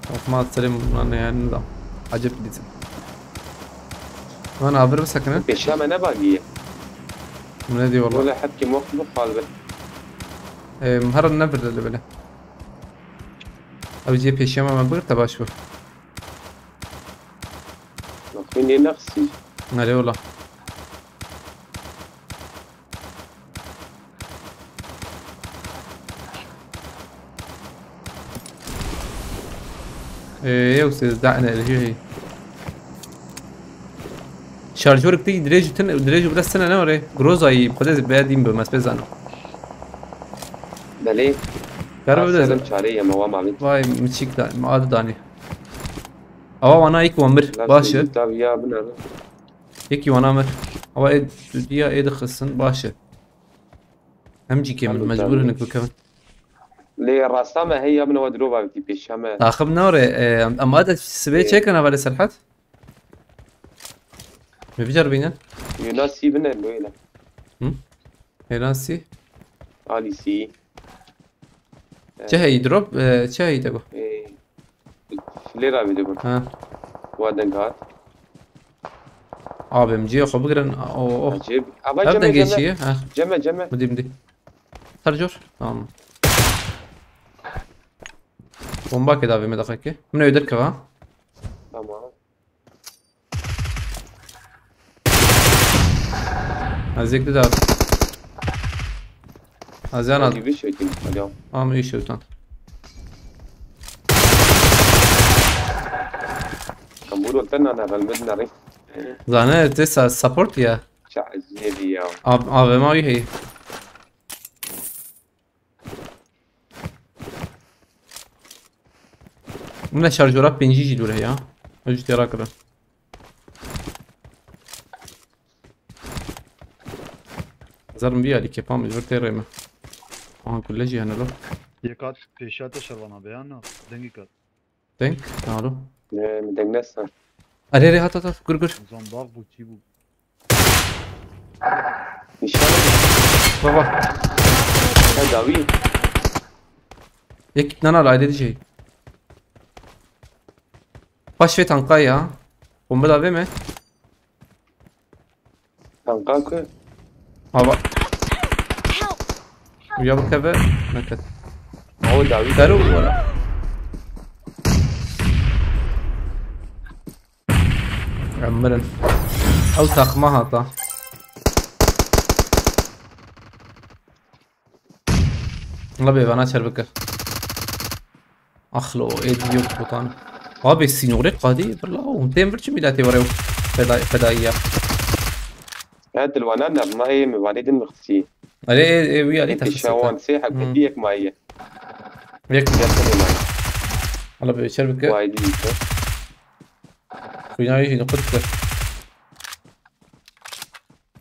Taxma serê min ne yani nizam. Ecêb dîtin. Lan avir bisekine. Pêşiya me ne bagî ye? Min ne dî wala. Wala hepkî mox bu xal be. Em, herin ne birde li belê. Ew jê pêşiya me, me bigirte baş bû. Bak, beni ne kısıyor? Nereye ola? Ee, yok, siz daha ne, şey. Şarjör kıtı direci tın, direci biraz sene ne var? Groza'yı, bu kadar beğendiğim bir mespe zan. Belê. Garip bir de. Selam çare yeme, wa mavin. Vay, miçik da, adı dani. Awa wana ilk wan bir, baş e. Tabii ya, bu ne? Yekî wana mir. Awa ê diya ê dixistin, baş e. Em cîkê min, mecbûr hinek bikevin. Lê rasta me hey ya, min ewa dirova wî pêşiya me. Taxib nare, e, em, em adet sibê çêkin hevalê Serhat? Me biceribînin. Yunasî bine lo yine. Hı? Hênasî? Alîsî. Çi heyî drop? E, çi heyî te got? E, Lê ravî dibin. Ha. Wa deng hat. Abim, cihê xwe bigirin. O, o. Acayip. Ava Ev ceme dengê ceme. Çi ye? Ha. Ceme ceme. Midî, midî. Ser cor. Tamam. Bomba ke davê me daxeke. Min ew derkeva. Tamam. Ez yek dida. Ez yan at. Gibi şey kim? Alo. Ama iyi şey utan. Tamburo tena na galmed na ri. Zane te sa support ya. Çaziye ya. Ab, A V M iyi. Min şarjora pêncî jî dûr heye. Ew jî têra kirin. Zerim vî alî kepa min ji vir tê rê me. Aha kule jî hene lo. Yek hat pêşiya te şervana be ya na? Dengî kat. Deng? Nalo. Ne, min deng nesta. Erê, erê, hat, hat, hat. Gur, gur. Zan dax bû, çî bû? Nîşan. Baba. Ha, dawî. Yek nana la, aydê dijî. Paş vê tanka ya. Bombe da vê me. Tanka ku? Hava. Help! Ya bikeve, neket. O dawî. Deru wala. Em mirin. Ew taxma hata. Wala bêvana çer bike. Axlo, êdî yok botan. Abi sînorê qadî, valla, hûn tên vir çi miletê were feda-, fedaiya. Ya dilwana nerma ê mi vanê din mixsî. Erê, ê, ê, wî alî. Ê, texsî pêşawan te. Sê heketî yek maye. Yek. Yek maye. Wala bê çer bike. Waydi bike. Xwîna wî jî niqut kir.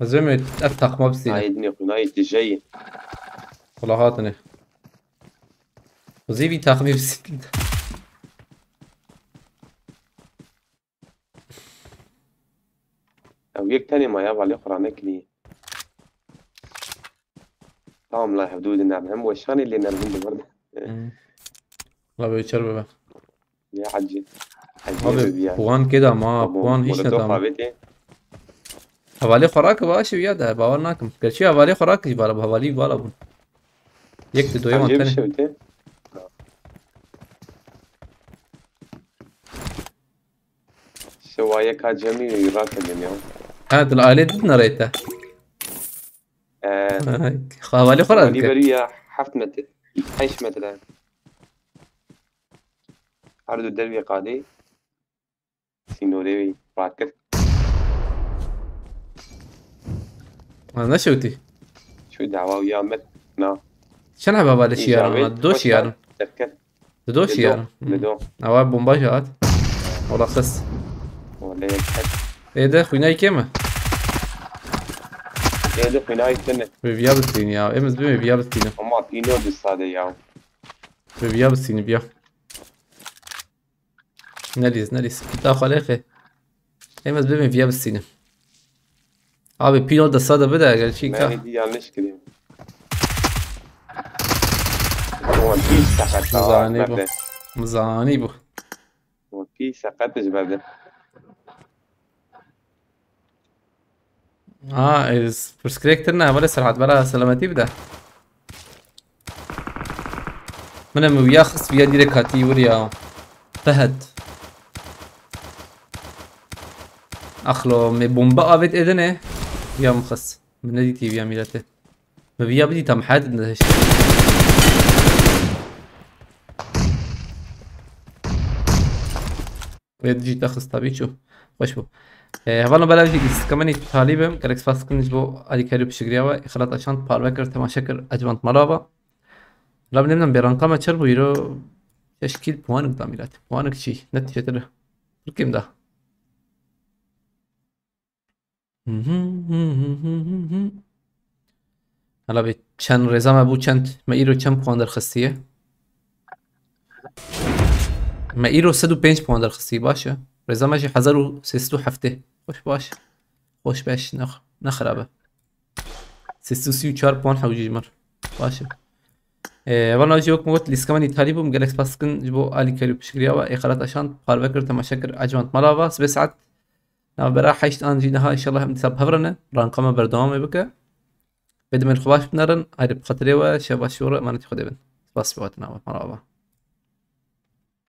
Ez vê me ev taxma bistîne. Nayê dinê xwe, nayê tijeyê. Wala hatine. Xwezî vî taxmî bistîne. Ew yek tenê maya, valê xwe ranekirî. Tamam la hevdû di nerm. Hem weşanê lê nermin di vir de. Hmm. La bê çer bibe. Ya hacî. Hacî. Abi, bibiya. Puan kê da ma, puan hiç ne tamam. Hevalê xwe rake baş e ya da, bawer nakim. Gerçi hevalê xwe rake jî vala, hevalî vala bûn. Yek di doyê wan tenê. Şewte. Şewa yeka cemî rake demya. Ha, dil aile didin arayta. Ee, hevalê xwe rake. Hevalî beriya heft metre, heşt metre. Her du dervê qadê sînorê wî rakir. Ez neşewtî. Şu dawa ya met na. Çend heba vale şiyaran? Do şiyaran. Derket. Di do şiyaran. Di do. Awa bomba jî hat. Ola xist. Wala yek het. Ê de xwînayî kêm e? Ê de xwînayî tune. Vê viya bistînî ya. Em ez bê vê viya bistînî. Ama pîno di sade ya. Vê viya bistînî viya. Nelîz, nelîz. Kita xwe lê xê. Em ez bibim viya bistînim. Abi pîno desta de bide eger çî ka. Mehdi yanlış kiriyor. Ulan pîs seqet. Mizanî bu. Mizanî bu. Ulan pîs seqet ji berde. Ha, ez pirsgirêk tir ne, hevalê Serhat, bera selametî bide. Min em wiya xist, wiya dîrek hatî wir ya. Fehd. Axlo, me bomba avêt êdine. Wiya min xist. Min nedîtî wiya mîletê. Me wiya bidîta, min heyat dide hişt. Wê dijî te xist tabî çû. Xweş bû. E, hevalno belav jî Instagramê talî bim. Gelek spas dikim ji bo alîkarî û piştgiriya we. Xelat Aşant parve kir, temaşe kir, ecwand mala ve. Lab nêmdan bêranka me çer bû îro şeş kîl puanik da mîlet. Puanik çî? Ne çêtir. Tirkêm da. Hala bir çend rêza me bû çend. Me îro çend puan derxistiye? Me îro sed û pênc puan derxistiye, baş e. Rêza me jî hezar û sê sed û heftê. Xweş baş. Xweş beş, ne, ne xirab e. Sê sed û sî û çar puan hewcî ji min. Baş e. Ee, valla jî wek min got, lîstika min îtalî bû, min gelek spas dikin ji bo alîkarî û piştgiriya we. Ê xelat eşand, parve kir, temaşe kir, ecwand mala ve. Sibê saet navbera heşt an jî niha, înşallah em dîsa bi hev re ne. Ranka me berdewamê bike. Bê demên xwe baş binerin, ayrı bi xatirê we, şev baş ji we re, emanetî Xwedê bin. Spas bi hatina we, mala ve.